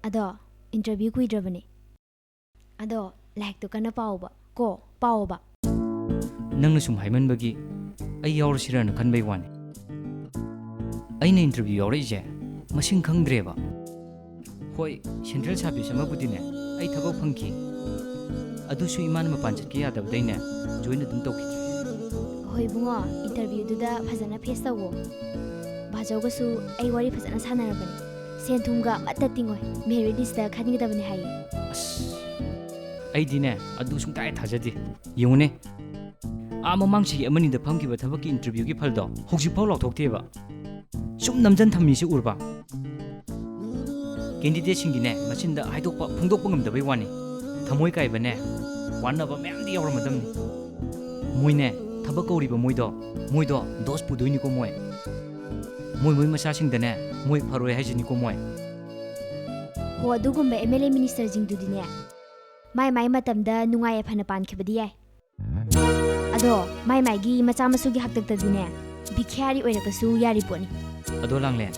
ꯑꯗꯣ, interview ꯀꯨꯏꯗ꯭ꯔꯕꯅꯦ꯫ ꯑꯗꯣ, ꯂꯥꯏꯔꯤꯛꯇꯣ ꯀꯟꯅ ꯄꯥꯎꯕ, ꯀꯣ, ꯄꯥꯎꯕ꯫ ꯅꯪꯅ ꯁꯨꯝ ꯍꯥꯏꯃꯟꯕꯒꯤ ꯑꯩ ꯌꯥꯎꯔꯁꯤꯔꯅ ꯈꯟꯕꯩ ꯋꯥꯅꯤ꯫ ꯑꯩꯅ interview ꯌꯥꯎꯔꯛꯏꯁꯦ ꯃꯁꯤꯡ ꯈꯪꯗ꯭ꯔꯦꯕ꯫ ꯍꯣꯏ, central service ꯑꯃꯕꯨꯗꯤꯅꯦ, ꯑꯩ ꯊꯕꯛ ꯐꯪꯈꯤ꯫ ꯑꯗꯨꯁꯨ ꯏꯃꯥꯅ ꯃꯄꯥꯟ ꯆꯠꯀꯦ ꯌꯥꯗꯕꯗꯩꯅꯦ, join ꯑꯗꯨꯝ ꯇꯧꯈꯤꯗ꯭ꯔꯦ꯫ ꯍꯣꯏ ꯏꯕꯨꯡꯉꯣ, ꯏꯟꯇꯔꯚ꯭ꯌꯨꯗꯨꯗ ꯐꯖꯅ ꯐꯦꯁ ꯇꯧꯋꯣ꯫ ꯕꯥꯆꯧꯒꯁꯨ ꯑꯩ ꯋꯥꯔꯤ ꯐꯖꯅ ꯁꯥꯟꯅꯔꯕꯅꯤ꯫ ꯁꯦꯟ ꯊꯨꯝꯒ ꯑꯃꯠꯇ ꯇꯤꯡꯉꯣꯏ, ꯃꯦꯔꯤꯠ ꯂꯤꯁꯇ ꯈꯟꯒꯗꯕꯅꯤ ꯍꯥꯏꯌꯦ꯫ ꯑꯁ, ꯑꯩꯗꯤꯅꯦ, ꯑꯗꯨ ꯁꯨꯡꯊꯥ ꯍꯦꯛ ꯊꯥꯖꯗꯦ꯫ ꯌꯦꯡꯉꯨꯅꯦ, ꯑꯥ ꯃꯃꯥꯡ ꯆꯍꯤ ꯑꯃꯅꯤꯗ ꯐꯝꯈꯤꯕ ꯊꯕꯛꯀꯤ ꯏꯟꯇꯔꯚ꯭ꯌꯨꯒꯤ ꯐꯜꯗꯣ ꯍꯧꯖꯤꯛꯐꯥꯎ ꯂꯥꯎꯊꯣꯛꯇꯦꯕ꯫ ꯁꯨꯝ ꯅꯝꯖꯟ ꯊꯝꯃꯤꯁꯤ ꯎꯔꯕ? ꯀꯦꯟꯗꯤꯗꯦꯠꯁꯤꯡꯒꯤꯅꯦ, ꯃꯆꯤꯟꯗ ꯍꯥꯏꯗꯣꯛꯄ ꯐꯣꯡꯗꯣꯛꯄ ꯉꯝꯗꯕꯩ ꯋꯥꯅꯤ꯫ ꯊꯃꯣꯏ ꯀꯥꯏꯕꯅꯦ, ꯋꯥꯅꯕ ꯃꯌꯥꯝꯗꯤ ꯌꯥꯎꯔꯝꯃꯗꯝꯅꯤ꯫ ꯃꯣꯏꯅꯦ, ꯊꯕꯛ ꯀꯧꯔꯤꯕ ꯃꯣꯏꯗꯣ, ꯃꯣꯏꯗꯣ ꯗꯣꯁ ꯄꯨꯗꯣꯏꯅꯤꯀꯣ ꯃꯣꯏ꯫ ꯃꯣꯏ ꯃꯣꯏ ꯃꯆꯥꯁꯤꯡꯗꯅꯦ, ꯃꯣꯏ ꯐꯔꯣꯏ ꯍꯥꯏꯁꯤꯅꯤꯀꯣ ꯃꯣꯏ꯫ ꯍꯣ, ꯑꯗꯨꯒꯨꯝꯕ ꯑꯦꯝ ꯑꯦꯜ ꯑꯦ ꯃꯤꯅꯤꯁꯇꯔꯁꯤꯡꯗꯨꯗꯤꯅꯦ, ꯃꯥꯏ ꯃꯥꯏ ꯃꯇꯝꯗ ꯅꯨꯡꯉꯥꯏ ꯌꯥꯏꯐꯅ ꯄꯥꯟꯈꯤꯕꯗꯤ ꯌꯥꯏ꯫ ꯑꯗꯣ ꯃꯥꯏ ꯃꯥꯏꯒꯤ ꯃꯆꯥ ꯃꯁꯨꯒꯤ ꯍꯥꯛꯇꯛꯇꯗꯤꯅꯦ, ꯕꯤꯈ꯭ꯌꯥꯔꯤ ꯑꯣꯏꯔꯛꯄꯁꯨ ꯌꯥꯔꯤ ꯄꯣꯠꯅꯤ꯫ ꯑꯗꯣ ꯂꯥꯡꯂꯦꯟ,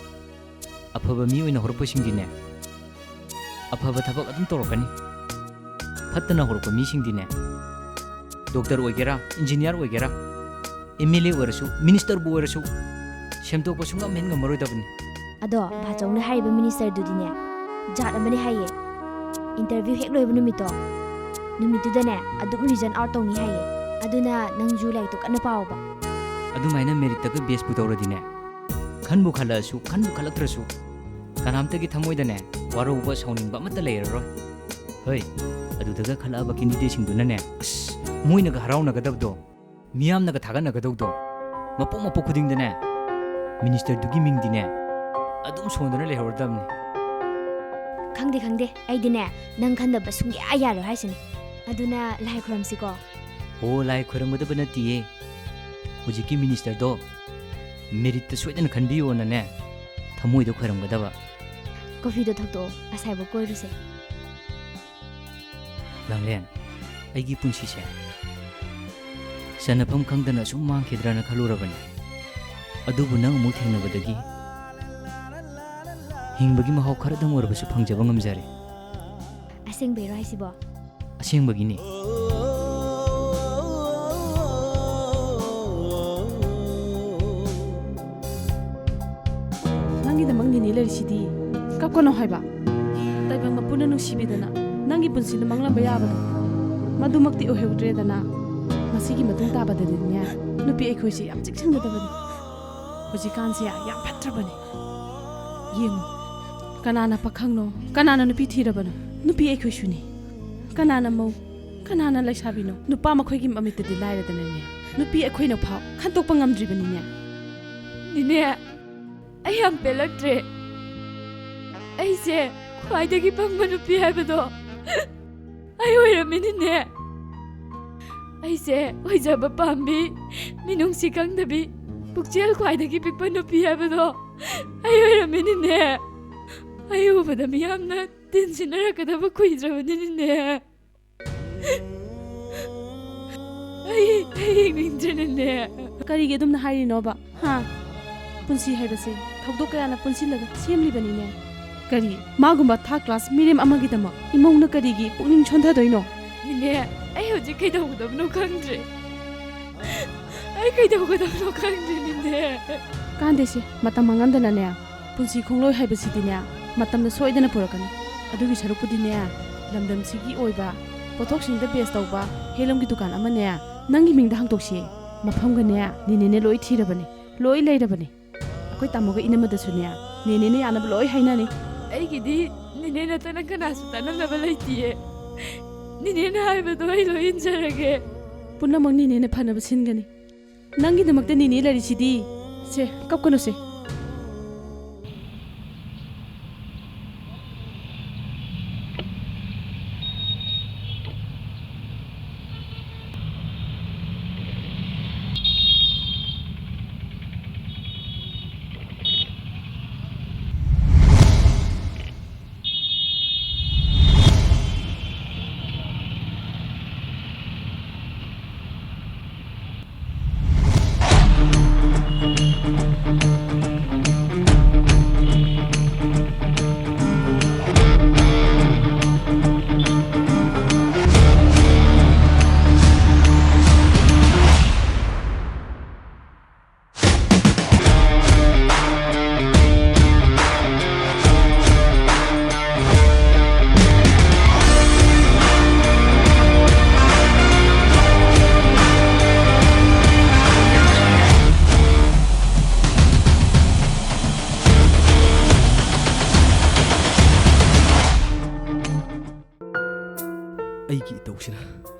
ꯑꯐꯕ ꯃꯤ ꯑꯣꯏꯅ ꯍꯧꯔꯛꯄꯁꯤꯡꯗꯤꯅꯦ, ꯑꯐꯕ ꯊꯕꯛ ꯑꯗꯨꯝ ꯇꯧꯔꯛꯀꯅꯤ꯫ ꯐꯠꯇꯅ ꯍꯧꯔꯛꯄ ꯃꯤꯁꯤꯡꯗꯤꯅꯦ, ꯗꯣꯛꯇꯔ ꯑꯣꯏꯒꯦꯔꯥ, ꯏꯟꯖꯤꯅꯤꯌꯥꯔ ꯑꯣꯏꯒꯦꯔꯥ, ꯑꯦꯝ ꯑꯦꯜ ꯑꯦ ꯑꯣꯏꯔꯁꯨ, ꯃꯤꯅꯤꯁꯇꯔꯕꯨ ꯑꯣꯏꯔꯁꯨ, ꯁꯦꯝꯗꯣꯛꯄ ꯁꯨꯡꯉꯝ ꯍꯦꯟ ꯉꯝꯃꯔꯣꯏꯗꯕꯅꯤ꯫ ꯑꯗꯣ ꯕꯥꯆꯧꯅ ꯍꯥꯏꯔꯤꯕ ꯃꯤꯅꯤꯁꯇꯔꯗꯨꯗꯤꯅꯦ, ꯖꯥꯠ ꯑꯃꯅꯤ ꯍꯥꯏꯌꯦ꯫ ꯏꯟꯇꯔꯚ꯭ꯌꯨ ꯍꯦꯛ ꯂꯣꯏꯕ ꯅꯨꯃꯤꯠꯇꯣ, ꯅꯨꯃꯤꯠꯇꯨꯗꯅꯦ ꯑꯗꯨꯝ ꯔꯤꯖꯟ ꯑꯥꯎꯠ ꯇꯧꯅꯤ ꯍꯥꯏꯌꯦ꯫ ꯑꯗꯨꯅ ꯅꯪꯁꯨ ꯂꯥꯏꯔꯤꯛꯇꯣ ꯀꯟꯅ ꯄꯥꯎꯕ꯫ ꯑꯗꯨꯃꯥꯏꯅ ꯃꯦꯔꯤꯠꯇꯒ ꯕꯦꯁꯄꯨ ꯇꯧꯔꯗꯤꯅꯦ, ꯈꯟꯕꯨ ꯈꯜꯂꯛꯑꯁꯨ, ꯈꯟꯕꯨ ꯈꯜꯂꯛꯇ꯭ꯔꯁꯨ, ꯀꯅꯥꯝꯇꯒꯤ ꯊꯃꯣꯏꯗꯅꯦ ꯋꯥꯔꯧꯕ, ꯁꯥꯎꯅꯤꯡꯕ ꯑꯃꯠꯇ ꯂꯩꯔꯔꯣꯏ꯫ ꯍꯣꯏ, ꯑꯗꯨꯗꯒ ꯈꯜꯂꯛꯑꯕ ꯀꯦꯟꯗꯤꯗꯦꯠꯁꯤꯡꯗꯨꯅꯅꯦ, ꯑꯁ, ꯃꯣꯏꯅꯒ ꯍꯔꯥꯎꯅꯒꯗꯕꯗꯣ, ꯃꯤꯌꯥꯝꯅꯒ ꯊꯥꯒꯠꯅꯒꯗꯧꯗꯣ, ꯃꯄꯣꯛ ꯃꯄꯣꯛ ꯈꯨꯗꯤꯡꯗꯅꯦ ꯃꯤꯅꯤꯁꯇꯔꯗꯨꯒꯤ ꯃꯤꯡꯗꯤꯅꯦ ꯑꯗꯨꯝ ꯁꯣꯟꯗꯨꯅ ꯂꯩꯍꯧꯔꯗꯕꯅꯤ꯫ ꯈꯪꯗꯦ, ꯈꯪꯗꯦ, ꯑꯩꯗꯤꯅꯦ ꯅꯪ ꯈꯟꯗꯕ ꯁꯨꯡꯌꯥ ꯌꯥꯔꯣꯏ ꯍꯥꯏꯁꯤꯅꯤ꯫ ꯑꯗꯨꯅ ꯂꯥꯏ ꯈꯨꯔꯝꯁꯤꯀꯣ꯫ ꯑꯣ, ꯂꯥꯏ ꯈꯣꯏꯔꯝꯒꯗꯕ ꯅꯠꯇꯤꯌꯦ꯫ ꯍꯧꯖꯤꯛꯀꯤ ꯃꯤꯅꯤꯁꯇꯔꯗꯣ ꯃꯦꯔꯤꯠꯇ ꯁꯣꯏꯗꯅ ꯈꯟꯕꯤꯌꯣꯅꯅꯦ ꯊꯃꯣꯏꯗ ꯈꯣꯏꯔꯝꯒꯗꯕ꯫ ꯀꯣꯐꯤꯗꯣ ꯊꯛꯇꯣꯛꯑꯣ, ꯑꯁꯥꯏꯕꯧ ꯀꯣꯏꯔꯨꯁꯦ꯫ ꯂꯥꯡꯂꯦꯟ, ꯑꯩꯒꯤ ꯄꯨꯟꯁꯤꯁꯦ ꯆꯟꯅꯐꯝ ꯈꯪꯗꯅ ꯁꯨꯝ ꯃꯥꯡꯈꯤꯗ꯭ꯔꯅ ꯈꯜꯂꯨꯔꯕꯅꯤ꯫ ꯑꯗꯨꯕꯨ ꯅꯪ ꯑꯃꯨꯛ ꯊꯦꯡꯅꯕꯗꯒꯤ ꯍꯤꯡꯕꯒꯤ ꯃꯍꯥꯎ ꯈꯔꯗꯪ ꯑꯣꯏꯔꯕꯁꯨ ꯐꯪꯖꯕ ꯉꯝꯖꯔꯦ꯫ ꯑꯁꯦꯡꯕꯩꯔꯣ ꯍꯥꯏꯁꯤꯕꯣ? ꯑꯁꯦꯡꯕꯒꯤꯅꯤ꯫ ꯅꯪꯒꯤꯗꯃꯛ ꯅꯤꯅꯦ ꯂꯩꯔꯤꯁꯤꯗꯤ꯫ ꯀꯞꯀꯅꯣ ꯍꯥꯏꯕ꯫ ꯇꯥꯏꯕꯪ ꯃꯄꯨꯅ ꯅꯨꯡꯁꯤꯕꯤꯗꯅ ꯅꯪꯒꯤ ꯄꯨꯟꯁꯤꯗ ꯃꯪꯂꯝꯕ ꯌꯥꯕꯗꯣ, ꯃꯗꯨꯃꯛꯇꯤ ꯑꯣꯏꯍꯧꯗ꯭ꯔꯦꯗꯅ꯫ ꯃꯁꯤꯒꯤ ꯃꯇꯨꯡ ꯇꯥꯕꯗꯗꯤꯅꯦ, ꯅꯨꯄꯤ ꯑꯩꯈꯣꯏꯁꯦ ꯌꯥꯝ ꯆꯦꯛꯁꯤꯟꯒꯗꯕꯅꯤ꯫ ꯍꯧꯖꯤꯛꯀꯥꯟꯁꯦ ꯌꯥꯝ ꯐꯠꯇ꯭ꯔꯕꯅꯤ꯫ ꯌꯦꯡꯉꯨ, ꯀꯅꯥꯅ ꯄꯥꯈꯪꯅꯣ, ꯀꯅꯥꯅ ꯅꯨꯄꯤ ꯊꯤꯔꯕꯅꯣ? ꯅꯨꯄꯤ ꯑꯩꯈꯣꯏꯁꯨꯅꯤ꯫ ꯀꯅꯥꯅ ꯃꯧ, ꯀꯅꯥꯅ ꯂꯩꯁꯥꯕꯤꯅꯣ? ꯅꯨꯄꯥ ꯃꯈꯣꯏꯒꯤ ꯃꯃꯤꯠꯇꯗꯤ ꯂꯥꯏꯔꯗꯅꯅꯦ, ꯅꯨꯄꯤ ꯑꯩꯈꯣꯏꯅ ꯐꯥꯎ ꯈꯟꯇꯣꯛꯄ ꯉꯝꯗ꯭ꯔꯤꯕꯅꯤꯅꯦ꯫ ꯅꯤꯅꯦ, ꯑꯩ ꯌꯥꯝ ꯄꯦꯜꯂꯛꯇ꯭ꯔꯦ꯫ ꯑꯩꯁꯦ ꯈ꯭ꯋꯥꯏꯗꯒꯤ ꯄꯪꯕ ꯅꯨꯄꯤ ꯍꯥꯏꯕꯗꯣ ꯑꯩ ꯑꯣꯏꯔꯝꯃꯤꯅꯤꯅꯦ꯫ ꯑꯩꯁꯦ ꯑꯣꯏꯖꯕ ꯄꯥꯝꯕꯤ, ꯃꯤꯅꯨꯡꯁꯤ ꯈꯪꯗꯕꯤ, ꯄꯨꯛꯆꯦꯜ ꯈ꯭ꯋꯥꯏꯗꯒꯤ ꯄꯤꯛꯄ ꯅꯨꯄꯤ ꯍꯥꯏꯕꯗꯣ ꯑꯩ ꯑꯣꯏꯔꯝꯃꯤꯅꯤꯅꯦ꯫ ꯑꯩ ꯎꯕꯗ ꯃꯤꯌꯥꯝꯅ ꯇꯤꯟꯁꯤꯟꯅꯔꯛꯀꯗꯕ ꯀꯨꯏꯗ꯭ꯔꯕꯅꯤꯅꯦ꯫ ꯑꯩ, ꯑꯩ ꯌꯦꯡꯅꯤꯡꯗ꯭ꯔꯦꯅꯦ꯫ ꯀꯔꯤꯒꯤ ꯑꯗꯨꯝꯅ ꯍꯥꯏꯔꯤꯅꯣꯕ? ꯍꯥ? ꯄꯨꯟꯁꯤ ꯍꯥꯏꯕꯁꯦ ꯊꯧꯗꯣꯛ ꯀꯌꯥꯅ ꯄꯨꯟꯁꯤꯜꯂꯒ ꯁꯦꯝꯂꯤꯕꯅꯤꯅꯦ꯫ ꯀꯔꯤ? ꯃꯥꯒꯨꯝꯕ ꯊꯥꯔꯠ ꯀ꯭ꯂꯥꯁ ꯃꯤꯔꯦꯝ ꯑꯃꯒꯤꯗꯃꯛ ꯏꯃꯧꯅ ꯀꯔꯤꯒꯤ ꯄꯨꯛꯅꯤꯡ ꯁꯣꯟꯊꯗꯣꯏꯅꯣ? ꯅꯤꯅꯦ, ꯑꯩ ꯍꯧꯖꯤꯛ ꯀꯩꯗꯧꯒꯗꯕꯅꯣ ꯈꯪꯗ꯭ꯔꯦ꯫ ꯑꯩ ꯀꯩꯗꯧꯒꯗꯕꯅꯣ ꯈꯪꯗ꯭ꯔꯦ, ꯅꯤꯅꯦ꯫ ꯀꯥꯟꯗꯦꯁꯦ, ꯃꯇꯝ ꯃꯥꯡꯍꯟꯗꯅꯅꯦ, ꯄꯨꯟꯁꯤ ꯈꯣꯡꯂꯣꯏ ꯍꯥꯏꯕꯁꯤꯗꯤꯅꯦ, ꯃꯇꯝꯅ ꯁꯣꯏꯗꯅ ꯄꯨꯔꯛꯀꯅꯤ꯫ ꯑꯗꯨꯒꯤ ꯁꯔꯨꯛꯄꯨꯗꯤꯅꯦ, ꯂꯝꯗꯝꯁꯤꯒꯤ ꯑꯣꯏꯕ ꯄꯣꯠꯊꯣꯛꯁꯤꯡꯗ ꯕꯦꯁ ꯇꯧꯕ ꯍꯦꯟꯂꯨꯝꯒꯤ ꯗꯨꯀꯥꯟ ꯑꯃꯅꯦ, ꯅꯪꯒꯤ ꯃꯤꯡꯗ ꯍꯥꯡꯗꯣꯛꯁꯤ꯫ ꯃꯐꯝꯒꯅꯦ, ꯅꯤꯅꯦꯅꯦ ꯂꯣꯏ ꯊꯤꯔꯕꯅꯤ, ꯂꯣꯏ ꯂꯩꯔꯕꯅꯤ꯫ ꯑꯩꯈꯣꯏ ꯇꯥꯃꯣꯒ ꯏꯅꯝꯃꯗꯁꯨꯅꯦ, ꯅꯦꯅꯦꯅ ꯌꯥꯅꯕ ꯂꯣꯏ ꯍꯥꯏꯅꯅꯤ꯫ ꯑꯩꯒꯤꯗꯤ ꯅꯤꯅꯦ ꯅꯠꯇꯅ ꯀꯅꯥꯁꯨ ꯇꯥꯟꯅꯅꯕ ꯂꯩꯇꯤꯌꯦ꯫ ꯅꯤꯅꯦꯅ ꯍꯥꯏꯕꯗꯣ ꯑꯩ ꯂꯣꯏ ꯏꯟꯖꯔꯒꯦ꯫ ꯄꯨꯝꯅꯃꯛ ꯅꯤꯅꯦꯅ ꯐꯅꯕ ꯁꯤꯟꯒꯅꯤ꯫ ꯅꯪꯒꯤꯗꯃꯛꯇ ꯅꯤꯅꯦ ꯂꯩꯔꯤꯁꯤꯗꯤ꯫ ꯁꯦ, ꯀꯞꯀꯅꯨꯁꯦ꯫ ꯑꯩꯒꯤ ꯏꯇꯧꯁꯤꯅ,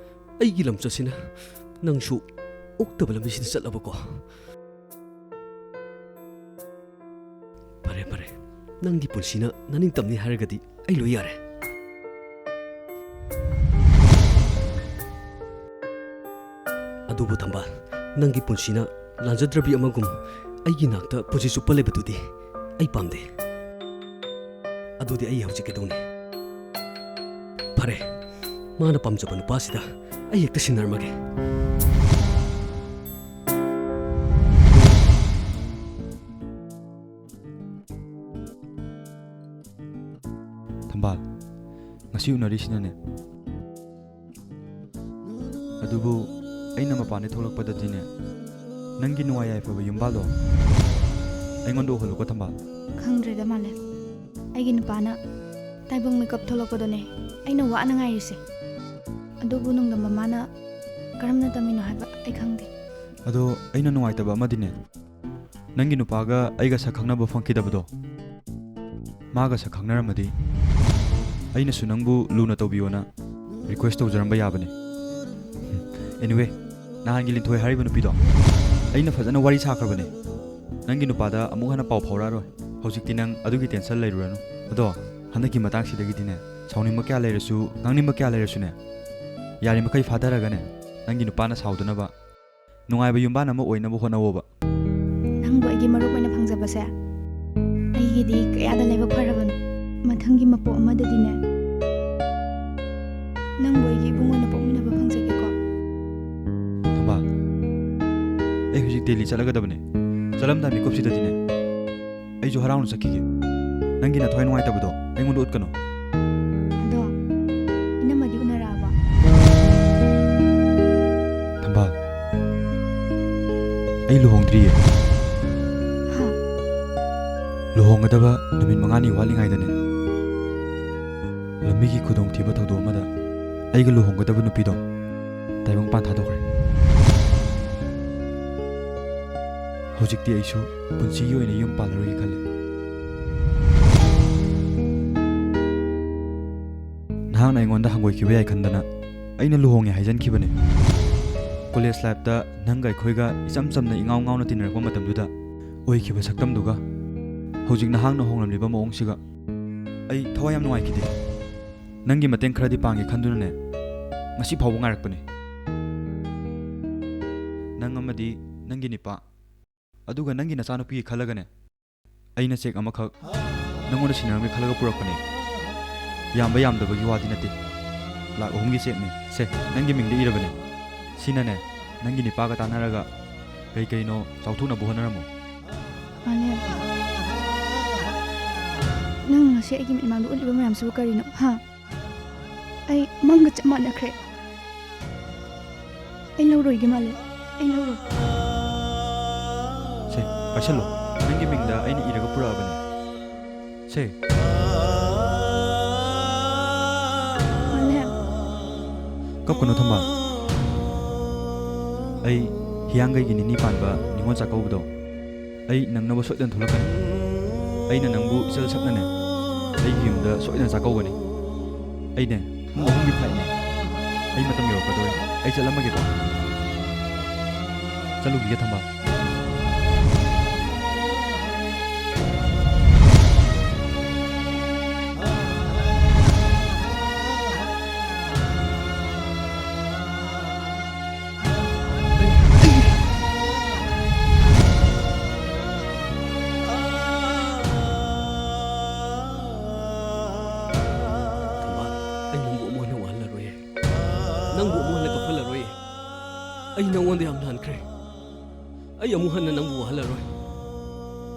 ꯑꯩꯒꯤ ꯂꯝꯆꯠꯁꯤꯅ ꯅꯪꯁꯨ ꯑꯣꯛꯇꯕ ꯂꯝꯕꯤꯁꯤꯗ ꯆꯠꯂꯕꯀꯣ꯫ ꯐꯔꯦ, ꯐꯔꯦ꯫ ꯅꯪꯒꯤ ꯄꯨꯟꯁꯤꯅ ꯅꯅꯤꯡꯇꯝꯅꯤ ꯍꯥꯏꯔꯒꯗꯤ ꯑꯩ ꯂꯣꯏ ꯌꯥꯔꯦ꯫ ꯑꯗꯨꯕꯨ ꯊꯝꯕꯥꯜ, ꯅꯪꯒꯤ ꯄꯨꯟꯁꯤꯅ ꯂꯥꯟꯖꯗ꯭ꯔꯕꯤ ꯑꯃꯒꯨꯝ ꯑꯩꯒꯤ ꯅꯥꯛꯇ ꯄꯨꯟꯁꯤ ꯆꯨꯞꯄ ꯂꯩꯕꯗꯨꯗꯤ ꯑꯩ ꯄꯥꯝꯗꯦ꯫ ꯑꯗꯨꯗꯤ ꯑꯩ ꯍꯧꯖꯤꯛ ꯀꯩꯗꯧꯅꯤ? ꯐꯔꯦ, ꯃꯥꯅ ꯄꯥꯝꯖꯕ ꯅꯨꯄꯥꯁꯤꯗ ꯑꯩ ꯍꯦꯛꯇ ꯁꯤꯟꯅꯔꯝꯃꯒꯦ꯫ ꯊꯝꯕꯥꯜ, ꯉꯁꯤ ꯎꯅꯔꯤꯁꯤꯅꯅꯦ꯫ ꯑꯗꯨꯕꯨ ꯑꯩꯅ ꯃꯄꯥꯟꯗ ꯊꯣꯛꯂꯛꯄꯗꯗꯤꯅꯦ, ꯅꯪꯒꯤ ꯅꯨꯡꯉꯥꯏ ꯌꯥꯏꯐꯕ ꯌꯨꯝꯕꯥꯜꯗꯣ ꯑꯩꯉꯣꯟꯗ ꯎꯍꯜꯂꯨꯀꯣ, ꯊꯝꯕꯥꯜ꯫ ꯈꯪꯗ꯭ꯔꯦꯗ, ꯃꯥꯂꯦꯝ꯫ ꯑꯩꯒꯤ ꯅꯨꯄꯥꯅ ꯇꯥꯏꯕꯪ ꯃꯤꯀꯞ ꯊꯣꯛꯂꯛꯄꯗꯨꯅꯦ ꯑꯩꯅ ꯋꯥꯅ ꯉꯥꯏꯔꯤꯁꯦ꯫ ꯑꯗꯨꯕꯨ ꯅꯣꯡꯗꯝꯕ ꯃꯥꯅ ꯀꯔꯝꯅ ꯇꯝꯃꯤꯅꯣ ꯍꯥꯏꯕ ꯑꯩ ꯈꯪꯗꯦ꯫ ꯑꯗꯣ ꯑꯩꯅ ꯅꯨꯡꯉꯥꯏꯇꯕ ꯑꯃꯗꯤꯅꯦ, ꯅꯪꯒꯤ ꯅꯨꯄꯥꯒ ꯑꯩꯒ ꯁꯛ ꯈꯪꯅꯕ ꯐꯪꯈꯤꯗꯕꯗꯣ, ꯃꯥꯒ ꯁꯛ ꯈꯪꯅꯔꯝꯃꯗꯤ ꯑꯩꯅꯁꯨ ꯅꯪꯕꯨ ꯂꯨꯅ ꯇꯧꯕꯤꯌꯣꯅ request ꯇꯧꯖꯔꯝꯕ ꯌꯥꯕꯅꯦ꯫ Anyway, ꯅꯍꯥꯟꯒꯤ ꯂꯤꯟꯊꯣꯏ ꯍꯥꯏꯔꯤꯕ ꯅꯨꯄꯤꯗꯣ, ꯑꯩꯅ ꯐꯖꯅ ꯋꯥꯔꯤ ꯁꯥꯈ꯭ꯔꯕꯅꯦ꯫ ꯅꯪꯒꯤ ꯅꯨꯄꯥꯗ ꯑꯃꯨꯛ ꯍꯟꯅ ꯄꯥꯎ ꯐꯥꯎꯔꯛꯑꯔꯣꯏ꯫ ꯍꯧꯖꯤꯛꯇꯤ ꯅꯪ ꯑꯗꯨꯒꯤ tension ꯂꯩꯔꯨꯔꯅꯨ꯫ ꯑꯗꯣ ꯍꯟꯗꯛꯀꯤ ꯃꯇꯥꯡꯁꯤꯗꯒꯤꯗꯤꯅꯦ, ꯁꯥꯎꯅꯤꯡꯕ ꯀꯌꯥ ꯂꯩꯔꯁꯨ, ꯉꯥꯡꯅꯤꯡꯕ ꯀꯌꯥ ꯂꯩꯔꯁꯨꯅꯦ, ꯌꯥꯔꯤꯃꯈꯩ ꯐꯥꯊꯔꯒꯅꯦ, ꯅꯪꯒꯤ ꯅꯨꯄꯥꯅ ꯁꯥꯎꯗꯅꯕ, ꯅꯨꯡꯉꯥꯏꯕ ꯌꯨꯝꯕꯥꯟ ꯑꯃ ꯑꯣꯏꯅꯕ ꯍꯣꯠꯅꯧꯋꯣꯕ꯫ ꯅꯪꯕꯨ ꯑꯩꯒꯤ ꯃꯔꯨꯞ ꯑꯣꯏꯅ ꯐꯪꯖꯕꯁꯦ ꯑꯩꯒꯤꯗꯤ ꯀꯌꯥꯗ ꯂꯥꯏꯕꯛ ꯐꯔꯕꯅꯣ꯫ ꯃꯊꯪꯒꯤ ꯃꯄꯣꯛ ꯑꯃꯗꯗꯤꯅꯦ, ꯅꯪꯕꯨ ꯑꯩꯒꯤ ꯏꯕꯨꯡ ꯑꯣꯏꯅ ꯄꯣꯛꯃꯤꯟꯅꯕ ꯐꯪꯖꯒꯦꯀꯣ꯫ ꯊꯝꯕꯥꯜ, ꯑꯩ ꯍꯧꯖꯤꯛ ꯗꯦꯜꯂꯤ ꯆꯠꯂꯒꯗꯕꯅꯦ꯫ ꯆꯠꯂꯝꯗꯥꯏ ꯃꯤꯀꯨꯞꯁꯤꯗꯗꯤꯅꯦ, ꯑꯩꯁꯨ ꯍꯔꯥꯎꯅ ꯆꯠꯈꯤꯒꯦ꯫ ꯅꯪꯒꯤ ꯅꯊꯋꯥꯏ ꯅꯨꯡꯉꯥꯏꯇꯕꯗꯣ ꯑꯩꯉꯣꯟꯗ ꯎꯠꯀꯅꯨ꯫ ꯑꯗꯣ, ꯏꯅꯝꯃꯗꯤ ꯎꯅꯔꯛꯑꯕ? ꯊꯝꯕꯥꯜ, ꯑꯩ ꯂꯨꯍꯣꯡꯗ꯭ꯔꯤꯌꯦ꯫ ꯍꯥ? ꯂꯨꯍꯣꯡꯒꯗꯕ ꯅꯨꯃꯤꯠ ꯃꯉꯥꯅꯤ ꯋꯥꯠꯂꯤꯉꯩꯗꯅꯦ, ꯂꯝꯕꯤꯒꯤ ꯈꯨꯗꯣꯡꯊꯤꯕ ꯊꯧꯗꯣꯛ ꯑꯃꯗ ꯑꯩꯒ ꯂꯨꯍꯣꯡꯒꯗꯕ ꯅꯨꯄꯤꯗꯣ ꯇꯥꯏꯕꯪꯄꯥꯟ ꯊꯥꯗꯣꯛꯈ꯭ꯔꯦ꯫ ꯍꯧꯖꯤꯛꯇꯤ ꯑꯩꯁꯨ ꯄꯨꯟꯁꯤꯒꯤ ꯑꯣꯏꯅ ꯌꯨꯝ ꯄꯥꯜꯂꯔꯣꯏꯒꯦ ꯈꯜꯂꯦ꯫ ꯅꯍꯥꯛꯅ ꯑꯩꯉꯣꯟꯗ ꯍꯪꯒꯣꯏꯈꯤꯕ ꯌꯥꯏ ꯈꯟꯗꯅ ꯑꯩꯅ ꯂꯨꯍꯣꯡꯉꯦ ꯍꯥꯏꯖꯟꯈꯤꯕꯅꯦ꯫ ꯀꯣꯂꯦꯖ ꯂꯥꯏꯐꯇ ꯅꯪꯒ ꯑꯩꯈꯣꯏꯒ ꯏꯆꯝ ꯆꯝꯅ ꯏꯉꯥꯎ ꯉꯥꯎꯅ ꯇꯤꯟꯅꯔꯛꯄ ꯃꯇꯝꯗꯨꯗ ꯑꯣꯏꯈꯤꯕ ꯁꯛꯇꯝꯗꯨꯒ ꯍꯧꯖꯤꯛ ꯅꯍꯥꯛꯅ ꯍꯣꯡꯂꯝꯂꯤꯕ ꯃꯑꯣꯡꯁꯤꯒ ꯑꯩ ꯊꯋꯥꯏ ꯌꯥꯝ ꯅꯨꯡꯉꯥꯏꯈꯤꯗꯦ꯫ ꯅꯪꯒꯤ ꯃꯇꯦꯡ ꯈꯔꯗꯤ ꯄꯥꯡꯒꯦ ꯈꯟꯗꯨꯅꯅꯦ ꯉꯁꯤ ꯐꯥꯎꯕ ꯉꯥꯏꯔꯛꯄꯅꯦ꯫ ꯅꯪ ꯑꯃꯗꯤ ꯅꯪꯒꯤ ꯅꯤꯄꯥ ꯑꯗꯨꯒ ꯅꯪꯒꯤ ꯅꯆꯥꯅꯨꯄꯤꯒꯤ ꯈꯜꯂꯒꯅꯦ, ꯑꯩꯅ ꯆꯦꯛ ꯑꯃꯈꯛ ꯅꯪꯉꯣꯟꯗ ꯁꯤꯟꯅꯔꯝꯒꯦ ꯈꯜꯂꯒ ꯄꯨꯔꯛꯄꯅꯦ꯫ ꯌꯥꯝꯕ ꯌꯥꯝꯗꯕꯒꯤ ꯋꯥꯗꯤ ꯅꯠꯇꯦ, ꯂꯥꯛ ꯑꯍꯨꯝꯒꯤ ꯆꯦꯛꯅꯦ꯫ ꯁꯦ, ꯅꯪꯒꯤ ꯃꯤꯡꯗ ꯏꯔꯕꯅꯦ꯫ ꯁꯤꯅꯅꯦ, ꯅꯪꯒꯤ ꯅꯤꯄꯥꯒ ꯇꯥꯟꯅꯔꯒ ꯀꯩ ꯀꯩꯅꯣ ꯆꯥꯎꯊꯣꯛꯅꯕ ꯍꯣꯠꯅꯔꯝꯃꯣ꯫ ꯃꯥꯂꯦꯝ, ꯅꯪ ꯉꯁꯤ ꯑꯩꯒꯤ ꯃꯤꯠꯃꯥꯡꯗ ꯎꯠꯂꯤꯕ ꯃꯌꯥꯝꯁꯤꯕꯨ ꯀꯔꯤꯅꯣ, ꯍꯥ? ꯑꯩ ꯃꯪꯒ ꯆꯞ ꯃꯥꯟꯅꯈ꯭ꯔꯦ꯫ ꯑꯩ ꯂꯧꯔꯣꯏꯒꯦ ꯃꯥꯂꯦꯝ, ꯑꯩ ꯂꯧꯔꯣꯏ꯫ ꯁꯦ, ꯄꯥꯏꯁꯜꯂꯣ꯫ ꯅꯪꯒꯤ ꯃꯤꯡꯗ ꯑꯩꯅ ꯏꯔꯒ ꯄꯨꯔꯛꯑꯕꯅꯦ꯫ ꯁꯦ꯫ ꯃꯥꯂꯦꯝ꯫ ꯀꯞꯀꯅꯨ ꯊꯝꯕꯥꯜ꯫ ꯑꯩ ꯍꯤꯌꯥꯡꯒꯩꯒꯤ ꯅꯤꯅꯤ ꯄꯥꯟꯕ ꯅꯤꯉꯣꯜ ꯆꯥꯛꯀꯧꯕꯗꯣ ꯑꯩ ꯅꯪꯅꯕ ꯁꯣꯏꯗꯅ ꯊꯣꯛꯂꯛꯀꯅꯤ꯫ ꯑꯩꯅ ꯅꯪꯕꯨ ꯏꯆꯜ ꯁꯛꯅꯅꯦ ꯑꯩꯒꯤ ꯌꯨꯝꯗ ꯁꯣꯏꯗꯅ ꯆꯥꯛꯀꯧꯒꯅꯤ꯫ ꯑꯩꯅꯦ, ꯄꯨꯡ ꯑꯍꯨꯝꯒꯤ flightꯅꯦ꯫ ꯑꯩ ꯃꯇꯝ ꯌꯧꯔꯛꯀꯗꯧꯔꯦ꯫ ꯑꯩ ꯆꯠꯂꯝꯃꯒꯦꯀꯣ꯫ ꯆꯠꯂꯨꯈꯤꯒꯦ ꯊꯝꯕꯥꯜ꯫ ꯊꯝꯕꯥꯜ, ꯑꯩ ꯅꯪꯕꯨ ꯑꯃꯨꯛ ꯍꯟꯅ ꯋꯥꯍꯜꯂꯔꯣꯏꯌꯦ꯫ ꯅꯪꯕꯨ ꯑꯃꯨꯛ ꯍꯟꯅ ꯀꯞꯍꯜꯂꯔꯣꯏꯌꯦ꯫ ꯑꯩ ꯅꯪꯉꯣꯟꯗ ꯌꯥꯝ ꯂꯥꯟꯈ꯭ꯔꯦ꯫ ꯑꯩ ꯑꯃꯨꯛ ꯍꯟꯅ ꯅꯪꯕꯨ ꯋꯥꯍꯜꯂꯔꯣꯏ꯫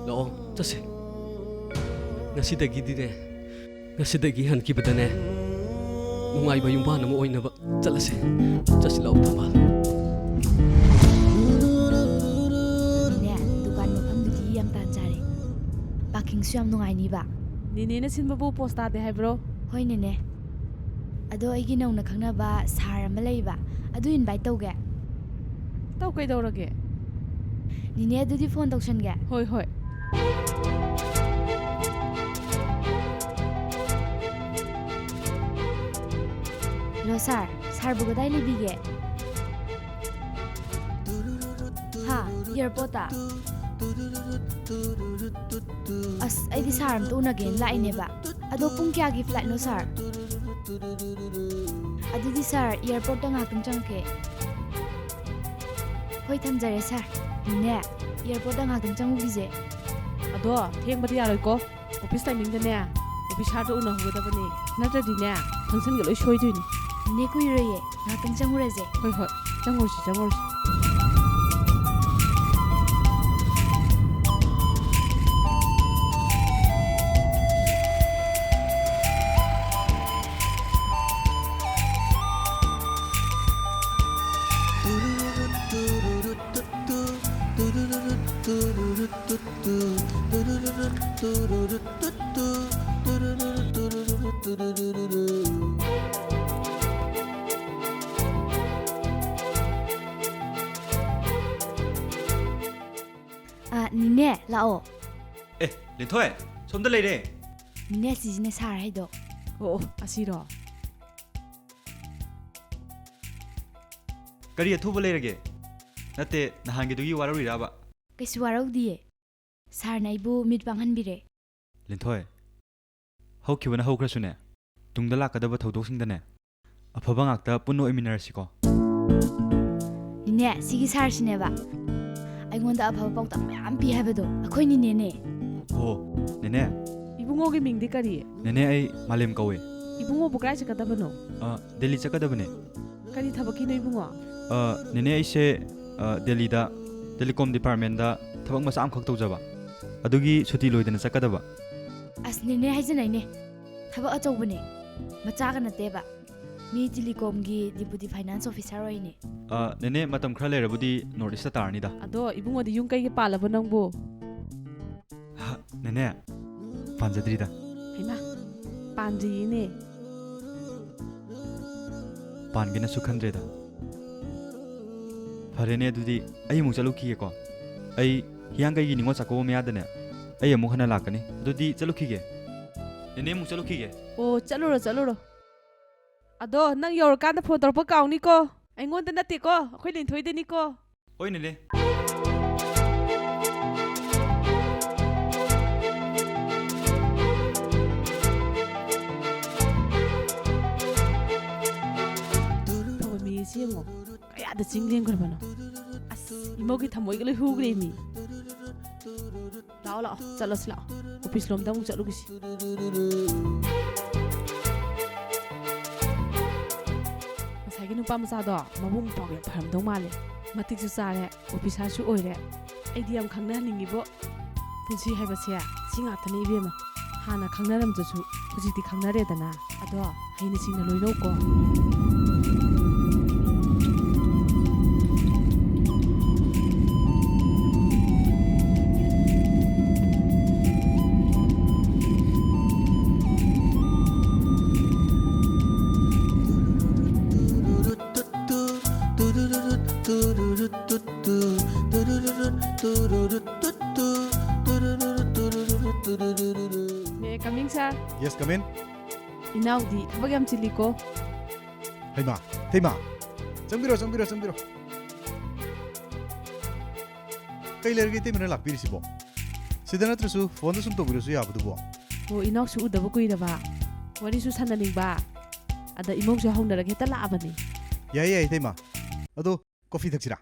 ꯂꯥꯛꯑꯣ, ꯆꯠꯁꯦ꯫ ꯉꯁꯤꯗꯒꯤꯗꯤꯅꯦ, ꯉꯁꯤꯗꯒꯤ ꯍꯟꯈꯤꯕꯗꯅꯦ, ꯅꯨꯡꯉꯥꯏꯕ ꯌꯨꯝꯕꯥꯟ ꯑꯃ ꯑꯣꯏꯅꯕ ꯆꯠꯂꯁꯦ꯫ ꯆꯠꯁꯤ ꯂꯥꯛꯑꯣ, ꯊꯝꯕꯥꯜ꯫ ꯅꯦ, ꯗꯨꯀꯥꯟ ꯃꯐꯝꯗꯨꯗꯤ ꯌꯥꯝ ꯇꯥꯟ ꯆꯥꯔꯦ꯫ Parkingꯁꯨ ꯌꯥꯝ ꯅꯨꯡꯉꯥꯏꯅꯤꯕ꯫ ꯅꯦꯅꯦꯅ ꯁꯤꯟꯕꯕꯨ ꯄꯣꯁ ꯇꯥꯗꯦ ꯍꯥꯏꯕ꯭ꯔꯣ? ꯍꯣꯏ, ꯅꯦꯅꯦ꯫ ꯑꯗꯣ ꯑꯩꯒꯤ ꯅꯧꯅ ꯈꯪꯅꯕ sir ꯑꯃ ꯂꯩꯕ, ꯑꯗꯨ invite ꯇꯧꯒꯦ꯫ ꯇꯧ, ꯀꯩꯗꯧꯔꯒꯦ? ꯅꯦꯅꯦ, ꯑꯗꯨꯗꯤ phone ꯇꯧꯁꯟꯒꯦ꯫ ꯍꯣꯏ, ꯍꯣꯏ꯫ ꯍꯜꯂꯣ ꯁꯥꯔ, ꯁꯥꯔꯕꯨ ꯀꯗꯥꯏ ꯂꯩꯕꯤꯒꯦ? ꯍꯥ, ꯑꯦꯌꯥꯔꯄꯣꯔꯠꯇ? ꯑꯁ, ꯑꯩꯗꯤ ꯁꯥꯔ ꯑꯝꯇ ꯎꯅꯒꯦꯅ ꯂꯥꯛꯏꯅꯦꯕ꯫ ꯑꯗꯣ ꯄꯨꯡ ꯀꯌꯥꯒꯤ ꯐ꯭ꯂꯥꯏꯠꯅꯣ ꯁꯥꯔ? ꯑꯗꯨꯗꯤ ꯁꯥꯔ, ꯑꯦꯌꯥꯔꯄꯣꯔꯠꯇ ꯉꯥꯏꯍꯥꯛꯇꯪ ꯆꯪꯉꯛꯀꯦ꯫ ꯍꯣꯏ, ꯊꯝꯖꯔꯦ ꯁꯥꯔ꯫ ꯅꯦ, ꯑꯦꯌꯥꯔꯄꯣꯔꯠꯇ ꯉꯥꯏꯍꯥꯛꯇꯪ ꯆꯪꯉꯨꯈꯤꯁꯦ꯫ ꯑꯗꯣ ꯊꯦꯡꯕꯗꯤ ꯌꯥꯔꯣꯏꯀꯣ꯫ ꯑꯣꯐꯤꯁ ꯇꯥꯏꯃꯤꯡꯗꯅꯦ ꯑꯣꯐꯤꯁꯥꯔꯗꯣ ꯎꯅꯍꯧꯒꯗꯕꯅꯦ, ꯅꯠꯇ꯭ꯔꯗꯤꯅꯦ ꯐꯪꯁꯟꯒ ꯂꯣꯏ ꯁꯣꯏꯗꯣꯏꯅꯤ꯫ ꯅꯦ, ꯀꯨꯏꯔꯣꯏꯌꯦ, ꯉꯥꯏꯍꯥꯛꯇꯪ ꯆꯪꯉꯨꯔꯁꯦ꯫ ꯍꯣꯏ ꯍꯣꯏ, ꯆꯪꯉꯨꯔꯁꯤ ꯆꯪꯉꯨꯔꯁꯤ꯫ ꯑ, ꯅꯤꯅꯦ, ꯂꯥꯛꯑꯣ꯫ ꯑꯦ, ꯂꯤꯟꯊꯣꯏ, ꯁꯣꯝꯗ ꯂꯩꯔꯦ꯫ ꯅꯤꯅꯦ, ꯑꯁꯤꯁꯤꯅꯦ ꯁꯥꯔ ꯍꯥꯏꯗꯣ꯫ ꯑꯣ, ꯑꯣ, ꯑꯁꯤꯔꯣ? ꯀꯔꯤ ꯑꯊꯨꯕ ꯂꯩꯔꯒꯦ? ꯅꯠꯇꯦ, ꯅꯍꯥꯟꯒꯤꯗꯨꯒꯤ ꯋꯥꯔꯧꯔꯤꯔꯕ? ꯀꯩꯁꯨ ꯋꯥꯔꯧꯗꯤꯌꯦ꯫ ꯁꯥꯔꯅ ꯑꯩꯕꯨ ꯃꯤꯠ ꯄꯥꯡꯍꯟꯕꯤꯔꯦ꯫ ꯂꯤꯟꯊꯣꯏ, ꯍꯧꯈꯤꯕꯅ ꯍꯧꯈ꯭ꯔꯁꯨꯅꯦ, ꯇꯨꯡꯗ ꯂꯥꯛꯀꯗꯕ ꯊꯧꯗꯣꯛꯁꯤꯡꯗꯅꯦ, ꯑꯐꯕ ꯉꯥꯛꯇ ꯄꯨꯟꯅ ꯑꯣꯏꯃꯤꯟꯅꯔꯁꯤꯀꯣ꯫ ꯅꯤꯅꯦ, ꯁꯤꯒꯤ ꯁꯥꯔꯁꯤꯅꯦꯕ ꯑꯩꯉꯣꯟꯗ ꯑꯐꯕ ꯄꯥꯎꯇꯥꯛ ꯃꯌꯥꯝ ꯄꯤ ꯍꯥꯏꯕꯗꯣ, ꯑꯩꯈꯣꯏ ꯅꯤꯅꯦꯅꯦ꯫ ꯑꯣ, ꯅꯦꯅꯦ꯫ ꯏꯕꯨꯡꯉꯣꯒꯤ ꯃꯤꯡꯗꯤ ꯀꯔꯤ? ꯅꯦꯅꯦ, ꯑꯩ ꯃꯥꯂꯦꯝ ꯀꯧꯋꯦ꯫ ꯏꯕꯨꯡꯉꯣꯕꯨ ꯀꯗꯥꯏ ꯆꯠꯀꯗꯕꯅꯣ? ꯑ, ꯗꯦꯜꯂꯤ ꯆꯠꯀꯗꯕꯅꯦ꯫ ꯀꯔꯤ ꯊꯕꯛꯀꯤꯅꯣ ꯏꯕꯨꯡꯉꯣ? ꯑ, ꯅꯦꯅꯦ, ꯑꯩꯁꯦ, ꯑ, ꯗꯦꯜꯂꯤꯗ ꯇꯦꯂꯤꯀꯣꯝ ꯗꯤꯄꯥꯔꯠꯃꯦꯟꯗ ꯊꯕꯛ ꯃꯆꯥ ꯑꯃꯈꯛ ꯇꯧꯖꯕ꯫ ꯑꯗꯨꯒꯤ ꯁꯨꯇꯤ ꯂꯣꯏꯗꯅ ꯆꯠꯀꯗꯕ꯫ ꯑꯁ, ꯅꯦꯅꯦ ꯍꯥꯏꯖꯅꯩꯅꯦ꯫ ꯊꯕꯛ ꯑꯆꯧꯕꯅꯦ꯫ ꯃꯆꯥꯒ ꯅꯠꯇꯦꯕ꯫ ꯃꯤ ꯇꯦꯂꯤꯀꯣꯝꯒꯤ ꯗꯤꯄꯨꯇꯤ ꯐꯥꯏꯅꯥꯟꯁ ꯑꯣꯐꯤꯁꯥꯔ ꯑꯣꯏꯅꯦ꯫ ꯑ, ꯅꯦꯅꯦ, ꯃꯇꯝ ꯈꯔ ꯂꯩꯔꯕꯨꯗꯤ ꯅꯣꯔꯠ ꯏꯁꯇ ꯇꯥꯔꯅꯤꯗ꯫ ꯑꯗꯣ ꯏꯕꯨꯡꯉꯣꯗꯤ ꯌꯨꯝ ꯀꯩꯒꯤ ꯄꯥꯜꯂꯕꯣ ꯅꯪꯕꯨ? ꯍ, ꯅꯦꯅꯦ, ꯄꯥꯟꯖꯗ꯭ꯔꯤꯗ꯫ ꯍꯩꯃꯥ, ꯄꯥꯟꯗ꯭ꯔꯤꯌꯦꯅꯦ꯫ ꯄꯥꯟꯒꯦꯅꯁꯨ ꯈꯟꯗ꯭ꯔꯦꯗ꯫ ꯐꯔꯦꯅꯦ, ꯑꯗꯨꯗꯤ ꯑꯩ ꯑꯃꯨꯛ ꯆꯠꯂꯨꯈꯤꯒꯦꯀꯣ꯫ ꯑꯩ ꯍꯤꯌꯥꯡꯒꯩꯒꯤ ꯅꯤꯉꯣꯜ ꯆꯥꯛꯀꯧꯕ ꯃꯌꯥꯗꯅꯦ, ꯑꯩ ꯑꯃꯨꯛ ꯍꯟꯅ ꯂꯥꯛꯀꯅꯤ꯫ ꯑꯗꯨꯗꯤ ꯆꯠꯂꯨꯈꯤꯒꯦ꯫ ꯅꯦꯅꯦ, ꯑꯃꯨꯛ ꯆꯠꯂꯨꯈꯤꯒꯦ꯫ ꯑꯣ, ꯆꯠꯂꯨꯔꯣ, ꯆꯠꯂꯨꯔꯣ꯫ ꯑꯗꯣ ꯅꯪ ꯌꯧꯔꯀꯥꯟꯗ ꯐꯣꯟ ꯇꯧꯔꯛꯄ ꯀꯥꯎꯅꯤꯀꯣ꯫ ꯑꯩꯉꯣꯟꯗ ꯅꯠꯇꯦꯀꯣ, ꯑꯩꯈꯣꯏ ꯂꯤꯟꯊꯣꯏꯗꯅꯤꯀꯣ꯫ ꯍꯣꯏ, ꯅꯦꯅꯦ꯫ ꯐꯕ ꯃꯤ ꯑꯁꯤ ꯌꯦꯡꯉꯣ, ꯀꯌꯥꯗ ꯆꯤꯡ ꯂꯦꯝꯈ꯭ꯔꯕꯅꯣ? ꯑꯁ, ꯏꯃꯧꯒꯤ ꯊꯃꯣꯏꯒ ꯂꯣꯏ ꯍꯨꯈ꯭ꯔꯦ ꯃꯤ꯫ ꯂꯥꯛꯑꯣ, ꯂꯥꯛꯑꯣ, ꯆꯠꯂꯁꯤ ꯂꯥꯛꯑꯣ꯫ ꯑꯣꯐꯤꯁ ꯂꯣꯝꯗ ꯑꯃꯨꯛ ꯆꯠꯂꯨꯈꯤꯁꯤ꯫ ꯉꯁꯥꯏꯒꯤ ꯅꯨꯄꯥ ꯃꯆꯥꯗꯣ ꯃꯕꯨꯡ ꯃꯧꯄ꯭ꯋꯥ ꯌꯥꯝ ꯐꯔꯝꯗꯧ ꯃꯥꯜꯂꯦ꯫ ꯃꯇꯤꯛꯁꯨ ꯆꯥꯔꯦ, ꯑꯣꯐꯤꯁꯥꯔꯁꯨ ꯑꯣꯏꯔꯦ꯫ ꯑꯩꯗꯤ ꯌꯥꯝ ꯈꯪꯅꯍꯟꯅꯤꯡꯉꯤꯕꯣ꯫ ꯄꯨꯟꯁꯤ ꯍꯥꯏꯕꯁꯦ ꯁꯤ ꯉꯥꯛꯇꯅꯤ ꯏꯕꯦꯝꯃ꯫ ꯍꯥꯟꯅ ꯈꯪꯅꯔꯝꯗ꯭ꯔꯁꯨ ꯍꯧꯖꯤꯛꯇꯤ ꯈꯪꯅꯔꯦꯗꯅ꯫ ꯑꯗꯣ ꯍꯩꯅ ꯁꯤꯡꯅ ꯂꯣꯏꯅꯧꯀꯣ꯫ May I coming, sir? Yes, come in. ꯏꯅꯥꯎꯗꯤ ꯊꯕꯛ ꯌꯥꯝ ꯆꯤꯜꯂꯤꯀꯣ꯫ ꯍꯩꯃꯥ, ꯏꯇꯩꯃ, ꯆꯪꯕꯤꯔꯣ, ꯆꯪꯕꯤꯔꯣ, ꯆꯪꯕꯤꯔꯣ꯫ ꯀꯩ ꯂꯩꯔꯒꯦ ꯏꯇꯩꯃꯅ ꯂꯥꯛꯄꯤꯔꯤꯁꯤꯕꯣ? ꯁꯤꯗ ꯅꯠꯇ꯭ꯔꯁꯨ ꯐꯣꯟꯗ ꯁꯨꯝ ꯇꯧꯕꯤꯔꯁꯨ ꯌꯥꯕꯗꯨꯕꯣ꯫ ꯑꯣ, ꯏꯅꯥꯎꯁꯨ ꯎꯗꯕ ꯀꯨꯏꯔꯕ, ꯋꯥꯔꯤꯁꯨ ꯁꯥꯟꯅꯅꯤꯡꯕ, ꯑꯗ ꯏꯃꯧꯁꯨ ꯍꯧꯅꯔꯒ ꯍꯦꯛꯇ ꯂꯥꯛꯑꯕꯅꯤ꯫ ꯌꯥꯏꯌꯦ, ꯌꯥꯏꯌꯦ, ꯏꯇꯩꯃ꯫ ꯑꯗꯣ ꯀꯣꯐꯤ ꯊꯛꯁꯤꯔꯥ?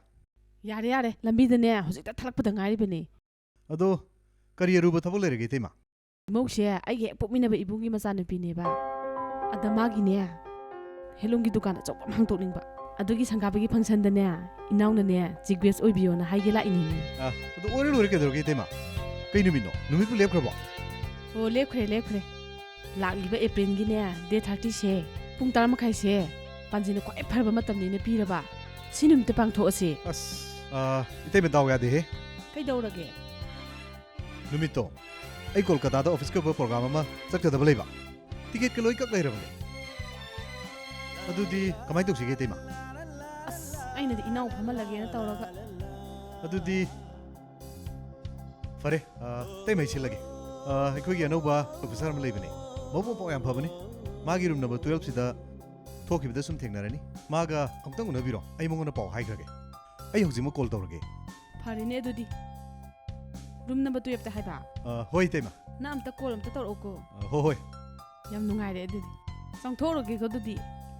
ꯌꯥꯔꯦ, ꯌꯥꯔꯦ, ꯂꯝꯕꯤꯗꯅꯦ ꯍꯧꯖꯤꯛꯇ ꯊꯠꯂꯛꯄꯗ ꯉꯥꯏꯔꯤꯕꯅꯤ꯫ ꯑꯗꯣ ꯀꯔꯤ ꯑꯔꯨꯕ ꯊꯕꯛ ꯂꯩꯔꯒꯦ, ꯏꯇꯩꯃ? ꯏꯃꯧꯁꯦ ꯑꯩꯒꯤ ꯍꯦꯛ ꯄꯣꯛꯃꯤꯟꯅꯕ ꯏꯕꯨꯡꯒꯤ ꯃꯆꯥꯅꯨꯄꯤꯅꯦꯕ꯫ ꯑꯗ ꯃꯥꯒꯤꯅꯦ, ꯍꯦꯟꯂꯨꯝꯒꯤ ꯗꯨꯀꯥꯟ ꯑꯆꯧꯕ ꯑꯃ ꯍꯥꯡꯗꯣꯛꯅꯤꯡꯕ꯫ ꯑꯗꯨꯒꯤ ꯁꯪꯒꯥꯕꯒꯤ ꯐꯪꯁꯟꯗꯅꯦ, ꯏꯅꯥꯎꯅꯅꯦ ꯆꯤꯐ ꯒꯦꯁ ꯑꯣꯏꯕꯤꯌꯣꯅ ꯍꯥꯏꯒꯦ ꯂꯥꯛꯏꯅꯤꯅꯦ꯫ ꯑ, ꯑꯗꯨ ꯑꯣꯏꯔꯦ ꯂꯣꯏꯔꯦ, ꯀꯩꯗꯧꯔꯒꯦ ꯏꯇꯩꯃ? ꯀꯩ ꯅꯨꯃꯤꯠꯅꯣ? ꯅꯨꯃꯤꯠꯄꯨ ꯂꯦꯞꯈ꯭ꯔꯕꯣ? ꯑꯣ, ꯂꯦꯞꯈ꯭ꯔꯦ, ꯂꯦꯞꯈ꯭ꯔꯦ꯫ ꯂꯥꯛꯂꯤꯕ ꯑꯦꯄ꯭ꯔꯤꯜꯒꯤꯅꯦ, ꯗꯦꯠ ꯊꯥꯔꯇꯤꯁꯦ ꯄꯨꯡ ꯇꯔꯥ ꯃꯈꯥꯏꯁꯦ ꯄꯥꯟꯖꯤꯅ ꯈ꯭ꯋꯥꯏ ꯐꯔꯕ ꯃꯇꯝꯅꯤꯅ ꯄꯤꯔꯕ꯫ ꯁꯤ ꯅꯨꯃꯤꯠꯇ ꯄꯥꯡꯊꯣꯛꯑꯁꯤ꯫ ꯑꯁ, ꯑ, ꯏꯇꯩꯃ ꯗꯥꯎ ꯌꯥꯗꯦꯍꯦ꯫ ꯀꯩꯗꯧꯔꯒꯦ? ꯅꯨꯃꯤꯠꯇꯣ ꯑꯩ ꯀꯣꯜꯀꯇꯥꯗ ꯑꯣꯐꯤꯁꯀꯤ ꯑꯣꯏꯕ ꯄ꯭ꯔꯣꯒ꯭ꯔꯥꯝ ꯑꯃ ꯆꯠꯀꯗꯕ ꯂꯩꯕ꯫ ꯇꯤꯀꯦꯠꯀ ꯂꯣꯏ ꯀꯛ ꯂꯩꯔꯕꯅꯦ꯫ ꯑꯗꯨꯗꯤ ꯀꯃꯥꯏꯅ ꯇꯧꯁꯤꯒꯦ, ꯏꯇꯩꯃ? ꯑꯁ, ꯑꯩꯅꯗꯤ ꯏꯅꯥꯎ ꯐꯝꯍꯜꯂꯒꯦꯅ ꯇꯧꯔꯒ꯫ ꯑꯗꯨꯗꯤ ꯐꯔꯦ, ꯑ, ꯏꯇꯩꯃ, ꯑꯩ ꯁꯤꯜꯂꯒꯦ꯫ ꯑ, ꯑꯩꯈꯣꯏꯒꯤ ꯑꯅꯧꯕ ꯑꯣꯐꯤꯁꯥꯔ ꯑꯃ ꯂꯩꯕꯅꯦ, ꯃꯕꯨꯛ ꯃꯄꯥꯎ ꯌꯥꯝ ꯐꯕꯅꯤ꯫ ꯃꯥꯒꯤ ꯔꯨꯝ ꯅꯝꯕꯔ ꯇꯨꯋꯦꯜꯐꯁꯤꯗ ꯊꯣꯛꯈꯤꯕꯗ ꯁꯨꯝ ꯊꯦꯡꯅꯔꯅꯤ꯫ ꯃꯥꯒ ꯑꯃꯨꯛꯇꯪ ꯎꯅꯕꯤꯔꯣ, ꯑꯩ ꯃꯉꯣꯟꯗ ꯄꯥꯎ ꯍꯥꯏꯈ꯭ꯔꯒꯦ꯫ ꯑꯩ ꯍꯧꯖꯤꯛꯃꯛ ꯀꯣꯜ ꯇꯧꯔꯒꯦ꯫ ꯐꯔꯦꯅꯦ ꯑꯗꯨꯗꯤ꯫ ꯔꯨꯝ ꯅꯝꯕꯔ ꯇꯨꯌꯦꯜꯞꯇ ꯍꯥꯏꯕ? ꯑ, ꯍꯣꯏ, ꯏꯇꯩꯃ꯫ ꯅꯪ ꯑꯝꯇ ꯀꯣꯜ ꯑꯝꯇ ꯇꯧꯔꯛꯎꯀꯣ꯫ ꯑ, ꯍꯣꯏ, ꯍꯣꯏ꯫ ꯌꯥꯝ ꯅꯨꯡꯉꯥꯏꯔꯦ ꯑꯗꯨꯗꯤ꯫ ꯆꯪꯊꯣꯛꯎꯔꯒꯦꯀꯣ ꯑꯗꯨꯗꯤ꯫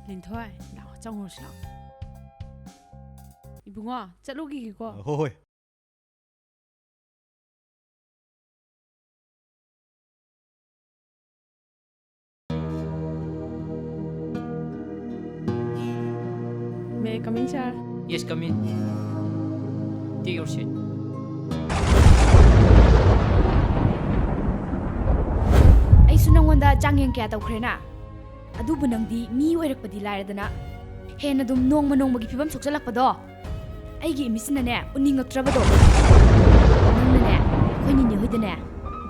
ꯂꯤꯟꯊꯣꯏ, ꯂꯥꯛꯑꯣ, ꯆꯪꯉꯨꯔꯁꯤ ꯂꯥꯛꯑꯣ꯫ ꯏꯕꯨꯡꯉꯣ, ꯆꯠꯂꯨꯈꯤꯒꯦꯀꯣ꯫ ꯑ, ꯍꯣꯏ, ꯍꯣꯏ꯫ May I come in, sir? Yes, come in. Take your seat. ꯑꯩꯁꯨ ꯅꯪꯉꯣꯟꯗ ꯆꯥꯡꯌꯦꯡ ꯀꯌꯥ ꯇꯧꯈ꯭ꯔꯦꯅ, ꯑꯗꯨꯕꯨ ꯅꯪꯗꯤ ꯃꯤ ꯑꯣꯏꯔꯛꯄꯗꯤ ꯂꯥꯏꯔꯗꯅ, ꯍꯦꯟꯅ ꯑꯗꯨꯝ ꯅꯣꯡꯃ ꯅꯣꯡꯃꯒꯤ ꯐꯤꯕꯝ ꯁꯣꯛꯆꯜꯂꯛꯄꯗꯣ꯫ ꯑꯩꯒꯤ ꯏꯃꯤꯠꯁꯤꯅꯅꯦ ꯎꯅꯤꯡꯉꯛꯇ꯭ꯔꯕꯗꯣ꯫ ꯅꯪꯅꯅꯦ ꯑꯩꯈꯣꯏ ꯅꯤꯅꯦ ꯍꯣꯏꯗꯅꯦ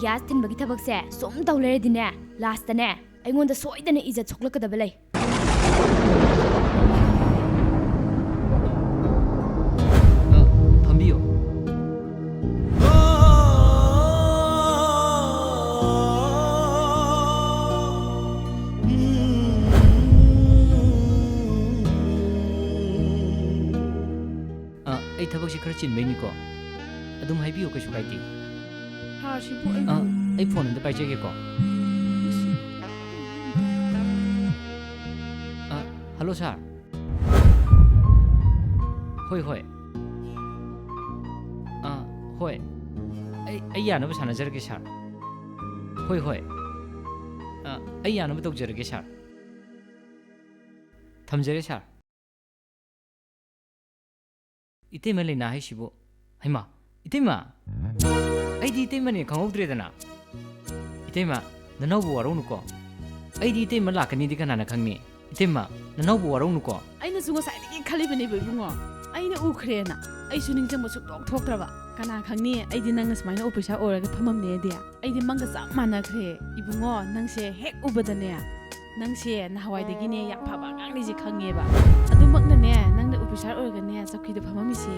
ꯒ꯭ꯌꯥꯁ ꯊꯤꯟꯕꯒꯤ ꯊꯕꯛꯁꯦ ꯁꯨꯝ ꯇꯧ ꯂꯩꯔꯗꯤꯅꯦ, ꯂꯥꯁꯇꯅꯦ ꯑꯩꯉꯣꯟꯗ ꯁꯣꯏꯗꯅ ꯏꯖꯠ ꯁꯣꯛꯂꯛꯀꯗꯕ ꯂꯩ꯫ ꯑ, ꯐꯝꯕꯤꯌꯣ꯫ ꯑ, ꯑꯩ ꯊꯕꯛꯁꯤ ꯈꯔ ꯆꯤꯟꯕꯩꯅꯤꯀꯣ꯫ ꯑꯗꯨꯝ ꯍꯥꯏꯕꯤꯌꯨ, ꯀꯩꯁꯨ ꯀꯥꯏꯗꯦ꯫ ꯁꯥꯔꯁꯤꯕꯨ ꯑꯩꯕꯨ ꯑ, ꯑꯩ ꯐꯣꯟ ꯑꯝꯇ ꯄꯥꯏꯖꯒꯦꯀꯣ꯫ ꯑ, ꯍꯜꯂꯣ, ꯁꯥꯔ꯫ ꯍꯣꯏ, ꯍꯣꯏ꯫ ꯑ, ꯍꯣꯏ꯫ ꯑꯩ, ꯑꯩ ꯌꯥꯅꯕ ꯁꯥꯟꯅꯖꯔꯒꯦ, ꯁꯥꯔ꯫ ꯍꯣꯏ, ꯍꯣꯏ꯫ ꯑ, ꯑꯩ ꯌꯥꯅꯕ ꯇꯧꯖꯔꯒꯦ, ꯁꯥꯔ꯫ ꯊꯝꯖꯔꯦ, ꯁꯥꯔ꯫ ꯏꯇꯩꯃ ꯂꯩꯅꯥ ꯍꯥꯏꯁꯤꯕꯨ? ꯍꯩꯃꯥ, ꯏꯇꯩꯃ! ꯑꯩꯗꯤ ꯏꯇꯩꯃꯅꯦ ꯈꯪꯍꯧꯗ꯭ꯔꯦꯗꯅ꯫ ꯏꯇꯩꯃ, ꯅꯅꯥꯎꯕꯨ ꯋꯥꯔꯧꯅꯨꯀꯣ꯫ ꯑꯩꯗꯤ ꯏꯇꯩꯃ ꯂꯥꯛꯀꯅꯤꯗꯤ ꯀꯅꯥꯅ ꯈꯪꯅꯤ? ꯏꯇꯩꯃ, ꯅꯅꯥꯎꯕꯨ ꯋꯥꯔꯧꯅꯨꯀꯣ꯫ ꯑꯩꯅꯁꯨ ꯉꯁꯥꯏꯗꯒꯤ ꯈꯜꯂꯤꯕꯅꯦꯕ, ꯏꯕꯨꯡꯉꯣ꯫ ꯑꯩꯅ ꯎꯈ꯭ꯔꯦꯅ꯫ ꯑꯩꯁꯨ ꯅꯤꯡꯁꯤꯡꯕ ꯁꯨꯛꯊꯣꯛ ꯊꯣꯛꯇ꯭ꯔꯕ꯫ ꯀꯅꯥ ꯈꯪꯅꯤ, ꯑꯩꯗꯤ ꯅꯪꯅ ꯁꯨꯃꯥꯏꯅ ꯑꯣꯐꯤꯁꯥꯔ ꯑꯣꯏꯔꯒ ꯐꯝꯃꯝꯅꯦꯗꯤ꯫ ꯑꯩꯗꯤ ꯃꯪꯒ ꯆꯞ ꯃꯥꯟꯅꯈ꯭ꯔꯦ꯫ ꯏꯕꯨꯡꯉꯣ, ꯅꯪꯁꯦ ꯍꯦꯛ ꯎꯕꯗꯅꯦ, ꯅꯪꯁꯦ ꯅꯍꯥꯟꯋꯥꯏꯗꯒꯤꯅꯦ ꯌꯥꯝ ꯐꯕ ꯑꯉꯥꯡꯅꯤꯁꯦ ꯈꯪꯉꯦꯕ꯫ ꯑꯗꯨꯃꯛꯅꯅꯦ, ꯅꯪꯅ ꯑꯣꯐꯤꯁꯥꯔ ꯑꯣꯏꯔꯒꯅꯦ ꯆꯧꯀꯤꯗ ꯐꯝꯃꯝꯃꯤꯁꯦ꯫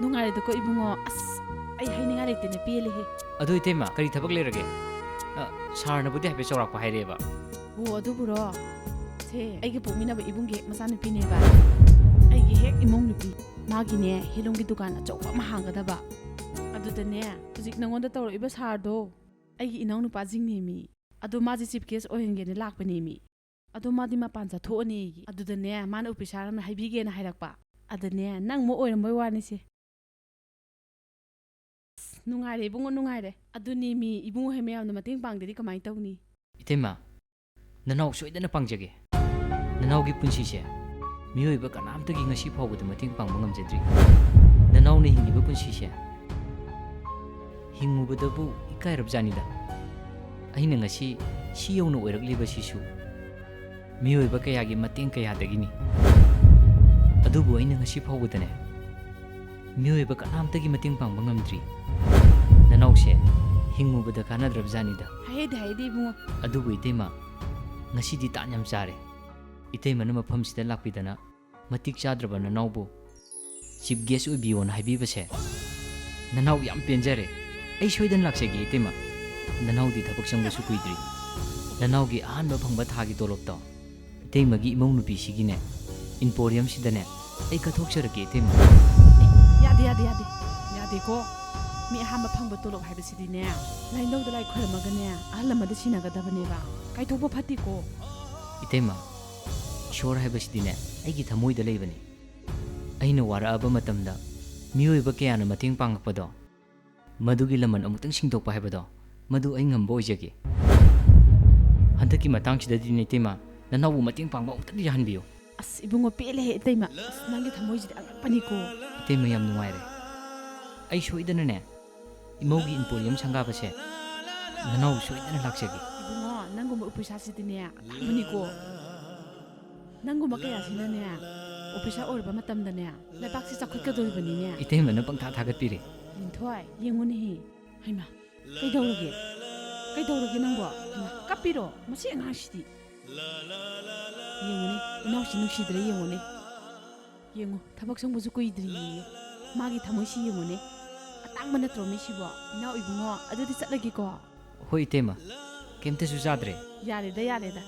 ꯅꯨꯡꯉꯥꯏꯔꯦꯗꯀꯣ ꯏꯕꯨꯡꯉꯣ꯫ ꯑꯁ, ꯑꯩ ꯍꯥꯏꯅꯤꯡꯉꯥꯏ ꯂꯩꯇꯦꯅꯦ, ꯄꯦꯜꯂꯦꯍꯦ꯫ ꯑꯗꯨ ꯏꯇꯩꯃ, ꯀꯔꯤ ꯊꯕꯛ ꯂꯩꯔꯒꯦ? ꯑ, ꯁꯥꯔꯅꯕꯨꯗꯤ ꯍꯥꯏꯐꯦꯠ ꯆꯥꯎꯔꯥꯛꯄ ꯍꯥꯏꯔꯛꯑꯦꯕ꯫ ꯑꯣ, ꯑꯗꯨꯕꯨꯔꯣ? ꯁꯦ, ꯑꯦ, ꯑꯩꯒ ꯄꯣꯛꯃꯤꯟꯅꯕ ꯏꯕꯨꯡꯒꯤ ꯍꯦꯛ ꯃꯆꯥꯅꯨꯄꯤꯅꯦꯕ꯫ ꯑꯩꯒꯤ ꯍꯦꯛ ꯏꯃꯧ ꯅꯨꯄꯤ꯫ ꯃꯥꯒꯤꯅꯦ, ꯍꯦꯂꯨꯝꯒꯤ ꯗꯨꯀꯥꯟ ꯑꯆꯧꯕ ꯑꯃ ꯍꯥꯡꯒꯗꯕ꯫ ꯑꯗꯨꯗꯅꯦ, ꯍꯧꯖꯤꯛ ꯅꯉꯣꯟꯗ ꯇꯧꯔꯛꯏꯕ ꯁꯥꯔꯗꯣ ꯑꯩꯒꯤ ꯏꯅꯥꯎ ꯅꯨꯄꯥꯁꯤꯡꯅꯦꯃꯤ꯫ ꯑꯗꯣ ꯃꯥꯁꯦ ꯆꯤꯐ ꯒꯦꯁ ꯑꯣꯏꯍꯟꯒꯦꯅ ꯂꯥꯛꯄꯅꯦꯃꯤ꯫ ꯑꯗꯣ ꯃꯥꯗꯤ ꯃꯄꯥꯟ ꯆꯠꯊꯣꯛꯑꯅꯦꯌꯦ꯫ ꯑꯗꯨꯗꯅꯦ, ꯃꯥꯅ ꯑꯣꯐꯤꯁꯥꯔ ꯑꯃꯅ ꯍꯥꯏꯕꯤꯒꯦꯅ ꯍꯥꯏꯔꯛꯄ꯫ ꯑꯗꯅꯦ, ꯅꯪ ꯑꯃꯨꯛ ꯑꯣꯏꯔꯝꯕꯩ ꯋꯥꯅꯤꯁꯦ꯫ ꯑꯁ, ꯅꯨꯡꯉꯥꯏꯔꯦ ꯏꯕꯨꯡꯉꯣ, ꯅꯨꯡꯉꯥꯏꯔꯦ꯫ ꯑꯗꯨꯅꯦꯃꯤ, ꯏꯕꯨꯡꯉꯣ ꯍꯣꯏ ꯃꯌꯥꯝꯅ ꯃꯇꯦꯡ ꯄꯥꯡꯗꯗꯤ ꯀꯃꯥꯏꯅ ꯇꯧꯅꯤ? ꯏꯇꯩꯃ, ꯅꯅꯥꯎ ꯁꯣꯏꯗꯅ ꯄꯥꯡꯖꯒꯦ꯫ ꯅꯅꯥꯎꯒꯤ ꯄꯨꯟꯁꯤꯁꯦ ꯃꯤꯑꯣꯏꯕ ꯀꯅꯥꯝꯇꯒꯤ ꯉꯁꯤ ꯐꯥꯎꯕꯗ ꯃꯇꯦꯡ ꯄꯥꯡꯕ ꯉꯝꯖꯗ꯭ꯔꯤ꯫ ꯅꯅꯥꯎꯅ ꯍꯤꯡꯂꯤꯕ ꯄꯨꯟꯁꯤꯁꯦ ꯍꯤꯡꯉꯨꯕꯗꯕꯨ ꯏꯀꯥꯏꯔꯕꯖꯥꯠꯅꯤꯗ꯫ ꯑꯩꯅ ꯉꯁꯤ ꯁꯤ ꯌꯧꯅ ꯑꯣꯏꯔꯛꯂꯤꯕꯁꯤꯁꯨ ꯃꯤꯑꯣꯏꯕ ꯀꯌꯥꯒꯤ ꯃꯇꯦꯡ ꯀꯌꯥꯗꯒꯤꯅꯤ꯫ ꯑꯗꯨꯕꯨ ꯑꯩꯅ ꯉꯁꯤ ꯐꯥꯎꯕꯗꯅꯦ, ꯃꯤꯑꯣꯏꯕ ꯀꯅꯥꯝꯇꯒꯤ ꯃꯇꯦꯡ ꯄꯥꯡꯕ ꯉꯝꯗ꯭ꯔꯤ꯫ ꯅꯅꯥꯎꯁꯦ ꯍꯤꯡꯉꯨꯕꯗ ꯀꯥꯟꯅꯗ꯭ꯔꯕꯖꯥꯠꯅꯤꯗ꯫ ꯍꯥꯏꯍꯩꯗꯦ, ꯍꯥꯏꯍꯩꯗꯦ ꯏꯕꯨꯡꯉꯣ꯫ ꯑꯗꯨꯕꯨ ꯏꯇꯩꯃ, ꯉꯁꯤꯗꯤ ꯇꯥꯟ ꯌꯥꯝ ꯆꯥꯔꯦ꯫ ꯏꯇꯩꯃꯅ ꯃꯐꯝꯁꯤꯗ ꯂꯥꯛꯄꯤꯗꯅ ꯃꯇꯤꯛ ꯆꯥꯗ꯭ꯔꯕ ꯅꯅꯥꯎꯕꯨ ꯆꯤꯐ ꯒꯦꯁ ꯑꯣꯏꯕꯤꯌꯣꯅ ꯍꯥꯏꯕꯤꯕꯁꯦ ꯅꯅꯥꯎ ꯌꯥꯝ ꯄꯦꯟꯖꯔꯦ꯫ ꯑꯩ ꯁꯣꯏꯗꯅ ꯂꯥꯛꯆꯒꯦ ꯏꯇꯩꯃ꯫ ꯅꯅꯥꯎꯗꯤ ꯊꯕꯛ ꯆꯪꯕꯁꯨ ꯀꯨꯏꯗ꯭ꯔꯤ꯫ ꯅꯅꯥꯎꯒꯤ ꯑꯍꯥꯟꯕ ꯐꯪꯕ ꯊꯥꯒꯤ ꯇꯣꯂꯣꯞꯇꯣ ꯏꯇꯩꯃꯒꯤ ꯏꯃꯧ ꯅꯨꯄꯤꯁꯤꯒꯤꯅꯦ, ꯏꯝꯄꯣꯔꯤꯌꯝꯁꯤꯗꯅꯦ ꯑꯩ ꯀꯠꯊꯣꯛꯆꯔꯒꯦ ꯏꯇꯩꯃ꯫ ꯌꯥꯗꯦ, ꯌꯥꯗꯦ, ꯌꯥꯗꯦ꯫ ꯌꯥꯗꯦꯀꯣ꯫ ꯃꯤ ꯑꯍꯥꯟꯕ ꯐꯪꯕ ꯇꯣꯂꯣꯞ ꯍꯥꯏꯕꯁꯤꯗꯤꯅꯦ, ꯂꯥꯏꯅꯧꯗ ꯂꯥꯏ ꯈꯣꯏꯔꯝꯃꯒꯅꯦ, ꯑꯍꯜ ꯂꯃꯟꯗ ꯁꯤꯟꯅꯒꯗꯕꯅꯦꯕ꯫ ꯀꯥꯏꯊꯣꯛꯄ ꯐꯠꯇꯦꯀꯣ꯫ ꯏꯇꯩꯃ, ꯏꯁꯣꯔ ꯍꯥꯏꯕꯁꯤꯗꯤꯅꯦ ꯑꯩꯒꯤ ꯊꯃꯣꯏꯗ ꯂꯩꯕꯅꯤ꯫ ꯑꯩꯅ ꯋꯥꯔꯛꯑꯕ ꯃꯇꯝꯗ ꯃꯤꯑꯣꯏꯕ ꯀꯌꯥꯅ ꯃꯇꯦꯡ ꯄꯥꯡꯉꯛꯄꯗꯣ, ꯃꯗꯨꯒꯤ ꯂꯃꯟ ꯑꯃꯨꯛꯇꯪ ꯁꯤꯡꯗꯣꯛꯄ ꯍꯥꯏꯕꯗꯣ, ꯃꯗꯨ ꯑꯩ ꯉꯝꯕ ꯑꯣꯏꯖꯒꯦ꯫ ꯍꯟꯗꯛꯀꯤ ꯃꯇꯥꯡꯁꯤꯗꯗꯤ ꯏꯇꯩꯃ, ꯅꯅꯥꯎꯕꯨ ꯃꯇꯦꯡ ꯄꯥꯡꯕ ꯑꯃꯨꯛꯇꯪ ꯌꯥꯍꯟꯕꯤꯌꯨ꯫ ꯑꯁ, ꯏꯕꯨꯡꯉꯣ, ꯄꯦꯜꯂꯦꯍꯦ ꯏꯇꯩꯃ꯫ ꯑꯁ, ꯅꯪꯒꯤ ꯊꯃꯣꯏꯁꯤꯗꯤ ꯑꯉꯛꯄꯅꯤꯀꯣ꯫ ꯏꯇꯩꯃ, ꯌꯥꯝ ꯅꯨꯡꯉꯥꯏꯔꯦ꯫ ꯑꯩ ꯁꯣꯏꯗꯅꯅꯦ, ꯏꯃꯧꯒꯤ ꯏꯝꯄꯣꯔꯤꯌꯝ ꯁꯪꯒꯥꯕꯁꯦ ꯅꯅꯥꯎ ꯁꯣꯏꯗꯅ ꯂꯥꯛꯆꯒꯦ꯫ ꯏꯕꯨꯡꯉꯣ, ꯅꯪꯒꯨꯝꯕ ꯑꯣꯐꯤꯁꯥꯔꯁꯤꯗꯤꯅꯦ ꯑꯇꯥꯡꯕꯅꯤꯀꯣ꯫ ꯅꯪꯒꯨꯝꯕ ꯀꯌꯥꯁꯤꯅꯅꯦ, ꯑꯣꯐꯤꯁꯥꯔ ꯑꯣꯏꯔꯕ ꯃꯇꯝꯗꯅꯦ, ꯂꯩꯕꯥꯛꯁꯤ ꯆꯥꯎꯈꯠꯀꯗꯣꯔꯤꯕꯅꯤꯅꯦ꯫ ꯏꯇꯩꯃꯅ ꯄꯪꯊꯥ ꯊꯥꯒꯠꯄꯤꯔꯦ꯫ ꯂꯤꯟꯊꯣꯏ, ꯌꯦꯡꯉꯨꯅꯦꯍꯦ꯫ ꯍꯩꯃꯥ, ꯀꯩꯗꯧꯔꯒꯦ? ꯀꯩꯗꯧꯔꯒꯦ ꯅꯪꯕꯣ? ꯍꯩꯃꯥ, ꯀꯞꯄꯤꯔꯣ? ꯃꯁꯤ ꯑꯉꯥꯡꯁꯤꯗꯤ꯫ ꯌꯦꯡꯉꯨꯅꯦ, ꯏꯅꯥꯎꯁꯤ ꯅꯨꯡꯁꯤꯗ꯭ꯔꯦ, ꯌꯦꯡꯉꯨꯅꯦ꯫ ꯌꯦꯡꯉꯨ, ꯊꯕꯛ ꯆꯪꯕꯁꯨ ꯀꯨꯏꯗ꯭ꯔꯤꯌꯦ꯫ ꯃꯥꯒꯤ ꯊꯃꯣꯏꯁꯤ ꯌꯦꯡꯉꯨꯅꯦ꯫ ꯑꯇꯥꯡꯕ ꯅꯠꯇ꯭ꯔꯣ ꯃꯤꯁꯤꯕꯣ? ꯏꯅꯥꯎ ꯏꯕꯨꯡꯉꯣ, ꯑꯗꯨꯗꯤ ꯆꯠꯂꯒꯦꯀꯣ꯫ ꯍꯣꯏ ꯏꯇꯩꯃ, ꯀꯩꯝꯇꯁꯨ ꯆꯥꯗ꯭ꯔꯦ꯫ ꯌꯥꯔꯦꯗ, ꯌꯥꯔꯦꯗ꯫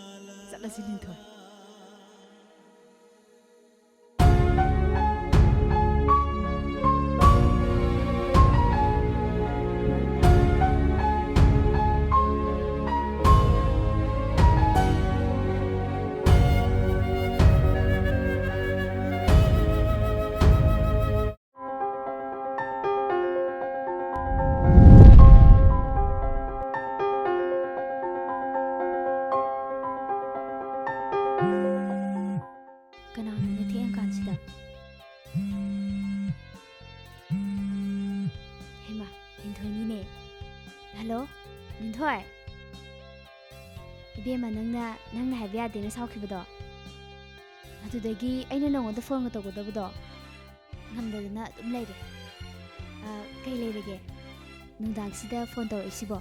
ꯆꯠꯂꯁꯤ ꯂꯤꯟꯊꯣꯏ꯫ ꯍꯣꯏ꯫ ꯏꯕꯦꯝꯃ, ꯅꯪꯅ, ꯅꯪꯅ ꯍꯥꯏꯕ ꯌꯥꯗꯦꯅ ꯁꯥꯎꯈꯤꯕꯗꯣ, ꯑꯗꯨꯗꯒꯤ ꯑꯩꯅ ꯅꯉꯣꯟꯗ ꯐꯣꯟꯒ ꯇꯧꯒꯗꯕꯗꯣ ꯉꯝꯗꯗꯅ ꯑꯗꯨꯝ ꯂꯩꯔꯦ꯫ ꯑ, ꯀꯩ ꯂꯩꯔꯒꯦ? ꯅꯨꯡꯗꯥꯡꯁꯤꯗ ꯐꯣꯟ ꯇꯧꯔꯛꯏꯁꯤꯕꯣ?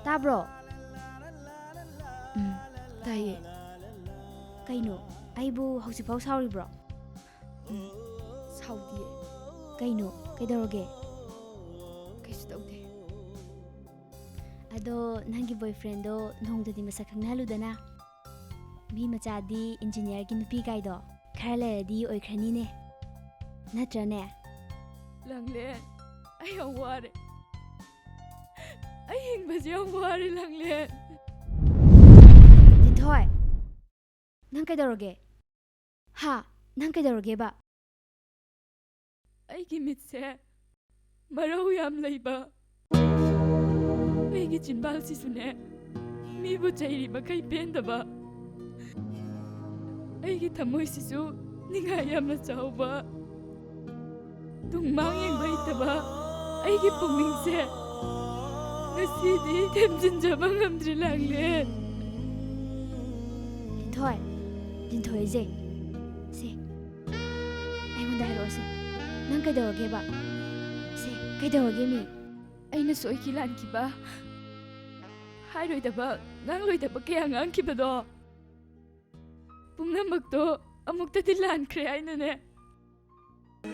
ꯇꯥꯕ꯭ꯔꯣ? ꯎꯝ, ꯇꯥꯏꯌꯦ꯫ ꯀꯩꯅꯣ, ꯑꯩꯕꯨ ꯍꯧꯖꯤꯛꯐꯥꯎ ꯁꯥꯎꯔꯤꯕ꯭ꯔꯣ? ꯎꯝ, ꯁꯥꯎꯗꯤꯌꯦ꯫ ꯀꯩꯅꯣ, ꯀꯩꯗꯧꯔꯒꯦ? ꯀꯩꯁꯨ ꯇꯧꯗꯦ꯫ ꯑꯗꯣ ꯅꯪꯒꯤ boyfriendꯗꯣ ꯅꯣꯡꯃꯇꯗꯤ ꯃꯁꯛ ꯈꯪꯅꯍꯜꯂꯨꯗꯅ꯫ ꯃꯤ ꯃꯆꯥꯗꯤ engineerꯒꯤ ꯅꯨꯄꯤ ꯀꯥꯏꯗꯣ ꯈꯔ ꯂꯩꯔꯗꯤ ꯑꯣꯏꯈ꯭ꯔꯅꯤꯅꯦ꯫ ꯅꯠꯇ꯭ꯔꯅꯦ? ꯂꯥꯡꯂꯦꯟ, ꯑꯩ ꯌꯥꯝ ꯋꯥꯔꯦ꯫ ꯑꯩ ꯍꯤꯡꯕꯁꯦ ꯌꯥꯝ ꯋꯥꯔꯦ, ꯂꯥꯡꯂꯦꯟ꯫ ꯂꯤꯟꯊꯣꯏ, ꯅꯪ ꯀꯩꯗꯧꯔꯒꯦ? ꯍꯥ? ꯅꯪ ꯀꯩꯗꯧꯔꯒꯦꯕ? ꯑꯩꯒꯤ ꯃꯤꯠꯁꯦ ꯃꯔꯧ ꯌꯥꯝ ꯂꯩꯕ, ꯑꯩꯒꯤ ꯆꯤꯟꯕꯥꯜꯁꯤꯁꯨꯅꯦ, ꯃꯤꯕꯨ ꯆꯩꯔꯤ ꯃꯈꯩ ꯄꯦꯟꯗꯕ, ꯑꯩꯒꯤ ꯊꯃꯣꯏꯁꯤꯁꯨ ꯅꯤꯡꯉꯥꯏ ꯌꯥꯝꯅ ꯆꯥꯎꯕ, ꯇꯨꯡ ꯃꯥꯡ ꯌꯦꯡꯕ ꯍꯩꯇꯕ ꯑꯩꯒꯤ ꯄꯨꯛꯅꯤꯡꯁꯦ ꯉꯁꯤꯗꯤ ꯊꯦꯝꯖꯤꯟꯖꯕ ꯉꯝꯗ꯭ꯔꯦ, ꯂꯥꯡꯂꯦꯟ꯫ ꯂꯤꯟꯊꯣꯏ, ꯂꯤꯟꯊꯣꯏꯁꯦ, ꯁꯦ, ꯑꯩꯉꯣꯟꯗ ꯍꯥꯏꯔꯛꯑꯣꯁꯦ, ꯅꯪ ꯀꯩꯗꯧꯔꯒꯦꯕ? ꯁꯦ, ꯀꯩꯗꯧꯔꯒꯦ ꯃꯤ? ꯑꯩꯅ ꯁꯣꯏꯈꯤ ꯂꯥꯟꯈꯤꯕ, ꯍꯥꯏꯔꯣꯏꯗꯕ, ꯉꯥꯡꯂꯣꯏꯗꯕ ꯀꯌꯥ ꯉꯥꯡꯈꯤꯕꯗꯣ, ꯄꯨꯝꯅꯃꯛꯇꯣ ꯑꯃꯨꯛꯇꯗꯤ ꯂꯥꯟꯈ꯭ꯔꯦ ꯍꯥꯏꯅꯅꯦ,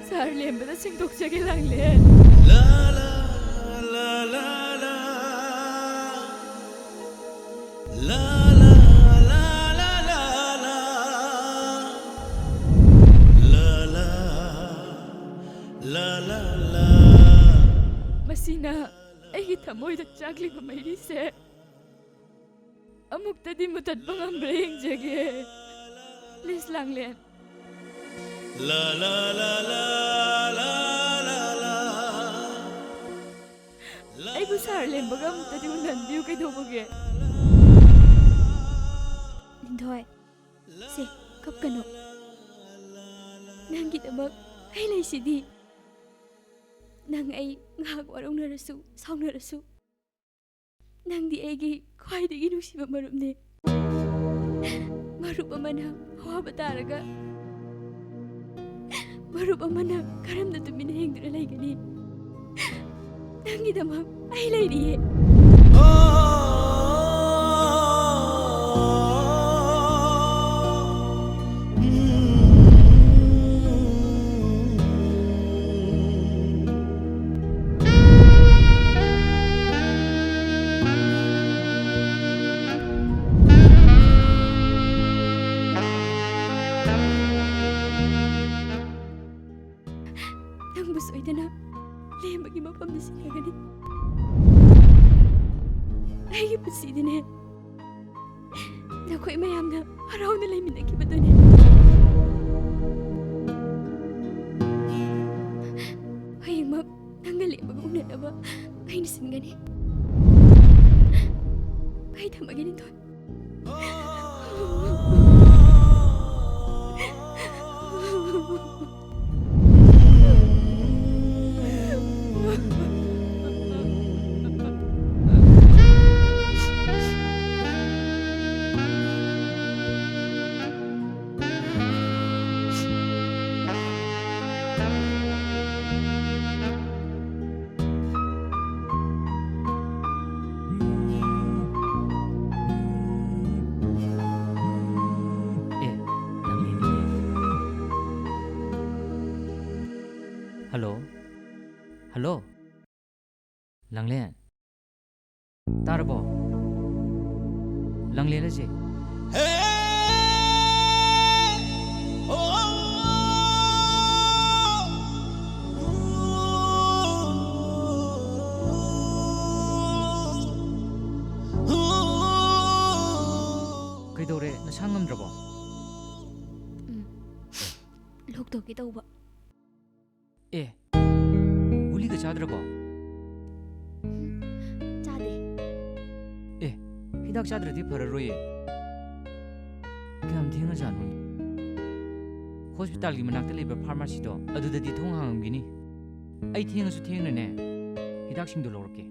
ꯁꯥꯔ ꯂꯦꯝꯕꯗ ꯁꯦꯡꯗꯣꯛꯆꯒꯦ, ꯂꯥꯡꯂꯦꯟ꯫ ꯃꯁꯤꯅ ꯑꯩꯒꯤ ꯊꯃꯣꯏꯗ ꯆꯥꯛꯂꯤꯕ ꯃꯩꯔꯤꯁꯦ ꯑꯃꯨꯛꯇꯗꯤ ꯃꯨꯊꯠꯄ ꯉꯝꯕ꯭ꯔꯥ ꯌꯦꯡꯖꯒꯦ꯫ Please, ꯂꯥꯡꯂꯦꯟ꯫ ꯑꯩꯕꯨ ꯁꯥꯔ ꯂꯦꯝꯕꯒ ꯑꯃꯨꯛꯇꯗꯤ ꯎꯅꯍꯟꯕꯤꯌꯨ, ꯀꯩꯗꯧꯕꯒꯦ? ꯂꯤꯟꯊꯣꯏ, ꯁꯦ, ꯀꯞꯀꯅꯨ꯫ ꯅꯪꯒꯤꯗꯃꯛ ꯑꯩ ꯂꯩꯁꯤꯗꯤ꯫ ꯅꯪ ꯑꯩ ꯉꯥꯏꯍꯥꯛ ꯋꯥꯔꯧꯅꯔꯁꯨ, ꯁꯥꯎꯅꯔꯁꯨ, ꯅꯪꯗꯤ ꯑꯩꯒꯤ ꯈ꯭ꯋꯥꯏꯗꯒꯤ ꯅꯨꯡꯁꯤꯕ ꯃꯔꯨꯞꯅꯦ꯫ ꯃꯔꯨꯞ ꯑꯃꯅ ꯑꯋꯥꯕ ꯇꯥꯔꯒ, ꯃꯔꯨꯞ ꯑꯃꯅ ꯀꯔꯝꯅ ꯇꯨꯃꯤꯟꯅ ꯌꯦꯡꯗꯨꯅ ꯂꯩꯒꯅꯤ? ꯅꯪꯒꯤꯗꯃꯛ ꯑꯩ ꯂꯩꯔꯤꯌꯦ꯫ ꯅꯪꯕꯨ ꯁꯣꯏꯗꯅ ꯂꯦꯝꯕꯒꯤ ꯃꯐꯝꯗ ꯁꯤꯟꯅꯒꯅꯤ꯫ ꯑꯩꯒꯤ ꯄꯨꯟꯁꯤꯗꯤꯅꯦ, ꯅꯈꯣꯏ ꯃꯌꯥꯝꯅ ꯍꯔꯥꯎꯅ ꯂꯩꯃꯤꯟꯅꯈꯤꯕꯗꯨꯅꯤ꯫ ꯍꯌꯦꯡꯃꯛ ꯅꯪꯒ ꯂꯦꯝꯕꯒ ꯎꯅꯅꯕ ꯑꯩꯅ ꯁꯤꯟꯒꯅꯤ꯫ ꯑꯩ ꯊꯝꯃꯒꯦ, ꯂꯤꯟꯊꯣꯏ꯫ ꯑꯦ, ꯂꯥꯡꯂꯦꯟꯒꯤꯅꯦ꯫ ꯍꯜꯂꯣ? ꯍꯜꯂꯣ? ꯂꯥꯡꯂꯦꯟ? ꯇꯥꯔꯕꯣ? ꯂꯥꯡꯂꯦꯟ ꯑꯁꯦ? ꯀꯩꯗꯧꯔꯦ? ꯅꯁꯥ ꯉꯝꯗ꯭ꯔꯕꯣ? ꯎꯝ꯫ ꯂꯣꯛ ꯇꯧꯒꯦ ꯇꯧꯕ꯫ ꯑꯦ, ꯒꯨꯂꯤꯒ ꯆꯥꯗ꯭ꯔꯕꯣ? ꯎꯝ, ꯆꯥꯗꯦ꯫ ꯑꯦ, ꯍꯤꯗꯥꯛ ꯆꯥꯗ꯭ꯔꯗꯤ ꯐꯔꯔꯣꯏꯌꯦ꯫ ꯀꯌꯥꯝ ꯊꯦꯡꯉꯖꯥꯠꯅꯣ? ꯍꯣꯁꯄꯤꯇꯥꯜꯒꯤ ꯃꯅꯥꯛꯇ ꯂꯩꯕ ꯐꯥꯔꯃꯥꯁꯤꯗꯣ, ꯑꯗꯨꯗꯗꯤ ꯊꯣꯡ ꯍꯥꯡꯉꯝꯒꯤꯅꯤ꯫ ꯑꯩ ꯊꯦꯡꯉꯁꯨ ꯊꯦꯡꯅꯅꯦ, ꯍꯤꯗꯥꯛꯁꯤꯡꯗꯣ ꯂꯧꯔꯛꯀꯦ꯫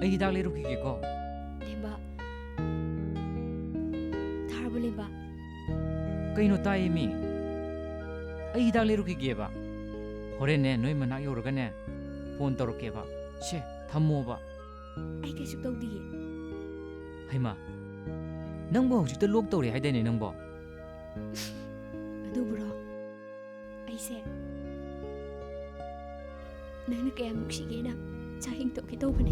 ꯑꯩ ꯍꯤꯗꯥꯛ ꯂꯩꯔꯨꯈꯤꯒꯦꯀꯣ꯫ ꯂꯦꯝꯕ꯫ ꯇꯥꯔꯕꯣ, ꯂꯦꯝꯕ? ꯀꯩꯅꯣ ꯇꯥꯏꯌꯦ ꯃꯤ? ꯑꯩ ꯍꯤꯗꯥꯛ ꯂꯩꯔꯨꯈꯤꯒꯦꯕ꯫ ꯍꯣꯔꯦꯟꯅꯦ ꯅꯣꯏ ꯃꯅꯥꯛ ꯌꯧꯔꯒꯅꯦ ꯐꯣꯟ ꯇꯧꯔꯛꯀꯦꯕ꯫ ꯁꯦ, ꯊꯝꯃꯣꯕ꯫ ꯑꯩ ꯀꯩꯁꯨ ꯇꯧꯗꯤꯌꯦ꯫ ꯍꯩꯃꯥ, ꯅꯪꯕꯨ ꯍꯧꯖꯤꯛꯇ ꯂꯣꯛ ꯇꯧꯔꯦ ꯍꯥꯏꯗꯥꯏꯅꯦ ꯅꯪꯕꯣ? ꯑꯗꯨꯕꯨꯔꯣ? ꯑꯩꯁꯦ ꯅꯪꯅ ꯀꯌꯥꯝ ꯅꯨꯡꯁꯤꯒꯦꯅ ꯆꯥꯛ ꯍꯦꯟꯇꯣꯛꯀꯦ ꯇꯧꯕꯅꯦ꯫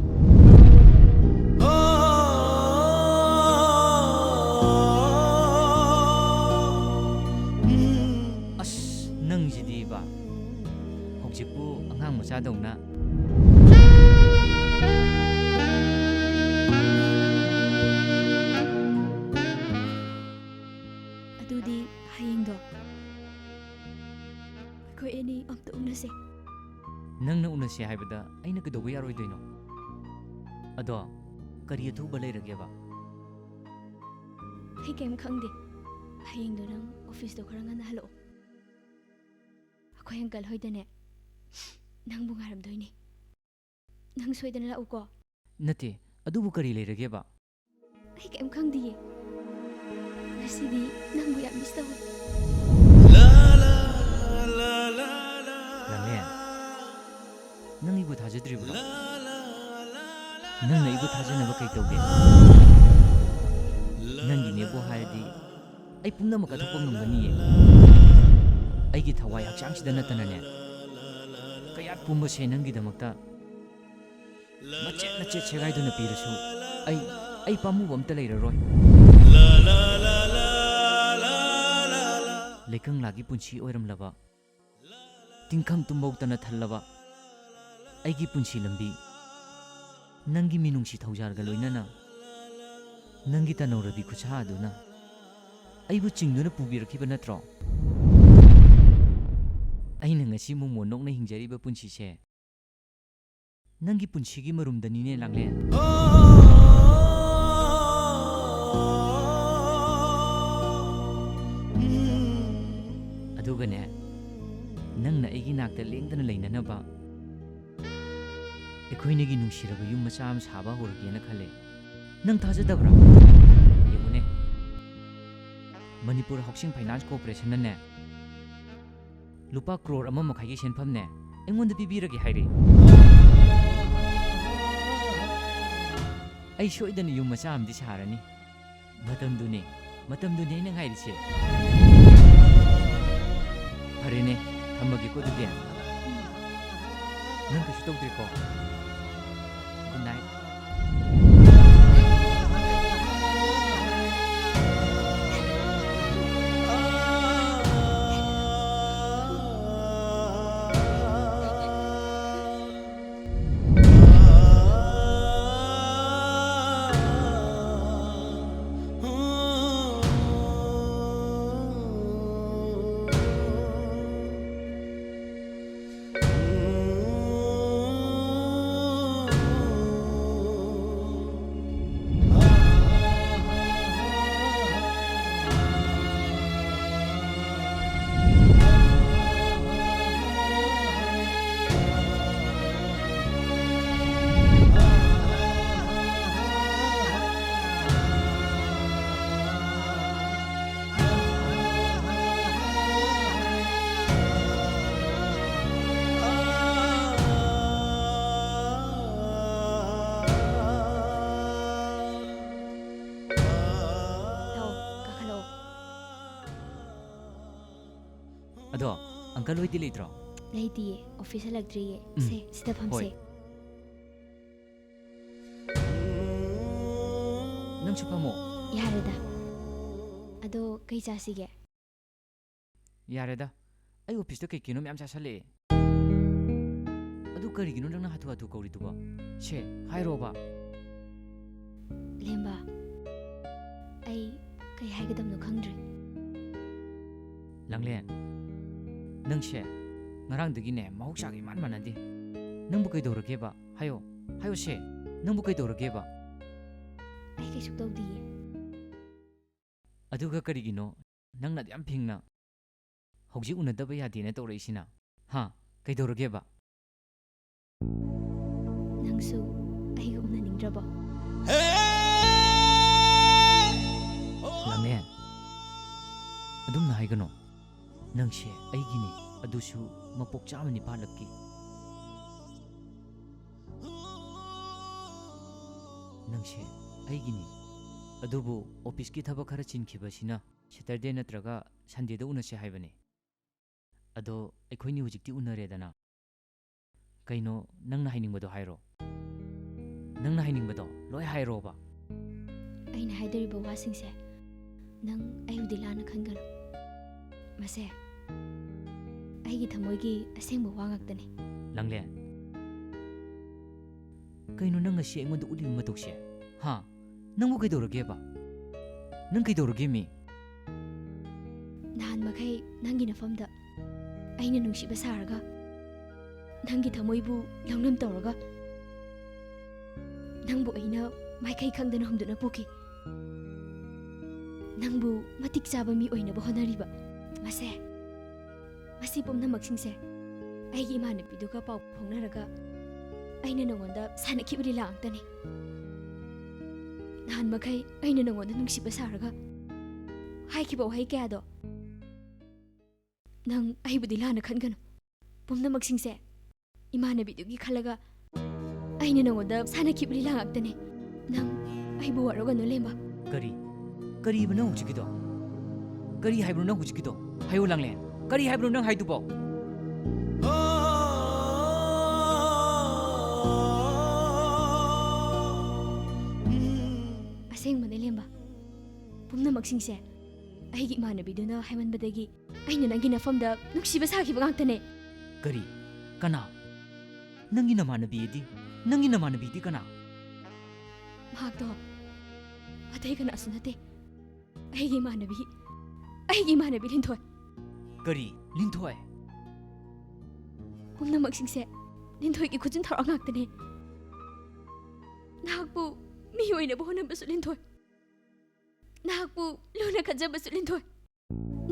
ꯑꯁ, ꯅꯪꯁꯤꯗꯤꯕ꯫ ꯍꯧꯖꯤꯛꯄꯨ ꯑꯉꯥꯡ ꯃꯆꯥꯗꯧꯅ꯫ ꯑꯗꯨꯗꯤ ꯍꯌꯦꯡꯗꯣ ꯑꯩꯈꯣꯏ ꯑꯅꯤ ꯑꯝꯇ ꯎꯅꯁꯦ꯫ ꯅꯪꯅ ꯎꯅꯁꯦ ꯍꯥꯏꯕꯗ ꯑꯩꯅ ꯀꯩꯗꯧꯕ ꯌꯥꯔꯣꯏꯗꯣꯏꯅꯣ? ꯑꯗꯣ ꯀꯔꯤ ꯑꯊꯨꯕ ꯂꯩꯔꯒꯦꯕ? ꯑꯩ ꯀꯩꯝ ꯈꯪꯗꯦ꯫ ꯍꯌꯦꯡꯗꯣ ꯅꯪ ꯑꯣꯐꯤꯁꯇꯣ ꯈꯔ ꯉꯟꯅ ꯍꯜꯂꯛꯑꯣ꯫ ꯑꯩꯈꯣꯏ ꯑꯪꯀꯜ ꯍꯣꯏꯗꯅꯦ ꯅꯪꯕꯨ ꯉꯥꯏꯔꯝꯗꯣꯏꯅꯦ꯫ ꯅꯪ ꯁꯣꯏꯗꯅ ꯂꯥꯛꯎꯀꯣ꯫ ꯅꯠꯇꯦ, ꯑꯗꯨꯕꯨ ꯀꯔꯤ ꯂꯩꯔꯒꯦꯕ? ꯑꯩ ꯀꯩꯝ ꯈꯪꯗꯤꯌꯦ꯫ ꯉꯁꯤꯗꯤ ꯅꯪꯕꯨ ꯌꯥꯝ ꯃꯤꯁ ꯇꯧꯋꯦ꯫ ꯂꯥꯡꯂꯦꯟ, ꯅꯪ ꯑꯩꯕꯨ ꯊꯥꯖꯗ꯭ꯔꯤꯕ꯭ꯔꯣ? ꯅꯪꯅ ꯑꯩꯕꯨ ꯊꯥꯖꯅꯕ ꯀꯩ ꯇꯧꯒꯦ? ꯅꯪꯒꯤꯅꯦꯕꯨ ꯍꯥꯏꯔꯗꯤ ꯑꯩ ꯄꯨꯝꯅꯃꯛ ꯀꯠꯊꯣꯛꯄ ꯉꯝꯒꯅꯤꯌꯦ꯫ ꯑꯩꯒꯤ ꯊꯋꯥꯏ ꯍꯛꯆꯥꯡꯁꯤꯗ ꯅꯠꯇꯅꯅꯦ, ꯀꯌꯥꯠ ꯄꯨꯝꯕꯁꯦ ꯅꯪꯒꯤꯗꯃꯛꯇ ꯃꯆꯦꯠ ꯃꯆꯦꯠ ꯁꯦꯒꯥꯏꯗꯨꯅ ꯄꯤꯔꯁꯨ ꯑꯩ, ꯑꯩ ꯄꯥꯝꯃꯨꯕ ꯑꯝꯇ ꯂꯩꯔꯔꯣꯏ꯫ ꯂꯩꯀꯪꯂꯥꯒꯤ ꯄꯨꯟꯁꯤ ꯑꯣꯏꯔꯝꯂꯕ, ꯇꯤꯡꯈꯪ ꯇꯨꯝꯕꯧꯇꯅ ꯊꯜꯂꯕ ꯑꯩꯒꯤ ꯄꯨꯟꯁꯤ ꯂꯝꯕꯤ, ꯅꯪꯒꯤ ꯃꯤꯅꯨꯡꯁꯤ ꯊꯧꯖꯥꯜꯒ ꯂꯣꯏꯅꯅ ꯅꯪꯒꯤ ꯇꯅꯧꯔꯕꯤ ꯈꯨꯠꯁꯥ ꯑꯗꯨꯅ ꯑꯩꯕꯨ ꯆꯤꯡꯗꯨꯅ ꯄꯨꯕꯤꯔꯛꯈꯤꯕ ꯅꯠꯇ꯭ꯔꯣ? ꯑꯩꯅ ꯉꯁꯤ ꯃꯣꯃꯣꯟ ꯅꯣꯛꯅ ꯍꯤꯡꯖꯔꯤꯕ ꯄꯨꯟꯁꯤꯁꯦ ꯅꯪꯒꯤ ꯄꯨꯟꯁꯤꯒꯤ ꯃꯔꯨꯝꯗꯅꯤꯅꯦ, ꯂꯥꯡꯂꯦꯟ꯫ ꯑꯗꯨꯒꯅꯦ, ꯅꯪꯅ ꯑꯩꯒꯤ ꯅꯥꯛꯇ ꯂꯦꯡꯗꯅ ꯂꯩꯅꯅꯕ ꯑꯩꯈꯣꯏꯅꯤꯒꯤ ꯅꯨꯡꯁꯤꯔꯕ ꯌꯨꯝ ꯃꯆꯥ ꯑꯃ ꯁꯥꯕ ꯍꯧꯔꯒꯦꯅ ꯈꯜꯂꯦ꯫ ꯅꯪ ꯊꯥꯖꯗꯕ꯭ꯔꯥ? ꯌꯦꯡꯉꯨꯅꯦ, ꯃꯅꯤꯄꯨꯔ ꯍꯥꯎꯁꯤꯡ ꯐꯥꯏꯅꯥꯟꯁ ꯀꯣꯔꯄꯣꯔꯦꯁꯟꯅꯅꯦ ꯂꯨꯄꯥ ꯀ꯭ꯔꯣꯔ ꯑꯃ ꯃꯈꯥꯏꯒꯤ ꯁꯦꯟꯐꯝꯅꯦ ꯑꯩꯉꯣꯟꯗ ꯄꯤꯕꯤꯔꯒꯦ ꯍꯥꯏꯔꯦ꯫ ꯑꯩ ꯁꯣꯏꯗꯅ ꯌꯨꯝ ꯃꯆꯥ ꯑꯃꯗꯤ ꯁꯥꯔꯅꯤ꯫ ꯃꯇꯝꯗꯨꯅꯤ, ꯃꯇꯝꯗꯨꯅꯤ ꯑꯩꯅ ꯉꯥꯏꯔꯤꯁꯦ꯫ ꯐꯔꯦꯅꯦ, ꯊꯝꯃꯒꯦꯀꯣ ꯑꯗꯨꯗꯤ꯫ ꯅꯪ ꯀꯩꯁꯨ ꯇꯧꯗ꯭ꯔꯤꯀꯣ? Good night. ꯂꯥꯛꯑꯣ, ꯀꯥꯈꯠꯂꯛꯑꯣ꯫ ꯑꯗꯣ, ꯑꯪꯀꯜ ꯍꯣꯏꯗꯤ ꯂꯩꯇ꯭ꯔꯣ? ꯂꯩꯇꯤꯌꯦ, ꯑꯣꯐꯤꯁ ꯍꯜꯂꯛꯇ꯭ꯔꯤꯌꯦ꯫ ꯎꯝ. ꯁꯦ, ꯁꯤꯗ ꯐꯝꯁꯦ꯫ ꯍꯣꯏ. ꯅꯪꯁꯨ ꯐꯝꯃꯣ꯫ ꯌꯥꯔꯦꯗ꯫ ꯑꯗꯣ, ꯀꯩ ꯆꯥꯁꯤꯒꯦ? ꯌꯥꯔꯦꯗ, ꯑꯩ ꯑꯣꯐꯤꯁꯇ ꯀꯩ ꯀꯩꯅꯣ ꯃꯌꯥꯝ ꯆꯥꯁꯜꯂꯛꯑꯦ꯫ ꯑꯗꯨ ꯀꯔꯤꯒꯤꯅꯣ ꯅꯪꯅ ꯍꯥꯊꯨ ꯍꯥꯊꯨ ꯀꯧꯔꯤꯗꯨꯕꯣ? ꯁꯦ, ꯍꯥꯏꯔꯣꯕ꯫ ꯂꯦꯝꯕ, ꯑꯩ ꯀꯩ ꯍꯥꯏꯒꯗꯕꯅꯣ ꯈꯪꯗ꯭ꯔꯦ꯫ ꯂꯥꯡꯂꯦꯟ, ꯅꯪꯁꯦ ꯉꯔꯥꯡꯗꯒꯤꯅꯦ ꯃꯍꯧꯁꯥꯒ ꯏꯃꯥꯟ ꯃꯥꯟꯅꯗꯦ꯫ ꯅꯪꯕꯨ ꯀꯩꯗꯧꯔꯒꯦꯕ? ꯍꯥꯏꯌꯣ, ꯍꯥꯏꯌꯣꯁꯦ, ꯅꯪꯕꯨ ꯀꯩꯗꯧꯔꯒꯦꯕ? ꯑꯩ ꯀꯩꯁꯨ ꯇꯧꯗꯤꯌꯦ꯫ ꯑꯗꯨꯒ ꯀꯔꯤꯒꯤꯅꯣ ꯅꯪꯅ ꯑꯗꯨꯌꯥꯝ ꯐꯤꯡꯅ ꯍꯧꯖꯤꯛ ꯎꯅꯗꯕ ꯌꯥꯗꯦꯅ ꯇꯧꯔꯛꯏꯁꯤꯅ? ꯍꯥ? ꯀꯩꯗꯧꯔꯒꯦꯕ? ꯁꯨ ꯑꯩꯒ ꯎꯅꯅꯤꯡꯗ꯭ꯔꯕꯣ? ꯂꯥꯡꯂꯦꯟ, ꯑꯗꯨꯝꯅ ꯍꯥꯏꯒꯅꯨ꯫ ꯅꯪꯁꯦ ꯑꯩꯒꯤꯅꯤ, ꯑꯗꯨꯁꯨ ꯃꯄꯣꯛ ꯆꯥꯝꯃ ꯅꯤꯄꯥꯜꯂꯛꯀꯤ꯫ ꯅꯪꯁꯦ ꯑꯩꯒꯤꯅꯤ, ꯑꯗꯨꯕꯨ ꯑꯣꯐꯤꯁꯀꯤ ꯊꯕꯛ ꯈꯔ ꯆꯤꯟꯈꯤꯕꯁꯤꯅ ꯁꯦꯇꯔꯗꯦ ꯅꯠꯇ꯭ꯔꯒ ꯁꯟꯗꯦꯗ ꯎꯅꯁꯦ ꯍꯥꯏꯕꯅꯤ꯫ ꯑꯗꯣ ꯑꯩꯈꯣꯏꯅꯤ ꯍꯧꯖꯤꯛꯇꯤ ꯎꯅꯔꯦꯗꯅ꯫ ꯀꯩꯅꯣ ꯅꯪꯅ ꯍꯥꯏꯅꯤꯡꯕꯗꯣ ꯍꯥꯏꯔꯣ꯫ ꯅꯪꯅ ꯍꯥꯏꯅꯤꯡꯕꯗꯣ ꯂꯣꯏ ꯍꯥꯏꯔꯣꯕ꯫ ꯑꯩꯅ ꯍꯥꯏꯗꯣꯔꯤꯕ ꯋꯥꯁꯤꯡꯁꯦ ꯅꯪ ꯑꯩꯕꯨꯗꯤ ꯂꯥꯟꯅ ꯈꯟꯒꯅꯨ꯫ ꯃꯁꯦ ꯑꯩꯒꯤ ꯊꯃꯣꯏꯒꯤ ꯑꯁꯦꯡꯕ ꯋꯥ ꯉꯥꯛꯇꯅꯤ꯫ ꯂꯥꯡꯂꯦꯟ, ꯀꯩꯅꯣ ꯅꯪ ꯉꯁꯤ ꯑꯩꯉꯣꯟꯗ ꯎꯠꯂꯤꯕ ꯃꯇꯧꯁꯦ? ꯍꯥ? ꯅꯪꯕꯨ ꯀꯩꯗꯧꯔꯒꯦꯕ? ꯅꯪ ꯀꯩꯗꯧꯔꯒꯦ ꯃꯤ? ꯅꯍꯥꯟ ꯃꯈꯩ ꯅꯪꯒꯤ ꯅꯐꯝꯗ ꯑꯩꯅ ꯅꯨꯡꯁꯤꯕ ꯁꯥꯔꯒ, ꯅꯪꯒꯤ ꯊꯃꯣꯏꯕꯨ ꯂꯧꯅꯝ ꯇꯧꯔꯒ, ꯅꯪꯕꯨ ꯑꯩꯅ ꯃꯥꯏꯀꯩ ꯈꯪꯗꯅ ꯍꯨꯝꯗꯨꯅ ꯄꯨꯈꯤ꯫ ꯅꯪꯕꯨ ꯃꯇꯤꯛ ꯆꯥꯕ ꯃꯤ ꯑꯣꯏꯅꯕ ꯍꯣꯠꯅꯔꯤꯕ꯫ ꯃꯁꯦ, ꯃꯁꯤ ꯄꯨꯝꯅꯃꯛꯁꯤꯡꯁꯦ ꯑꯩꯒꯤ ꯏꯃꯥꯟꯅꯕꯤꯗꯨꯒ ꯄꯥꯎ ꯐꯥꯎꯅꯔꯒ ꯑꯩꯅ ꯅꯉꯣꯟꯗ ꯁꯥꯟꯅꯈꯤꯕ ꯂꯤꯂꯥ ꯉꯥꯛꯇꯅꯤ꯫ ꯅꯍꯥꯟ ꯃꯈꯩ ꯑꯩꯅ ꯅꯉꯣꯟꯗ ꯅꯨꯡꯁꯤꯕ ꯁꯥꯔꯒ ꯍꯥꯏꯈꯤꯕ ꯋꯥꯍꯩ ꯀꯌꯥꯗꯣ ꯅꯪ ꯑꯩꯕꯨꯗꯤ ꯂꯥꯟꯅ ꯈꯟꯒꯅꯨ꯫ ꯄꯨꯝꯅꯃꯛꯁꯤꯡꯁꯦ ꯏꯃꯥꯟꯅꯕꯤꯗꯨꯒꯤ ꯈꯜꯂꯒ ꯑꯩꯅ ꯅꯉꯣꯟꯗ ꯁꯥꯟꯅꯈꯤꯕ ꯂꯤꯂꯥ ꯉꯥꯛꯇꯅꯦ꯫ ꯅꯪ ꯑꯩꯕꯨ ꯋꯥꯔꯧꯒꯅꯨ, ꯂꯦꯝꯕ꯫ ꯀꯔꯤ? ꯀꯔꯤꯕ ꯅꯪ ꯍꯧꯖꯤꯛꯀꯤꯗꯣ? ꯀꯔꯤ ꯍꯥꯏꯕꯅꯣ ꯅꯪ ꯍꯧꯖꯤꯛꯀꯤꯗꯣ? ꯍꯥꯏꯌꯣ, ꯂꯥꯡꯂꯦꯟ꯫ ꯀꯔꯤ ꯍꯥꯏꯕꯅꯣ ꯅꯪ ꯍꯥꯏꯗꯨꯕꯣ? ꯑꯁꯦꯡꯕꯅꯦ, ꯂꯦꯝꯕ꯫ ꯄꯨꯝꯅꯃꯛꯁꯤꯡꯁꯦ ꯑꯩꯒꯤ ꯏꯃꯥꯟꯅꯕꯤꯗꯨꯅ ꯍꯥꯏꯃꯟꯕꯗꯒꯤ ꯑꯩꯅ ꯅꯪꯒꯤ ꯅꯐꯝꯗ ꯅꯨꯡꯁꯤꯕ ꯁꯥꯈꯤꯕ ꯉꯥꯛꯇꯅꯦ꯫ ꯀꯔꯤ? ꯀꯅꯥ? ꯅꯪꯒꯤ ꯅꯃꯥꯟꯅꯕꯤꯗꯤ? ꯅꯪꯒꯤ ꯅꯃꯥꯟꯅꯕꯤꯗꯤ ꯀꯅꯥ? ꯃꯍꯥꯛꯇꯣ ꯑꯇꯩ ꯀꯅꯥꯁꯨ ꯅꯠꯇꯦ꯫ ꯑꯩꯒꯤ ꯏꯃꯥꯟꯅꯕꯤ, ꯑꯩꯒꯤ ꯏꯃꯥꯟꯅꯕꯤ ꯂꯤꯟꯊꯣꯏ꯫ ꯀꯔꯤ? ꯂꯤꯟꯊꯣꯏ? ꯄꯨꯝꯅꯃꯛꯁꯤꯡꯁꯦ ꯂꯤꯟꯊꯣꯏꯒꯤ ꯈꯨꯖꯤꯟ ꯊꯧꯔꯥꯡ ꯉꯥꯛꯇꯅꯦ꯫ ꯅꯍꯥꯛꯄꯨ ꯃꯤ ꯑꯣꯏꯅꯕ ꯍꯣꯠꯅꯕꯁꯨ ꯂꯤꯟꯊꯣꯏ꯫ ꯅꯍꯥꯛꯄꯨ ꯂꯨꯅ ꯈꯟꯖꯕꯁꯨ ꯂꯤꯟꯊꯣꯏ꯫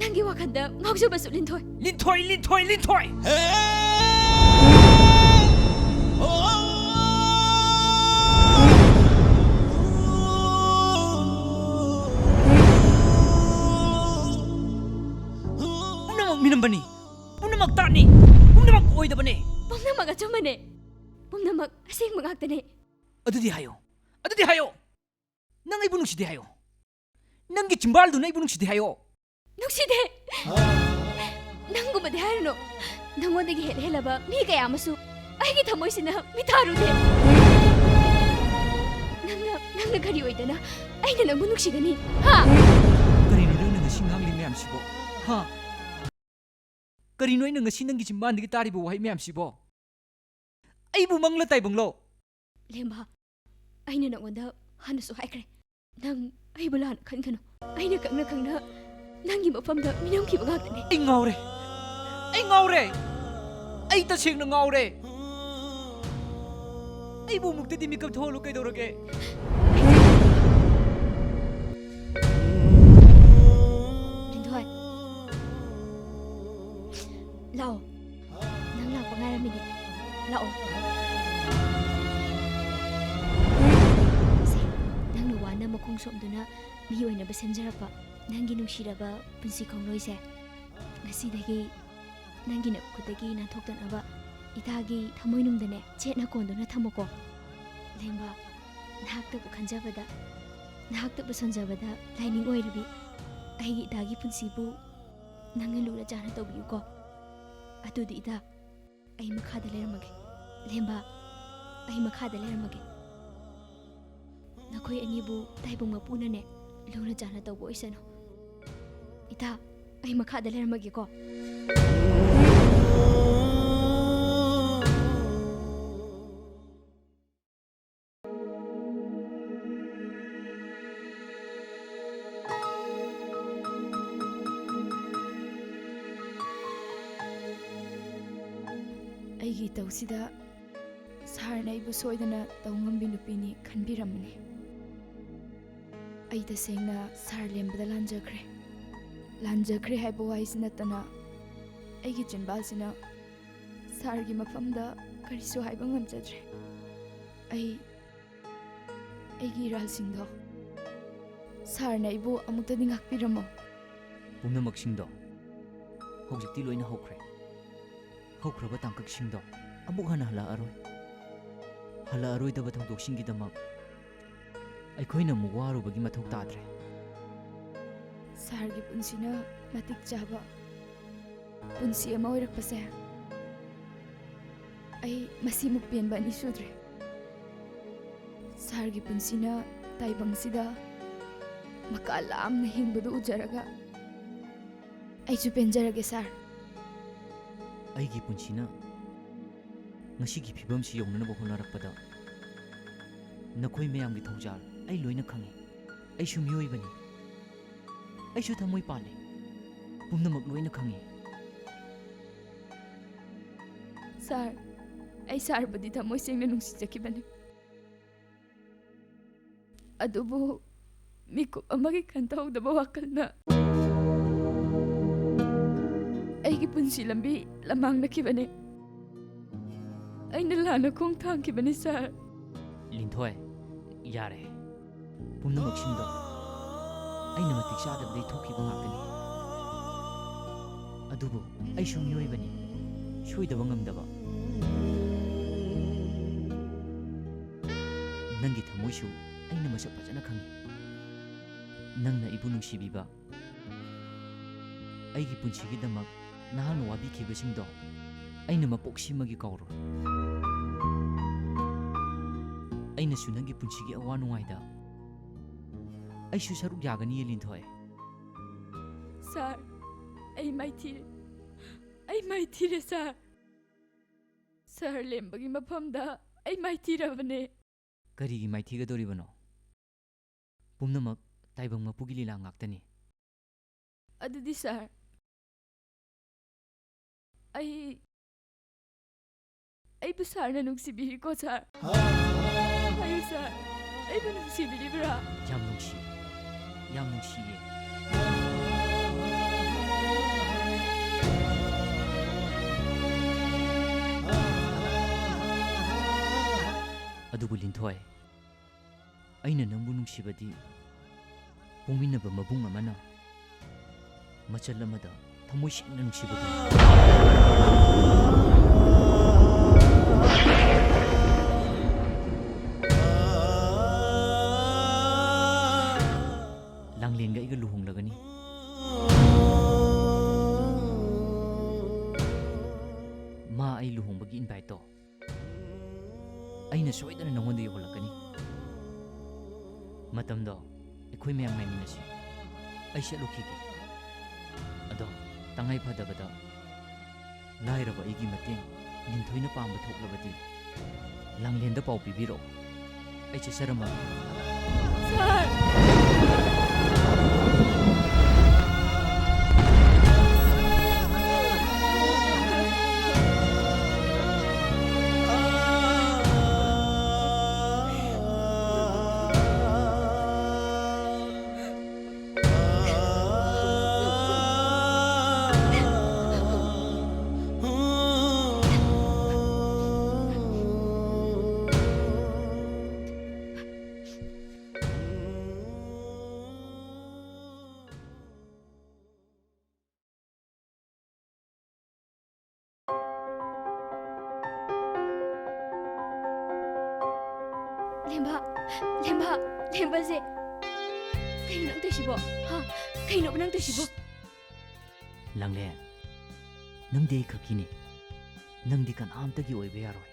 ꯅꯪꯒꯤ ꯋꯥꯈꯜꯗ ꯉꯥꯎꯖꯕꯁꯨ ꯂꯤꯟꯊꯣꯏ꯫ ꯂꯤꯟꯊꯣꯏ, ꯂꯤꯟꯊꯣꯏ, ꯂꯤꯟꯊꯣꯏ! ꯕꯅꯤ꯫ ꯄꯨꯝꯅꯃꯛ ꯇꯥꯠꯅꯤ꯫ ꯄꯨꯝꯅꯃꯛ ꯑꯣꯏꯗꯕꯅꯦ꯫ ꯄꯨꯝꯅꯃꯛ ꯑꯆꯨꯝꯕꯅꯦ꯫ ꯄꯨꯝꯅꯃꯛ ꯑꯁꯦꯡꯕ ꯉꯥꯛꯇꯅꯦ꯫ ꯑꯗꯨꯗꯤ ꯍꯥꯏꯌꯣ꯫ ꯑꯗꯨꯗꯤ ꯍꯥꯏꯌꯣ꯫ ꯅꯪ ꯑꯩꯕꯨ ꯅꯨꯡꯁꯤꯗꯦ ꯍꯥꯏꯌꯣ꯫ ꯅꯪꯒꯤ ꯆꯤꯝꯕꯥꯜꯗꯨꯅ ꯑꯩꯕꯨ ꯅꯨꯡꯁꯤꯗꯦ ꯍꯥꯏꯌꯣ꯫ ꯅꯨꯡꯁꯤꯗꯦ꯫ ꯅꯪꯒꯨꯝꯕꯗꯤ ꯍꯥꯏꯔꯨꯅꯨ꯫ ꯅꯪꯉꯣꯟꯗꯒꯤ ꯍꯦꯜ ꯍꯦꯜꯂꯕ ꯃꯤ ꯀꯌꯥ ꯑꯃꯁꯨ ꯑꯩꯒꯤ ꯊꯃꯣꯏꯁꯤꯅ ꯃꯤꯊꯥꯔꯨꯗꯦ꯫ ꯅꯪꯅ, ꯅꯪꯅ ꯀꯔꯤ ꯑꯣꯏꯗꯅ ꯑꯩꯅ ꯅꯪꯕꯨ ꯅꯨꯡꯁꯤꯒꯅꯤ? ꯍꯥ? ꯀꯔꯤꯅꯣ ꯅꯪꯅ ꯉꯁꯤ ꯉꯥꯡꯂꯤ ꯃꯌꯥꯝꯁꯤꯕꯣ? ꯍꯥ? ꯀꯔꯤꯅꯣ ꯑꯩꯅ ꯉꯁꯤ ꯅꯪꯒꯤ ꯆꯤꯝꯕꯥꯟꯗꯒꯤ ꯇꯥꯔꯤꯕ ꯋꯥꯍꯩ ꯃꯌꯥꯝꯁꯤꯕꯣ? ꯑꯩꯕꯨ ꯃꯪꯂ ꯇꯥꯏꯕꯪꯂꯣ? ꯂꯦꯝꯕ, ꯑꯩꯅ ꯅꯉꯣꯟꯗ ꯍꯥꯟꯅꯁꯨ ꯍꯥꯏꯈ꯭ꯔꯦ꯫ ꯅꯪ ꯑꯩꯕꯨ ꯂꯥꯟꯅ ꯈꯟꯒꯅꯨ꯫ ꯑꯩꯅ ꯈꯪꯅ ꯈꯪꯅ ꯅꯪꯒꯤ ꯃꯐꯝꯗ ꯃꯤꯅꯝꯈꯤꯕ ꯉꯥꯛꯇꯅꯦ꯫ ꯑꯩ ꯉꯥꯎꯔꯦ꯫ ꯑꯩ ꯉꯥꯎꯔꯦ꯫ ꯑꯩ ꯇꯁꯦꯡꯅ ꯉꯥꯎꯔꯦ꯫ ꯑꯩꯕꯨ ꯑꯃꯨꯛꯇꯗꯤ ꯃꯤꯀꯞ ꯊꯣꯛꯍꯜꯂꯨ ꯀꯩꯗꯧꯔꯒꯦ? ꯂꯤꯟꯊꯣꯏ꯫ ꯂꯥꯛꯑꯣ꯫ ꯅꯪ ꯂꯥꯛꯄ ꯉꯥꯏꯔꯝꯃꯤꯅꯦ꯫ ꯂꯥꯛꯑꯣ꯫ ꯁꯦ, ꯅꯪꯅ ꯋꯥꯅ ꯃꯈꯣꯡ ꯁꯣꯝꯗꯨꯅ ꯃꯤ ꯑꯣꯏꯅꯕ ꯁꯦꯝꯖꯔꯛꯄ ꯅꯪꯒꯤ ꯅꯨꯡꯁꯤꯔꯕ ꯄꯨꯟꯁꯤ ꯈꯣꯡꯂꯣꯏꯁꯦ ꯉꯁꯤꯗꯒꯤ ꯅꯪꯒꯤ ꯅꯈꯨꯠꯇꯒꯤ ꯅꯥꯟꯊꯣꯛꯇꯅꯕ ꯏꯇꯥꯒꯤ ꯊꯃꯣꯏꯅꯨꯡꯗꯅꯦ ꯆꯦꯠꯅ ꯀꯣꯟꯗꯨꯅ ꯊꯝꯃꯨꯀꯣ꯫ ꯂꯦꯝꯕ, ꯅꯍꯥꯛꯇꯕꯨ ꯈꯟꯖꯕꯗ, ꯅꯍꯥꯛꯇꯕꯨ ꯁꯣꯟꯖꯕꯗ ꯂꯥꯏꯅꯤꯡ ꯑꯣꯏꯔꯕꯤ ꯑꯩꯒꯤ ꯏꯇꯥꯒꯤ ꯄꯨꯟꯁꯤꯕꯨ ꯅꯪꯅ ꯂꯨꯅ ꯆꯥꯟꯅ ꯇꯧꯕꯤꯌꯨꯀꯣ꯫ ꯑꯗꯨꯗꯤ ꯏꯇꯥ, ꯑꯩ ꯃꯈꯥꯗ ꯂꯩꯔꯝꯃꯒꯦ꯫ ꯂꯦꯝꯕ, ꯑꯩ ꯃꯈꯥꯗ ꯂꯩꯔꯝꯃꯒꯦ꯫ ꯅꯈꯣꯏ ꯑꯅꯤꯕꯨ ꯇꯥꯏꯕꯪ ꯃꯄꯨꯅꯅꯦ ꯂꯨꯅ ꯆꯥꯟꯅ ꯇꯧꯕ ꯑꯣꯏꯁꯅꯨ꯫ ꯏꯇꯥ, ꯑꯩ ꯃꯈꯥꯗ ꯂꯩꯔꯝꯃꯒꯦꯀꯣ꯫ ꯑꯩꯒꯤ ꯏꯇꯧꯁꯤꯗ ꯁꯥꯔꯅ ꯑꯩꯕꯨ ꯁꯣꯏꯗꯅ ꯇꯧ ꯉꯝꯕꯤ ꯅꯨꯄꯤꯅꯤ ꯈꯟꯕꯤꯔꯝꯕꯅꯤ꯫ ꯑꯩ ꯇꯁꯦꯡꯅ ꯁꯥꯔ ꯂꯦꯝꯕꯗ ꯂꯥꯟꯖꯈ꯭ꯔꯦ꯫ ꯂꯥꯟꯖꯈ꯭ꯔꯦ ꯍꯥꯏꯕ ꯋꯥꯍꯩꯁꯤ ꯅꯠꯇꯅ ꯑꯩꯒꯤ ꯆꯤꯟꯕꯥꯜꯁꯤꯅ ꯁꯥꯔꯒꯤ ꯃꯐꯝꯗ ꯀꯔꯤꯁꯨ ꯍꯥꯏꯕ ꯉꯝꯖꯗ꯭ꯔꯦ꯫ ꯑꯩ, ꯑꯩꯒꯤ ꯏꯔꯥꯜꯁꯤꯡꯗꯣ ꯁꯥꯔꯅ ꯑꯩꯕꯨ ꯑꯃꯨꯛꯇꯗꯤ ꯉꯥꯛꯄꯤꯔꯝꯃꯣ꯫ ꯄꯨꯝꯅꯃꯛꯁꯤꯡꯗꯣ ꯍꯧꯖꯤꯛꯇꯤ ꯂꯣꯏꯅ ꯍꯧꯈ꯭ꯔꯦ꯫ ꯍꯧꯈ꯭ꯔꯕ ꯇꯥꯡꯀꯛꯁꯤꯡꯗꯣ ꯑꯃꯨꯛ ꯍꯟꯅ ꯍꯜꯂꯛꯑꯔꯣꯏ꯫ ꯍꯜꯂꯛꯑꯔꯣꯏꯗꯕ ꯊꯧꯗꯣꯛꯁꯤꯡꯒꯤꯗꯃꯛ ꯑꯩꯈꯣꯏꯅ ꯑꯃꯨꯛ ꯋꯥꯔꯨꯕꯒꯤ ꯃꯊꯧ ꯇꯥꯗ꯭ꯔꯦ꯫ ꯁꯥꯔꯒꯤ ꯄꯨꯟꯁꯤꯅ ꯃꯇꯤꯛ ꯆꯥꯕ ꯄꯨꯟꯁꯤ ꯑꯃ ꯑꯣꯏꯔꯛꯄꯁꯦ ꯑꯩ ꯃꯁꯤꯃꯨꯛ ꯄꯦꯟꯕ ꯑꯅꯤ ꯁꯨꯗ꯭ꯔꯦ꯫ ꯁꯥꯔꯒꯤ ꯄꯨꯟꯁꯤꯅ ꯇꯥꯏꯕꯪꯁꯤꯗ ꯃꯀꯥ ꯂꯥꯝꯅ ꯍꯤꯡꯕꯗꯨ ꯎꯖꯔꯒ ꯑꯩꯁꯨ ꯄꯦꯟꯖꯔꯒꯦ, ꯁꯥꯔ꯫ ꯑꯩꯒꯤ ꯄꯨꯟꯁꯤꯅ ꯉꯁꯤꯒꯤ ꯐꯤꯕꯝꯁꯤ ꯌꯧꯅꯅꯕ ꯍꯣꯠꯅꯔꯛꯄꯗ ꯅꯈꯣꯏ ꯃꯌꯥꯝꯒꯤ ꯊꯧꯖꯥꯜ ꯑꯩ ꯂꯣꯏꯅ ꯈꯪꯏ꯫ ꯑꯩꯁꯨ ꯃꯤꯑꯣꯏꯕꯅꯤ꯫ ꯑꯩꯁꯨ ꯊꯃꯣꯏ ꯄꯥꯜꯂꯤ꯫ ꯄꯨꯝꯅꯃꯛ ꯂꯣꯏꯅ ꯈꯪꯏ꯫ ꯁꯥꯔ, ꯑꯩ ꯁꯥꯔꯕꯨꯗꯤ ꯊꯃꯣꯏ ꯁꯦꯡꯅ ꯅꯨꯡꯁꯤꯖꯈꯤꯕꯅꯤ꯫ ꯑꯗꯨꯕꯨ ꯃꯤꯀꯨꯞ ꯑꯃꯒꯤ ꯈꯟꯊꯍꯧꯗꯕ ꯋꯥꯈꯜꯅ ꯑꯩꯒꯤ ꯄꯨꯟꯁꯤ ꯂꯝꯕꯤ ꯂꯃꯥꯡꯅꯈꯤꯕꯅꯤ꯫ ꯑꯩꯅ ꯂꯥꯟꯅ ꯈꯣꯡ ꯊꯥꯡꯈꯤꯕꯅꯤ, ꯁꯥꯔ꯫ ꯂꯤꯟꯊꯣꯏ, ꯌꯥꯔꯦ꯫ ꯄꯨꯝꯅꯃꯛꯁꯤꯡꯗꯣ ꯑꯩꯅ ꯃꯇꯤꯛ ꯆꯥꯗꯕꯗꯒꯤ ꯊꯣꯛꯈꯤꯕ ꯉꯥꯛꯇꯅꯤ꯫ ꯑꯗꯨꯕꯨ ꯑꯩꯁꯨ ꯃꯤꯑꯣꯏꯕꯅꯤ, ꯁꯣꯏꯗꯕ ꯉꯝꯗꯕ꯫ ꯅꯪꯒꯤ ꯊꯃꯣꯏꯁꯨ ꯑꯩꯅ ꯃꯁꯛ ꯐꯖꯅ ꯈꯪꯏ꯫ ꯅꯪꯅ ꯑꯩꯕꯨ ꯅꯨꯡꯁꯤꯕꯤꯕ, ꯑꯩꯒꯤ ꯄꯨꯟꯁꯤꯒꯤꯗꯃꯛ ꯅꯍꯥꯛꯅ ꯋꯥꯕꯤꯈꯤꯕꯁꯤꯡꯗꯣ ꯑꯩꯅ ꯃꯄꯣꯛꯁꯤꯃꯒꯤ ꯀꯥꯎꯔꯣꯏ꯫ ꯑꯩꯅꯁꯨ ꯅꯪꯒꯤ ꯄꯨꯟꯁꯤꯒꯤ ꯑꯋꯥ ꯅꯨꯡꯉꯥꯏꯗ ꯑꯩꯁꯨ ꯁꯔꯨꯛ ꯌꯥꯒꯅꯤꯌꯦ, ꯂꯤꯟꯊꯣꯏ꯫ ꯁꯥꯔ, ꯑꯩ ꯃꯥꯏꯊꯤꯔꯦ꯫ ꯑꯩ ꯃꯥꯏꯊꯤꯔꯦ, ꯁꯥꯔ꯫ ꯁꯍꯔ ꯂꯦꯝꯕꯒꯤ ꯃꯐꯝꯗ ꯑꯩ ꯃꯥꯏꯊꯤꯔꯕꯅꯦ꯫ ꯀꯔꯤꯒꯤ ꯃꯥꯏꯊꯤꯒꯗꯧꯔꯤꯕꯅꯣ? ꯄꯨꯝꯅꯃꯛ ꯇꯥꯏꯕꯪ ꯃꯄꯨꯒꯤ ꯂꯤꯂꯥ ꯉꯥꯛꯇꯅꯤ꯫ ꯑꯗꯨꯗꯤ ꯁꯥꯔ, ꯑꯩ, ꯑꯩꯕꯨ ꯁꯥꯔꯅ ꯅꯨꯡꯁꯤꯕꯤꯔꯤꯀꯣ, ꯁꯥꯔ? ꯍꯥꯏꯌꯨ, ꯁꯥꯔ, ꯑꯩꯕꯨ ꯅꯨꯡꯁꯤꯕꯤꯔꯤꯕ꯭ꯔꯥ? ꯌꯥꯝ ꯅꯨꯡꯁꯤ, ꯌꯥꯝ ꯅꯨꯡꯁꯤꯌꯦ꯫ ꯑꯗꯨꯕꯨ ꯂꯤꯟꯊꯣꯏ, ꯑꯩꯅ ꯅꯪꯕꯨ ꯅꯨꯡꯁꯤꯕꯗꯤ ꯄꯣꯛꯃꯤꯟꯅꯕ ꯃꯕꯨꯡ ꯑꯃꯅ ꯃꯆꯜ ꯑꯃꯗ ꯊꯃꯣꯏ ꯁꯦꯡꯅ ꯅꯨꯡꯁꯤꯕꯗꯨꯅꯤ꯫ ꯂꯥꯡꯂꯦꯟꯒ ꯑꯩꯒ ꯂꯨꯍꯣꯡꯂꯒꯅꯤ꯫ ꯃꯥ ꯑꯩ ꯂꯨꯍꯣꯡꯕꯒꯤ inviteꯇꯣ ꯑꯩꯅ ꯁꯣꯏꯗꯅ ꯅꯉꯣꯟꯗ ꯌꯧꯍꯜꯂꯛꯀꯅꯤ꯫ ꯃꯇꯝꯗꯣ ꯑꯩꯈꯣꯏ ꯃꯌꯥꯝ ꯉꯥꯏꯃꯤꯟꯅꯁꯤ꯫ ꯑꯩ ꯆꯠꯂꯨꯈꯤꯒꯦ꯫ ꯑꯗꯣ ꯇꯉꯥꯏ ꯐꯗꯕꯗ ꯂꯥꯏꯔꯕ ꯑꯩꯒꯤ ꯃꯇꯦꯡ ꯂꯤꯟꯊꯣꯏꯅ ꯄꯥꯝꯕ ꯊꯣꯛꯂꯕꯗꯤ ꯂꯥꯡꯂꯦꯟꯗ ꯄꯥꯎ ꯄꯤꯕꯤꯔꯛꯎ꯫ ꯑꯩ ꯆꯠꯆꯔꯝꯃꯒꯦ꯫ ꯁꯥꯔ! ꯂꯦꯝꯕ, ꯂꯦꯝꯕ, ꯂꯦꯝꯕꯁꯦ꯫ ꯀꯩꯅꯣ ꯅꯪ ꯇꯧꯏꯁꯤꯕꯣ? ꯍꯥ? ꯀꯩꯅꯣꯕ ꯅꯪ ꯇꯧꯏꯁꯤꯕꯣ? ꯂꯥꯡꯂꯦꯟ, ꯅꯪꯗꯤ ꯑꯩ ꯈꯛꯀꯤꯅꯦ꯫ ꯅꯪꯗꯤ ꯀꯅꯥꯝꯇꯒꯤ ꯑꯣꯏꯕ ꯌꯥꯔꯣꯏ꯫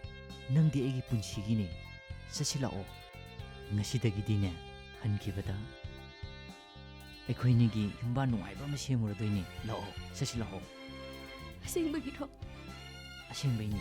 ꯅꯪꯗꯤ ꯑꯩꯒꯤ ꯄꯨꯟꯁꯤꯒꯤꯅꯦ꯫ ꯆꯠꯁꯤꯜꯂꯛꯑꯣ꯫ ꯉꯁꯤꯗꯒꯤꯗꯤꯅꯦ, ꯍꯟꯈꯤꯕꯗ ꯑꯩꯈꯣꯏꯅꯤꯒꯤ ꯌꯨꯝꯕꯥꯟ ꯅꯨꯡꯉꯥꯏꯕ ꯑꯃ ꯁꯦꯝꯃꯨꯔꯗꯣꯏꯅꯦ꯫ ꯂꯥꯛꯑꯣ, ꯆꯠꯁꯤ ꯂꯥꯛꯑꯣ꯫ ꯑꯁꯦꯡꯕꯒꯤꯔꯣ? ꯑꯁꯦꯡꯕꯩꯅꯦ꯫